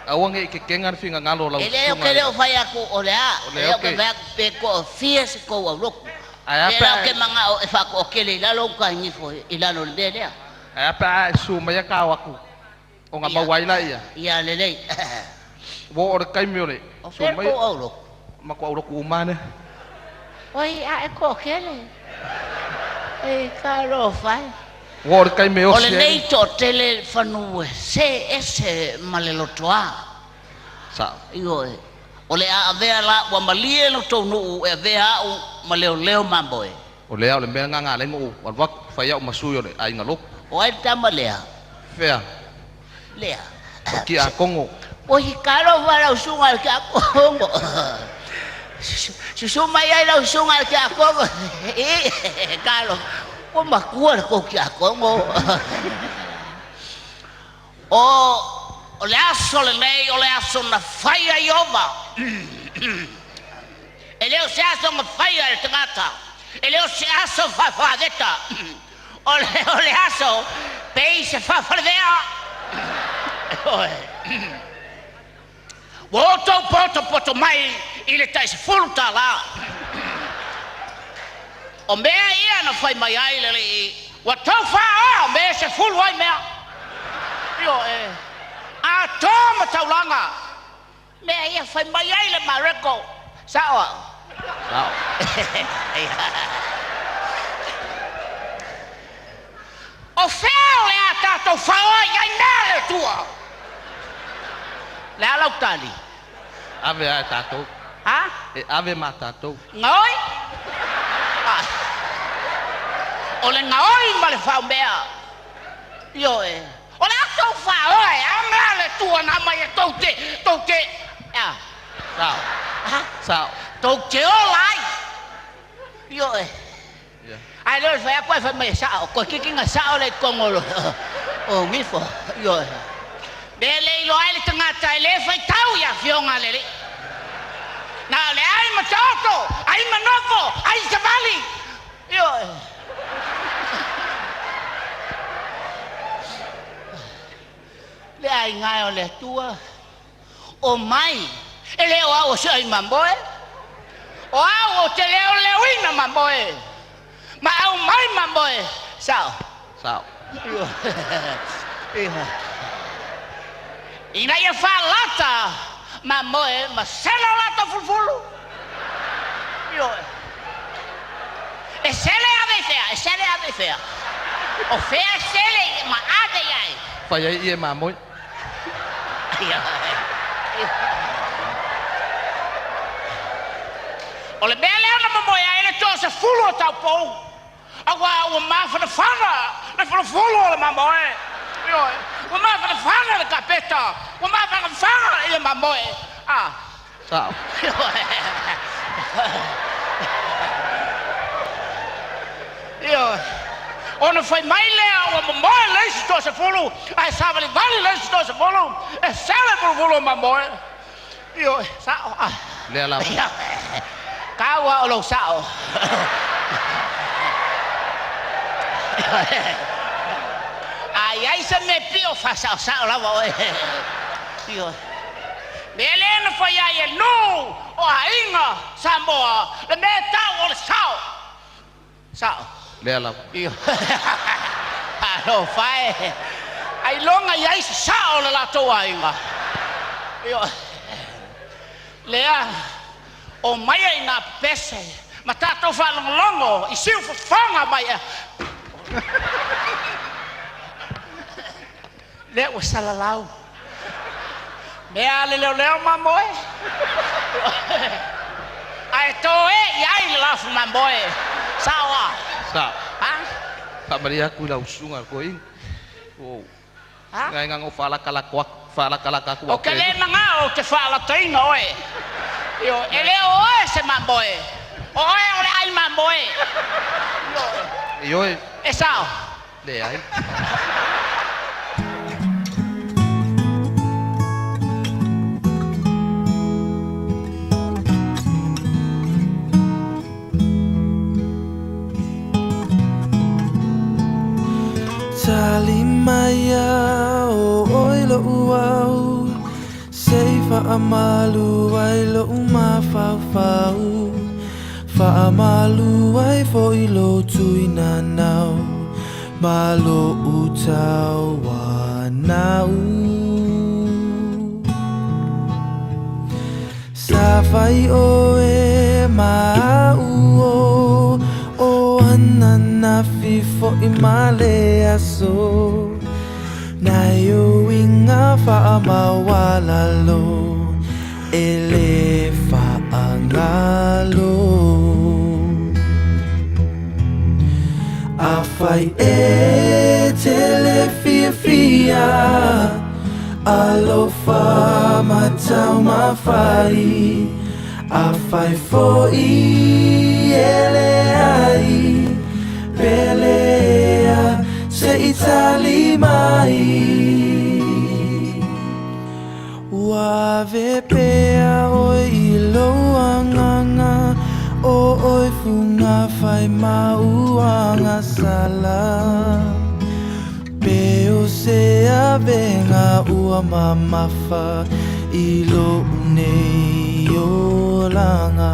aua ne i kekega le finagalo o lau
E le o
susuga
ke
i
le o fai atu o le a.
O
E
lea
le
o
o ke
ke
fai atu pe toafia se tou aulotu.
Ae a
Lea
pe
la ou
a
te
e
manao e faatoatele i lalo uta i nifo i lalo o le mea lea.
Ae a pe a e susu mai ta o atu ona
Ia,
maua ai laia.
ia lelei.
Ua oo i le taimi o le
O
susu
fea le
mai
tou aulotu?
matou aulotu uma lava lea.
Oi, a e toatele. Ei, talofa e.
Ua oo i le taimi e
O
osi ai
lenei
le
toatele fanu e se ese ma le lotoa.
Sao.
Ioe. O le a avea la ua malie lo tou nuu e avea au ma leoleo mamoe.
O lea o le mea lena na ala ai ona ou alu atu, fai au ma sui o le aiga lotu.
O ai le tama lea?
Fea?
Lea.
O Tiakono.
Oi, talofa lau susuga i le Tiakono. Susu mai ai lau susuga i le Tiakono. I, talofa. Ua matua le tou Tiakono. O, o le aso lenei o le aso na faia e Ieova. E le o se aso na faia e le tagata, e le o se aso faafaveta, o le, o le aso pei se faafalevea. Ua outou potopoto mai i le tai $10. O mea ia na fai mai ai le Alii, ua tou faaoa mea e 10 ai mea. Ioe, atoa ma taulaga. Mea ia fai mai ai le Mareko. Sao au?
Sao.
O fea o le a tatou faaoa i ai mea a le Atua? Le a lau tali?
Ave lava e tatou.
Ha?
E ave ma tatou.
Gaoi? Ah. O le gaoi ma le faomea. Ioe. O le a tou faaoa e a mea a le Atua na aumai e tou te, tou te, a?
Sao.
Ha?
Sao.
Tou te ola ai. Ioe.
Ia.
Ae le o le fai atu ae fai mai e sao. Toeitiiti na sao lea i totonu o, o gifo. Ioe. Mea le iloa ai le tagata e le faitau i afioga a le Alii. Na o le ai ma taoto, ai ma nofo, ai savali. Ioe. Le aiga e o le Atua, o mai, e le o au o se ai mamoe, o au ou te leoleoina mamoe, ma aumai mamoe. Sao.
Sao.
Ioe. Ina ia faalata mamoe ma sela o latou fulufulu. Ioe. E sele ave i fea? E sele ave i fea? O fea e sele ma ave i ai?
Fai ai ie mamoe.
O le mea lea na momoe ai le toasefulu o taupou, Auā ua mafanafana le folofolo o le mamoe. Ioe, ua mafanafana le kapeta, ua mafanafana ia mamoe. A.
Sao.
Ioe. Ioe. Ona fai mai lea ua momoe le isi toasefulu, ae savalivali le isi toasefulu, e sele fulufulu o mamoe. Ioe, sao. A.
Lea lava.
Ioe. Tau a o lou sao. A i ai se mea pio, faasaosao lava oe. Ioe. Mea lea na fai ai e nuu o aiga Samoa, le mea e tau o le sao. Sao.
Lea lava.
Ioe. Alofa e. Ailoga i ai se sao o le latou aiga. Ioe. Lea, omaia i nā pepese ma tatou faalogologo i siufofoga mai ea. Lea ua salalau. Mea a le leoleo mamoe. Ae toe i ai le lafu mamoe. Sao a?
Sao.
Ha?
Faamalie atu i lau susuga i le toeaina. Ua ou
Ha?
Ngai na ona ou faalatalata atu, faalatalata atu
Ou te le manao ou te faalataina oe. Ioe, e le o oe se mamoe. O oe o le ai mamoe. Ioe.
Ioe.
E sao.
Leai.
Tali mai ia o loʻu au Se i faamalu ai loʻu mafaufau Faamalu ai foʻi lou tuinanau Ma loʻu tauanau Sa fai ʻoe ma aʻu o ʻO ananafi foʻi ma le aso Nai ou uiga faamaualalo E lē faagalo Afai e te le fiafia Alofa ma taumafai Afai foʻi e leai Pelea se i tali mai Ua ave pea ʻoe i lou agaga ʻO ʻoe fugafai ma ou agasala Pe o se avega ua mamafa i loʻu nei olaga.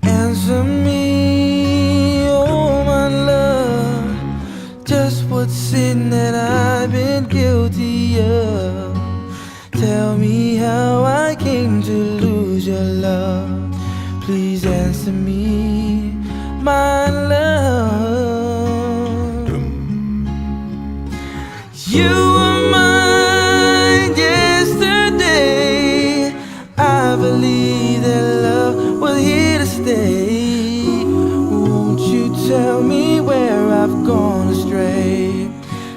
Answer me, oh my love, just what sin that I've been guilty of. Tell me how I came to lose your love. Please answer me, my love. You were mine yesterday. I believe that love was here to stay. Won't you tell me where I've gone astray?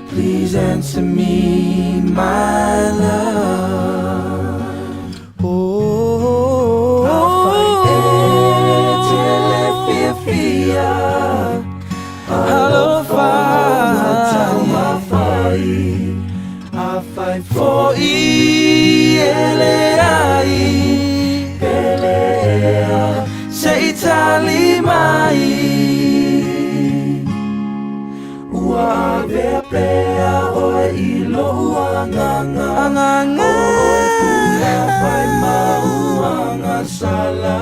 Please answer me, my love. Oh, Alofa Afai foʻi e leai Pelea se i tali mai Ua avea pea ʻoe i loʻu agaga Agaga ʻO ʻoe fugafai ma ou agasala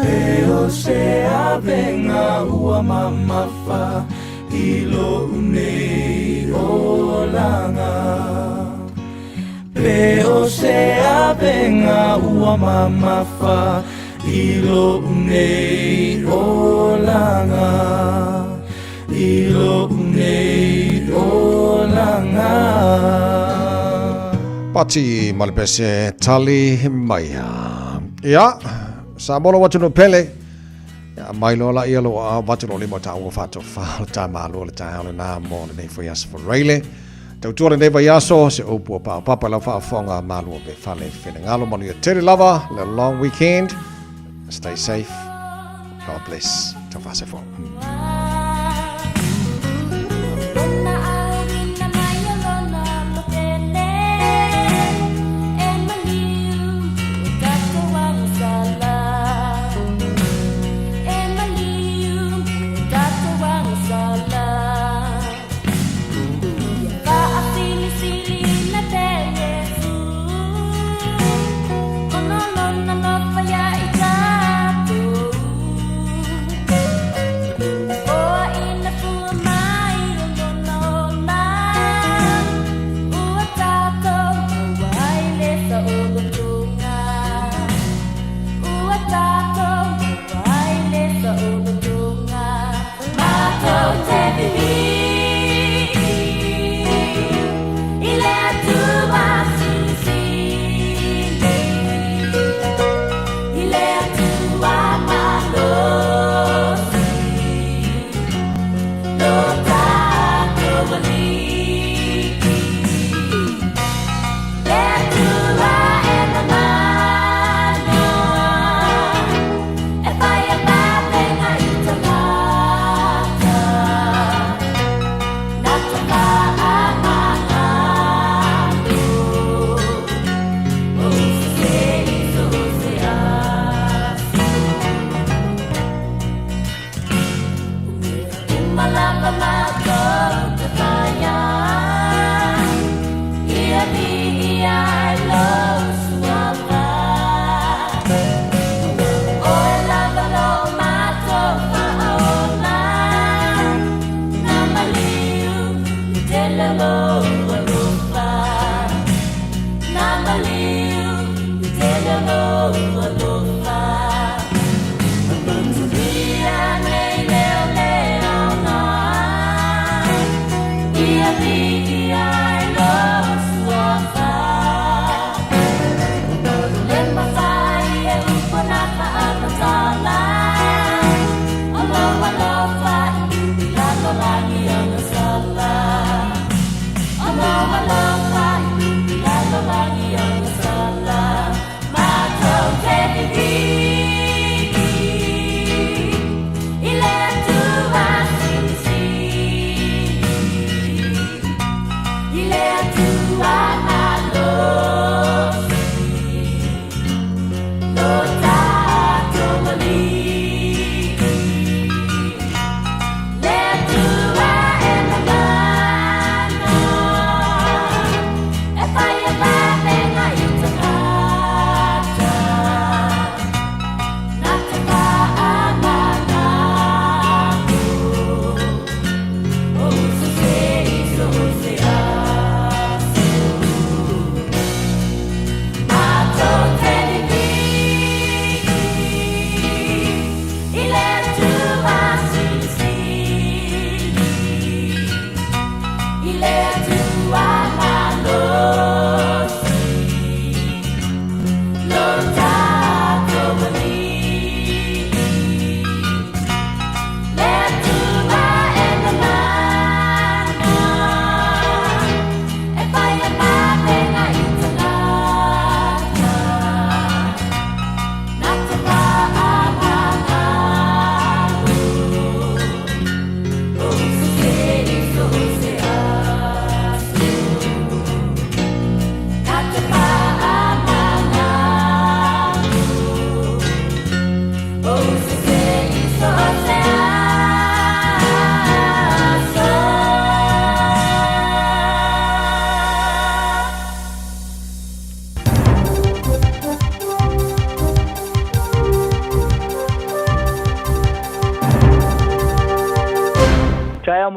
E o se avega ua mamafa i loʻu nei olaga Pe o se avega ua mamafa i loʻu nei olaga I loʻu nei olaga.
Pati ma le pese tali mai. Ia, Samoa lou atunuu pele. Ia, mai loa la ia lou aao vatu lou lima o taua faatofa o le tae malo le taeao lenā mo lenei foi aso Faraile. Tautua lenei vaiaso, se upu o paopapa i lau faafofoga malua pe fale finagalo manuia tele lava le long weekend. Stay safe. God bless. Tau faasefo.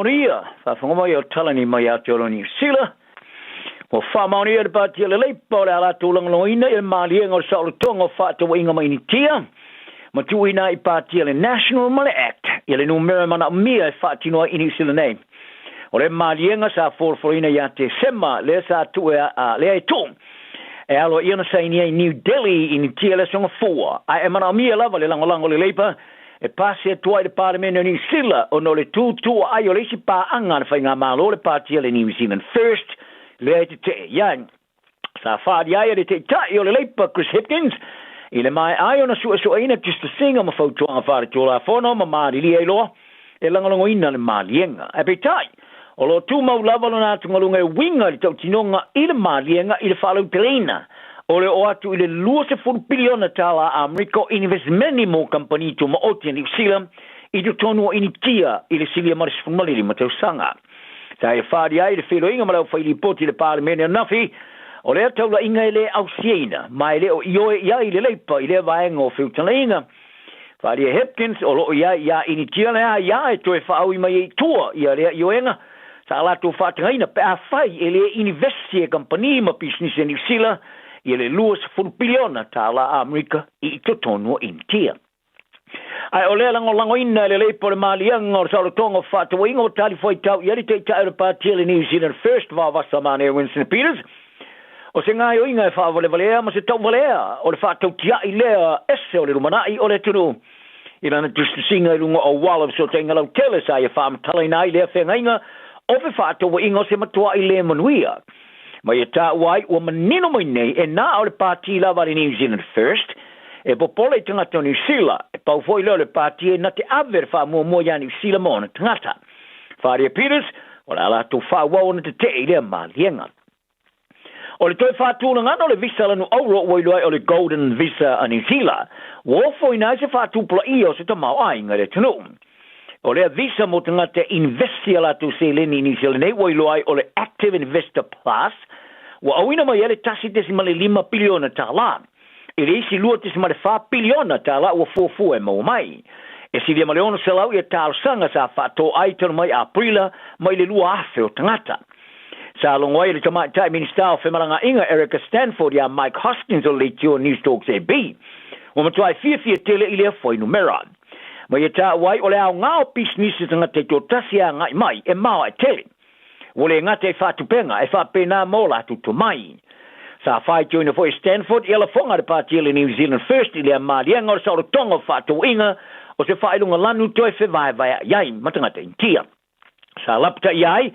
Manuia, faafofoga mai o Talani mai Aotearoa Niu Sila. Ua faamaonia e le Pati a le Leipa o le a latou lagolagoina i le maliega o le saolotoga o faatauaiga ma Initia ma tuuina ai i Pati a le National ma le Act ia le numera e manaomia e faatino ai i Niu Sila nei. O lea maliega sa folafolaina ia Tesema lea sa tuu e lea e tuu e aloaia ona sainia i New Delhi i Initia i le Aso Gafua, ae e manaomia lava le lagolago a le Leipa e pasi atu ai le Palemene o Niu Sila ona o le tutuaai o le isi paaga a le Faigamalo le Pati a le New Zealand First lea e tetee i ai. Sa faaali ai e le Taitai o le Leipa Chris Hipkins i le maea ai ona suesueina tusitusiga ma fautuaga faaletulafono ma malilie ai loa e lagolagoina le maliega. Ae peitai, o lo o tumau lava lona atugaluga e uiga i le tautinoga i le maliega i le faalauteleina o le oo atu i le $20 piliona tala Amerika o inivesimeni mo kamupani tumaoti a Niu Sila i totonu o Initia i le silia ma le 15 tausaga. Sa ia faaali ai le feiloaiga ma le aufailipoti i le Palemene ananafi, o lea taulaiga e le ausiaina ma e le o ioe i ai le Leipa i lea vaega o feutagaiga. Faaalia Hipkins, o lo o i ai iā Initia le a iā e toe faaui mai ai i tua ia lea ioega sa latou faatagaina pe afai e le inivesi e kamupani ma pisinisi a Niu Sila ia le $20 piliona tālā Amerika i totonu o Initia. Ae o lea lagolagoina e le Leipa o le Maliaga o le Saolotoga o Fefaatauaiga ua talifuaitau i ai le Taitai o le Pati a le New Zealand First Vaovasa Manea Winston Peters, O se gaoioiga e faavalevalea ma se tauvalea o le faatautia'i lea ese o le lumanai o le atunuu i lana tusitusiga i luga o auala o fesootaiga lautele sa ia faamatalaina ai lea feagaiga o fefaatauaiga o se matua'i le manuia ma ia taua ai ua manino mai nei e na o le pati lava a le New Zealand First e popole i tagata o Niu Sila, e pau foi lea o le pati e na te ave le faamuamua iā Niu Sila ma ona tagata. Wharia Peters, o le a latou faaauau ona tetee i lea maliega. O le toe faatulagaga o le visa lanu auro ua iloa ai o le Golden Visa a Niu Sila, ua ofoina ai se faatupulaia o se tamaoaiga i le atunuu. O lea visa mo tagata e investi a latou seleni i Niu Sila nei ua iloa ai o le Active Investor Plus, ua auina mai ai le $1.5 piliona tala. I le isi $2.4 piliona tala ua fuafua e maua mai. E silia ma le 600 ia talosaga sa faatoai talu mai Aperila mai le 2,000 o tagata. Sa logo ai le Tamaitai Minisita o Femalagaaiga Erica Stanford iā Mike Hoskins o le leitio Newstalk ZB. Ua matuai fiafia tele i lea fuainumera. Ma ia taua ai o le aoga o pisinisi tagata taitoatasi e agai mai e maoae tele. Ua le gata i faatupenga, e faapena ma o latou tomai. Sa faitioina foi e Stanford ia lafoga a le Pati a le New Zealand First i lea maliega o le saolotoga o fefaatauaiga o se faailoga lanu toe fevaevaea'i ai ma tagata Initia. Sa lapataia ai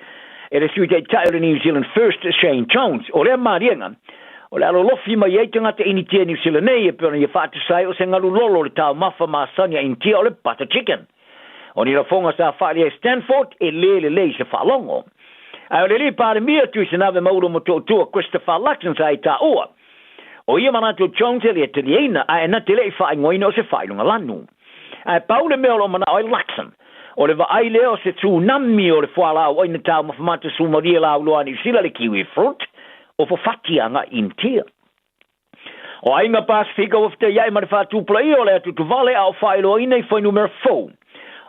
e le Sui Taitai o le New Zealand First, Shane Jones, o lea maliega o le a lolofi mai ai tagata Initia i Niu Sila nei e pei ona ia faatusa ai o se galu lolo o le taumafa masani a Initia o le butter chicken. O ni lafoga sa faalia e Stanford e le lelei i se faalogo. Ae o le alii Palemia Tuisanave Maulu Motootua Christopher Luxon sa i taua. O ia manatu o Jones e le taliaina ae na te le i faaigoaina o se faailoga lanu. Ae pau le mea o lo o manao ai Luxon, o le vaai lea o se tsunami o le fualaau aina taumafa mata sumalie lauloa a Niu Sila le kiwi fruit o fafati agai i Initia. O Aiga Pasifika ua fetaiai ma le faatupulaia o le atutuvale a o faailoaina i fuainumera fou.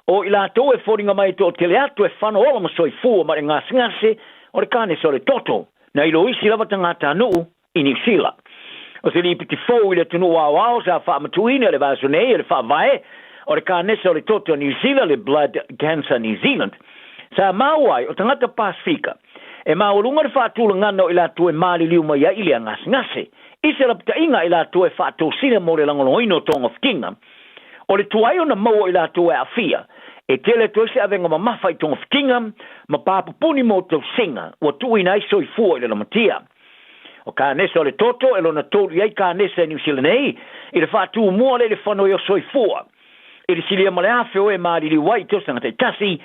O i latou e foliga mai e toatele atu e fano ola ma soifua ma le gasegase o le kanesa o le toto, nai lo isi lava tagatanuu i Niu Sila. O se lipoti fou i le atunuu aoao sa faamatuuina i le vaiaso nei e le faavae o le kanesa o le toto a Niu Sila, le Blood Cancer New Zealand, sa maua ai o tagata Pasifika e maualuga le faatulagana o i latou e maliliu mai ai i lea gasegase. I se lapataiga i latou e faatosina mo le lagolagoina o togafitiga, o le tuai ona maua o i latou e aafia, e tele atu ai se avega mamafa i togafitiga ma papupuni mo tausiga ua tuuina ai soifua i le lamatia. O kanesa o le toto e lona tolu i ai kanesa i Niu Sila nei i le faatumua lea i le fanoi o soifua. I le silia ma le afe o e maliliu ai i tausaga taitasi,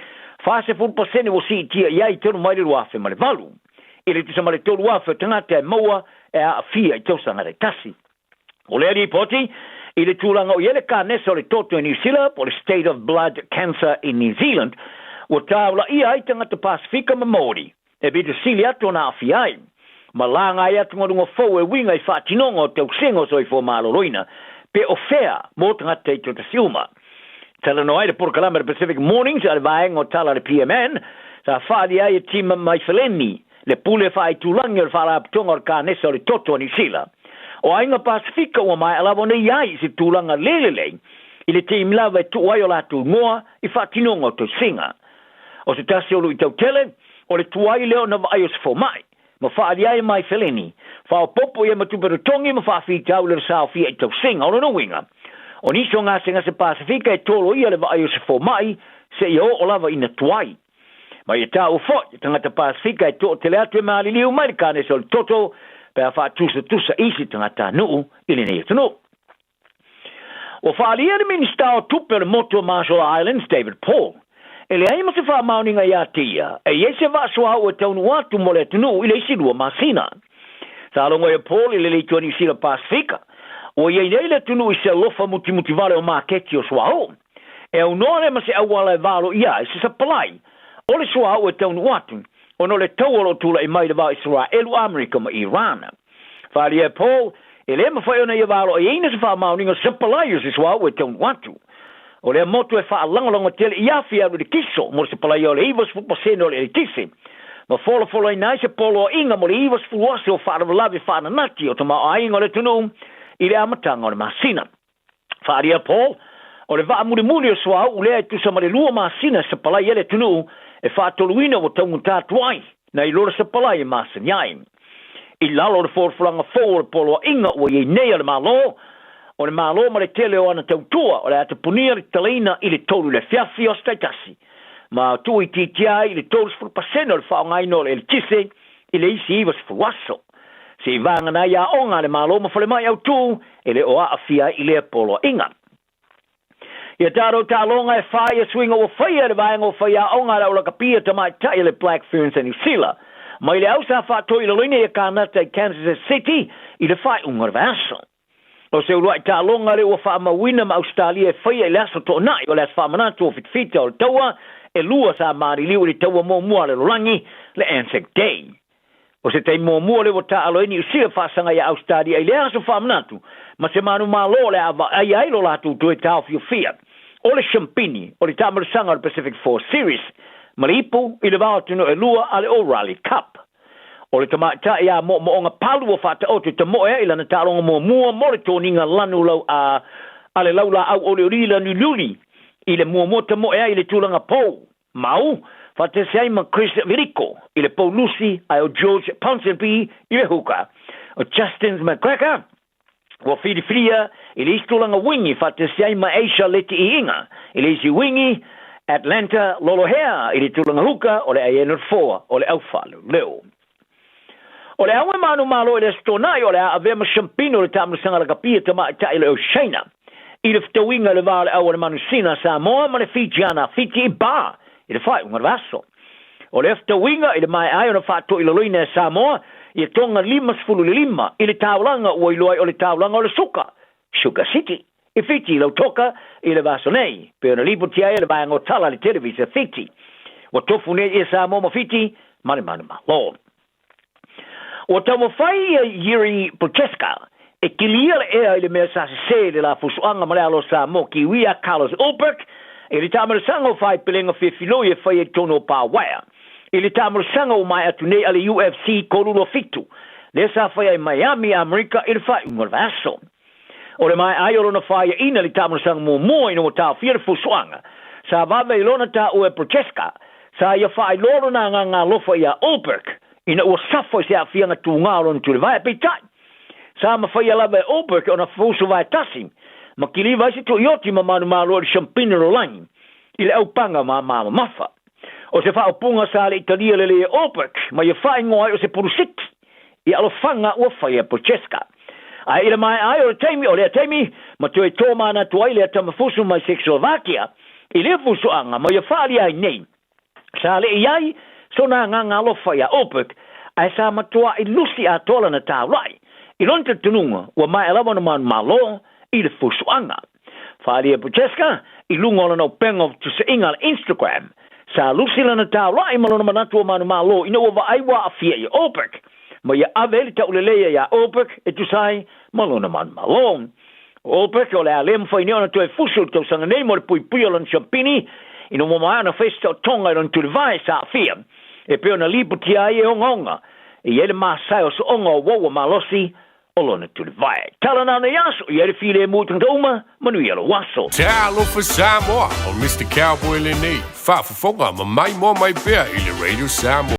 40% ua siitia i ai talu mai le 2008. I le tusa ma le 3,000 o tagata e maua e aafia i tausaga taitasi. O lea lipoti i le tulaga o i ai le kanesa o le toto i Niu Sila po o le State of Blood Cancer in New Zealand, ua taulaia ai tagata Pasifika ma Maori e pito sili atu ona aafia ai ma laga ai atugaluga fou e uiga i faatinoga o tausiga o soifua maloloina pe o fea mo tagata taitoatasi uma. Talanoa ai le polokalame a le Pacific Mornings a le vaega o tala a le PMN Sa faaalia ai e Tima Maifeleni le pule faaitulagi o le Faalapotopotoga o le Kanesa o le Toto a Niu Sila. O aiga Pasefika ua maea lava ona i ai i se tulaga le lelei i le taimi lava e tuu ai o latou igoa i faatinoga o tausiga. O se tasi o luitau tele, o le tuai lea ona vaai o se fomai, ma faaalia ai e Maifeleni, faaopoopo i ai ma tupe totogi ma faafitauli o le saofia i tausiga. O lona uiga, o nisi o gasegase Pasefika e toloia le vaai o se fomai seia oo lava ina tuai. Ma ia taua foi, e tagata Pasefika e toatele atu e maliliu mai le kanesa o le toto pe a faatusatusa isi tagatanuu i lenei atunuu. Ua faaalia le Minisita o Tupe o le Motu o Marshall Islands, David Paul, e leai ma se faamaoniga ia te ia e i ai se vaa suauu e taunuu atu mo le atunuu i le isi lua masina. Sa logo ai o Paul i le Leitoa Niu Sila Pasefika, ua i ai nei le atunuu i se alofa mutimuti vale o maketi o suauu. E aunoa lea ma se auala e valoia ai se sapalai o le suauu e taunuu atu ona o le taua o lo o tulai mai i le va o Isaraelu, Amerika ma Iran. Faaalia e Paul, e le mafai ona ia valoaiaina se faamaoniga o se sapalai o se suauu e taunuu atu. O lea motu e faalagolago tele i afi e alu i le kiso mo le sapalaia o le 90% o le eletise, ma folafolaina ai se poloaiga mo le 90 aso o faalavelave faananati o tamaoaiga o le atunuu i le amataga o le masina. Faaalia Paul, o le vaa mulimuli o suauu lea e tusa ma le lua masina e sapalai ai le atunuu e faatoluina ua taugata atu ai nai lo le sapalai e masani ai. I lalo o le folafolaga fou o le poloaiga ua i ai nei a le Malo, o le Malo ma le tele o ana tautua o le a tapunia le tatalaina i le 3 i le afiafi o aso taitasi ma tuuitiitia ai i le 30% o le faaaogaina o le eletise i le isi 90 aso. Seivagana ai aoga a le Malo ma falemai autū e le o aafia ai i lea poloaiga. Ia tatou taaloga e fā ia suiga ua faia e le vaega o faiaoga a le aulakapia tamaitai a le Black Ferns a Niu Sila mai le au sa faatoilaloina ia Kānata i Kansas City i le faaiuga o le vaiaso. O se uluai taaloga lea ua faamauina ma Ausetalia e faia i le aso Toonai o le Aso Faamanatu o Fitafita o le Taua e lua sa maliliu i le taua muamua a le lalolagi, le Anzac Day. O se taimi muamua lea ua taaalo ai Niu Sila faasaga ia Ausetalia i lea aso faamanatu ma se manumalo o le a vaaia ai lo latou toe taofiofia o le siampini o le taamalosaga o le Pacific Four Series ma le ipu i le va o atunuu e lua a le O'Reilly Cup. O le tamaitai a moomooga palu ua faataoto i tamoe ai lana taaloga muamua mo le toniga lanu lau a a le laulaau olioli lanuliuli i le muamua tamoe ai i le tulaga pou mau faatasi ai ma Chris Vilico i le pou lusi ae o George Ponsonby i le huka. O Justin McGregor ua filifilia i le isi tulaga wingi faatasi ai ma Asia Leti'iiga i le isi wingi, Atlanta Lolohea i le tulaga huka o le Aena Foa o le Aufaleoleo. O le au e manumalo i le Aso Toonai o le a avea ma siampino le taamilosaga lakapi a tamaitai o le Oceania i le fetauiga i le va o le au a le Manusina a Samoa ma le Fijiana a Fiti i Ba i le faaiuga o le vaiaso. O lea fetauiga i le maea ai ona faatoilaloina e Samoa ia Tonga 55 i le taulaga ua iloa ai o le taulaga o le suka, Sugar City, i Fiti i Lautoka i le vaiaso nei, pei ona lipoti ai e le vaega o tala a le televisa Fiti. Ua tofu nei ia Samoa ma Fiti ma le manumalo. Ua taumafai ia Yuri Prochazka e kilia le ea i le mea sa sesē i le lafusuaga ma le alo o Samoa Kiwi a Carlos Ulberg i le taamalosaga o faaipelega fiafiloi e faia i totonu o Pāwaea i le taamalosaga ua maea atu nei a le UFC 327 lea sa faia i Miami, Amerika i le faaiuga o le vaiaso. O le maea ai o lona faiaina i le taamalosaga muamua ina ua taofia le fusuaga, sa vave i lona taua e Prochazka, sa ia faailoa lona agaga alofa iā Ulberg ina ua safo i se aafiaga tugā o lona tulivae. Peitai, sa mafaia lava e Ulberg ona fusu vae tasi ma kiliva ai se tuioti ma manumalo i le siampina lalolagi i le aupaga māmā mamafa. O se faaupuga sa le italia lelei e Ulberg ma ia faaigoa ai o se pulusiki i alofaga ua faia e Prochazka. Ae i le maea ai o le taimi o lea taimi, ma toe tōmanatu ai lea tamafusu mai Czechoslovakia i lea fusuaga ma ia faaalia ai nei. Sa le i ai sona agaga alofa iā Ulberg, ae sa matuaʻi lusi atoa lana taulaʻi. I lona talitonuga, ua maea lava ona manumalo i le fusuaga. Faaalia e Prochazka i luga o lana upega o fetusaʻiga a le Instagram, sa lusi lana taulaʻi ma lona manatu o manumalo ina ua vaai ua aafia ia Ulberg, ma ia ave ai le tauleleia iā Ulberg e tusa ai ma lona manumalo. O Ulberg o le a le mafai nei ona toe fusu i le tausaga nei mo le puipuia o lona siampini Ina ua maea ona fai se taotoga i lona tulivae sa aafia, e pei ona lipotia ai e ogaoga, e i ai le masae o so'oga o uaua malosi o lona tulivae. Tala na nei aso, i ai le filemu i tagata uma, manuia lou aso.
Talofa Samoa, o Mister Cowboy lenei, faafofoga ma maimoa mai pea i le Radio Samoa.